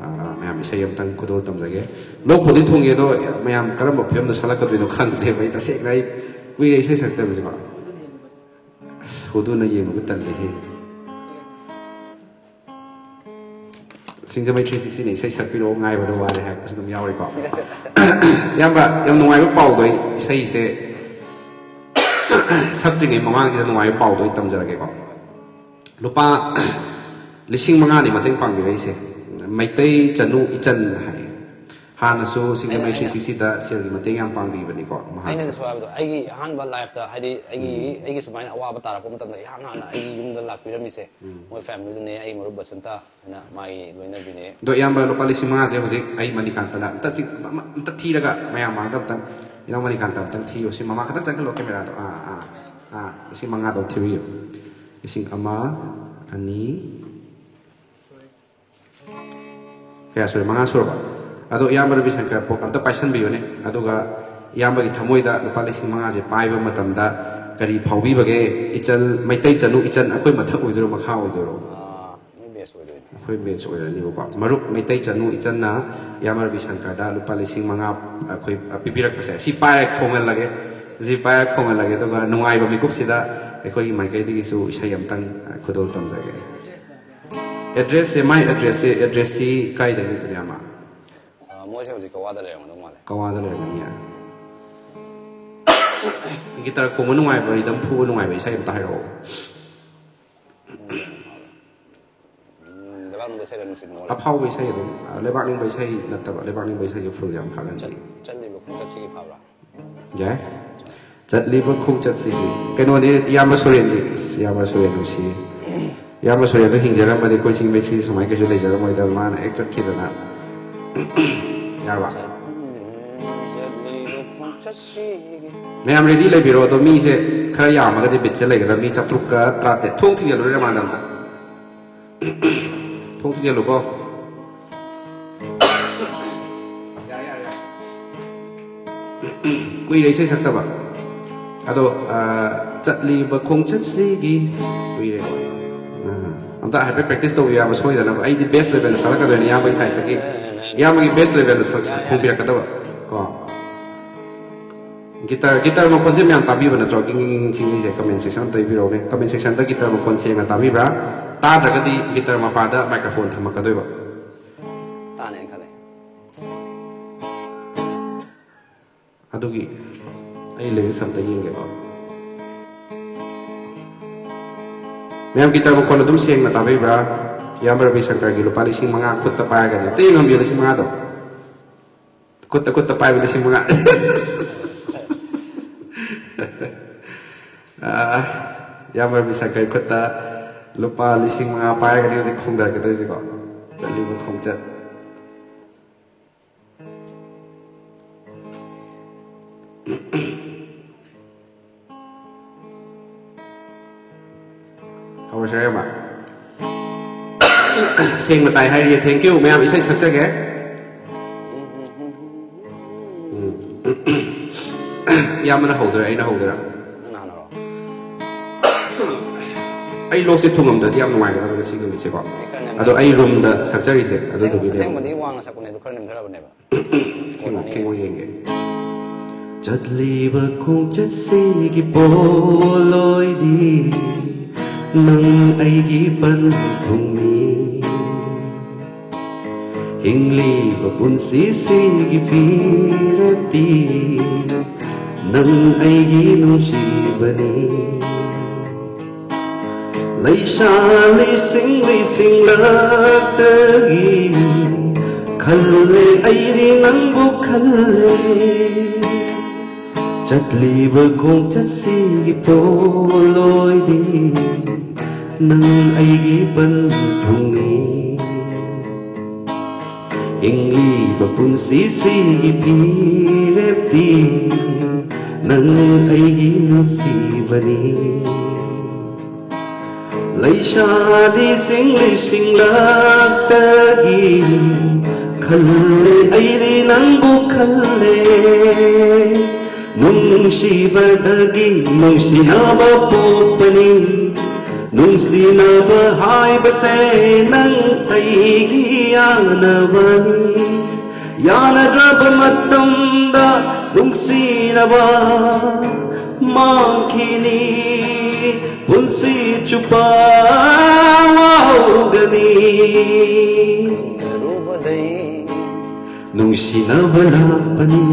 ꯑ, ꯃꯌꯥꯝ ꯏꯁꯩ ꯑꯃꯇꯪ ꯈꯨꯗꯣꯜ ꯇꯝꯖꯒꯦ꯫ ꯂꯣꯛꯄꯨꯗꯤ ꯊꯨꯡꯉꯦ, ꯑꯗꯣ ꯃꯌꯥꯝ ꯀꯔꯝꯕ ꯐꯤꯂꯝꯗ ꯁꯛꯂꯛꯀꯗꯣꯏꯅꯣ ꯈꯪꯗꯦꯕ꯫ ꯑꯩ ꯇꯁꯦꯡꯅ ꯑꯩ ꯀꯨꯏꯔꯦ ꯏꯁꯩ ꯁꯛꯇꯕꯁꯤꯀꯣ꯫ ꯑꯁ, ꯍꯨꯗꯨꯅ ꯌꯦꯡꯕꯕꯨ ꯇꯜꯂꯦꯍꯦ꯫ ꯁꯤꯡꯖꯃꯩ ꯊ꯭ꯔꯤ ꯁꯤꯛꯁꯇꯤꯅ ꯏꯁꯩ ꯁꯛꯄꯤꯔꯛꯑꯣ, ꯉꯥꯏꯕꯗ ꯋꯥꯔꯦ ꯍꯥꯏꯔꯛꯄꯁꯨ ꯑꯗꯨꯝ ꯌꯥꯎꯔꯤꯀꯣ꯫ ꯏꯌꯥꯝꯕ, ꯌꯥꯝ ꯅꯨꯡꯉꯥꯏꯕ ꯄꯥꯎꯗꯣ ꯑꯩ ꯏꯁꯩꯁꯦ ꯁꯛꯇ꯭ꯔꯤꯉꯩ ꯃꯃꯥꯡꯁꯤꯗ ꯅꯨꯡꯉꯥꯏꯕ ꯄꯥꯎꯗꯣ ꯑꯩ ꯇꯝꯖꯔꯒꯦꯀꯣ꯫ ꯂꯨꯄꯥ ꯂꯤꯁꯤꯡ ꯃꯉꯥꯅꯤ ꯃꯇꯦꯡ ꯄꯥꯡꯕꯤꯔꯛꯏꯁꯦ꯫ ꯃꯩꯇꯩ ꯆꯅꯨ ꯏꯆꯟ ꯍꯥꯏ꯫ ꯍꯥꯟꯅꯁꯨ ꯁꯤꯡꯖꯃꯩ ꯑꯩꯅ, ꯑꯩꯅ꯫ ꯊ꯭ꯔꯤ ꯁꯤꯛꯁꯇꯤꯗ ꯁꯦꯜꯒꯤ ꯃꯇꯦꯡ ꯌꯥꯝ ꯄꯥꯡꯕꯤꯕꯅꯤꯀꯣ ꯃꯍꯥꯛꯁꯦ꯫ ꯑꯩꯅ ꯁꯨ ꯍꯥꯏꯕꯗꯣ, ꯑꯩꯒꯤ ꯑꯍꯥꯟꯕ ꯂꯥꯏꯐꯇ, ꯍꯥꯏꯗꯤ ꯑꯩꯒꯤ, ꯎꯝ꯫ ꯑꯩꯒꯤ ꯁꯨꯃꯥꯏꯅ ꯑꯋꯥꯕ ꯇꯥꯔꯛꯄ ꯃꯇꯝꯗ ꯏꯍꯥꯟ ꯍꯥꯟꯅ ꯑꯩꯒꯤ ꯌꯨꯝꯗ ꯂꯥꯛꯄꯤꯔꯝꯃꯤꯁꯦ, ꯎꯝ꯫ ꯃꯣꯏ ꯐꯦꯃꯤꯂꯤꯗꯨꯅꯦ, ꯑꯩ ꯃꯔꯨꯞ ꯕꯁꯟꯇ ꯍꯥꯏꯅ ꯃꯥꯒꯤ ꯂꯣꯏꯅꯕꯤꯅꯦ꯫ ꯑꯗꯣ ꯏꯌꯥꯝꯕ, ꯂꯨꯄꯥ ꯂꯤꯁꯤꯡ ꯃꯉꯥꯁꯦ ꯍꯧꯖꯤꯛ ꯑꯩ ꯃꯅꯤꯀꯥꯟꯇꯅ ꯑꯝꯇ ꯆꯤꯛ-, ꯑꯃ-, ꯑꯝꯇ ꯊꯤꯔꯒ ꯃꯌꯥꯝ ꯃꯥꯡꯗ ꯑꯝꯇꯪ, ꯏꯅꯥꯎ ꯃꯅꯤꯀꯥꯟꯇ ꯑꯝꯇꯪ ꯊꯤꯌꯣ꯫ ꯁꯤ ꯃꯃꯥ ꯈꯛꯇꯪ ꯆꯪꯁꯤꯜꯂꯣ ꯀꯦꯃꯦꯔꯥꯗꯣ꯫ ꯑꯥ, ꯑꯥ, ꯑꯥ, ꯂꯤꯁꯤꯡ ꯃꯉꯥꯗꯣ ꯊꯤꯕꯤꯌꯨ꯫ ꯂꯤꯁꯤꯡ ꯑꯃ, ꯑꯅꯤ, ꯀꯌꯥ ꯁꯨꯔꯦ? ꯃꯉꯥ ꯁꯨꯔꯕ? ꯑꯗꯣ ꯏꯌꯥꯝꯕ ꯔꯕꯤ ꯁꯪꯀꯔ ꯄꯣꯛ ꯑꯝꯇ ꯄꯥꯏꯁꯟꯕꯤꯌꯨꯅꯦ꯫ ꯑꯗꯨꯒ ꯏꯌꯥꯝꯕꯒꯤ ꯊꯃꯣꯏꯗ ꯂꯨꯄꯥ ꯂꯤꯁꯤꯡ ꯃꯉꯥꯁꯦ ꯄꯥꯏꯕ ꯃꯇꯝꯗ ꯀꯔꯤ ꯐꯥꯎꯕꯤꯕꯒꯦ? ꯏꯆꯜ, ꯃꯩꯇꯩ ꯆꯅꯨ ꯏꯆꯟ ꯑꯩꯈꯣꯏ ꯃꯊꯛ ꯑꯣꯏꯗꯣꯏꯔꯣ, ꯃꯈꯥ ꯑꯣꯏꯗꯣꯏꯔꯣ? ꯑꯥ, ꯃꯣꯏ ꯕꯦꯁ ꯑꯣꯏꯗꯣꯏꯅꯦ꯫ ꯑꯩꯈꯣꯏ ꯕꯦꯁ ꯑꯣꯏꯔꯅꯤꯕꯀꯣ꯫ ꯃꯔꯨꯞ ꯃꯩꯇꯩ ꯆꯅꯨ ꯏꯆꯟꯅ ꯏꯌꯥꯝꯕ ꯔꯕꯤ ꯁꯪꯀꯔꯗ ꯂꯨꯄꯥ ꯂꯤꯁꯤꯡ ꯃꯉꯥ ꯑꯩꯈꯣꯏ ꯄꯤꯕꯤꯔꯛꯄꯁꯦ, ꯁꯤ ꯄꯥꯏꯔ ꯈꯣꯡꯍꯜꯂꯒꯦ꯫ ꯁꯤ ꯄꯥꯏꯔ ꯈꯣꯡꯍꯜꯂꯒꯦ꯫ ꯑꯗꯨꯒ ꯅꯨꯡꯉꯥꯏꯕ ꯃꯤꯀꯨꯞꯁꯤꯗ ꯑꯩꯈꯣꯏꯒꯤ ꯃꯥꯏꯀꯩꯗꯒꯤꯁꯨ ꯏꯁꯩ ꯑꯝꯇꯪ ꯈꯨꯗꯣꯜ ꯇꯝꯖꯒꯦ꯫ ꯑꯦꯗ꯭ꯔꯦꯁꯁꯦ, ꯃꯥꯏ ꯑꯦꯗ꯭ꯔꯦꯁꯁꯦ, ꯑꯦꯗ꯭ꯔꯦꯁꯁꯤ ꯀꯥꯏꯗ ꯑꯣꯏꯗꯣꯏꯅꯣ, ꯏꯌꯥꯝꯕ? ꯑ, ꯃꯣꯏꯁꯦ ꯍꯧꯖꯤꯛ ꯀꯋꯥꯗ ꯂꯩꯔꯝꯒꯗꯧ ꯃꯥꯜꯂꯦ꯫ ꯀꯋꯥꯗ ꯂꯩꯔꯝꯒꯅꯤꯌꯦ꯫ ꯒꯤꯇꯔ ꯈꯣꯡꯕ ꯅꯨꯡꯉꯥꯏꯕ, ꯔꯤꯗꯝ ꯐꯨꯕ ꯅꯨꯡꯉꯥꯏꯕ ꯏꯁꯩ ꯑꯝꯇ ꯍꯥꯏꯔꯛꯑꯣ꯫ ꯎꯝ, ꯂꯩꯕꯥꯛ ꯅꯨꯡꯕ ꯏꯁꯩꯔ ꯅꯨꯡꯁꯤꯠ ꯃꯣꯜꯂꯦ꯫ ꯑꯐꯥꯎꯕ ꯏꯁꯩ ꯑꯗꯨꯝ, ꯑ, ꯂꯩꯕꯥꯛ ꯅꯤꯡꯕ ꯏꯁꯩ ꯅꯠꯇꯕ, ꯂꯩꯕꯥꯛ ꯅꯤꯡꯕ ꯏꯁꯩꯁꯨ ꯐꯨꯜ ꯌꯥꯝ ꯐꯥꯒꯟꯕꯤ꯫ ꯆꯠ-, ꯆꯠꯂꯤꯕ ꯈꯣꯡꯆꯠꯁꯤꯒꯤ ꯐꯕ꯭ꯔꯥ? ꯌꯥꯏ꯫ ꯆꯠꯂꯤꯕ ꯈꯣꯡꯆꯠꯁꯤꯒꯤ꯫ ꯀꯩꯅꯣꯅꯦ, ꯏꯌꯥꯝꯕ ꯁꯨꯔꯦꯟꯒꯤ꯫ ꯑꯁ, ꯏꯌꯥꯝꯕ ꯁꯨꯔꯦꯟ ꯅꯨꯡꯁꯤ꯫ ꯏꯌꯥꯝꯕ ꯁꯨꯔꯦꯟꯗꯣ ꯍꯤꯡꯖꯔꯝꯃꯗꯤ ꯑꯩꯈꯣꯏ ꯆꯤꯡ ꯃꯩꯈ꯭ꯔꯤ ꯁꯨꯃꯥꯏꯅ ꯀꯩꯁꯨ ꯂꯩꯖꯔꯝꯃꯣꯏꯗ, ꯃꯥꯅ ꯍꯦꯛ ꯆꯠꯈꯤꯗꯅ꯫ ꯌꯥꯔꯕ? ꯆꯠꯂꯤꯕ ꯈꯣꯡꯆꯠꯁꯤꯒꯤ꯫ ꯃꯌꯥꯝ ꯔꯦꯗꯤ ꯂꯩꯕꯤꯔꯣ꯫ ꯑꯗꯣ ꯃꯤꯁꯦ ꯈꯔ ꯌꯥꯝꯃꯒꯗꯤ ꯕꯤꯠꯁꯦ ꯂꯩꯒꯗꯕ꯫ ꯃꯤ ꯆꯥꯇ꯭ꯔꯨꯛꯀ ꯇꯔꯥꯇꯔꯦꯠ꯫ ꯊꯣꯡ ꯊꯤꯡꯖꯤꯜꯂꯨꯔꯦ ꯃꯥꯅ ꯑꯝꯇ꯫ ꯊꯣꯡ ꯊꯤꯡꯖꯤꯜꯂꯨꯀꯣ꯫ ꯌꯥꯔꯦ, ꯌꯥꯔꯦ, ꯌꯥꯔꯦ꯫ ꯀꯨꯏꯔꯦ ꯏꯁꯩ ꯁꯛꯇꯕ꯫ ꯑꯗꯣ, ꯑ, ꯆꯠꯂꯤꯕ ꯈꯣꯡꯆꯠꯁꯤꯒꯤ ꯀꯨꯏꯔꯦꯀꯣ꯫ ꯑ, ꯑꯝꯇ ꯍꯥꯏꯐꯦꯠ practice ꯇꯧꯕꯤꯌꯨ, ꯏꯌꯥꯝꯕ, ꯁꯣꯏꯗꯅꯕ꯫ ꯑꯩꯗꯤ bass level ꯁꯥꯔꯛꯀꯗꯣꯏꯅꯦ ꯏꯌꯥꯝꯕꯒꯤ side ꯇꯒꯤ꯫ ꯏꯌꯥꯝꯕꯒꯤ bass level ꯗ ꯁꯛ-, ꯈꯣꯡꯕꯤꯔꯛꯀꯗꯕ ꯀꯣ꯫ Guitar, guitar ꯃꯈꯣꯟꯁꯦ ꯃꯌꯥꯝ ꯇꯥꯕꯤꯕ ꯅꯠꯇ꯭ꯔꯣ? ꯒꯤꯡ ꯒꯤꯡ ꯒꯤꯡ ꯒꯤꯡꯁꯦ comment section ꯑꯝꯇ ꯏꯕꯤꯔꯛꯎꯅꯦ꯫ Comment section ꯗ guitar ꯃꯈꯣꯟ ꯁꯦꯡꯅ ꯇꯥꯕꯤꯕ꯭ꯔꯥ? ꯇꯥꯗ꯭ꯔꯒꯗꯤ guitar ꯃꯄꯥꯗ microphone ꯊꯝꯃꯛꯀꯗꯣꯏꯕ꯫ ꯇꯥꯅꯦꯅ ꯈꯜꯂꯦ꯫ ꯑꯗꯨꯒꯤ ꯑꯩ lyrics ꯑꯝꯇ ꯌꯦꯡꯒꯦꯀꯣ꯫ ꯃꯌꯥꯝ guitar ꯃꯈꯣꯟ ꯑꯗꯨꯝ ꯁꯦꯡꯅ ꯇꯥꯕꯤꯕ꯭ꯔꯥ? ꯏꯌꯥꯝꯕ ꯔꯕꯤ ꯁꯪꯀꯔꯒꯤ ꯂꯨꯄꯥ ꯂꯤꯁꯤꯡ ꯃꯉꯥ ꯈꯨꯠꯇ ꯄꯥꯏꯔꯒꯅꯤ꯫ ꯑꯝꯇ ꯌꯦꯡꯉꯝꯕꯤꯌꯨ, ꯂꯤꯁꯤꯡ ꯃꯉꯥꯗꯣ꯫ ꯈꯨꯠꯇ, ꯈꯨꯠꯇ ꯄꯥꯏꯕ ꯂꯤꯁꯤꯡ ꯃꯉꯥ꯫ ꯑꯥ, ꯏꯌꯥꯝꯕ ꯔꯕꯤ ꯁꯪꯀꯔꯒꯤ ꯈꯨꯠꯇ ꯂꯨꯄꯥ ꯂꯤꯁꯤꯡ ꯃꯉꯥ ꯄꯥꯏꯔꯒꯅꯤ ꯍꯧꯖꯤꯛ ꯈꯣꯡꯗꯔꯛꯀꯗꯣꯏꯁꯤꯀꯣ꯫ ꯆꯠꯂꯤꯕ ꯈꯣꯡꯆꯠ꯫ ꯍꯧꯔꯁꯤꯔ, ꯏꯌꯥꯝꯕ? ꯁꯦꯡꯅ ꯇꯥꯏ ꯍꯥꯏꯔꯤꯌꯦ꯫ Thank you, ꯃꯌꯥꯝ꯫ ꯏꯁꯩ ꯁꯛꯆꯒꯦ꯫ ꯎꯝ꯫ ꯏꯌꯥꯝꯕꯅ ꯍꯧꯗꯣꯏꯔꯥ, ꯑꯩꯅ ꯍꯧꯗꯣꯏꯔꯥ? ꯅꯪ ꯍꯥꯟꯅ ꯍꯧꯔꯣ꯫ ꯑꯩ ꯂꯣꯛꯁꯦ ꯊꯨꯡꯉꯝꯗ꯭ꯔꯗꯤ ꯌꯥꯝ ꯅꯨꯡꯉꯥꯏꯒꯗꯕ ꯉꯁꯤꯒꯤ ꯅꯨꯃꯤꯠꯁꯦꯀꯣ꯫ ꯑꯩ ꯈꯔ ꯅꯦꯝꯊꯔꯦ꯫ ꯑꯗꯣ ꯑꯩ room ꯗ ꯁꯛꯆꯔꯤꯁꯦ, ꯑꯗꯨꯗꯨꯒꯤꯅꯦ꯫ ꯑꯁꯦꯡꯕꯗꯤ ꯋꯥꯡꯅ ꯁꯛꯄꯅꯦ, ꯑꯗꯨ ꯈꯔ ꯅꯦꯝꯊꯔꯕꯅꯦꯕ꯫ ꯊꯦꯡꯉꯣ, ꯊꯦꯡꯉꯣ ꯌꯦꯡꯒꯦ꯫ ꯆꯠꯂꯤꯕ ꯈꯣꯡꯆꯠꯁꯤꯒꯤ ꯄꯣꯠꯂꯣꯏꯗꯤ ꯅꯪ ꯑꯩꯒꯤ ꯄꯟꯊꯨꯡꯅꯤ꯫ ꯍꯤꯡꯂꯤꯕ ꯄꯨꯟꯁꯤꯁꯤꯒꯤ ꯐꯤꯔꯦꯞꯇꯤ ꯅꯪ ꯑꯩꯒꯤ ꯅꯨꯡꯁꯤꯕꯅꯤ꯫ ꯂꯩꯁꯥꯂꯤ ꯁꯤꯡꯂꯤ ꯁꯤꯡꯂꯛꯇꯒꯤ ꯈꯜꯂꯦ ꯑꯩꯗꯤ ꯅꯪꯕꯨ ꯈꯜꯂꯦ꯫ ꯆꯠꯂꯤꯕ ꯈꯣꯡꯆꯠꯁꯤꯒꯤ ꯄꯣꯠꯂꯣꯏꯗꯤ ꯅꯪ ꯑꯩꯒꯤ ꯄꯟꯊꯨꯡꯅꯤ꯫ ꯍꯤꯡꯂꯤꯕ ꯄꯨꯟꯁꯤꯁꯤꯒꯤ ꯐꯤꯔꯦꯞꯇꯤ ꯅꯪ ꯑꯩꯒꯤ ꯅꯨꯡꯁꯤꯕꯅꯤ꯫ ꯂꯩꯁꯥꯂꯤ ꯁꯤꯡꯂꯤ ꯁꯤꯡꯂꯛꯇꯒꯤ ꯈꯜꯂꯦ ꯑꯩꯗꯤ ꯅꯪꯕꯨ ꯈꯜꯂꯦ꯫ ꯅꯨꯡꯁꯤꯕꯗꯒꯤ ꯅꯨꯡꯁꯤꯅꯕ ꯄꯣꯛꯄꯅꯤ꯫ ꯅꯨꯡꯁꯤꯅꯕ ꯍꯥꯏꯕꯁꯦ ꯅꯪ ꯑꯩꯒꯤ ꯌꯥꯅꯕꯅꯤ꯫ ꯌꯥꯅꯗ꯭ꯔꯕ ꯃꯇꯝꯗ ꯅꯨꯡꯁꯤꯅꯕ ꯃꯥꯡꯈꯤꯅꯤ꯫ ꯄꯨꯟꯁꯤ ꯆꯨꯞꯄ ꯉꯥꯎꯒꯅꯤ꯫ ꯅꯨꯡꯁꯤꯅꯕ ꯂꯥꯛꯄꯅꯤ꯫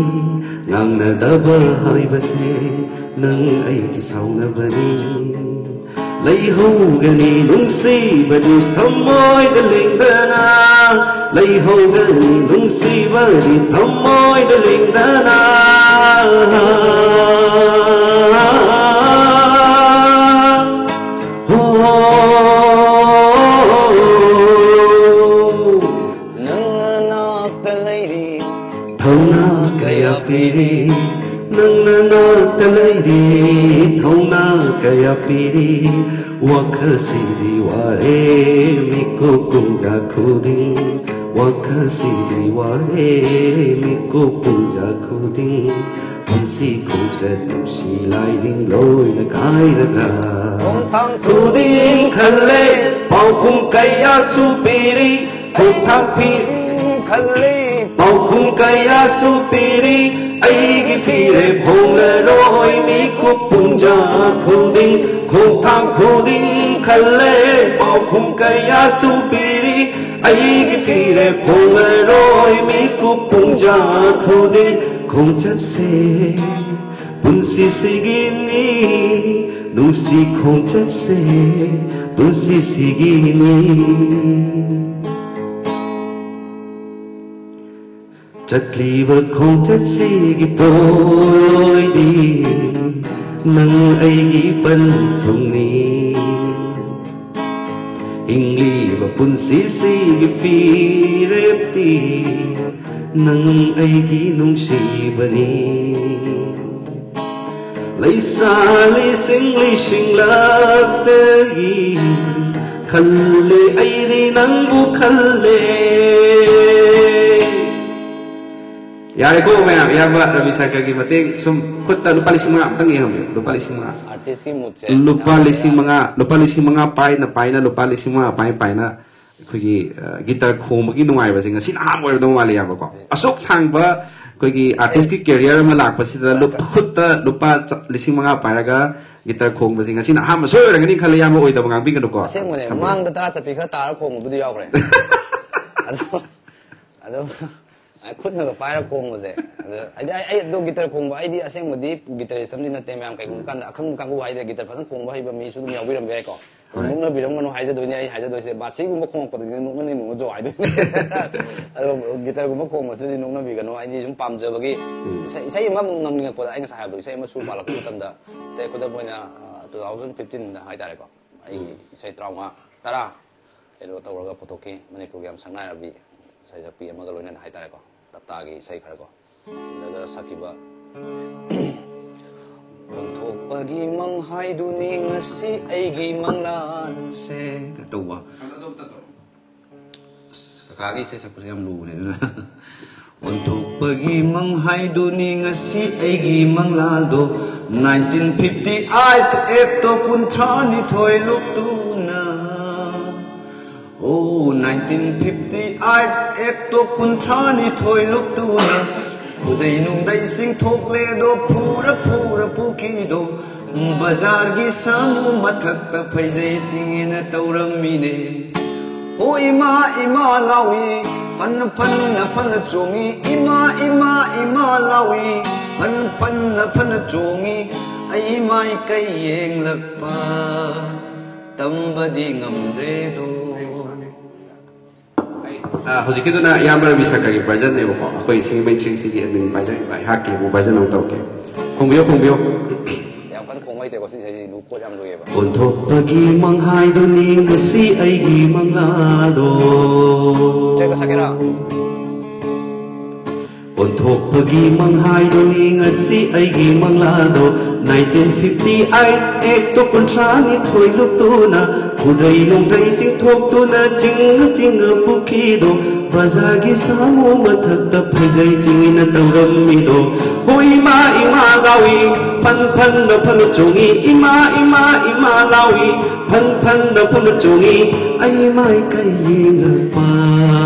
ꯉꯥꯡꯅꯗꯕ ꯍꯥꯏꯕꯁꯦ ꯅꯪ ꯑꯩꯒꯤ ꯁꯥꯎꯅꯕꯅꯤ꯫ ꯂꯩꯍꯧꯒꯅꯤ ꯅꯨꯡꯁꯤꯕꯗꯤ ꯊꯃꯣꯏꯗ ꯂꯦꯡꯗꯅ꯫ ꯂꯩꯍꯧꯒꯅꯤ ꯅꯨꯡꯁꯤꯕꯗꯤ ꯊꯃꯣꯏꯗ ꯂꯦꯡꯗꯅ꯫ ꯍꯣ꯫ ꯅꯪꯅ ꯅꯥꯛꯇ ꯂꯩꯔꯤ꯫ ꯊꯧꯅꯥ ꯀꯌꯥ ꯄꯤꯔꯤ꯫ ꯅꯪꯅ ꯅꯥꯛꯇ ꯂꯩꯔꯤ꯫ ꯊꯧꯅꯥ ꯀꯌꯥ ꯄꯤꯔꯤ꯫ ꯋꯥꯈꯜꯁꯤꯗꯤ ꯋꯥꯔꯦ ꯃꯤꯀꯨꯞ ꯄꯨꯡꯖꯥ ꯈꯨꯗꯤꯡ꯫ ꯋꯥꯈꯜꯁꯤꯗꯤ ꯋꯥꯔꯦ ꯃꯤꯀꯨꯞ ꯄꯨꯡꯖꯥ ꯈꯨꯗꯤꯡ꯫ ꯄꯨꯟꯁꯤ ꯈꯣꯡꯆꯠ ꯅꯨꯡꯁꯤ ꯂꯥꯏꯅꯤꯡ ꯂꯣꯏꯅ ꯀꯥꯏꯔꯒ꯫ ꯈꯣꯡꯊꯥꯡ ꯈꯨꯗꯤꯡ ꯈꯜꯂꯦ ꯄꯥꯎꯈꯨꯝ ꯀꯌꯥꯁꯨ ꯄꯤꯔꯤ꯫ ꯈꯣꯡꯊꯥꯡ ꯄꯤ ꯈꯜꯂꯤ ꯄꯥꯎꯈꯨꯝ ꯀꯌꯥꯁꯨ ꯄꯤꯔꯤ꯫ ꯑꯩꯒꯤ ꯐꯤꯔꯦꯞ ꯍꯣꯡꯂꯔꯣꯏ ꯃꯤꯀꯨꯞ ꯄꯨꯡꯖꯥ ꯈꯨꯗꯤꯡ꯫ ꯈꯣꯡꯊꯥꯡ ꯈꯨꯗꯤꯡ ꯈꯜꯂꯦ ꯄꯥꯎꯈꯨꯝ ꯀꯌꯥꯁꯨ ꯄꯤꯔꯤ꯫ ꯑꯩꯒꯤ ꯐꯤꯔꯦꯞ ꯍꯣꯡꯂꯔꯣꯏ ꯃꯤꯀꯨꯞ ꯄꯨꯡꯖꯥ ꯈꯨꯗꯤꯡ꯫ ꯈꯣꯡꯆꯠꯁꯦ ꯄꯨꯟꯁꯤꯁꯤꯒꯤꯅꯤ꯫ ꯅꯨꯡꯁꯤ ꯈꯣꯡꯆꯠꯁꯦ ꯄꯨꯟꯁꯤꯁꯤꯒꯤꯅꯤ꯫ ꯆꯠꯂꯤꯕ ꯈꯣꯡꯆꯠꯁꯤꯒꯤ ꯄꯣꯠꯂꯣꯏꯗꯤ ꯅꯪ ꯑꯩꯒꯤ ꯄꯟꯊꯨꯡꯅꯤ꯫ ꯍꯤꯡꯂꯤꯕ ꯄꯨꯟꯁꯤꯁꯤꯒꯤ ꯐꯤꯔꯦꯞꯇꯤ ꯅꯪ ꯑꯩꯒꯤ ꯅꯨꯡꯁꯤꯕꯅꯤ꯫ ꯂꯩꯁꯥ ꯂꯤꯁꯤꯡ ꯂꯤꯁꯤꯡꯂꯛꯇꯒꯤ ꯈꯜꯂꯦ ꯑꯩꯗꯤ ꯅꯪꯕꯨ ꯈꯜꯂꯦ꯫ ꯌꯥꯔꯦꯀꯣ ꯃꯌꯥꯝ, ꯏꯌꯥꯝꯕ ꯔꯕꯤ ꯁꯪꯀꯔꯒꯤ ꯃꯇꯦꯡ ꯁꯨꯝ ꯈꯨꯠꯇ ꯂꯨꯄꯥ ꯂꯤꯁꯤꯡ ꯃꯉꯥ ꯑꯝꯇꯪ ꯌꯦꯡꯍꯟꯕꯤꯌꯨ꯫ ꯂꯨꯄꯥ ꯂꯤꯁꯤꯡ ꯃꯉꯥ꯫ ꯑꯥꯔꯇꯤꯁꯀꯤ ꯃꯨꯠꯁꯦ ꯂꯨꯄꯥ ꯌꯥꯝ ꯂꯤꯁꯤꯡ ꯃꯉꯥ, ꯂꯨꯄꯥ ꯂꯤꯁꯤꯡ ꯃꯉꯥ ꯄꯥꯏꯅ ꯄꯥꯏꯅ, ꯂꯨꯄꯥ ꯂꯤꯁꯤꯡ ꯃꯉꯥ ꯄꯥꯏ ꯄꯥꯏꯅ ꯑꯩꯈꯣꯏꯒꯤ, ꯑ, ꯒꯤꯇꯔ ꯈꯣꯡꯕꯒꯤ ꯅꯨꯡꯉꯥꯏꯕꯁꯦ ꯉꯁꯤꯅ ꯑꯍꯥꯟꯕ ꯑꯣꯏꯔꯝꯗꯧ ꯃꯥꯜꯂꯦ, ꯏꯌꯥꯝꯕꯀꯣ꯫ ꯑꯁꯨꯛ ꯁꯥꯡꯕ ꯑꯩꯈꯣꯏꯒꯤ ꯑꯥꯔꯇꯤꯁꯀꯤ ꯀꯦꯔꯤꯌꯔ ꯑꯃ ꯂꯥꯛꯄꯁꯤꯗ ꯂꯨꯞ-, ꯈꯨꯠꯇ ꯂꯨꯄꯥ ꯆ-, ꯂꯤꯁꯤꯡ ꯃꯉꯥ ꯄꯥꯏꯔꯒ ꯒꯤꯇꯔ ꯈꯣꯡꯕꯁꯦ ꯉꯁꯤꯅ ꯑꯍꯥꯟꯕ ꯁꯣꯏ ꯑꯣꯏꯔꯝꯒꯅꯤ ꯈꯜꯂꯦ, ꯏꯌꯥꯝꯕ ꯑꯣꯏꯗꯕ ꯉꯥꯡꯕꯤꯒꯅꯨꯀꯣ꯫ ꯑꯁꯦꯡꯕꯅꯦ, ꯊꯝꯕꯤꯌꯨ꯫ ꯃꯥꯡꯗ ꯇꯔꯥ ꯆꯠꯄꯤ ꯈꯔ ꯇꯥꯔ ꯈꯣꯡꯕꯕꯨꯗꯤ ꯌꯥꯎꯈ꯭ꯔꯦ꯫ ꯑꯗꯣ, ꯑꯗꯣ, ꯑꯩ ꯈꯨꯠꯅꯒ ꯄꯥꯏꯔ ꯈꯣꯡꯕꯁꯦ꯫ ꯑꯗ, ꯍꯥꯏꯗꯤ ꯑꯩ, ꯑꯩ ꯑꯗꯣ ꯒꯤꯇꯔ ꯈꯣꯡꯕ, ꯑꯩꯗꯤ ꯑꯁꯦꯡꯕꯗꯤ ꯒꯤꯇꯔꯤꯁ ꯑꯃꯗꯤ ꯅꯠꯇꯦ, ꯃꯌꯥꯝ꯫ ꯀꯩꯒꯨꯝꯕ ꯀꯥꯟꯗ ꯑꯈꯪꯕ ꯀꯥꯡꯕꯨ ꯍꯥꯏꯗꯤ ꯒꯤꯇꯔ ꯐꯖꯅ ꯈꯣꯡꯕ ꯍꯩꯕ ꯃꯤꯁꯨ ꯑꯗꯨꯝ ꯌꯥꯎꯕꯤꯔꯝꯕ ꯌꯥꯏꯀꯣ꯫ ꯍꯣꯏ꯫ ꯅꯣꯛꯅꯕꯤꯔꯝꯒꯅꯨ ꯍꯥꯏꯖꯗꯣꯏꯅꯦ ꯑꯩ ꯍꯥꯏꯖꯗꯣꯏꯁꯦ꯫ ꯕꯥꯁꯤꯒꯨꯝꯕ ꯈꯣꯡꯉꯛꯄꯗꯗꯤ ꯅꯣꯛꯅꯅꯤ, ꯅꯣꯛꯅꯖꯧ ꯍꯥꯏꯗꯣꯏꯅꯦ꯫ ꯑꯗꯣ ꯒꯤꯇꯔꯒꯨꯝꯕ ꯈꯣꯡꯕꯁꯤꯗꯤ ꯅꯣꯛꯅꯕꯤꯒꯅꯨ꯫ ꯑꯩꯗꯤ ꯁꯨꯝ ꯄꯥꯝꯖꯕꯒꯤ ꯎꯝ꯫ ꯏꯁꯩ, ꯏꯁꯩ ꯑꯃ ꯉꯪꯅꯤꯡꯉꯛꯄꯗ, ꯑꯩ ꯉꯁꯥꯏ ꯍꯥꯏꯕꯗꯣ, ꯏꯁꯩ ꯑꯃ ꯁꯨꯔ ꯄꯥꯜꯂꯛꯄ ꯃꯇꯝꯗ, ꯏꯁꯩ ꯈꯨꯗꯝ ꯑꯣꯏꯅ, ꯑ, two thousand fifteen ꯗ ꯍꯥꯏꯇꯥꯔꯦꯀꯣ, ꯑꯩ ꯎꯝ꯫ ꯏꯁꯩ ꯇꯔꯥꯃꯉꯥ, ꯇꯔꯥ ꯀꯩꯅꯣ ꯇꯧꯔꯒ ꯄꯨꯊꯣꯛꯈꯤ, ꯃꯅꯤꯄꯨꯔꯒꯤ ꯌꯥꯝ ꯁꯛꯅꯥꯏꯔꯕꯤ ꯏꯁꯩ ꯁꯛꯄꯤ ꯑꯃꯒ ꯂꯣꯏꯅꯅ ꯍꯥꯏꯇꯥꯔꯦꯀꯣ, ꯇꯞꯇꯥꯒꯤ ꯏꯁꯩ ꯈꯔꯀꯣ꯫ ꯑꯗꯨꯒ ꯁꯛꯈꯤꯕ ꯑꯣꯟꯊꯣꯛꯄꯒꯤ ꯃꯪ ꯍꯥꯏꯗꯨꯅꯤ ꯉꯁꯤ ꯑꯩꯒꯤ ꯃꯪꯂꯥꯟꯁꯦ ꯇꯧꯕ꯫ ꯑꯁ, ꯀꯀꯥꯒꯤ ꯏꯁꯩ ꯁꯛꯄꯁꯦ ꯌꯥꯝ ꯂꯨꯕꯅꯦ ꯑꯗꯨꯅ꯫ ꯑꯣꯟꯊꯣꯛꯄꯒꯤ ꯃꯪ ꯍꯥꯏꯗꯨꯅꯤ ꯉꯁꯤ ꯑꯩꯒꯤ ꯃꯪꯂꯥꯟꯗꯣ꯫ Nineteen fifty eight ꯑꯦꯛꯇꯣ ꯀꯨꯟꯊ꯭ꯔꯥ ꯅꯤꯊꯣꯏ ꯂꯨꯞꯇꯨꯅ꯫ ꯑꯣ, nineteen fifty eight ꯑꯦꯛꯇꯣ ꯀꯨꯟꯊ꯭ꯔꯥ ꯅꯤꯊꯣꯏ ꯂꯨꯞꯇꯨꯅ꯫ ꯈꯨꯗꯩ ꯅꯨꯡꯗꯩ ꯆꯤꯡꯊꯣꯛꯂꯦꯗꯣ, ꯐꯨꯔ ꯐꯨꯔ ꯄꯨꯈꯤꯗꯣ꯫ ꯕꯖꯥꯔꯒꯤ ꯁꯥꯃꯨ ꯃꯊꯛꯇ ꯐꯩꯖꯩ ꯆꯤꯡꯉꯦꯅ ꯇꯧꯔꯝꯃꯤꯅꯦ꯫ ꯑꯣ ꯏꯃꯥ ꯏꯃꯥ ꯂꯥꯎꯏ, ꯐꯟ ꯐꯟꯅ ꯐꯟꯅ ꯆꯣꯡꯉꯤ꯫ ꯏꯃꯥ ꯏꯃꯥ ꯏꯃꯥ ꯂꯥꯎꯏ, ꯐꯟ ꯐꯟꯅ ꯐꯟꯅ ꯆꯣꯡꯉꯤ꯫ ꯑꯩ ꯃꯥꯏꯀꯩ ꯌꯦꯡꯂꯛꯄ ꯇꯝꯕꯗꯤ ꯉꯝꯗ꯭ꯔꯦꯗꯣ꯫ ꯑ, ꯍꯧꯖꯤꯛꯀꯤꯗꯨꯅ ꯏꯌꯥꯝꯕ ꯔꯕꯤ ꯁꯪꯀꯔꯒꯤ ꯚꯔꯖꯟꯅꯦꯕꯀꯣ, ꯑꯩꯈꯣꯏ ꯁꯤꯡꯖꯃꯩ ꯊ꯭ꯔꯤ ꯁꯤꯛꯁꯇꯤꯒꯤ ꯑꯦꯗꯃꯤꯟ ꯚꯔꯖꯟ ꯏꯕ, ꯑꯩꯍꯥꯛꯀꯤ ꯑꯃꯨꯛ ꯚꯔꯖꯟ ꯑꯃꯨꯛ ꯇꯧꯔꯛꯀꯦ꯫ ꯈꯣꯡꯕꯤꯌꯨ, ꯈꯣꯡꯕꯤꯌꯨ꯫ ꯌꯥꯝ ꯀꯟꯅ ꯈꯣꯡꯕ ꯍꯩꯇꯦꯀꯣ, ꯁꯤ ꯏꯁꯩꯁꯤ ꯂꯨ ꯀꯣꯠ ꯌꯥꯝ ꯂꯨꯏꯌꯦꯕ꯫ ꯑꯣꯟꯊꯣꯛꯄꯒꯤ ꯃꯪꯍꯥꯏꯗꯨꯅꯤ ꯉꯁꯤ ꯑꯩꯒꯤ ꯃꯪꯂꯥꯗꯣ꯫ ꯇ꯭ꯔꯦꯛꯀ ꯁꯛꯀꯦꯔꯥ? ꯑꯣꯟꯊꯣꯛꯄꯒꯤ ꯃꯪꯍꯥꯏꯗꯨꯅꯤ ꯉꯁꯤ ꯑꯩꯒꯤ ꯃꯪꯂꯥꯗꯣ꯫ Nineteen fifty eight ꯑꯦꯛꯇꯣ ꯀꯨꯟꯊ꯭ꯔꯥ ꯅꯤꯊꯣꯏ ꯂꯨꯞꯇꯨꯅ, ꯈꯨꯗꯩ ꯅꯨꯡꯗꯩ ꯇꯤꯡꯊꯣꯛꯇꯨꯅ, ꯆꯤꯡꯉ ꯆꯤꯡꯉ ꯄꯨꯈꯤꯗꯣ꯫ ꯕꯖꯥꯔꯒꯤ ꯁꯥꯃꯨ ꯃꯊꯛꯇ ꯐꯩꯖꯩ ꯆꯤꯡꯉꯤꯅ ꯇꯧꯔꯝꯃꯤꯗꯣ꯫ ꯍꯣ ꯏꯃꯥ ꯏꯃꯥ ꯂꯥꯎꯏ, ꯐꯟ ꯐꯟꯅ ꯐꯟ ꯆꯣꯡꯉꯤ, ꯏꯃꯥ ꯏꯃꯥ ꯏꯃꯥ ꯂꯥꯎꯏ, ꯐꯟ ꯐꯟꯅ ꯐꯟ ꯆꯣꯡꯉꯤ꯫ ꯑꯩ ꯃꯥꯏꯀꯩ ꯌꯦꯡꯉꯛꯄ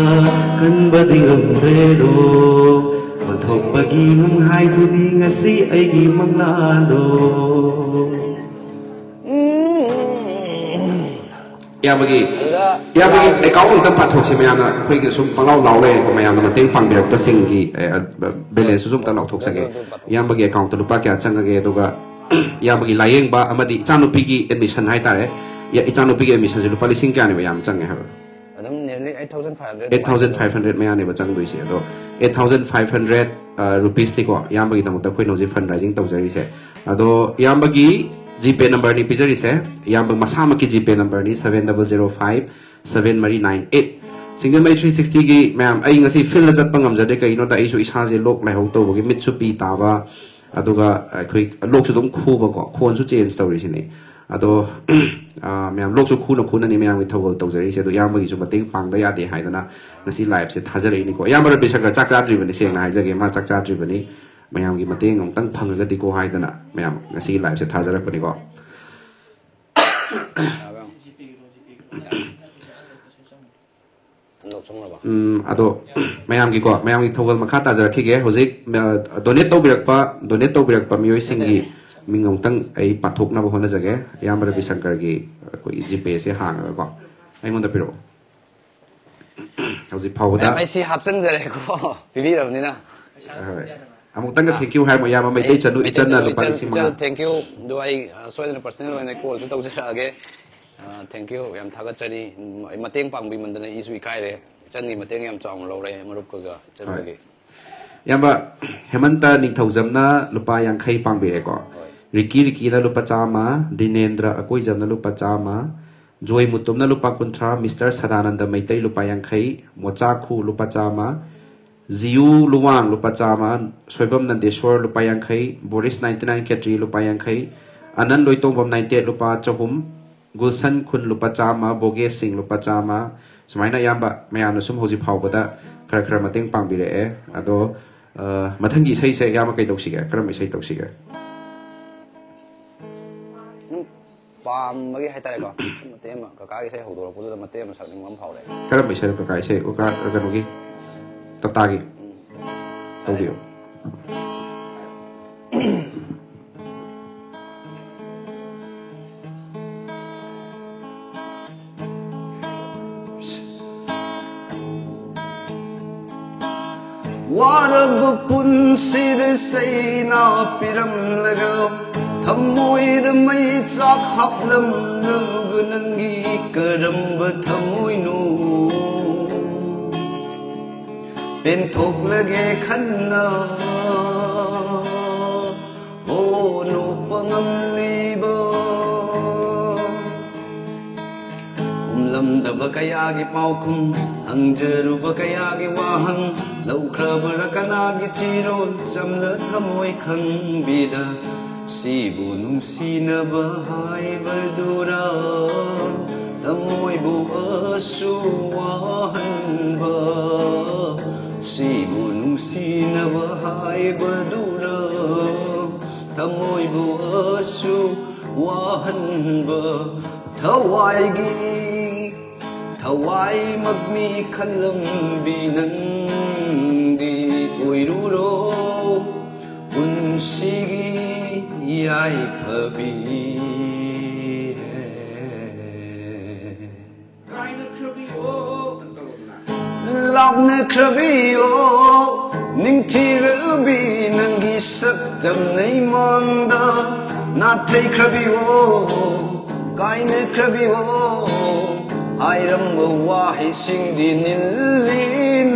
ꯀꯟꯕꯗꯤ ꯉꯝꯗ꯭ꯔꯦꯗꯣ꯫ ꯑꯣꯟꯊꯣꯛꯄꯒꯤ ꯅꯨꯡꯍꯥꯏꯗꯨꯗꯤ ꯉꯁꯤ ꯑꯩꯒꯤ ꯃꯪꯂꯥꯟꯗꯣ꯫ ꯏꯌꯥꯝꯕꯒꯤ, ꯑꯗꯨꯗ ꯏꯌꯥꯝꯕꯒꯤ ꯑꯦꯀꯥꯎꯟ ꯑꯝꯇ ꯄꯥꯊꯣꯛꯁꯤ ꯃꯌꯥꯝꯅ, ꯑꯩꯈꯣꯏꯒꯤ ꯁꯨꯝ ꯄꯪꯂꯥꯎ ꯂꯥꯎ ꯂꯩꯔꯦꯀꯣ, ꯃꯌꯥꯝꯅ ꯃꯇꯦꯡ ꯄꯥꯡꯕꯤꯔꯛꯄꯁꯤꯡꯒꯤ, ꯑꯦ, ꯑ, ꯕꯦꯂꯦꯟꯁꯁꯨ ꯁꯨꯝ ꯑꯝꯇ ꯂꯥꯎꯊꯣꯛꯆꯒꯦ꯫ ꯑꯗꯨ, ꯑꯗꯨ, ꯑꯗꯨ꯫ ꯏꯌꯥꯝꯕꯒꯤ ꯑꯦꯀꯥꯎꯟꯇ ꯂꯨꯄꯥ ꯀꯌꯥ ꯆꯪꯉꯒꯦ, ꯑꯗꯨꯒ ꯏꯌꯥꯝꯕꯒꯤ ꯂꯥꯏꯌꯦꯡꯕ ꯑꯃꯗꯤ ꯏꯆꯥꯅꯨꯄꯤꯒꯤ ꯑꯦꯗꯃꯤꯁꯟ ꯍꯥꯏꯇꯥꯔꯦ, ꯏꯌꯥ-, ꯏꯆꯥꯅꯨꯄꯤꯒꯤ ꯑꯦꯗꯃꯤꯁꯟꯁꯦ ꯂꯨꯄꯥ ꯂꯤꯁꯤꯡ ꯀꯌꯥꯅꯦꯕ ꯌꯥꯝ ꯆꯪꯉꯦ ꯍꯥꯏꯕ? ꯑꯗꯨꯝ nearly eight thousand five hundred ꯑꯗꯨꯃꯥꯏꯅ ꯆꯪꯉꯦ꯫ Eight thousand five hundred ꯃꯌꯥꯅꯦꯕ ꯆꯪꯗꯣꯏꯁꯦ꯫ ꯑꯗꯣ eight thousand five hundred, ꯑ, ꯔꯨꯄꯤꯁꯅꯤꯀꯣ ꯏꯌꯥꯝꯕꯒꯤꯗꯃꯛꯇ ꯑꯩꯈꯣꯏꯅ ꯍꯧꯖꯤꯛ ꯐꯟ ꯔꯥꯏꯖꯤꯡ ꯇꯧꯖꯔꯤꯁꯦ꯫ ꯑꯗꯣ ꯏꯌꯥꯝꯕꯒꯤ ꯖꯤꯄꯦ ꯅꯝꯕꯔꯅꯤ ꯄꯤꯖꯔꯤꯁꯦ, ꯏꯌꯥꯝꯕ ꯃꯁꯥꯃꯛꯀꯤ ꯖꯤꯄꯦ ꯅꯝꯕꯔꯅꯤ, seven double zero five seven ꯃꯔꯤ nine eight꯫ ꯁꯤꯡꯖꯃꯩ three sixtyꯒꯤ ꯃꯌꯥꯝ, ꯑꯩ ꯉꯁꯤ ꯐꯤꯜꯗ ꯆꯠꯄ ꯉꯝꯖꯗꯦ, ꯀꯩꯒꯤꯅꯣꯗ ꯑꯩꯁꯨ ꯏꯁꯥꯁꯦ ꯂꯣꯛ ꯂꯥꯏꯍꯧ ꯇꯧꯕꯒꯤ ꯃꯤꯠꯁꯨ ꯄꯤ ꯇꯥꯕ, ꯑꯗꯨꯒ ꯑꯩꯈꯣꯏ ꯂꯣꯛꯁꯨ ꯑꯗꯨꯝ ꯈꯨꯕꯀꯣ, ꯈꯣꯟꯁꯨ ꯆꯦꯟꯖ ꯇꯧꯔꯤꯁꯤꯅꯤ꯫ ꯑꯗꯣ, ꯑ, ꯃꯌꯥꯝ ꯂꯣꯛꯁꯨ ꯈꯨꯅ ꯈꯨꯅꯅꯤ ꯃꯌꯥꯝꯒꯤ ꯊꯧꯒꯜ ꯇꯧꯖꯔꯛꯏꯁꯦ꯫ ꯑꯗꯣ ꯏꯌꯥꯝꯕꯒꯤꯁꯨ ꯃꯇꯦꯡ ꯄꯥꯡꯗ ꯌꯥꯗꯦ ꯍꯥꯏꯗꯅ ꯉꯁꯤ ꯂꯥꯏꯞꯁꯦ ꯊꯥꯖꯔꯛꯏꯅꯤꯀꯣ꯫ ꯏꯌꯥꯝꯕ ꯔꯕꯤꯁꯪꯀꯔ ꯆꯥꯛ ꯆꯥꯗ꯭ꯔꯤꯕꯅꯤ, ꯁꯦꯡꯅ ꯍꯥꯏꯖꯒꯦ, ꯃꯥ ꯆꯥꯛ ꯆꯥꯗ꯭ꯔꯤꯕꯅꯤ꯫ ꯃꯌꯥꯝꯒꯤ ꯃꯇꯦꯡ ꯑꯃꯨꯛꯇꯪ ꯐꯪꯉꯒꯗꯤꯀꯣ ꯍꯥꯏꯗꯅ ꯃꯌꯥꯝ ꯉꯁꯤꯒꯤ ꯂꯥꯏꯞꯁꯦ ꯊꯥꯖꯔꯛꯄꯅꯤꯀꯣ꯫ ꯂꯧꯁꯤꯟꯈ꯭ꯔꯕ? ꯎꯝ, ꯑꯗꯣ ꯃꯌꯥꯝꯒꯤꯀꯣ, ꯃꯌꯥꯝꯒꯤ ꯊꯧꯒꯜ ꯃꯈꯥ ꯇꯥꯖꯔꯛꯈꯤꯒꯦ꯫ ꯍꯧꯖꯤꯛ, ꯑ, ꯗꯣꯅꯦꯠ ꯇꯧꯕꯤꯔꯛꯄ, ꯗꯣꯅꯦꯠ ꯇꯧꯕꯤꯔꯛꯄ ꯃꯤꯑꯣꯏꯁꯤꯡꯒꯤ ꯃꯤꯡ ꯑꯃꯨꯛꯇꯪ ꯑꯩ ꯄꯥꯊꯣꯛꯅꯕ ꯍꯣꯠꯅꯖꯒꯦ꯫ ꯏꯌꯥꯝꯕ ꯔꯕꯤꯁꯪꯀꯔꯒꯤ ꯑꯩꯈꯣꯏꯒꯤ ꯖꯤꯄꯦꯁꯦ ꯍꯥꯡꯉꯒꯀꯣ ꯑꯩꯉꯣꯟꯗ ꯄꯤꯔꯛꯑꯣ꯫ ꯍꯧꯖꯤꯛ ꯐꯥꯎꯕꯗ ꯃꯌꯥꯝ ꯑꯩ ꯁꯤ ꯍꯥꯞꯆꯤꯟꯖꯔꯦꯀꯣ, ꯄꯤꯕꯤꯔꯕꯅꯤꯅ꯫ ꯍꯣꯏ꯫ ꯑꯃꯨꯛꯇꯪꯒ thank you ꯍꯥꯏꯔꯝꯃꯣ, ꯏꯌꯥꯝꯕ ꯃꯩꯇꯩ ꯆꯅꯨ, ꯃꯩꯇꯩ ꯏꯆꯟꯅ ꯆꯅꯨ, ꯂꯨꯄꯥ ꯏꯆꯟ, ꯂꯤꯁꯤꯡ ꯃꯉꯥ꯫ ꯏꯆꯟ, thank you꯫ ꯑꯗꯣ ꯑꯩ, ꯑ, ꯁꯣꯏꯗꯅ personal ꯑꯣꯏꯅ callꯁꯨ ꯇꯧꯖꯔꯛꯑꯒꯦ꯫ ꯑ, thank you, ꯌꯥꯝ ꯊꯥꯒꯠꯆꯔꯤ꯫ ꯎꯝ, ꯃꯇꯦꯡ ꯄꯥꯡꯕꯤꯃꯟꯗꯅ ꯏꯁꯨ ꯏꯀꯥꯏꯔꯦ꯫ ꯏꯆꯟꯒꯤ ꯃꯇꯦꯡ ꯌꯥꯝ ꯆꯥꯎꯅ ꯂꯧꯔꯦ ꯃꯔꯨꯞꯀꯒ ꯍꯣꯏ꯫ ꯏꯆꯟꯒꯒꯤ꯫ ꯏꯌꯥꯝꯕ ꯍꯦꯃꯟꯇ ꯅꯤꯡꯊꯧꯖꯝꯅ ꯂꯨꯄꯥ ꯌꯥꯡꯈꯩ ꯄꯥꯡꯕꯤꯔꯦꯀꯣ꯫ ꯍꯣꯏ꯫ ꯔꯤꯀꯤ ꯔꯤꯀꯤꯅ ꯂꯨꯄꯥ ꯆꯥꯝꯃ, ꯗꯤꯅꯦꯟꯗ꯭ꯔ ꯑꯀꯣꯏꯖꯝꯅ ꯂꯨꯄꯥ ꯆꯥꯝꯃ, ꯖꯣꯏ ꯃꯨꯇꯨꯝꯅ ꯂꯨꯄꯥ ꯀꯨꯟꯊ꯭ꯔꯥ, ꯃꯤꯁꯇꯔ ꯁꯗꯥꯅꯟꯗ ꯃꯩꯇꯩ ꯂꯨꯄꯥ ꯌꯥꯡꯈꯩ, ꯃꯣꯆꯥ ꯈꯨ ꯂꯨꯄꯥ ꯆꯥꯝꯃ, ꯖꯤꯌꯨ ꯂꯨꯋꯥꯡ ꯂꯨꯄꯥ ꯆꯥꯝꯃ, ꯁꯣꯏꯕꯝ ꯅꯟꯗꯦꯁꯣꯔ ꯂꯨꯄꯥ ꯌꯥꯡꯈꯩ, ꯕꯣꯔꯤꯁ ninety nine ꯈꯦꯇ꯭ꯔꯤ ꯂꯨꯄꯥ ꯌꯥꯡꯈꯩ, ꯑꯅꯟ ꯂꯣꯏꯇꯣꯡꯕꯝ ninety eight ꯂꯨꯄꯥ ꯆꯍꯨꯝ, ꯒꯨꯜꯁꯟ ꯈꯨꯟ ꯂꯨꯄꯥ ꯆꯥꯝꯃ, ꯕꯣꯒꯦꯁ ꯁꯤꯡ ꯂꯨꯄꯥ ꯆꯥꯝꯃ, ꯁꯨꯃꯥꯏꯅ ꯑꯌꯥꯝꯕ ꯃꯌꯥꯝꯅ ꯁꯨꯝ ꯍꯧꯖꯤꯛ ꯐꯥꯎꯕꯗ ꯈꯔ ꯈꯔ ꯃꯇꯦꯡ ꯄꯥꯡꯕꯤꯔꯛꯑꯦ꯫ ꯑꯗꯣ, ꯑ, ꯃꯊꯪꯒꯤ ꯏꯁꯩꯁꯦ ꯏꯌꯥꯝꯕ ꯀꯩ ꯇꯧꯁꯤꯒꯦ? ꯀꯔꯝꯕ ꯏꯁꯩ ꯇꯧꯁꯤꯒꯦ? ꯁꯨꯝ ꯄꯥꯝꯕꯒꯤ ꯍꯥꯏꯇꯥꯔꯦꯀꯣ, ꯁꯨꯝ ꯃꯇꯦꯛ ꯑꯃ, ꯀꯀꯥꯒꯤ ꯏꯁꯩ ꯍꯧꯗꯣꯔꯛꯄꯗꯨꯗ ꯃꯇꯦꯛ ꯑꯃ ꯁꯛꯅꯤꯡꯕ ꯑꯃ ꯐꯥꯎꯔꯛꯑꯦ꯫ ꯀꯔꯝꯕ ꯏꯁꯩꯅꯣ ꯀꯀꯥ ꯏꯁꯩ? ꯀꯀꯥ, ꯀꯩꯅꯣꯒꯤ, ꯇꯞꯇꯥꯒꯤ? ꯎꯝ꯫ ꯇꯧꯕꯤꯌꯨ꯫ ꯋꯥꯔꯕ ꯄꯨꯟꯁꯤꯗ ꯆꯩꯅꯥ ꯄꯤꯔꯝꯂꯒ, ꯊꯃꯣꯏꯗ ꯃꯩ ꯆꯥꯛ ꯍꯥꯞꯂꯝꯂꯒ, ꯅꯪꯒꯤ ꯀꯔꯝꯕ ꯊꯃꯣꯏꯅꯣ ꯄꯦꯟꯊꯣꯛꯂꯒꯦ ꯈꯟꯅ? ꯍꯣ, ꯅꯣꯛꯄ ꯉꯝꯂꯤꯕ, ꯈꯨꯝꯂꯝꯗꯕ ꯀꯌꯥꯒꯤ ꯄꯥꯎꯈꯨꯝ, ꯍꯪꯖꯔꯨꯕ ꯀꯌꯥꯒꯤ ꯋꯥꯍꯪ, ꯂꯧꯈ꯭ꯔꯕꯔꯥ ꯀꯅꯥꯒꯤ ꯆꯤꯔꯣꯜ, ꯆꯝꯂ ꯊꯃꯣꯏ ꯈꯪꯕꯤꯗ? ꯁꯤꯕꯨ ꯅꯨꯡꯁꯤꯅꯕ ꯍꯥꯏꯕꯗꯨꯔꯥ, ꯊꯃꯣꯏꯕꯨ ꯑꯁꯨ ꯋꯥꯍꯟꯕ? ꯁꯤꯕꯨ ꯅꯨꯡꯁꯤꯅꯕ ꯍꯥꯏꯕꯗꯨꯔꯥ, ꯊꯃꯣꯏꯕꯨ ꯑꯁꯨ ꯋꯥꯍꯟꯕ? ꯊꯋꯥꯏꯒꯤ ꯊꯋꯥꯏꯃꯛꯅꯤ ꯈꯜꯂꯝꯕꯤ ꯅꯪꯗꯤ ꯑꯣꯏꯔꯨꯔꯣ ꯄꯨꯟꯁꯤꯒꯤ ꯌꯥꯏꯐꯕꯤ꯫ ꯂꯥꯞꯅꯈ꯭ꯔꯕꯤꯌꯣ ꯅꯤꯡꯊꯤꯔꯕꯤ ꯅꯪꯒꯤ ꯁꯛꯇꯝ ꯅꯩꯃꯥꯡꯗ, ꯅꯥꯊꯩꯈ꯭ꯔꯕꯤꯌꯣ ꯀꯥꯏꯅꯈ꯭ꯔꯕꯤꯌꯣ ꯍꯥꯏꯔꯝꯕ ꯋꯥꯍꯩꯁꯤꯡꯗꯤ ꯅꯤꯜꯂꯤ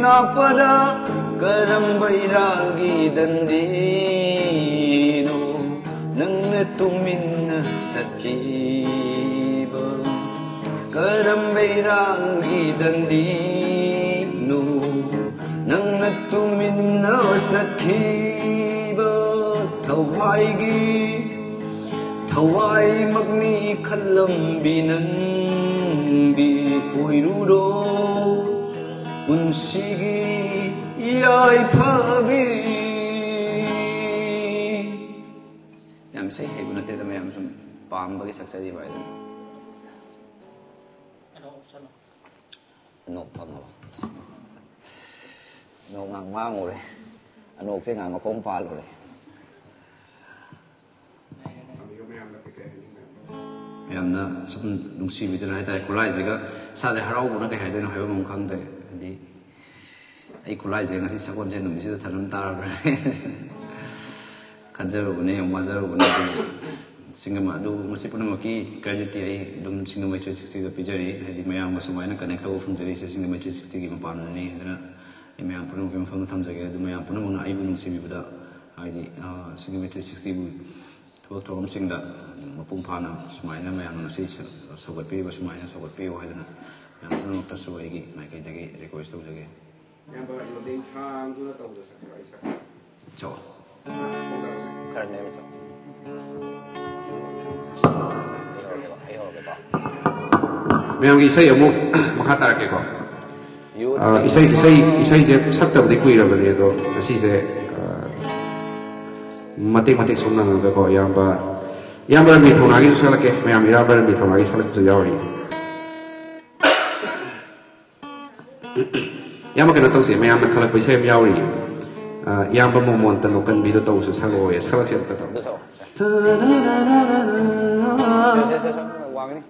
ꯅꯥꯞꯄꯗ, ꯀꯔꯝꯕ ꯏꯔꯥꯜꯒꯤ ꯗꯟꯗꯤꯅꯣ ꯅꯪꯅ ꯇꯨꯃꯤꯟꯅ ꯆꯠꯈꯤꯕ? ꯀꯔꯝꯕ ꯏꯔꯥꯜꯒꯤ ꯗꯟꯗꯤꯅꯣ ꯅꯪꯅ ꯇꯨꯃꯤꯟꯅ ꯆꯠꯈꯤꯕ? ꯊꯋꯥꯏꯒꯤ ꯊꯋꯥꯏꯃꯛꯅꯤ ꯈꯜꯂꯝꯕꯤ ꯅꯪꯗꯤ ꯑꯣꯏꯔꯨꯔꯣ ꯄꯨꯟꯁꯤꯒꯤ ꯌꯥꯏꯐꯕꯤ꯫ ꯌꯥꯝ ꯏꯁꯩ ꯍꯩꯕ ꯅꯠꯇꯦꯗ, ꯃꯌꯥꯝ ꯁꯨꯝ ꯄꯥꯝꯕꯒꯤ ꯁꯛꯆꯔꯤꯕ ꯍꯥꯏꯗꯨꯅꯤ꯫ ꯑꯅꯣꯛ ꯐꯪꯉꯕ? ꯑꯅꯣꯛ ꯉꯥꯡ ꯃꯥꯡꯉꯨꯔꯦ꯫ ꯑꯅꯣꯛꯁꯦ ꯉꯥꯡ ꯃꯈꯣꯡ ꯄꯥꯜꯂꯨꯔꯦ꯫ ꯌꯥꯝꯅ ꯁꯨꯝ ꯅꯨꯡꯁꯤꯕꯤꯗꯅ ꯍꯥꯏꯇꯥꯔꯦ, ꯈꯨꯠꯂꯥꯏꯁꯤꯒ ꯏꯁꯥꯁꯦ ꯍꯔꯥꯎꯕꯅ ꯀꯩ ꯍꯥꯏꯗꯣꯏꯅꯣ ꯍꯥꯏꯕ ꯑꯃ ꯈꯪꯗ꯭ꯔꯦ꯫ ꯍꯥꯏꯗꯤ ꯑꯩ ꯈꯨꯠꯂꯥꯏꯁꯦ ꯉꯁꯤ ꯁꯒꯣꯜꯁꯦꯟ ꯅꯨꯃꯤꯠꯁꯤꯗ ꯊꯅꯝ ꯇꯥꯔꯕ꯭ꯔꯥ ꯈꯟꯖꯔꯨꯕꯅꯦ, ꯌꯥꯝ ꯋꯥꯖꯔꯨꯕꯅꯦ꯫ ꯑꯗꯨꯕꯨ ꯁꯤꯡꯒꯃ ꯑꯗꯨ ꯃꯁꯤ ꯄꯨꯝꯅꯃꯛꯀꯤ creditꯇꯤ ꯑꯩ ꯑꯗꯨꯝ ꯁꯤꯡꯒꯃꯩ three sixtyꯗ ꯄꯤꯖꯔꯤ꯫ ꯍꯥꯏꯗꯤ ꯃꯌꯥꯝꯒ ꯁꯨꯃꯥꯏꯅ connect ꯇꯧꯕ ꯐꯪꯖꯔꯤꯁꯦ ꯁꯤꯡꯒꯃꯩ three sixtyꯒꯤ ꯃꯄꯥꯟꯅꯅꯤ꯫ ꯑꯗꯨꯅ ꯑꯩ ꯃꯌꯥꯝ ꯄꯨꯝꯅꯃꯛꯀꯤ ꯃꯐꯝꯗ ꯊꯝꯖꯒꯦ꯫ ꯑꯗꯨ ꯃꯌꯥꯝ ꯄꯨꯝꯅꯃꯛꯅ ꯑꯩꯕꯨ ꯅꯨꯡꯁꯤꯕꯤꯕꯗ, ꯍꯥꯏꯗꯤ, ꯑ, ꯁꯤꯡꯒꯃꯩ three sixtyꯕꯨ ꯊꯕꯛ ꯊꯧꯔꯝꯁꯤꯡꯗ ꯃꯄꯨꯡ ꯐꯥꯅ ꯁꯨꯃꯥꯏꯅ ꯃꯌꯥꯝꯅ ꯉꯁꯤ ꯁ-, ꯁꯧꯒꯠꯄꯤꯔꯤꯕ ꯁꯨꯃꯥꯏꯅ ꯁꯧꯒꯠꯄꯤꯌꯨ ꯍꯥꯏꯗꯅ ꯃꯌꯥꯝ ꯄꯨꯝꯅꯃꯛꯇꯁꯨ ꯑꯩꯒꯤ ꯃꯥꯏꯀꯩꯗꯒꯤ request ꯇꯧꯖꯒꯦ꯫ ꯏꯌꯥꯝꯕ, ꯂꯣꯗꯤꯡ ꯊꯥꯡꯗꯨꯅ ꯇꯧꯕꯗꯣ ꯁꯛꯄ꯭ꯔꯥ? ꯑꯩ ꯁꯛꯄ꯭ꯔꯥ? ꯆꯣ꯫ ꯈꯔ ꯅꯦꯝꯅ ꯆꯣ꯫ ꯑꯩ ꯍꯧꯔꯒꯦꯀꯣ, ꯑꯩ ꯍꯧꯔꯒꯦꯀꯣ꯫ ꯃꯌꯥꯝꯒꯤ ꯏꯁꯩ ꯑꯃꯨꯛ ꯃꯈꯥ ꯇꯥꯔꯛꯀꯦꯀꯣ꯫ ꯌꯨꯠ ꯑ, ꯏꯁꯩ, ꯏꯁꯩ, ꯏꯁꯩꯁꯦ ꯁꯛꯇꯕꯗꯤ ꯀꯨꯏꯔꯕꯅꯦ, ꯑꯗꯣ ꯉꯁꯤꯁꯦ, ꯑ, ꯃꯇꯦꯛ ꯃꯇꯦꯛ ꯁꯨꯝ ꯅꯪꯉꯒꯀꯣ, ꯏꯌꯥꯝꯕ, ꯏꯌꯥꯝꯕ ꯔꯟꯕꯤꯔ ꯊꯧꯅꯥꯒꯤꯁꯨ ꯁꯛꯂꯛꯀꯦ꯫ ꯃꯌꯥꯝ ꯏꯌꯥꯝꯕ ꯔꯟꯕꯤꯔ ꯊꯧꯅꯥꯒꯤ ꯁꯛꯂꯛꯄꯁꯨ ꯌꯥꯎꯔꯤ꯫ ꯏꯌꯥꯝꯕ, ꯀꯩꯅꯣ ꯇꯧꯁꯦ, ꯃꯌꯥꯝꯅ ꯈꯜꯂꯛꯄ ꯏꯁꯩ ꯑꯃ ꯌꯥꯎꯔꯤ꯫ ꯑ, ꯏꯌꯥꯝꯕ ꯃꯣꯃꯣꯟꯇ ꯅꯣꯛꯀꯟꯕꯤꯗꯣ ꯇꯧꯁꯨ ꯁꯛꯂꯛꯑꯣꯌꯦ꯫ ꯁꯛꯂꯛꯁꯦ ꯑꯝꯇ ꯇꯧ꯫ ꯑꯗꯨ ꯁꯛꯑꯣ꯫ ꯁꯦ, ꯁꯦ, ꯁꯦ, ꯁꯦ, ꯋꯥꯡꯒꯅꯤ꯫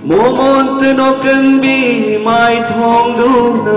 ꯃꯣꯃꯣꯟꯇ ꯅꯣꯛꯀꯟꯕꯤ ꯃꯥꯏꯊꯣꯡꯗꯨꯅ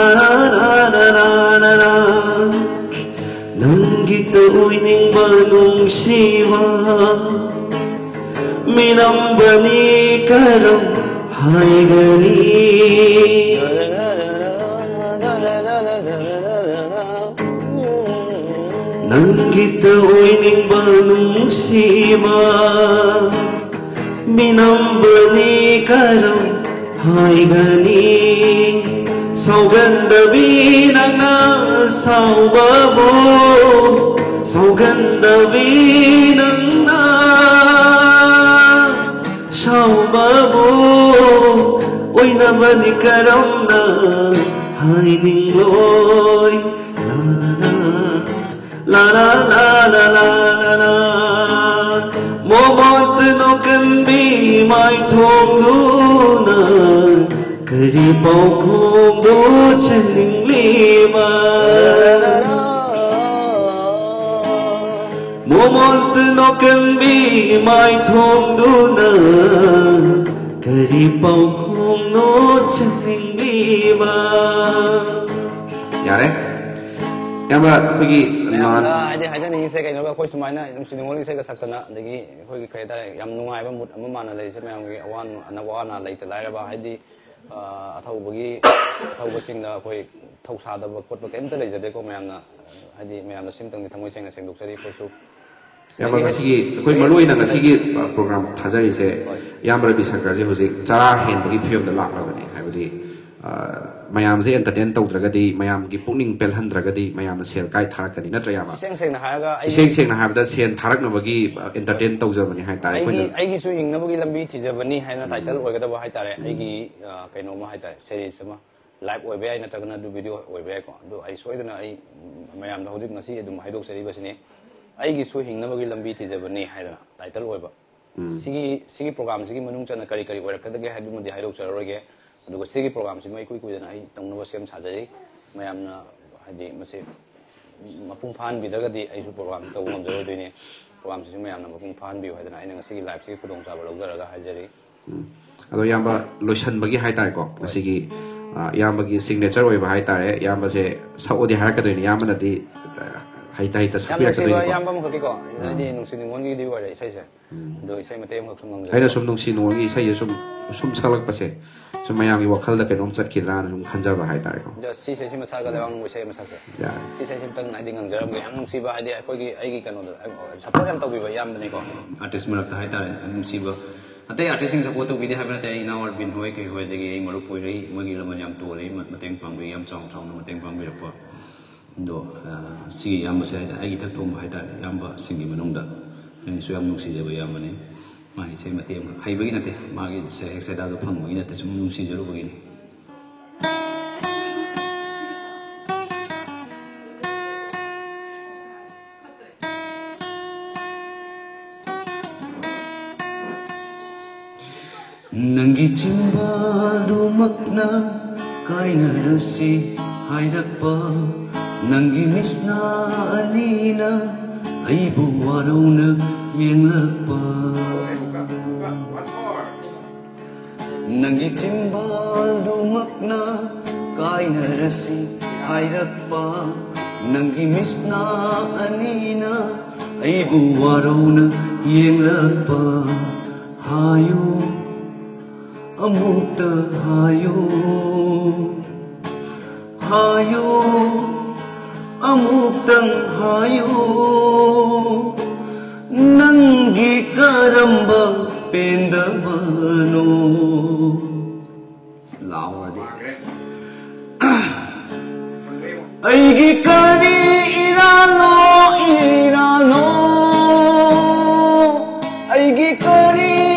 ꯅꯪꯒꯤꯇ ꯑꯣꯏꯅꯤꯡꯕ ꯅꯨꯡꯁꯤꯕ ꯃꯤꯅꯝꯕꯅꯤ ꯀꯔꯝ ꯍꯥꯏꯒꯅꯤ? ꯅꯪꯒꯤꯇ ꯑꯣꯏꯅꯤꯡꯕ ꯅꯨꯡꯁꯤꯕ ꯃꯤꯅꯝꯕꯅꯤ ꯀꯔꯝ ꯍꯥꯏꯒꯅꯤ? ꯁꯥꯎꯒꯟꯗꯕꯤ ꯅꯪꯅ ꯁꯥꯎꯕꯕꯨ, ꯁꯥꯎꯒꯟꯗꯕꯤ ꯅꯪꯅ ꯁꯥꯎꯕꯕꯨ ꯑꯣꯏꯅꯕꯅꯤ ꯀꯔꯝꯅ ꯍꯥꯏꯅꯤꯡꯂꯣꯏ? ꯂꯥ, ꯂꯥ, ꯂꯥ, ꯂꯥ꯫ ꯃꯣꯃꯣꯟꯇ ꯅꯣꯀꯟꯕꯤ ꯃꯥꯏꯊꯣꯡꯗꯨꯅ ꯀꯔꯤ ꯄꯥꯎꯈꯣꯡꯕꯨ ꯆꯟꯅꯤꯡꯂꯤꯕ? ꯃꯣꯃꯣꯟꯇ ꯅꯣꯀꯟꯕꯤ ꯃꯥꯏꯊꯣꯡꯗꯨꯅ ꯀꯔꯤ ꯄꯥꯎꯈꯣꯡꯅꯣ ꯆꯟꯅꯤꯡꯂꯤꯕ? ꯌꯥꯔꯦ꯫ ꯏꯌꯥꯝꯕ, ꯑꯩꯈꯣꯏꯒꯤ ꯃꯌꯥꯝꯗ ꯅꯍꯥꯟ ꯍꯥꯏꯗꯤ ꯍꯥꯏꯖꯅꯤꯡꯉꯤꯁꯦ ꯀꯩꯅꯣꯒ, ꯑꯩꯈꯣꯏ ꯁꯨꯃꯥꯏꯅ ꯅꯨꯡꯁꯤ ꯅꯨꯡꯉꯣꯜꯒꯤ ꯏꯁꯩꯒ ꯁꯛꯇꯅ, ꯑꯗꯒꯤ ꯑꯩꯈꯣꯏꯒꯤ ꯀꯩ ꯍꯥꯏꯇꯥꯔꯦ, ꯌꯥꯝ ꯅꯨꯡꯉꯥꯏꯕ ꯃꯨꯠ ꯑꯃ ꯃꯥꯟꯅ ꯂꯩꯔꯤꯁꯦ ꯃꯌꯥꯝꯒꯤ ꯑꯋꯥ ꯑꯅꯥ ꯋꯥ ꯑꯅꯥ ꯂꯩꯇ ꯂꯥꯏꯔꯕ, ꯍꯥꯏꯗꯤ ꯑ, ꯑꯊꯧꯕꯒꯤ ꯑꯊꯧꯕꯁꯤꯡꯗ ꯑꯩꯈꯣꯏ ꯊꯧꯁꯥꯗꯕ ꯈꯣꯠꯄ ꯀꯩꯝꯇ ꯂꯩꯖꯗꯦꯀꯣ꯫ ꯃꯌꯥꯝꯅ ꯍꯥꯏꯗꯤ ꯃꯌꯥꯝꯅ ꯁꯤꯝꯇꯪꯗꯤ ꯊꯃꯣꯏ ꯁꯦꯡꯅ ꯁꯦꯡꯗꯣꯛꯆꯔꯤ꯫ ꯑꯩꯈꯣꯏꯁꯨ ꯏꯌꯥꯝꯕ, ꯉꯁꯤꯒꯤ ꯑꯩꯈꯣꯏ ꯃꯔꯨ ꯑꯣꯏꯅ ꯉꯁꯤꯒꯤ ꯄ꯭ꯔꯣꯒ꯭ꯔꯥꯝ ꯊꯥꯖꯔꯤꯁꯦ, ꯏꯌꯥꯝꯕ ꯔꯕꯤ ꯁꯪꯀꯔꯁꯦ ꯍꯧꯖꯤꯛ ꯆꯔꯥ ꯍꯦꯟꯕꯒꯤ ꯐꯤꯕꯝꯗ ꯂꯥꯛꯂꯕꯅꯤ꯫ ꯍꯥꯏꯕꯗꯤ, ꯑ, ꯃꯌꯥꯝꯁꯦ ꯑꯦꯟꯇꯔꯇꯦꯟ ꯇꯧꯗ꯭ꯔꯒꯗꯤ, ꯃꯌꯥꯝꯒꯤ ꯄꯨꯛꯅꯤꯡ ꯄꯦꯜꯍꯟꯗ꯭ꯔꯒꯗꯤ ꯃꯌꯥꯝꯅ ꯁꯦꯜ ꯀꯥꯏ ꯊꯥꯔꯛꯀꯅꯤ, ꯅꯠꯇ꯭ꯔꯥ ꯏꯌꯥꯝꯕ? ꯏꯁꯦꯡ ꯁꯦꯡꯅ ꯍꯥꯏꯔꯒ ꯑꯩ ꯏꯁꯦꯡ ꯁꯦꯡꯅ ꯍꯥꯏꯔꯕꯗ ꯁꯦꯟ ꯊꯥꯔꯛꯅꯕꯒꯤ, ꯑ, ꯑꯦꯟꯇꯔꯇꯦꯟ ꯇꯧꯖꯕꯅꯤ ꯍꯥꯏꯇꯥꯔꯦ ꯑꯩꯒꯤ ꯑꯩꯈꯣꯏꯅ꯫ ꯑꯩꯒꯤꯁꯨ ꯍꯤꯡꯅꯕꯒꯤ ꯂꯝꯕꯤ ꯊꯤꯖꯕꯅꯤ ꯍꯥꯏꯅ ꯇꯥꯏꯇꯜ ꯑꯣꯏꯒꯗꯕ ꯍꯥꯏꯇꯥꯔꯦ꯫ ꯑꯩꯒꯤ, ꯑ, ꯀꯩꯅꯣꯝꯃ ꯍꯥꯏꯇꯥꯔꯦ, ꯁꯦꯔꯤꯁ ꯑꯃ꯫ ꯂꯥꯏꯚ ꯑꯣꯏꯕ ꯌꯥꯏ, ꯅꯠꯇ꯭ꯔꯒꯅ ꯑꯗꯨ ꯚꯤꯗꯤꯑꯣ ꯑꯣꯏꯕ ꯌꯥꯏꯀꯣ꯫ ꯑꯗꯨ ꯑꯩ ꯁꯣꯏꯗꯅ ꯑꯩ, ꯎꯝ, ꯃꯌꯥꯝꯗ ꯍꯧꯖꯤꯛ ꯉꯁꯤ ꯑꯗꯨꯝ ꯍꯥꯏꯗꯣꯛꯆꯔꯤꯕꯁꯤꯅꯤ꯫ ꯑꯩꯒꯤꯁꯨ ꯍꯤꯡꯅꯕꯒꯤ ꯂꯝꯕꯤ ꯊꯤꯖꯕꯅꯤ ꯍꯥꯏꯗꯅ ꯇꯥꯏꯇꯜ ꯑꯣꯏꯕ꯫ ꯁꯤꯒꯤ, ꯁꯤꯒꯤ ꯄ꯭ꯔꯣꯒ꯭ꯔꯥꯝꯁꯤꯒꯤ ꯃꯅꯨꯡ ꯆꯟꯅ ꯀꯔꯤ ꯀꯔꯤ ꯑꯣꯏꯔꯛꯀꯗꯒꯦ ꯍꯥꯏꯕꯗꯨꯃꯗꯤ ꯍꯥꯏꯗꯣꯛꯆꯔꯔꯣꯏꯒꯦ꯫ ꯑꯗꯨꯒ ꯁꯤꯒꯤ ꯄ꯭ꯔꯣꯒ꯭ꯔꯥꯝꯁꯤꯃ ꯏꯀꯨꯏ ꯀꯨꯏꯗꯅ ꯑꯩ ꯇꯧꯅꯕ ꯁꯦꯝ ꯁꯥꯖꯔꯤ꯫ ꯃꯌꯥꯝꯅ ꯍꯥꯏꯗꯤ ꯃꯁꯤ ꯃꯄꯨꯡ ꯐꯥꯍꯟꯕꯤꯗ꯭ꯔꯒꯗꯤ ꯑꯩꯁꯨ ꯄ꯭ꯔꯣꯒ꯭ꯔꯥꯝꯁꯤ ꯇꯧꯕ ꯉꯝꯖꯔꯣꯏꯗꯣꯏꯅꯤ꯫ ꯄ꯭ꯔꯣꯒ꯭ꯔꯥꯝꯁꯤꯁꯨ ꯃꯌꯥꯝꯅ ꯃꯄꯨꯡ ꯐꯥꯍꯟꯕꯤꯌꯨ ꯍꯥꯏꯗꯅ ꯑꯩꯅ ꯉꯁꯤꯒꯤ ꯂꯥꯏꯚꯁꯤꯒꯤ ꯈꯨꯗꯣꯡꯆꯥꯕ ꯂꯧꯖꯔꯒ ꯍꯥꯏꯖꯔꯤ꯫ ꯎꯝ꯫ ꯑꯗꯣ ꯏꯌꯥꯝꯕ, ꯂꯣꯏꯁꯟꯕꯒꯤ ꯍꯥꯏꯇꯥꯔꯦꯀꯣ, ꯉꯁꯤꯒꯤ, ꯑ, ꯏꯌꯥꯝꯕꯒꯤ ꯁꯤꯒꯅꯦꯆꯔ ꯑꯣꯏꯕ ꯍꯥꯏꯇꯥꯔꯦ, ꯏꯌꯥꯝꯕꯁꯦ ꯁꯛꯑꯣꯗꯤ ꯍꯥꯏꯔꯛꯀꯗꯣꯏꯅꯤ, ꯏꯌꯥꯝꯕꯅ ꯍꯩꯇ ꯍꯩꯇ ꯌꯥꯝ ꯅꯨꯡꯁꯤꯕ ꯁꯛꯄꯤꯔꯛꯀꯗꯣꯏꯅꯤꯀꯣ꯫ ꯏꯌꯥꯝꯕ ꯑꯃꯈꯛꯀꯤꯀꯣ, ꯍꯥꯏꯗꯤ ꯅꯨꯡꯁꯤ ꯅꯨꯡꯉꯣꯟꯒꯤꯗꯤ ꯑꯣꯏꯔꯦ ꯏꯁꯩꯁꯦ꯫ ꯎꯝ꯫ ꯑꯗꯣ ꯏꯁꯩ ꯃꯇꯦꯛ ꯑꯃꯈꯛ ꯁꯨꯝ ꯉꯪꯖꯒꯦ꯫ ꯑꯩꯅ ꯁꯨꯝ ꯅꯨꯡꯁꯤ ꯅꯨꯡꯉꯣꯟꯒꯤ ꯏꯁꯩꯁꯦ ꯁꯨꯝ, ꯁꯨꯝ ꯁꯛꯂꯛꯄꯁꯦ, ꯁꯨꯝ ꯃꯌꯥꯝꯒꯤ ꯋꯥꯈꯜꯗ ꯀꯩꯅꯣꯝ ꯆꯠꯈꯤꯗ꯭ꯔꯥꯅ ꯁꯨꯝ ꯈꯟꯖꯕ ꯍꯥꯏꯇꯥꯔꯦꯀꯣ꯫ ꯑꯗꯣ ꯁꯤꯁꯦ ꯁꯤ ꯃꯁꯥꯒ ꯂꯩꯕꯥꯛ ꯃꯅꯨꯡ ꯏꯁꯩ ꯑꯃ ꯁꯛꯁꯦ꯫ ꯌꯥꯏ꯫ ꯁꯤ ꯏꯁꯩꯁꯦ ꯑꯝꯇꯪ ꯍꯥꯏꯗꯤ ꯉꯪꯖꯔꯝꯒꯦ꯫ ꯌꯥꯝ ꯅꯨꯡꯁꯤꯕ, ꯍꯥꯏꯗꯤ ꯑꯩꯈꯣꯏꯒꯤ, ꯑꯩꯒꯤ ꯀꯩꯅꯣꯗ ꯁꯞꯄꯣꯔꯠ ꯌꯥꯝ ꯇꯧꯕꯤꯕ ꯏꯌꯥꯝꯕꯅꯤꯀꯣ꯫ ꯑꯥꯔꯇꯤꯁ ꯃꯔꯛꯇ ꯍꯥꯏꯇꯥꯔꯦ, ꯌꯥꯝ ꯅꯨꯡꯁꯤꯕ꯫ ꯑꯇꯩ ꯑꯥꯔꯇꯤꯁꯁꯤꯡ ꯁꯞꯄꯣꯔꯠ ꯇꯧꯕꯤꯗꯦ ꯍꯥꯏꯕ ꯅꯠꯇꯦ, ꯑꯩ ꯏꯅꯥꯎ ꯑꯔꯕꯤꯟ ꯍꯣꯏ ꯀꯩ ꯍꯣꯏ, ꯑꯗꯒꯤ ꯑꯩ ꯃꯔꯨꯞ ꯑꯣꯏꯔꯤ, ꯃꯣꯏꯒꯤ ꯂꯃꯟ ꯌꯥꯝ ꯇꯣꯜꯂꯤ, ꯃ-, ꯃꯇꯦꯡ ꯄꯥꯡꯕꯤ, ꯌꯥꯝ ꯆꯥꯎꯅ ꯆꯥꯎꯅ ꯃꯇꯦꯡ ꯄꯥꯡꯕꯤꯔꯛꯄ꯫ ꯑꯗꯣ, ꯑ, ꯁꯤꯒꯤ ꯏꯌꯥꯝꯕꯁꯦ ꯍꯥꯏꯗꯤ ꯑꯩꯒꯤ ꯏꯊꯛ ꯊꯣꯡꯕ ꯍꯥꯏꯇꯥꯔꯦ, ꯏꯌꯥꯝꯕꯁꯤꯡꯒꯤ ꯃꯅꯨꯡꯗ ꯑꯩꯅꯁꯨ ꯌꯥꯝ ꯅꯨꯡꯁꯤꯖꯕ ꯏꯌꯥꯝꯕꯅꯤ꯫ ꯃꯥꯒꯤ ꯏꯁꯩ ꯃꯇꯦꯛ ꯑꯃꯈꯛ ꯍꯩꯕꯒꯤ ꯅꯠꯇꯦ, ꯃꯥꯒꯤ ꯁꯦ-, ꯍꯦꯛ ꯁꯦꯗꯥꯗꯣ ꯐꯪꯕꯒꯤ ꯅꯠꯇꯦ, ꯁꯨꯝ ꯅꯨꯡꯁꯤꯖꯔꯨꯕꯒꯤꯅꯤ꯫ ꯅꯪꯒꯤ ꯆꯤꯝꯕꯥꯜꯗꯨꯃꯛꯅ ꯀꯥꯏꯅꯔꯁꯤ ꯍꯥꯏꯔꯛꯄ, ꯅꯪꯒꯤ ꯃꯤꯠꯁꯅꯥ ꯑꯅꯤꯅ ꯑꯩꯕꯨ ꯋꯥꯔꯧꯅ ꯌꯦꯡꯂꯛꯄ꯫ ꯅꯪꯒꯤ ꯆꯤꯝꯕꯥꯜꯗꯨꯃꯛꯅ ꯀꯥꯏꯅꯔꯁꯤ ꯍꯥꯏꯔꯛꯄ, ꯅꯪꯒꯤ ꯃꯤꯠꯁꯅꯥ ꯑꯅꯤꯅ ꯑꯩꯕꯨ ꯋꯥꯔꯧꯅ ꯌꯦꯡꯂꯛꯄ꯫ ꯍꯥꯏꯌꯨ, ꯑꯃꯨꯛꯇ ꯍꯥꯏꯌꯨ, ꯍꯥꯏꯌꯨ, ꯑꯃꯨꯛꯇꯪ ꯍꯥꯏꯌꯨ꯫ ꯄꯦꯟꯗꯕꯅꯣ? ꯂꯥꯎꯔꯗꯤ꯫ ꯑꯩꯒꯤ ꯀꯔꯤ ꯏꯔꯥꯜꯅꯣ, ꯏꯔꯥꯜꯅꯣ? ꯑꯩꯒꯤ ꯀꯔꯤ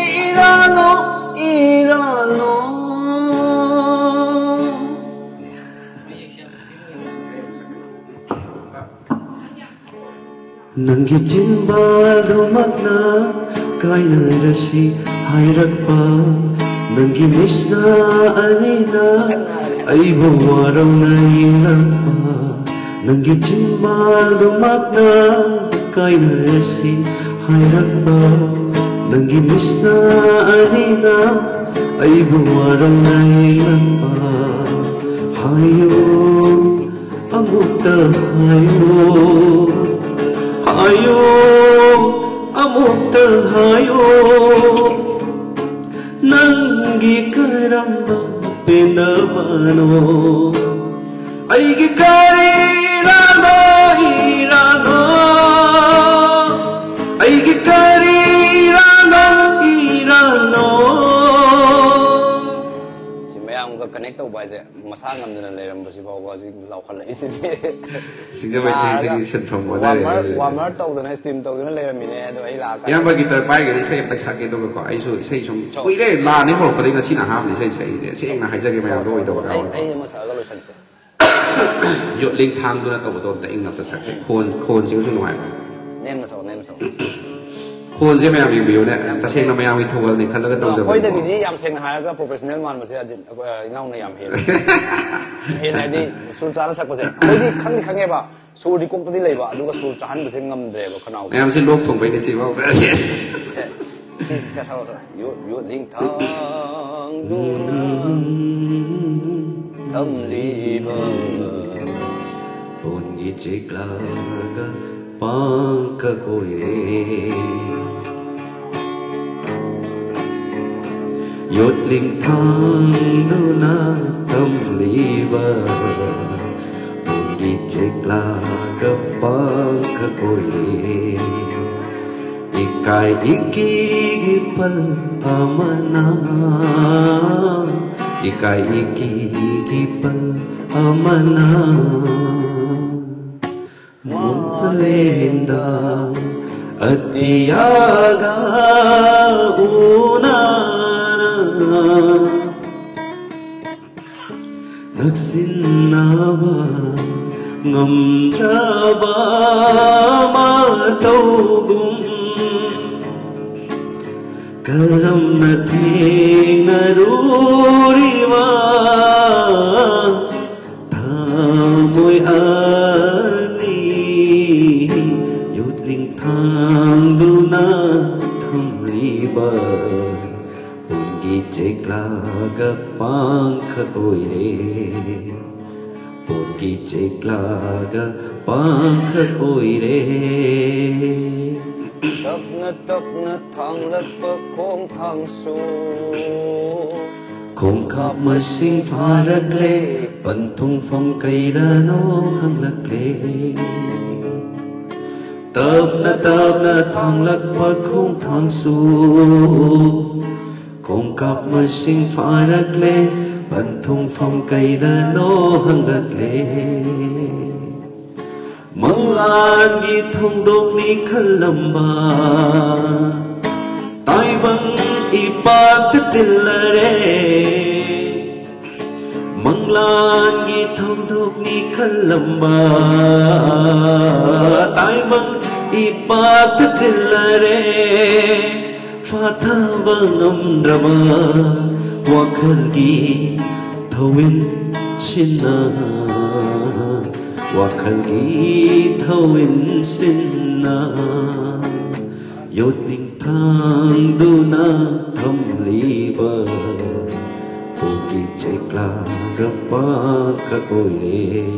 ꯏꯔꯥꯜꯅꯣ, ꯏꯔꯥꯜꯅꯣ? ꯅꯪꯒꯤ ꯆꯤꯟꯕꯥꯜꯗꯨꯃꯛꯅ ꯀꯥꯏꯅꯔꯁꯤ ꯍꯥꯏꯔꯛꯄ, ꯅꯪꯒꯤ ꯃꯤꯠꯁꯅ ꯑꯅꯤꯅ ꯑꯩꯕꯨ ꯋꯥꯔꯧꯅ ꯌꯦꯡꯂꯛꯄ, ꯅꯪꯒꯤ ꯆꯤꯟꯕꯥꯜꯗꯨꯃꯛꯅ ꯀꯥꯏꯅꯔꯁꯤ ꯍꯥꯏꯔꯛꯄ, ꯅꯪꯒꯤ ꯃꯤꯠꯁꯅ ꯑꯅꯤꯅ ꯑꯩꯕꯨ ꯋꯥꯔꯧꯅ ꯌꯦꯡꯂꯛꯄ꯫ ꯍꯥꯏꯌꯨ, ꯑꯃꯨꯛꯇ ꯍꯥꯏꯌꯨ, ꯍꯥꯏꯌꯨ, ꯑꯃꯨꯛꯇ ꯍꯥꯏꯌꯨ, ꯅꯪꯒꯤ ꯀꯔꯝꯕ ꯄꯦꯟꯗꯕꯅꯣ? ꯑꯩꯒꯤ ꯀꯔꯤ ꯏꯔꯥꯜꯅꯣ, ꯏꯔꯥꯜꯅꯣ? ꯑꯩꯒꯤ ꯀꯔꯤ ꯏꯔꯥꯜꯅꯣ, ꯏꯔꯥꯜꯅꯣ? ꯁꯤ ꯃꯌꯥꯝꯒ connect ꯇꯧꯕ ꯍꯥꯏꯁꯦ ꯃꯁꯥ ꯉꯝꯗꯅ ꯂꯩꯔꯝꯕꯁꯤ ꯐꯥꯎꯕ ꯍꯧꯖꯤꯛ ꯂꯥꯎꯈꯠꯂꯛꯏꯁꯤꯗꯤ꯫ ꯁꯤꯡꯖꯃꯩ ꯂꯥꯛꯑꯒ ꯆꯤꯡꯁꯤꯒꯤ ꯁꯤꯟꯐꯝ ꯑꯣꯟꯅꯔꯦ warmer, ꯍꯧꯖꯤꯛ꯫ Warmer ꯇꯧꯗꯅ, steam ꯇꯧꯗꯅ ꯂꯩꯔꯝꯃꯤꯅꯦ꯫ ꯑꯗꯣ ꯑꯩ ꯂꯥꯛꯑꯀꯥꯟꯗ ꯏꯌꯥꯝꯕ guitar ꯄꯥꯏꯔꯒꯗꯤ ꯏꯁꯩ ꯑꯝꯇ ꯁꯛꯀꯦ, ꯑꯗꯨꯒꯀꯣ ꯑꯩꯁꯨ ꯏꯁꯩ ꯁꯨꯝ ꯁꯛꯑꯣ꯫ ꯀꯨꯏꯔꯦ, ꯂꯥꯟꯅꯤ ꯍꯧꯔꯛꯄꯗꯒꯤ ꯉꯁꯤꯅ ꯑꯍꯥꯟꯕꯅꯤ ꯏꯁꯩ ꯁꯛꯏꯁꯦ꯫ ꯁꯦꯡꯅ ꯍꯥꯏꯖꯒꯦ ꯃꯌꯥꯝꯗ ꯑꯣꯏꯗꯕ ꯑꯩ, ꯀꯥꯎꯔꯦ꯫ ꯑꯩ ꯑꯃ ꯁꯛꯑꯒ ꯂꯣꯏꯁꯟꯁꯦ꯫ ꯌꯣꯠꯂꯤꯡ ꯊꯥꯡꯗꯨꯅ ꯇꯧꯕꯗꯣ ꯑꯝꯇ ꯏꯪꯅ ꯑꯝꯇ ꯁꯛꯁꯦ꯫ ꯈꯣꯟ, ꯈꯣꯟꯁꯤꯒꯁꯨ ꯅꯨꯡꯉꯥꯏꯕ꯫ ꯅꯦꯝꯅ ꯁꯛꯑꯣ, ꯅꯦꯝꯅ ꯁꯛꯑꯣ꯫ ꯈꯣꯟꯁꯦ ꯃꯌꯥꯝ ꯌꯦꯡꯕꯤꯌꯨꯅꯦ꯫ ꯌꯥꯝ ꯇꯁꯦꯡꯅ ꯐꯖꯩ꯫ ꯃꯌꯥꯝꯒꯤ ꯊꯧꯒꯜꯅꯤ ꯈꯜꯂꯒ ꯑꯗꯣ ꯇꯧꯖꯕꯅꯤꯀꯣ꯫ ꯑꯩꯈꯣꯏꯗꯒꯤꯗꯤ ꯌꯥꯝ ꯁꯦꯡꯅ ꯍꯥꯏꯔꯒ professional ꯃꯥꯟꯕꯁꯦ ꯑꯖꯤꯠ, ꯑ, ꯏꯅꯥꯎꯅ ꯌꯥꯝ ꯍꯦꯜꯂꯦ꯫ ꯍꯦꯜꯂꯦ ꯍꯥꯏꯗꯤ ꯁꯨꯔ ꯆꯥꯔ ꯁꯛꯄꯁꯦ꯫ ꯑꯩꯈꯣꯏꯗꯤ ꯈꯪꯗꯤ ꯈꯪꯉꯦꯕ, ꯁꯨꯔꯗꯤ ꯀꯣꯛꯇꯗꯤ ꯂꯩꯕ, ꯑꯗꯨꯒ ꯁꯨꯔ ꯆꯥꯍꯟꯕꯁꯦ ꯉꯝꯗ꯭ꯔꯦꯕ ꯈꯅꯥꯎꯁꯦ꯫ ꯃꯌꯥꯝꯁꯦ ꯂꯣꯛ ꯊꯨꯡꯕꯩꯅꯦ ꯁꯤꯐꯥꯎ꯫ ꯁꯦ, ꯁꯤ, ꯁꯤ, ꯁꯤ, ꯁꯛꯑꯣ, ꯁꯛꯑꯣ꯫ ꯌꯣꯠ, ꯌꯣꯠꯂꯤꯡ ꯊꯥꯡꯗꯨꯅ ꯊꯝꯂꯤꯕ ꯄꯣꯟꯒꯤ ꯆꯦꯛꯂꯥꯒ ꯄꯥꯡꯈꯛ ꯑꯣꯏꯔꯦ꯫ ꯌꯣꯠꯂꯤꯡ ꯊꯥꯡꯗꯨꯅ ꯊꯝꯂꯤꯕ ꯄꯣꯟꯒꯤ ꯆꯦꯛꯂꯥꯒ ꯄꯥꯡꯈꯛ ꯑꯣꯏꯔꯦ꯫ ꯏꯀꯥꯏ ꯏꯀꯤꯒꯤ ꯄꯜ ꯑꯃꯅ, ꯏꯀꯥꯏ ꯏꯀꯤꯒꯤ ꯄꯜ ꯑꯃꯅ ꯃꯥꯂꯦꯝꯗ ꯑꯇꯤꯌꯥꯒ ꯎꯅꯅ ꯅꯛꯁꯤꯟꯅꯕ ꯉꯝꯗ꯭ꯔꯕ ꯃꯇꯧꯒꯨꯝ, ꯀꯔꯝꯅ ꯊꯦꯡꯅꯔꯨꯔꯤꯕ ꯊꯃꯣꯏ ꯑꯅꯤ ꯌꯣꯠꯂꯤꯡ ꯊꯥꯡꯗꯨꯅ ꯊꯝꯂꯤꯕ ꯄꯣꯟꯒꯤ ꯆꯦꯛꯂꯥꯒ ꯄꯥꯡꯈꯛ ꯑꯣꯏꯔꯦ꯫ ꯄꯣꯟꯒꯤ ꯆꯦꯛꯂꯥꯒ ꯄꯥꯡꯈꯛ ꯑꯣꯏꯔꯦ꯫ ꯇꯞꯅ ꯇꯞꯅ ꯊꯥꯡꯂꯛꯄ ꯈꯣꯡꯊꯥꯡꯁꯨ ꯈꯣꯡꯀꯥꯞ ꯃꯁꯤꯡ ꯐꯥꯔꯛꯂꯦ꯫ ꯄꯟꯊꯨꯡꯐꯝ ꯀꯩꯗꯅꯣ ꯍꯪꯂꯛꯂꯦ꯫ ꯇꯞꯅ ꯇꯞꯅ ꯊꯥꯡꯂꯛꯄ ꯈꯣꯡꯊꯥꯡꯁꯨ ꯈꯣꯡꯀꯥꯞ ꯃꯁꯤꯡ ꯐꯥꯔꯛꯂꯦ꯫ ꯄꯟꯊꯨꯡꯐꯝ ꯀꯩꯗꯅꯣ ꯍꯪꯂꯛꯂꯦ꯫ ꯃꯪꯂꯥꯟꯒꯤ ꯊꯧꯗꯣꯛꯅꯤ ꯈꯜꯂꯝꯕ ꯇꯥꯏꯕꯪ ꯏꯄꯥꯛꯇ ꯇꯤꯜꯂꯔꯦ꯫ ꯃꯪꯂꯥꯟꯒꯤ ꯊꯧꯗꯣꯛꯅꯤ ꯈꯜꯂꯝꯕ ꯇꯥꯏꯕꯪ ꯏꯄꯥꯛꯇ ꯇꯤꯜꯂꯔꯦ꯫ ꯐꯥꯊꯕ ꯉꯝꯗ꯭ꯔꯕ ꯋꯥꯈꯜꯒꯤ ꯊꯧꯋꯤꯟꯁꯤꯅ, ꯋꯥꯈꯜꯒꯤ ꯊꯧꯋꯤꯟꯁꯤꯅ ꯌꯣꯠꯂꯤꯡ ꯊꯥꯡꯗꯨꯅ ꯊꯝꯂꯤꯕ ꯄꯣꯟꯒꯤ ꯆꯦꯛꯂꯥꯒ ꯄꯥꯡꯈꯛ ꯑꯣꯏꯔꯦ꯫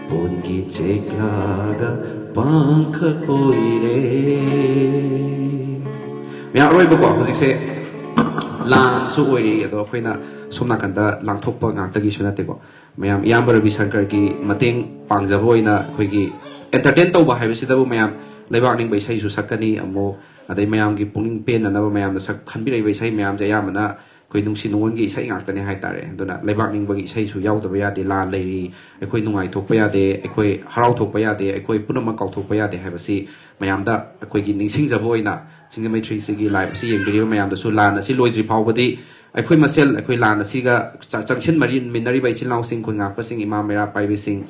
ꯄꯣꯟꯒꯤ ꯆꯦꯛꯂꯥꯒ ꯄꯥꯡꯈꯛ ꯑꯣꯏꯔꯦ꯫ ꯃꯌꯥꯝ ꯑꯔꯣꯏꯕꯀꯣ, ꯍꯧꯖꯤꯛꯁꯦ ꯂꯥꯟꯁꯨ ꯑꯣꯏꯔꯤ, ꯑꯗꯣ ꯑꯩꯈꯣꯏꯅ ꯁꯣꯝ ꯅꯥꯀꯟꯗ ꯂꯥꯡꯊꯣꯛꯄ ꯉꯥꯛꯇꯒꯤꯁꯨ ꯅꯠꯇꯦꯀꯣ꯫ ꯃꯌꯥꯝ, ꯏꯌꯥꯝꯕ ꯔꯕꯤ ꯁꯪꯀꯔꯒꯤ ꯃꯇꯦꯡ ꯄꯥꯡꯖꯕ ꯑꯣꯏꯅ ꯑꯩꯈꯣꯏꯒꯤ entertain ꯇꯧꯕ ꯍꯥꯏꯕꯁꯤꯗꯕꯨ ꯃꯌꯥꯝ ꯂꯩꯕꯥꯛ ꯅꯤꯡꯕ ꯏꯁꯩꯁꯨ ꯁꯛꯀꯅꯤ ꯑꯃꯨꯛ, ꯑꯗꯩ ꯃꯌꯥꯝꯒꯤ ꯄꯨꯛꯅꯤꯡ ꯄꯦꯟꯅꯅꯕ ꯃꯌꯥꯝꯅ ꯁꯛ ꯈꯟꯕꯤꯔꯛꯏꯕ ꯏꯁꯩ ꯃꯌꯥꯝꯁꯦ ꯑꯌꯥꯝꯕꯅ ꯑꯩꯈꯣꯏ ꯅꯨꯡꯁꯤ ꯅꯨꯡꯉꯣꯟꯒꯤ ꯏꯁꯩ ꯉꯥꯛꯇꯅꯦ ꯍꯥꯏꯇꯥꯔꯦ꯫ ꯑꯗꯨꯅ ꯂꯩꯕꯥꯛ ꯅꯤꯡꯕꯒꯤ ꯏꯁꯩꯁꯨ ꯌꯥꯎꯗꯕ ꯌꯥꯗꯦ꯫ ꯂꯥꯟ ꯂꯩꯔꯤ, ꯑꯩꯈꯣꯏ ꯅꯨꯡꯉꯥꯏꯊꯣꯛꯄ ꯌꯥꯗꯦ, ꯑꯩꯈꯣꯏ ꯍꯔꯥꯎꯊꯣꯛꯄ ꯌꯥꯗꯦ, ꯑꯩꯈꯣꯏ ꯄꯨꯝꯅꯃꯛ ꯀꯥꯎꯊꯣꯛꯄ ꯌꯥꯗꯦ ꯍꯥꯏꯕꯁꯤ ꯃꯌꯥꯝꯗ ꯑꯩꯈꯣꯏꯒꯤ ꯅꯤꯡꯁꯤꯡꯖꯕ ꯑꯣꯏꯅ ꯁꯤꯡꯖꯃꯩ ꯊ꯭ꯔꯤꯁꯤꯒꯤ ꯂꯥꯏꯞ ꯑꯁꯤ ꯌꯦꯡꯕꯤꯔꯤꯕ ꯃꯌꯥꯝꯗꯁꯨ, ꯂꯥꯟ ꯑꯁꯤ ꯂꯣꯏꯗ꯭ꯔꯤ ꯐꯥꯎꯕꯗꯤ ꯑꯩꯈꯣꯏ ꯃꯁꯦꯜ, ꯑꯩꯈꯣꯏ ꯂꯥꯟ ꯑꯁꯤꯒ ꯆ- ꯆꯪꯁꯤꯟꯃꯤꯟꯅꯔꯤꯕ ꯏꯆꯤꯜ ꯏꯅꯥꯎꯁꯤꯡ, ꯈꯨꯟ ꯉꯥꯛꯄꯁꯤꯡ, ꯏꯃꯥ ꯃꯩꯔꯥ ꯄꯥꯏꯕꯤꯁꯤꯡ,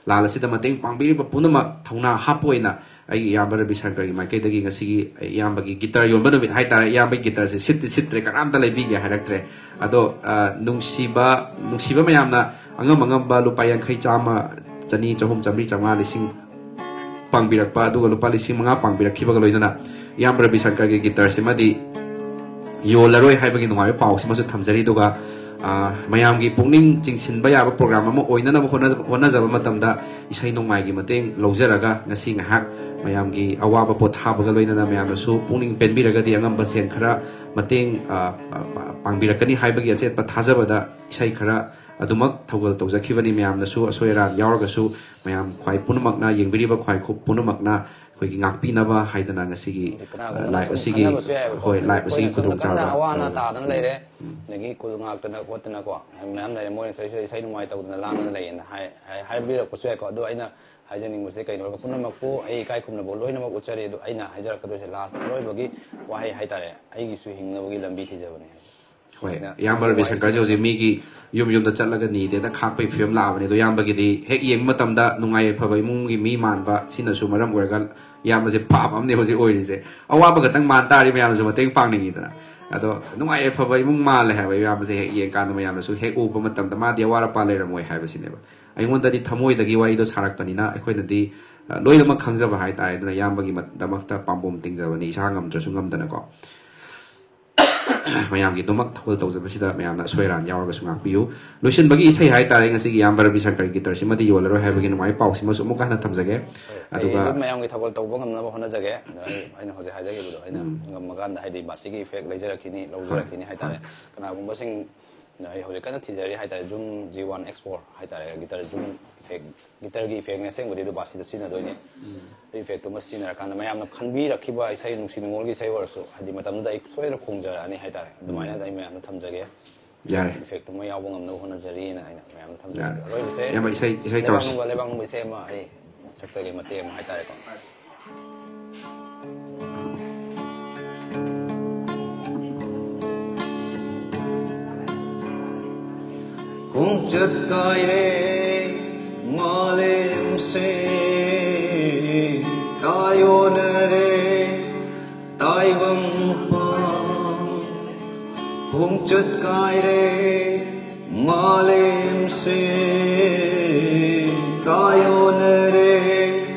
ꯂꯥꯟ ꯑꯁꯤꯗ ꯃꯇꯦꯡ ꯄꯥꯡꯕꯤꯔꯤꯕ ꯄꯨꯝꯅꯃꯛ ꯊꯧꯅꯥ ꯍꯥꯞꯄ ꯑꯣꯏꯅ ꯑꯩꯒꯤ ꯏꯌꯥꯝꯕ ꯔꯕꯤ ꯁꯪꯀꯔꯒꯤ ꯃꯥꯏꯀꯩꯗꯒꯤ ꯉꯁꯤꯒꯤ ꯏꯌꯥꯝꯕꯒꯤ ꯒꯤꯇꯔ ꯌꯣꯟꯕ ꯅꯨꯃꯤꯠ ꯍꯥꯏꯇꯥꯔꯦ, ꯏꯌꯥꯝꯕꯒꯤ ꯒꯤꯇꯔꯁꯦ ꯁꯤꯠꯇꯤ ꯁꯤꯠꯇ꯭ꯔꯦ, ꯀꯅꯥꯝꯇ ꯂꯩꯕꯤꯒꯦ ꯍꯥꯏꯔꯛꯇ꯭ꯔꯦ꯫ ꯑꯗꯣ, ꯑ, ꯅꯨꯡꯁꯤꯕ, ꯅꯨꯡꯁꯤꯕ ꯃꯌꯥꯝꯅ ꯑꯉꯝ ꯑꯉꯝꯕ ꯂꯨꯄꯥ ꯌꯥꯡꯈꯩ, ꯆꯥꯝꯃ, ꯆꯅꯤ, ꯆꯍꯨꯝ, ꯆꯥꯝꯃꯔꯤ, ꯆꯥꯝꯃꯉꯥ, ꯂꯤꯁꯤꯡ ꯄꯥꯡꯕꯤꯔꯛꯄ, ꯑꯗꯨꯒ ꯂꯨꯄꯥ ꯂꯤꯁꯤꯡ ꯃꯉꯥ ꯄꯥꯡꯕꯤꯔꯛꯈꯤꯕꯒ ꯂꯣꯏꯅꯅ ꯏꯌꯥꯝꯕ ꯔꯕꯤ ꯁꯪꯀꯔꯒꯤ ꯒꯤꯇꯔꯁꯤꯃꯗꯤ ꯌꯣꯜꯂꯔꯣꯏ ꯍꯥꯏꯕꯒꯤ ꯅꯨꯡꯉꯥꯏꯕ ꯄꯥꯎꯁꯤꯃꯁꯨ ꯊꯝꯖꯔꯤ꯫ ꯑꯗꯨꯒ, ꯑ, ꯃꯌꯥꯝꯒꯤ ꯄꯨꯛꯅꯤꯡ ꯆꯤꯡꯁꯤꯟꯕ ꯌꯥꯕ ꯄ꯭ꯔꯣꯒ꯭ꯔꯥꯝ ꯑꯃ ꯑꯣꯏꯅꯅꯕ ꯍꯣꯠꯅ-, ꯍꯣꯠꯅꯖꯕ ꯃꯇꯝꯗ ꯏꯁꯩ ꯅꯣꯡꯃꯥꯏꯒꯤ ꯃꯇꯦꯡ ꯂꯧꯖꯔꯒ ꯉꯁꯤ ꯉꯥꯏꯍꯥꯛ ꯃꯌꯥꯝꯒꯤ ꯑꯋꯥꯕ ꯄꯣꯊꯥꯕꯒ ꯂꯣꯏꯅꯅ ꯃꯌꯥꯝꯅꯁꯨ ꯄꯨꯛꯅꯤꯡ ꯄꯦꯟꯕꯤꯔꯒꯗꯤ ꯑꯉꯝꯕ ꯁꯦꯟ ꯈꯔ ꯃꯇꯦꯡ, ꯑ, ꯄ-, ꯄ-, ꯄꯥꯡꯕꯤꯔꯛꯀꯅꯤ ꯍꯥꯏꯕꯒꯤ ꯑꯆꯦꯠꯄ ꯊꯥꯖꯕꯗ ꯏꯁꯩ ꯈꯔ ꯑꯗꯨꯃꯛ ꯊꯧꯒꯜ ꯇꯧꯖꯈꯤꯕꯅꯤ꯫ ꯃꯌꯥꯝꯅꯁꯨ ꯑꯁꯣꯏ ꯑꯔꯥꯟ ꯌꯥꯎꯔꯒꯁꯨ ꯃꯌꯥꯝ ꯈ꯭ꯋꯥꯏ ꯄꯨꯝꯅꯃꯛꯅ, ꯌꯦꯡꯕꯤꯔꯤꯕ ꯈ꯭ꯋꯥꯏ ꯈꯨ-, ꯄꯨꯝꯅꯃꯛꯅ ꯑꯩꯈꯣꯏꯒꯤ ꯉꯥꯛꯄꯤꯅꯕ ꯍꯥꯏꯗꯅ ꯉꯁꯤꯒꯤ, ꯑ, ꯀꯅꯥꯒꯨꯝꯕꯅ ꯂꯥꯏꯐ ꯁꯨꯝ ꯑꯁꯤꯒꯤ, ꯈꯟꯅꯕꯁꯨ ꯌꯥꯏꯕꯀꯣ꯫ ꯍꯣꯏ, ꯂꯥꯏꯐ ꯑꯩꯈꯣꯏꯅ ꯑꯁꯤꯒꯤ ꯁꯣꯝꯗ ꯀꯟꯅ ꯈꯨꯗꯣꯡꯆꯥꯕ, ꯑꯋꯥ ꯑꯅꯥ ꯑ, ꯇꯥꯗꯅ ꯂꯩꯔꯦ, ꯎꯝ, ꯑꯗꯒꯤ ꯀꯨꯜ ꯉꯥꯛꯇꯅ ꯈꯣꯠꯇꯅꯀꯣ ꯃꯌꯥꯝ ꯂꯩꯔꯦ, ꯃꯣꯏꯅ ꯁꯤꯗꯩꯁꯤꯗ ꯏꯁꯩ ꯅꯨꯡꯉꯥꯏ ꯇꯧꯗꯅ ꯂꯥꯡꯗꯅ ꯂꯩꯌꯦꯅ ꯍꯥꯏ-, ꯍꯥꯏ-, ꯍꯥꯏꯕꯤꯔꯛꯄꯁꯨ ꯌꯥꯏꯀꯣ꯫ ꯑꯗꯣ ꯑꯩꯅ ꯍꯥꯏꯖꯅꯤꯡꯕꯁꯦ ꯀꯩꯅꯣ ꯍꯥꯏꯕ, ꯄꯨꯝꯅꯃꯛꯄꯨ ꯑꯩ ꯏꯀꯥꯏ ꯈꯨꯝꯅꯕ ꯂꯣꯏꯅꯃꯛ ꯎꯠꯆꯔꯤ꯫ ꯑꯗꯣ ꯑꯩꯅ ꯍꯥꯏꯖꯔꯛꯀꯗꯣꯏꯁꯦ ꯂꯥꯁ ꯑꯔꯣꯏꯕꯒꯤ ꯋꯥꯍꯩ ꯍꯥꯏꯇꯥꯔꯦ, ꯑꯩꯒꯤꯁꯨ ꯍꯤꯡꯅꯕꯒꯤ ꯂꯝꯕꯤ ꯊꯤꯖꯕꯅꯦ ꯍꯥꯏꯁꯦ꯫ ꯍꯣꯏ, ꯁꯤꯁꯤꯅ, ꯏꯌꯥꯝꯕ ꯁꯤꯁꯤꯅ ꯔꯕꯤ ꯋꯥꯍꯩꯁꯦ ꯁꯪꯀꯔꯁꯦ ꯍꯧꯖꯤꯛ ꯃꯤꯒꯤ ꯌꯨꯝ ꯌꯨꯝꯗ ꯆꯠꯂꯒ ꯅꯤꯗꯦꯗ ꯈꯥꯛꯄꯒꯤ ꯐꯤꯕꯝ ꯂꯥꯛꯑꯕꯅꯦ꯫ ꯑꯗꯣ ꯏꯌꯥꯝꯕꯒꯤꯗꯤ ꯍꯦꯛ ꯌꯦꯡꯕ ꯃꯇꯝꯗ ꯅꯨꯡꯉꯥꯏ ꯌꯥꯏꯐꯕ ꯏꯃꯨꯡꯒꯤ ꯃꯤ ꯃꯥꯟꯕ, ꯁꯤꯅꯁꯨ ꯃꯔꯝ ꯑꯣꯏꯔꯒ ꯏꯌꯥꯝꯕꯁꯦ ꯐꯥꯕ ꯑꯃꯅꯦ ꯍꯧꯖꯤꯛ ꯑꯣꯏꯔꯤꯁꯦ꯫ ꯑꯋꯥꯕ ꯈꯛꯇꯪ ꯃꯥꯟ ꯇꯥꯔꯗꯤ ꯃꯌꯥꯝꯁꯨ ꯃꯇꯦꯡ ꯄꯥꯡꯅꯤꯡꯉꯤꯗꯅ꯫ ꯑꯗꯣ ꯅꯨꯡꯉꯥꯏ ꯌꯥꯏꯐꯕ ꯏꯃꯨꯡ ꯃꯥꯜꯂꯦ ꯍꯥꯏꯕ ꯏꯌꯥꯝꯕꯁꯦ ꯍꯦꯛ ꯌꯦꯡꯀꯥꯟꯗ ꯃꯌꯥꯝꯅꯁꯨ ꯍꯦꯛ ꯎꯕ ꯃꯇꯝꯗ ꯃꯥꯗꯤ ꯑꯋꯥꯠ ꯑꯄꯥ ꯂꯩꯔꯝꯃꯣꯏ ꯍꯥꯏꯕꯁꯤꯅꯦꯕ꯫ ꯑꯩꯉꯣꯟꯗꯗꯤ ꯊꯃꯣꯏꯗꯒꯤ ꯋꯥꯔꯤꯗꯣ ꯁꯥꯔꯛꯄꯅꯤꯅ ꯑꯩꯈꯣꯏꯅꯗꯤ, ꯑ, ꯂꯣꯏꯅꯃꯛ ꯈꯪꯖꯕ ꯍꯥꯏꯇꯥꯔꯦ꯫ ꯑꯗꯨꯅ ꯏꯌꯥꯝꯕꯒꯤ ꯃ-, ꯗꯃꯛꯇ ꯄꯥꯝꯕꯣꯝ ꯇꯤꯡꯖꯕꯅꯤ, ꯏꯁꯥ ꯉꯝꯗ꯭ꯔꯁꯨ ꯉꯝꯗꯅꯀꯣ꯫ ꯃꯌꯥꯝꯒꯤꯗꯃꯛ ꯊꯧꯒꯜ ꯇꯧꯖꯕꯁꯤꯗ ꯃꯌꯥꯝꯅ ꯑꯁꯣꯏ ꯑꯔꯥꯟ ꯌꯥꯎꯔꯒꯁꯨ ꯉꯥꯛꯄꯤꯌꯨ꯫ ꯂꯣꯏꯁꯤꯟꯕꯒꯤ ꯏꯁꯩ ꯍꯥꯏꯇꯥꯔꯦ, ꯉꯁꯤꯒꯤ ꯏꯌꯥꯝꯕ ꯔꯕꯤ ꯁꯪꯀꯔꯒꯤ ꯒꯤꯇꯔꯁꯤꯃꯗꯤ ꯌꯣꯜꯂꯔꯣꯏ ꯍꯥꯏꯕꯒꯤ ꯅꯨꯡꯉꯥꯏ ꯄꯥꯎꯁꯤꯃꯁꯨ ꯑꯃꯨꯛꯀ ꯍꯟꯅ ꯊꯝꯖꯒꯦ꯫ ꯑꯗꯨꯒ ꯑꯩ ꯑꯗꯨꯝ ꯃꯌꯥꯝꯒꯤ ꯊꯧꯒꯜ ꯇꯧꯕ ꯉꯝꯅꯕ ꯍꯣꯠꯅꯖꯒꯦ꯫ ꯑꯗꯣ ꯑꯩ, ꯑꯩꯅ ꯍꯧꯖꯤꯛ ꯍꯥꯏꯖꯈꯤꯕꯗꯣ, ꯑꯩꯅ ꯎꯝ꯫ ꯉꯝꯃꯀꯥꯟꯗ, ꯍꯥꯏꯗꯤ, ꯃꯁꯤꯒꯤ ꯏꯐꯦꯛ ꯂꯩꯖꯔꯛꯈꯤꯅꯤ, ꯂꯧꯖꯔꯛꯈꯤꯅꯤ ꯍꯥꯏꯇꯥꯔꯦ꯫ ꯍꯣꯏ꯫ ꯀꯅꯥꯒꯨꯝꯕꯁꯤꯡ ꯑꯩ ꯍꯧꯖꯤꯛ ꯀꯟꯅ ꯊꯤꯖꯔꯤ ꯍꯥꯏꯇꯥꯔꯦ, ꯖꯨꯝ ꯖꯤ ꯋꯥꯟ ꯑꯦꯛꯁ ꯐꯣꯔ ꯍꯥꯏꯇꯥꯔꯦ, ꯒꯤꯇꯔ ꯖꯨꯝ ꯏꯐꯦꯛ, ꯒꯤꯇꯔꯒꯤ ꯏꯐꯦꯛꯅꯦ ꯑꯁꯦꯡꯕꯗꯤ, ꯑꯗꯨ ꯕꯥꯁꯤꯗ ꯁꯤꯖꯤꯟꯅꯗꯣꯏꯅꯦ꯫ ꯑꯗꯨ ꯏꯐꯦꯛꯇꯨꯃ ꯁꯤꯖꯤꯟꯅꯔꯀꯥꯟꯗ ꯃꯌꯥꯝꯅ ꯈꯟꯕꯤꯔꯛꯈꯤꯕ ꯏꯁꯩ, ꯅꯨꯡꯁꯤ ꯅꯨꯡꯉꯣꯜꯒꯤ ꯏꯁꯩ ꯑꯣꯏꯔꯁꯨ, ꯍꯥꯏꯗꯤ ꯃꯇꯝꯗꯨꯗ ꯑꯩ ꯁꯣꯏꯗꯅ ꯈꯣꯡꯖꯔꯛꯑꯅꯤ ꯍꯥꯏꯇꯥꯔꯦ꯫ ꯑꯗꯨꯃꯥꯏꯅ ꯑꯩ ꯃꯌꯥꯝꯗ ꯊꯝꯖꯒꯦ꯫ ꯌꯥꯔꯦ꯫ ꯏꯐꯦꯛꯇꯨꯃ ꯌꯥꯎꯕ ꯉꯝꯅꯕ ꯍꯣꯠꯅꯖꯔꯤꯅ ꯑꯩꯅ ꯃꯌꯥꯝꯗ ꯊꯝꯖꯒꯦ꯫ ꯌꯥꯔꯦ꯫ ꯑꯔꯣꯏꯕꯁꯦ ꯏꯌꯥꯝꯕ, ꯏꯁꯩ, ꯏꯁꯩ ꯂꯩꯕꯥꯛ ꯇꯧꯁꯤ꯫ ꯅꯨꯡꯕ, ꯂꯩꯕꯥꯛ ꯅꯨꯡꯕ ꯏꯁꯩ ꯑꯃ ꯑꯩ ꯁꯛꯆꯒꯦ, ꯃꯇꯦꯛ ꯑꯃ ꯍꯥꯏꯇꯥꯔꯦꯀꯣ꯫ ꯈꯣꯡꯆꯠ ꯀꯥꯏꯔꯦ ꯃꯥꯂꯦꯝꯁꯦ, ꯇꯥꯏꯌꯣꯟꯅꯔꯦ ꯇꯥꯏꯕꯪꯄꯥꯟ꯫ ꯈꯣꯡꯆꯠ ꯀꯥꯏꯔꯦ ꯃꯥꯂꯦꯝꯁꯦ, ꯇꯥꯏꯌꯣꯟꯅꯔꯦ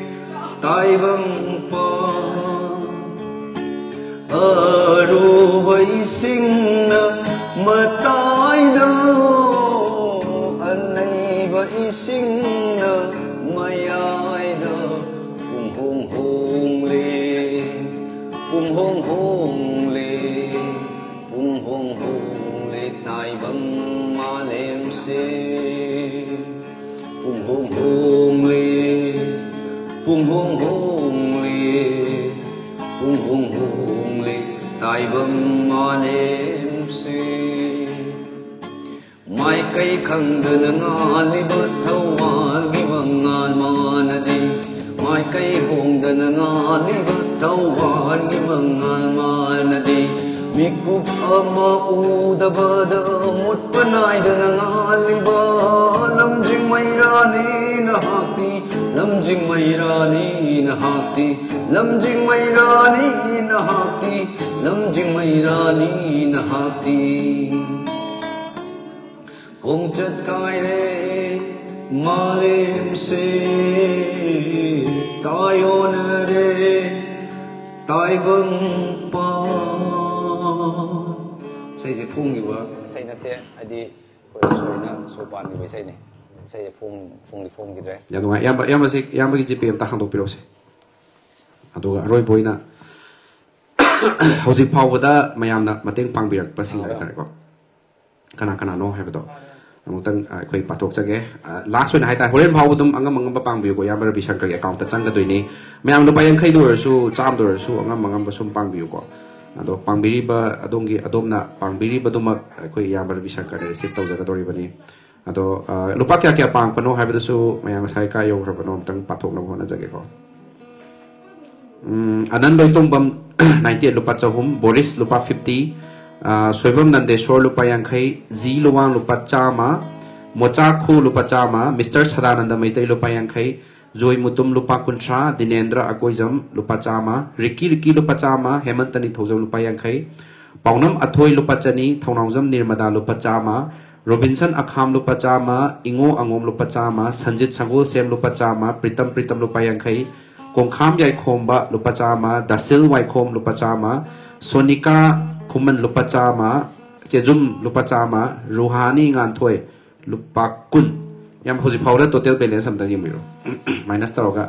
ꯇꯥꯏꯕꯪꯄꯥꯟ꯫ ꯑꯔꯨꯕ ꯏꯁꯤꯡꯅ ꯃꯇꯥꯏꯗ, ꯑꯅꯩꯕ ꯏꯁꯤꯡꯅ ꯃꯌꯥꯏꯗ, ꯄꯨꯡꯍꯣꯡ ꯍꯣꯡꯂꯦ, ꯄꯨꯡꯍꯣꯡ ꯍꯣꯡꯂꯦ, ꯄꯨꯡꯍꯣꯡ ꯍꯣꯡꯂꯦ ꯇꯥꯏꯕꯪ ꯃꯥꯂꯦꯝꯁꯦ꯫ ꯄꯨꯡꯍꯣꯡ ꯍꯣꯡꯂꯦ, ꯄꯨꯡꯍꯣꯡ ꯍꯣꯡꯂꯦ, ꯄꯨꯡꯍꯣꯡ ꯍꯣꯡꯂꯦ ꯇꯥꯏꯕꯪ ꯃꯥꯂꯦꯝꯁꯦ꯫ ꯃꯥꯏꯀꯩ ꯈꯪꯗꯅ ꯉꯥꯜꯂꯤꯕ ꯊꯧꯋꯥꯜꯒꯤ ꯃꯉꯥꯜ ꯃꯥꯟꯅꯗꯦ꯫ ꯃꯥꯏꯀꯩ ꯍꯣꯡꯗꯅ ꯉꯥꯜꯂꯤꯕ ꯊꯧꯋꯥꯜꯒꯤ ꯃꯉꯥꯜ ꯃꯥꯟꯅꯗꯦ꯫ ꯃꯤꯀꯨꯞ ꯑꯃ ꯎꯗꯕꯗ ꯃꯨꯠꯄ ꯅꯥꯏꯗꯅ ꯉꯥꯜꯂꯤꯕ ꯂꯝꯖꯤꯡ ꯃꯩꯔꯥꯅꯤ ꯅꯍꯥꯛꯇꯤ, ꯂꯝꯖꯤꯡ ꯃꯩꯔꯥꯅꯤ ꯅꯍꯥꯛꯇꯤ, ꯂꯝꯖꯤꯡ ꯃꯩꯔꯥꯅꯤ ꯅꯍꯥꯛꯇꯤ, ꯂꯝꯖꯤꯡ ꯃꯩꯔꯥꯅꯤ ꯅꯍꯥꯛꯇꯤ꯫ ꯈꯣꯡꯆꯠ ꯀꯥꯏꯔꯦ ꯃꯥꯂꯦꯝꯁꯦ, ꯇꯥꯏꯌꯣꯟꯅꯔꯦ ꯇꯥꯏꯕꯪꯄꯥꯟ꯫ ꯏꯁꯩꯁꯦ ꯐꯣꯡꯈꯤꯕ ꯏꯁꯩ ꯅꯠꯇꯦ, ꯍꯥꯏꯗꯤ ꯑꯩꯈꯣꯏ ꯁꯣꯏꯅ ꯁꯣ ꯄꯥꯟꯈꯤꯕ ꯏꯁꯩꯅꯦ꯫ ꯏꯁꯩꯁꯦ ꯐꯣꯡ-, ꯐꯣꯡꯗꯤ ꯐꯣꯡꯈꯤꯗ꯭ꯔꯦ꯫ ꯌꯥꯝ ꯅꯨꯡꯉꯥꯏ꯫ ꯏꯌꯥꯝꯕ, ꯏꯌꯥꯝꯕꯁꯦ, ꯏꯌꯥꯝꯕꯒꯤ ꯖꯤꯄꯦ ꯑꯝꯇ ꯍꯥꯡꯗꯣꯛꯄꯤꯔꯛꯎꯁꯦ꯫ ꯑꯗꯨꯒ ꯑꯔꯣꯏꯕ ꯑꯣꯏꯅ ꯍꯧꯖꯤꯛ ꯐꯥꯎꯕꯗ ꯃꯌꯥꯝꯅ ꯃꯇꯦꯡ ꯄꯥꯡꯕꯤꯔꯛꯄꯁꯤꯡ ꯑꯥ꯫ ꯍꯥꯏꯇꯥꯔꯦꯀꯣ꯫ ꯀꯅꯥ ꯀꯅꯥꯅꯣ ꯍꯥꯏꯕꯗꯣ ꯑꯃꯨꯛꯇꯪ, ꯑ, ꯑꯩꯈꯣꯏ ꯄꯥꯊꯣꯛꯆꯒꯦ꯫ ꯑ, ꯂꯥꯁ ꯑꯣꯏꯅ ꯍꯥꯏꯇꯥꯔꯦ, ꯍꯣꯔꯦꯟ ꯐꯥꯎꯕ ꯑꯗꯨꯝ ꯑꯉꯝ ꯑꯉꯝꯕ ꯄꯥꯡꯕꯤꯌꯨꯀꯣ, ꯏꯌꯥꯝꯕ ꯔꯕꯤꯁꯪꯀꯔꯒꯤ ꯑꯦꯀꯥꯎꯟꯠꯇ ꯆꯪꯒꯗꯣꯏꯅꯤ꯫ ꯃꯌꯥꯝ ꯂꯨꯄꯥ ꯌꯥꯡꯈꯩꯗ ꯑꯣꯏꯔꯁꯨ, ꯆꯥꯝꯃꯗ ꯑꯣꯏꯔꯁꯨ, ꯑꯉꯝ ꯑꯉꯝꯕ ꯁꯨꯝ ꯄꯥꯡꯕꯤꯌꯨꯀꯣ꯫ ꯑꯗꯣ ꯄꯥꯡꯕꯤꯔꯤꯕ ꯑꯗꯣꯝꯒꯤ, ꯑꯗꯣꯝꯅ ꯄꯥꯡꯕꯤꯔꯤꯕꯗꯨꯃꯛ ꯑꯩꯈꯣꯏ ꯏꯌꯥꯝꯕ ꯔꯕꯤꯁꯪꯀꯔꯅ ꯔꯤꯁꯤꯞ ꯇꯧꯖꯒꯗꯧꯔꯤꯕꯅꯤ꯫ ꯑꯗꯣ, ꯑ, ꯂꯨꯄꯥ ꯀꯌꯥ ꯀꯌꯥ ꯄꯥꯡꯕꯅꯣ ꯍꯥꯏꯕꯗꯨꯁꯨ ꯃꯌꯥꯝ ꯉꯁꯥꯏ ꯀꯥꯏ ꯌꯧꯈ꯭ꯔꯕꯅꯣ ꯑꯝꯇꯪ ꯄꯥꯊꯣꯛꯅꯕ ꯍꯣꯠꯅꯖꯒꯦꯀꯣ꯫ ꯎꯝ, ꯑꯅꯟ ꯂꯣꯏꯇꯣꯡꯕꯝ, ꯅꯥꯏꯟꯇꯤ ꯑꯩꯠ, ꯂꯨꯄꯥ ꯆꯍꯨꯝ, ꯕꯣꯔꯤꯁ ꯂꯨꯄꯥ ꯐꯤꯐꯇꯤ, ꯑ, ꯁꯣꯏꯕꯝ ꯅꯟꯗꯦꯁꯣꯔ ꯂꯨꯄꯥ ꯌꯥꯡꯈꯩ, ꯖꯤ ꯂꯨꯋꯥꯡ ꯂꯨꯄꯥ ꯆꯥꯝꯃ, ꯃꯣꯆꯥ ꯈꯨ ꯂꯨꯄꯥ ꯆꯥꯝꯃ, ꯃꯤꯁꯇꯔ ꯁꯗꯥꯅꯟꯗ ꯃꯩꯇꯩ ꯂꯨꯄꯥ ꯌꯥꯡꯈꯩ, ꯖꯣꯏ ꯃꯨꯇꯨꯝ ꯂꯨꯄꯥ ꯀꯨꯟꯊ꯭ꯔꯥ, ꯗꯤꯅꯦꯟꯗ꯭ꯔ ꯑꯀꯣꯏꯖꯝ ꯂꯨꯄꯥ ꯆꯥꯝꯃ, ꯔꯤꯀꯤ ꯔꯤꯀꯤ ꯂꯨꯄꯥ ꯆꯥꯝꯃ, ꯍꯦꯃꯟꯇ ꯅꯤꯡꯊꯧꯖꯝ ꯂꯨꯄꯥ ꯌꯥꯡꯈꯩ, ꯄꯥꯎꯅꯝ ꯑꯊꯣꯏ ꯂꯨꯄꯥ ꯆꯅꯤ, ꯊꯧꯅꯥꯎꯖꯝ ꯅꯤꯔꯃꯗꯥ ꯂꯨꯄꯥ ꯆꯥꯝꯃ, ꯔꯣꯕꯤꯟꯁꯟ ꯑꯈꯥꯝ ꯂꯨꯄꯥ ꯆꯥꯝꯃ, ꯏꯉꯣ ꯑꯉꯣꯝ ꯂꯨꯄꯥ ꯆꯥꯝꯃ, ꯁꯟꯖꯤꯠ ꯁꯪꯒꯣꯜꯁꯦꯝ ꯂꯨꯄꯥ ꯆꯥꯝꯃ, ꯄ꯭ꯔꯤꯇꯝ ꯄ꯭ꯔꯤꯇꯝ ꯂꯨꯄꯥ ꯌꯥꯡꯈꯩ, ꯀꯣꯡꯈꯥꯝ ꯌꯥꯏꯈꯣꯝꯕ ꯂꯨꯄꯥ ꯆꯥꯝꯃ, ꯗꯥꯁꯤꯜ ꯋꯥꯏꯈꯣꯝ ꯂꯨꯄꯥ ꯆꯥꯝꯃ, ꯁꯣꯅꯤꯀꯥ ꯈꯨꯃꯟ ꯂꯨꯄꯥ ꯆꯥꯝꯃ, ꯆꯦꯖꯨꯝ ꯂꯨꯄꯥ ꯆꯥꯝꯃ, ꯔꯨꯍꯥꯅꯤ ꯉꯥꯟꯊꯣꯏ ꯂꯨꯄꯥ ꯀꯨꯟ꯫ ꯌꯥꯝ, ꯍꯧꯖꯤꯛ ꯐꯥꯎꯗ ꯇꯣꯇꯦꯜ ꯕꯦꯂꯦꯟꯁ ꯑꯝꯇꯪ ꯌꯦꯡꯕꯤꯔꯣ꯫ ꯃꯥꯏꯅꯁ ꯇꯧꯔꯒ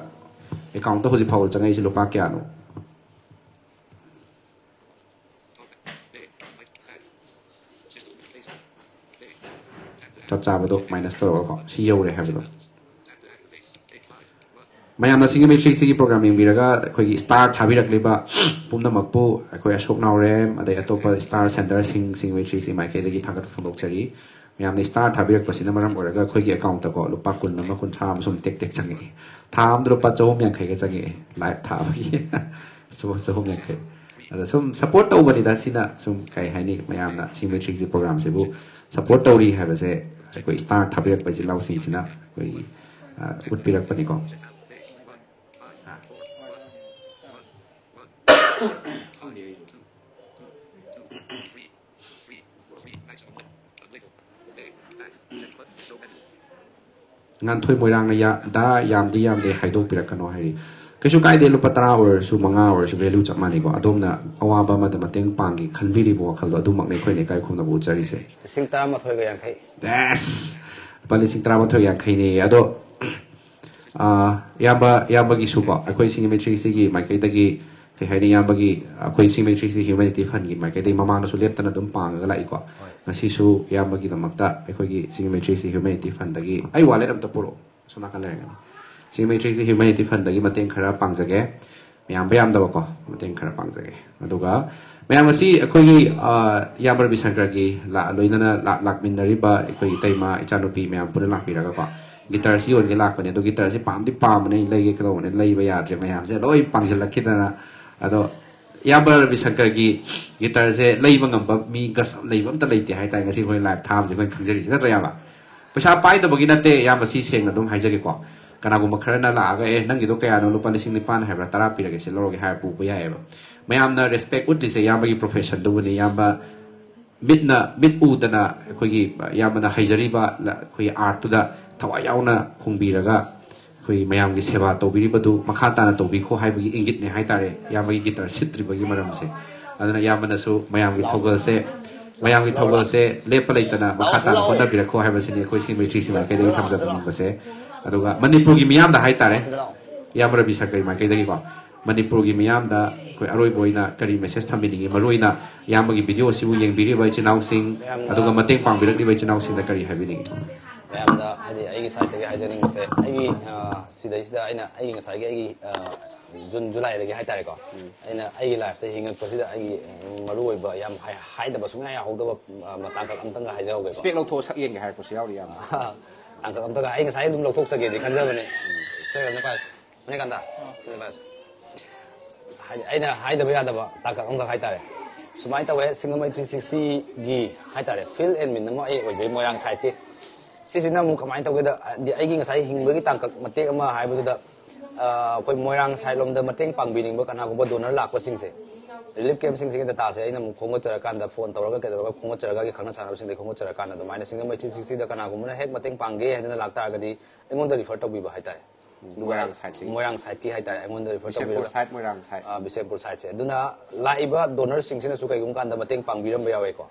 ꯑꯦꯀꯥꯎꯟꯠꯇ ꯍꯧꯖꯤꯛ ꯐꯥꯎꯗ ꯆꯪꯉꯛꯏꯁꯦ ꯂꯨꯄꯥ ꯀꯌꯥꯅꯣ? ꯆꯞ ꯆꯥꯕꯗꯣ ꯃꯥꯏꯅꯁ ꯇꯧꯔꯒꯀꯣ, ꯁꯤ ꯌꯧꯔꯦ ꯍꯥꯏꯕꯗꯣ꯫ ꯃꯌꯥꯝꯅ ꯁꯤꯡꯒꯤ ꯃꯦꯇ꯭ꯔꯤꯛꯁꯤꯒꯤ ꯄ꯭ꯔꯣꯒ꯭ꯔꯥꯝ ꯌꯦꯡꯕꯤꯔꯒ ꯑꯩꯈꯣꯏꯒꯤ ꯁ꯭ꯇꯥꯔ ꯊꯥꯕꯤꯔꯛꯂꯤꯕ ꯄꯨꯝꯅꯃꯛꯄꯨ ꯑꯩꯈꯣꯏ ꯑꯁꯣꯛ ꯅꯥꯎꯔꯦꯝ, ꯑꯗꯩ ꯑꯇꯣꯞꯄ ꯁ꯭ꯇꯥꯔ ꯁꯦꯟꯗꯔꯁꯤꯡ ꯁꯤꯡꯒꯤ ꯃꯦꯇ꯭ꯔꯤꯛꯁꯤ ꯃꯥꯏꯀꯩꯗꯒꯤ ꯊꯥꯒꯠꯄ ꯐꯣꯡꯗꯣꯛꯆꯔꯤ꯫ ꯃꯌꯥꯝꯅ ꯁ꯭ꯇꯥꯔ ꯊꯥꯕꯤꯔꯛꯄꯁꯤꯅ ꯃꯔꯝ ꯑꯣꯏꯔꯒ ꯑꯩꯈꯣꯏꯒꯤ ꯑꯦꯀꯥꯎꯟꯠꯇꯀꯣ ꯂꯨꯄꯥ ꯀꯨꯟ ꯑꯃ, ꯀꯨꯟꯊ꯭ꯔꯥ ꯑꯃ ꯁꯨꯝ ꯇꯦꯛ ꯇꯦꯛ ꯆꯪꯉꯛꯑꯦ꯫ ꯊꯥ ꯑꯃꯗ ꯂꯨꯄꯥ ꯆꯍꯨꯝ ꯌꯥꯡꯈꯩꯒ ꯆꯪꯉꯛꯑꯦ, ꯂꯥꯏꯚ ꯊꯥꯕꯒꯤ꯫ ꯆꯍꯨꯝ, ꯆꯍꯨꯝ ꯌꯥꯡꯈꯩ꯫ ꯑꯗ ꯁꯨꯝ ꯁꯞꯄꯣꯔꯠ ꯇꯧꯕꯅꯤꯗ, ꯁꯤꯅ ꯁꯨꯝ ꯀꯩ ꯍꯥꯏꯅꯤ, ꯃꯌꯥꯝꯅ ꯁꯤꯡꯒꯤ ꯃꯦꯇ꯭ꯔꯤꯛꯁꯤ ꯄ꯭ꯔꯣꯒ꯭ꯔꯥꯝꯁꯤꯕꯨ ꯁꯞꯄꯣꯔꯠ ꯇꯧꯔꯤ ꯍꯥꯏꯕꯁꯦ ꯑꯩꯈꯣꯏ ꯁ꯭ꯇꯥꯔ ꯊꯥꯕꯤꯔꯛꯄ ꯏꯆꯤꯜ ꯏꯅꯥꯎꯁꯤꯡꯁꯤꯅ ꯑꯩꯈꯣꯏꯒꯤ, ꯑ, ꯎꯠꯄꯤꯔꯛꯄꯅꯤꯀꯣ꯫ ꯉꯥꯟꯊꯣꯏ ꯃꯣꯏꯔꯥꯡꯅ ꯌꯥ-, "ꯗꯥ, ꯌꯥꯝꯗꯤ ꯌꯥꯝꯗꯦ, ꯍꯥꯏꯗꯣꯛꯄꯤꯔꯛꯀꯅꯣ" ꯍꯥꯏꯔꯤ꯫ ꯀꯩꯁꯨ ꯀꯥꯏꯗꯦ, ꯂꯨꯄꯥ ꯇꯔꯥ ꯑꯣꯏꯔꯁꯨ, ꯃꯉꯥ ꯑꯣꯏꯔꯁꯨ, ꯚꯦꯂꯨ ꯆꯞ ꯃꯥꯟꯅꯩꯀꯣ꯫ ꯑꯗꯣꯝꯅ ꯑꯋꯥꯕ ꯑꯃꯗ ꯃꯇꯦꯡ ꯄꯥꯡꯒꯦ ꯈꯟꯕꯤꯔꯤꯕ ꯋꯥꯈꯜꯗꯣ, ꯑꯗꯨꯃꯛꯅꯤ ꯑꯩꯈꯣꯏꯅ ꯏꯀꯥꯏ ꯈꯨꯝꯅꯕ ꯎꯠꯆꯔꯤꯁꯦ꯫ ꯂꯤꯁꯤꯡ ꯇꯔꯥꯃꯥꯊꯣꯏꯒ ꯌꯥꯡꯈꯩ꯫ ꯗꯦꯁ! ꯂꯨꯄꯥ ꯂꯤꯁꯤꯡ ꯇꯔꯥꯃꯥꯊꯣꯏ ꯌꯥꯡꯈꯩꯅꯦ꯫ ꯑꯗꯣ, ꯑꯥ, ꯏꯌꯥꯝꯕ, ꯏꯌꯥꯝꯕꯒꯤꯁꯨꯀꯣ, ꯑꯩꯈꯣꯏ ꯁꯤꯡꯒꯤ ꯃꯦꯇ꯭ꯔꯤꯛꯁꯤꯒꯤ ꯃꯥꯏꯀꯩꯗꯒꯤ ꯀꯩ ꯍꯥꯏꯅꯤ, ꯏꯌꯥꯝꯕꯒꯤ ꯑꯩꯈꯣꯏ ꯁꯤꯡꯃꯩ ꯊ꯭ꯔꯤ ꯁꯤꯛꯁꯇꯤ ꯍ꯭ꯌꯨꯃꯦꯅꯤꯇꯤ ꯐꯟꯒꯤ ꯃꯥꯏꯀꯩꯗꯒꯤ ꯃꯃꯥꯡꯗꯁꯨ ꯂꯦꯞꯇꯅ ꯑꯗꯨꯝ ꯄꯥꯡꯉꯒ ꯂꯥꯛꯏꯀꯣ꯫ ꯉꯁꯤꯁꯨ ꯏꯌꯥꯝꯕꯒꯤꯗꯃꯛꯇ ꯑꯩꯈꯣꯏꯒꯤ ꯁꯤꯡꯃꯩ ꯊ꯭ꯔꯤ ꯁꯤꯛꯁꯇꯤ ꯍ꯭ꯌꯨꯃꯦꯅꯤꯇꯤ ꯐꯟꯗꯒꯤ ꯑꯩ ꯋꯥꯂꯦꯠ ꯑꯝꯇ ꯄꯨꯔꯛꯑꯣ꯫ ꯁꯣꯝ ꯅꯥꯀꯟ ꯂꯩꯔꯒꯅꯤ꯫ ꯁꯤꯡꯃꯩ ꯊ꯭ꯔꯤ ꯁꯤꯛꯁꯇꯤ ꯍ꯭ꯌꯨꯃꯦꯅꯤꯇꯤ ꯐꯟꯗꯒꯤ ꯃꯇꯦꯡ ꯈꯔ ꯄꯥꯡꯖꯒꯦ꯫ ꯃꯌꯥꯝꯕ ꯌꯥꯝꯗꯕꯀꯣ, ꯃꯇꯦꯡ ꯈꯔ ꯄꯥꯡꯖꯒꯦ꯫ ꯑꯗꯨꯒ ꯃꯌꯥꯝ, ꯉꯁꯤ ꯑꯩꯈꯣꯏꯒꯤ, ꯑ, ꯏꯌꯥꯝꯕ ꯔꯕꯤ ꯁꯪꯀꯔꯒꯤ ꯂꯥ-, ꯂꯣꯏꯅꯅ ꯂꯥꯛ-, ꯂꯥꯛꯃꯤꯟꯅꯔꯤꯕ ꯑꯩꯈꯣꯏ ꯏꯇꯩꯃ, ꯏꯆꯥꯅꯨꯄꯤ ꯃꯌꯥꯝ ꯄꯨꯟꯅ ꯂꯥꯛꯄꯤꯔꯒꯀꯣ, ꯒꯤꯇꯔꯁꯤ ꯌꯣꯟꯒꯦ ꯂꯥꯛꯄꯅꯦ꯫ ꯑꯗꯣ ꯒꯤꯇꯔꯁꯤ ꯄꯥꯝꯗꯤ ꯄꯥꯝꯕꯅꯦ, ꯑꯩ ꯂꯩꯒꯦ ꯀꯩꯗꯧꯕꯅꯦ, ꯂꯩꯕ ꯌꯥꯗ꯭ꯔꯦ꯫ ꯃꯌꯥꯝꯁꯦ ꯂꯣꯏ ꯄꯥꯡꯁꯤꯜꯂꯛꯈꯤꯗꯅ꯫ ꯑꯗꯣ ꯏꯌꯥꯝꯕ ꯔꯕꯤ ꯁꯪꯀꯔꯒꯤ ꯒꯤꯇꯔꯁꯦ ꯂꯩꯕ ꯉꯝꯕ ꯃꯤ ꯒꯁ ꯂꯩꯕ ꯑꯝꯇ ꯂꯩꯇꯦ ꯍꯥꯏꯇꯥꯔꯦ, ꯉꯁꯤ ꯑꯩꯈꯣꯏ ꯂꯥꯏꯚ ꯊꯥꯕꯁꯦ ꯑꯩꯈꯣꯏꯅ ꯈꯪꯖꯔꯤꯁꯦ, ꯅꯠꯇ꯭ꯔꯥ ꯏꯌꯥꯝꯕ? ꯄꯩꯁꯥ ꯄꯥꯏꯗꯕꯒꯤ ꯅꯠꯇꯦ ꯏꯌꯥꯝꯕ, ꯁꯤ ꯁꯦꯡꯅ ꯑꯗꯨꯝ ꯍꯥꯏꯖꯒꯦꯀꯣ꯫ ꯀꯅꯥꯒꯨꯝꯕ ꯈꯔꯅ ꯂꯥꯛꯑꯒ, "ꯑꯦ, ꯅꯪꯒꯤꯗꯣ ꯀꯌꯥꯅꯣ? ꯂꯨꯄꯥ ꯂꯤꯁꯤꯡ ꯅꯤꯄꯥꯟ ꯍꯥꯏꯕ꯭ꯔꯥ, ꯇꯔꯥ ꯄꯤꯔꯒꯦ, ꯁꯤ ꯂꯧꯔꯒꯦ" ꯍꯥꯏꯔ ꯄꯨꯕ ꯌꯥꯏꯑꯕ꯫ ꯃꯌꯥꯝꯅ ꯔꯦꯁꯄꯦꯛ ꯎꯠꯇ꯭ꯔꯤꯁꯦ ꯏꯌꯥꯝꯕꯒꯤ ꯄ꯭ꯔꯣꯐꯦꯁꯟꯗꯨꯕꯨꯅꯤ꯫ ꯏꯌꯥꯝꯕ ꯃꯤꯠꯅ, ꯃꯤꯠ ꯎꯗꯅ ꯑꯩꯈꯣꯏꯒꯤ ꯏꯌꯥꯝꯕꯅ ꯍꯩꯖꯔꯤꯕ ꯂ-, ꯑꯩꯈꯣꯏꯒꯤ ꯑꯥꯔꯠꯇꯨꯗ ꯊꯋꯥꯏ ꯌꯥꯎꯅ ꯈꯣꯡꯕꯤꯔꯒ ꯑꯩꯈꯣꯏ ꯃꯌꯥꯝꯒꯤ ꯁꯦꯕꯥ ꯇꯧꯕꯤꯔꯤꯕꯗꯨ ꯃꯈꯥ ꯇꯥꯅ ꯇꯧꯕꯤꯈꯣ ꯍꯥꯏꯕꯒꯤ ꯏꯪꯒꯤꯠꯅꯦ ꯍꯥꯏꯇꯥꯔꯦ, ꯏꯌꯥꯝꯕꯒꯤ ꯒꯤꯇꯔ ꯁꯤꯠꯇ꯭ꯔꯤꯕꯒꯤ ꯃꯔꯝꯁꯦ꯫ ꯑꯗꯨꯅ ꯏꯌꯥꯝꯕꯅꯁꯨ ꯃꯌꯥꯝꯒꯤ ꯊꯧꯒꯜꯁꯦ, ꯃꯌꯥꯝꯒꯤ ꯊꯧꯒꯜꯁꯦ ꯂꯦꯞꯄ ꯂꯩꯇꯅ ꯃꯈꯥ ꯇꯥꯅ ꯍꯣꯠꯅꯕꯤꯔꯛꯈꯣ ꯍꯥꯏꯕꯁꯤꯅꯤ ꯑꯩꯈꯣꯏ ꯁꯤꯡꯃꯩ ꯊ꯭ꯔꯤ ꯁꯤꯛꯁꯇꯤ ꯃꯥꯏꯀꯩꯗꯒꯤ ꯊꯝꯖꯅꯤꯡꯕꯁꯦ꯫ ꯑꯗꯨꯒ ꯃꯅꯤꯄꯨꯔꯒꯤ ꯃꯤꯌꯥꯝꯗ ꯍꯥꯏꯇꯥꯔꯦ, ꯏꯌꯥꯝꯕ ꯔꯕꯤ ꯁꯪꯀꯔꯒꯤ ꯃꯥꯏꯀꯩꯗꯒꯤꯀꯣ, ꯃꯅꯤꯄꯨꯔꯒꯤ ꯃꯤꯌꯥꯝꯗ ꯑꯩꯈꯣꯏ ꯑꯔꯣꯏꯕ ꯑꯣꯏꯅ ꯀꯔꯤ ꯃꯦꯁꯦꯖ ꯊꯝꯕꯤꯅꯤꯡꯉꯤ? ꯃꯔꯨꯑꯣꯏꯅ ꯏꯌꯥꯝꯕꯒꯤ ꯚꯤꯗꯤꯑꯣ ꯑꯁꯤꯕꯨ ꯌꯦꯡꯕꯤꯔꯤꯕ ꯏꯆꯤꯟ ꯏꯅꯥꯎꯁꯤꯡ, ꯃꯌꯥꯝꯗ ꯑꯗꯨꯒ ꯃꯇꯦꯡ ꯄꯥꯡꯕꯤꯔꯛꯂꯤꯕ ꯏꯆꯤꯟ ꯏꯅꯥꯎꯁꯤꯡꯗ ꯀꯔꯤ ꯍꯥꯏꯕꯤꯅꯤꯡꯉꯤ? ꯃꯌꯥꯝꯗ, ꯍꯥꯏꯗꯤ, ꯑꯩꯒꯤ ꯁꯥꯏꯠꯇꯒꯤ ꯍꯥꯏꯖꯅꯤꯡꯕꯁꯦ, ꯑꯩꯒꯤ, ꯑ, ꯁꯤꯗꯩꯁꯤꯗ ꯑꯩꯅ ꯑꯩꯒꯤ ꯉꯁꯥꯏꯒꯤ ꯑꯩꯒꯤ, ꯑ, ꯖꯨꯟ, ꯖꯨꯂꯥꯏꯗꯒꯤ ꯍꯥꯏꯇꯥꯔꯦꯀꯣ, ꯑꯩꯅ ꯑꯩꯒꯤ ꯂꯥꯏꯐꯇ ꯍꯤꯡꯉꯛꯄꯁꯤꯗ ꯑꯩꯒꯤ, ꯎꯝ, ꯃꯔꯨꯑꯣꯏꯕ ꯌꯥꯝ ꯍꯥꯏ-, ꯍꯥꯏꯗꯕ ꯁꯨꯡꯌꯥ ꯌꯥꯍꯧꯗꯕ, ꯑ, ꯃꯇꯥꯡꯈꯛ ꯑꯝꯇꯪꯒ ꯍꯥꯏꯖꯍꯧꯒꯦꯀꯣ꯫ ꯏꯁꯄꯦꯛ ꯂꯧꯊꯣꯛꯑ ꯁꯛ ꯌꯦꯡꯒꯦ ꯍꯥꯏꯔꯛꯄꯁꯨ ꯌꯥꯎꯔꯤ ꯌꯥꯝꯅ꯫ ꯇꯥꯡꯀꯛ ꯑꯝꯇꯒ ꯑꯩ ꯉꯁꯥꯏ ꯑꯗꯨꯝ ꯂꯧꯊꯣꯛꯆꯒꯦꯗꯤ ꯈꯟꯖꯕꯅꯦ꯫ ꯏꯁꯄꯦꯛ ꯑꯝꯇ ꯄꯥꯏꯔꯁꯤ꯫ ꯃꯅꯤꯀꯥꯟꯇ, ꯁꯤꯗ ꯄꯥꯏꯔꯁꯤ꯫ ꯍꯥꯏꯗꯤ ꯑꯩꯅ ꯍꯥꯏꯗꯕ ꯌꯥꯗꯕ ꯇꯥꯡꯀꯛ ꯑꯝꯈꯛ ꯍꯥꯏꯇꯥꯔꯦ꯫ ꯁꯨꯃꯥꯏꯅ ꯇꯧꯋꯦ, ꯁꯤꯡꯖꯃꯩ ꯊ꯭ꯔꯤ ꯁꯤꯛꯁꯇꯤꯒꯤ ꯍꯥꯏꯇꯥꯔꯦ, ꯐꯤꯜ ꯑꯦꯟ ꯃꯤꯟ ꯑꯃ ꯑꯩ ꯑꯣꯏꯖꯩ ꯃꯣꯏꯔꯥꯡ ꯁꯥꯏꯠꯀꯤ꯫ ꯁꯤꯁꯤꯅ ꯑꯃꯨꯛ ꯀꯃꯥꯏꯅ ꯇꯧꯒꯦꯗ, ꯍꯥꯏꯗꯤ ꯑꯩꯒꯤ ꯉꯁꯥꯏ ꯍꯤꯡꯕꯒꯤ ꯇꯥꯡꯀꯛ ꯃꯇꯦꯛ ꯑꯃ ꯍꯥꯏꯕꯗꯨꯗ, ꯑ, ꯑꯩꯈꯣꯏ ꯃꯣꯏꯔꯥꯡ ꯁꯥꯏꯠ ꯂꯣꯝꯗ ꯃꯇꯦꯡ ꯄꯥꯡꯕꯤꯅꯤꯡꯕ ꯀꯅꯥꯒꯨꯝꯕ ꯗꯣꯅꯔ ꯂꯥꯛꯄꯁꯤꯡꯁꯦ, ꯔꯤꯂꯤꯐ ꯀꯦꯝꯞꯁꯤꯡꯁꯤꯒꯤ ꯗꯇꯥꯁꯦ ꯑꯩꯅ ꯑꯃꯨꯛ ꯈꯣꯝꯒꯠꯆꯔꯀꯥꯟꯗ, ꯐꯣꯟ ꯇꯧꯔꯒ ꯀꯩꯗꯧꯔꯒ ꯈꯣꯝꯒꯠꯆꯔꯒ, ꯑꯩꯒꯤ ꯈꯪꯅ ꯆꯥꯟꯅꯕꯁꯤꯡꯗꯒꯤ ꯈꯣꯝꯒꯠꯆꯔꯀꯥꯟꯗ, ꯑꯗꯨꯃꯥꯏꯅ ꯁꯤꯡꯖꯃꯩ ꯊ꯭ꯔꯤ ꯁꯤꯛꯁꯇꯤꯗ ꯀꯅꯥꯒꯨꯝꯕꯅ ꯍꯦꯛ ꯃꯇꯦꯡ ꯄꯥꯡꯒꯦ ꯍꯥꯏꯗꯅ ꯂꯥꯛꯇꯥꯔꯒꯗꯤ ꯑꯩꯉꯣꯟꯗ ꯔꯤꯐꯔ ꯇꯧꯕꯤꯕ ꯍꯥꯏꯇꯥꯔꯦ꯫ ꯑꯗꯨꯒ ꯃꯣꯏꯔꯥꯡ ꯁꯥꯏꯠꯁꯤ? ꯃꯣꯏꯔꯥꯡ ꯁꯥꯏꯠꯀꯤ ꯍꯥꯏꯇꯥꯔꯦ, ꯑꯩꯉꯣꯟꯗ ꯔꯤꯐꯔ ꯕꯤꯁꯦꯝꯄꯨꯔ ꯇꯧꯕꯤꯔꯒ, ꯁꯥꯏꯠ, ꯃꯣꯏꯔꯥꯡ ꯁꯥꯏꯠ꯫ ꯑ, ꯕꯤꯁꯦꯝꯄꯨꯔ ꯁꯥꯏꯠꯁꯦ꯫ ꯑꯗꯨꯅ ꯂꯥꯛꯏꯕ ꯗꯣꯅꯔꯁꯤꯡꯁꯤꯅꯁꯨ ꯀꯩꯒꯨꯝꯕ ꯀꯥꯟꯗ ꯃꯇꯦꯡ ꯄꯥꯡꯕꯤꯔꯝꯕ ꯌꯥꯎꯋꯦꯀꯣ꯫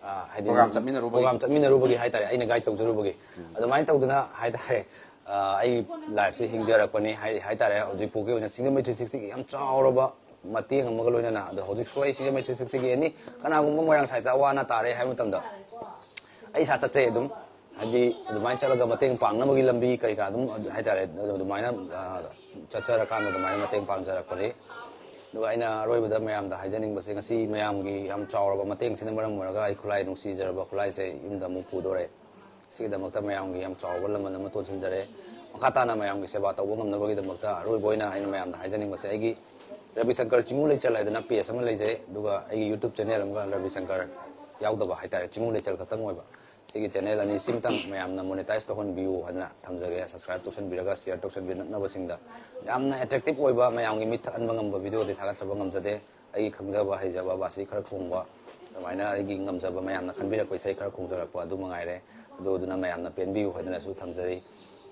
ꯑ, ꯍꯥꯏꯗꯤ ꯄ꯭ꯔꯣꯒ꯭ꯔꯥꯝ ꯆꯠꯃꯤꯟꯅꯔꯨꯕꯒꯤ? ꯄ꯭ꯔꯣꯒ꯭ꯔꯥꯝ ꯆꯠꯃꯤꯟꯅꯔꯨꯕꯒꯤ ꯍꯥꯏꯇꯥꯔꯦ, ꯑꯩꯅ ꯒꯥꯏꯗ ꯇꯧꯖꯔꯨꯕꯒꯤ꯫ ꯑꯗꯨꯃꯥꯏꯅ ꯇꯧꯗꯅ ꯍꯥꯏꯇꯥꯔꯦ, ꯑ, ꯑꯩ ꯂꯥꯏꯐꯁꯦ ꯍꯤꯡꯖꯔꯛꯄꯅꯤ ꯍꯥꯏ-, ꯍꯥꯏꯇꯥꯔꯦ꯫ ꯍꯧꯖꯤꯛ ꯐꯥꯎꯒꯤ ꯑꯣꯏꯅ ꯁꯤꯡꯖꯃꯩ ꯊ꯭ꯔꯤ ꯁꯤꯛꯁꯇꯤꯒꯤ ꯌꯥꯝ ꯆꯥꯎꯔꯕ ꯃꯇꯦꯡ ꯑꯃꯒ ꯂꯣꯏꯅꯅ꯫ ꯑꯗꯣ ꯍꯧꯖꯤꯛꯁꯨ ꯑꯩ ꯁꯤꯒꯤ ꯃꯦꯇ꯭ꯔꯤꯛ ꯁꯤꯛꯁꯇꯒꯤ ꯑꯦꯅꯤ ꯀꯅꯥꯒꯨꯝꯕ ꯃꯣꯏꯔꯥꯡ ꯁꯥꯏꯠꯇ ꯑꯋꯥ ꯑꯅꯥ ꯇꯥꯔꯦ ꯍꯥꯏꯕ ꯃꯇꯝꯗ ꯑꯩ ꯏꯁꯥ ꯆꯠꯆꯩ ꯑꯗꯨꯝ꯫ ꯍꯥꯏꯗꯤ ꯑꯗꯨꯃꯥꯏꯅ ꯆꯠꯂꯒ ꯃꯇꯦꯡ ꯄꯥꯡꯅꯕꯒꯤ ꯂꯝꯕꯤ ꯀꯔꯤ ꯀꯔꯥ ꯑꯗꯨꯝ ꯍꯥꯏꯇꯥꯔꯦ, ꯑꯗꯨꯃꯥꯏꯅ ꯆꯠꯆꯔꯀꯥꯟꯗ ꯑꯗꯨꯃꯥꯏꯅ ꯃꯇꯦꯡ ꯄꯥꯡꯖꯔꯛꯄꯅꯤ꯫ ꯑꯗꯨꯒ ꯑꯩꯅ ꯑꯔꯣꯏꯕꯗ ꯃꯌꯥꯝꯗ ꯍꯥꯏꯖꯅꯤꯡꯕꯁꯦ, ꯉꯁꯤ ꯃꯌꯥꯝꯒꯤ ꯌꯥꯝ ꯆꯥꯎꯔꯕ ꯃꯇꯦꯡꯁꯤꯅ ꯃꯔꯝ ꯑꯣꯏꯔꯒ ꯑꯩ ꯈꯨꯠꯂꯥꯏ, ꯅꯨꯡꯁꯤꯖꯔꯕ ꯈꯨꯠꯂꯥꯏꯁꯦ ꯌꯨꯝꯗ ꯑꯃꯨꯛ ꯄꯨꯗꯣꯔꯦ꯫ ꯁꯤꯒꯤꯗꯃꯛꯇ ꯃꯌꯥꯝꯒꯤ ꯌꯥꯝ ꯆꯥꯎꯕ ꯂꯃꯟ ꯑꯃ ꯇꯣꯟꯁꯤꯟꯖꯔꯦ꯫ ꯃꯈꯥ ꯇꯥꯅ ꯃꯌꯥꯝꯒꯤ ꯁꯦꯕꯥ ꯇꯧꯕ ꯉꯝꯅꯕꯒꯤꯗꯃꯛꯇ ꯑꯔꯣꯏꯕ ꯑꯣꯏꯅ ꯑꯩꯅ ꯃꯌꯥꯝꯗ ꯍꯥꯏꯖꯅꯤꯡꯕꯁꯦ, ꯑꯩꯒꯤ ꯔꯕꯤ ꯁꯪꯀꯔ ꯆꯤꯡꯉꯨ ꯂꯩꯆꯜ ꯍꯥꯏꯗꯅ ꯄꯦꯖ ꯑꯃ ꯂꯩꯖꯩ, ꯑꯗꯨꯒ ꯑꯩꯒꯤ ꯌꯨꯇ꯭ꯌꯨꯕ ꯆꯦꯅꯦꯜ ꯑꯃꯒ, ꯔꯕꯤ ꯁꯪꯀꯔ ꯌꯥꯎꯗꯕ ꯍꯥꯏꯇꯥꯔꯦ, ꯆꯤꯡꯉꯨ ꯂꯩꯆꯜ ꯈꯛꯇꯪ ꯑꯣꯏꯕ꯫ ꯁꯤꯒꯤ ꯆꯦꯅꯦꯜ ꯑꯅꯤꯁꯤꯃꯇꯪ ꯃꯌꯥꯝꯅ ꯃꯣꯅꯤꯇꯥꯏꯁ ꯇꯧꯍꯟꯕꯤꯌꯨ ꯍꯥꯏꯗꯅ ꯊꯝꯖꯒꯦ꯫ ꯁꯕꯁꯀ꯭ꯔꯥꯏꯕ ꯇꯧꯁꯟꯕꯤꯔꯒ ꯁꯤꯌꯔ ꯇꯧꯁꯟꯕꯤꯔꯛꯅꯕꯁꯤꯡꯗ ꯌꯥꯝꯅ ꯑꯦꯇ꯭ꯔꯦꯛꯇꯤꯚ ꯑꯣꯏꯕ, ꯃꯌꯥꯝꯒꯤ ꯃꯤꯠ ꯊꯛꯍꯟꯕ ꯉꯝꯕ ꯚꯤꯗꯤꯑꯣꯗꯤ ꯊꯥꯒꯠꯆꯕ ꯉꯝꯖꯗꯦ꯫ ꯑꯩꯒꯤ ꯈꯪꯖꯕ ꯍꯩꯖꯕ ꯕꯥꯁꯤ ꯈꯔ ꯈꯣꯡꯕ, ꯑꯗꯨꯃꯥꯏꯅ ꯑꯩꯒꯤ ꯉꯝꯖꯕ ꯃꯌꯥꯝꯅ ꯈꯟꯕꯤꯔꯛꯄ ꯏꯁꯩ ꯈꯔ ꯈꯣꯡꯖꯔꯛꯄ ꯑꯗꯨ ꯃꯉꯥꯏꯔꯦ꯫ ꯑꯗꯨ ꯑꯗꯨꯅ ꯃꯌꯥꯝꯅ ꯄꯦꯟꯕꯤꯌꯨ ꯍꯥꯏꯗꯅꯁꯨ ꯊꯝꯖꯔꯤ꯫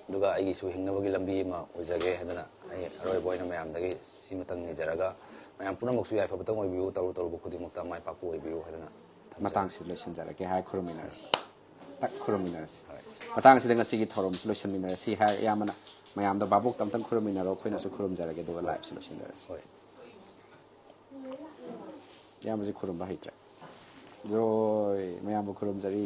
ꯑꯗꯨꯒ ꯑꯩꯒꯤꯁꯨ ꯍꯤꯡꯅꯕꯒꯤ ꯂꯝꯕꯤ ꯑꯃ ꯑꯣꯏꯖꯒꯦ ꯍꯥꯏꯗꯅ ꯑꯩ ꯑꯔꯣꯏꯕ ꯑꯣꯏꯅ ꯃꯌꯥꯝꯗꯒꯤ ꯁꯤꯃꯇꯪ ꯅꯤꯖꯔꯒ, ꯃꯌꯥꯝ ꯄꯨꯝꯅꯃꯛꯁꯨ ꯌꯥꯏꯐꯕꯇꯪ ꯑꯣꯏꯕꯤꯌꯨ, ꯇꯧꯔꯨ ꯇꯧꯔꯨꯕ ꯈꯨꯗꯤꯡꯃꯛꯇ ꯃꯥꯏ ꯄꯥꯛꯄ ꯑꯣꯏꯕꯤꯌꯨ ꯍꯥꯏꯗꯅ ꯊꯝꯖꯔꯤ꯫ ꯃꯇꯥꯡꯁꯤꯗ ꯂꯣꯏꯁꯤꯟꯖꯔꯒꯦ ꯍꯥꯏ ꯈꯨꯔꯨꯝꯃꯤꯟꯅꯔꯁꯤ꯫ ꯇꯛ ꯈꯨꯔꯨꯝꯃꯤꯟꯅꯔꯁꯤ꯫ ꯃꯇꯥꯡꯁꯤꯗ ꯉꯁꯤꯒꯤ ꯊꯧꯔꯝꯁꯤ ꯂꯣꯏꯁꯤꯟꯃꯤꯟꯅꯔꯁꯤ ꯍꯥꯏ ꯑꯌꯥꯝꯕꯅ꯫ ꯃꯌꯥꯝꯗꯣ ꯚꯥꯕꯣꯛꯇ ꯑꯝꯇꯪ ꯈꯨꯔꯨꯝꯃꯤꯟꯅꯔꯣ, ꯑꯩꯈꯣꯏꯅꯁꯨ ꯈꯨꯔꯨꯝꯖꯔꯒꯦ, ꯑꯗꯨꯒ ꯂꯥꯏꯞꯁꯤ ꯂꯣꯏꯁꯤꯟꯖꯔꯁꯤ꯫ ꯍꯣꯏ꯫ ꯏꯌꯥꯝꯕꯁꯤ ꯈꯨꯔꯨꯝꯕ ꯍꯩꯇ꯭ꯔꯦ꯫ ꯖꯣꯏ, ꯃꯌꯥꯝꯕꯨ ꯈꯨꯔꯨꯝꯖꯔꯤ꯫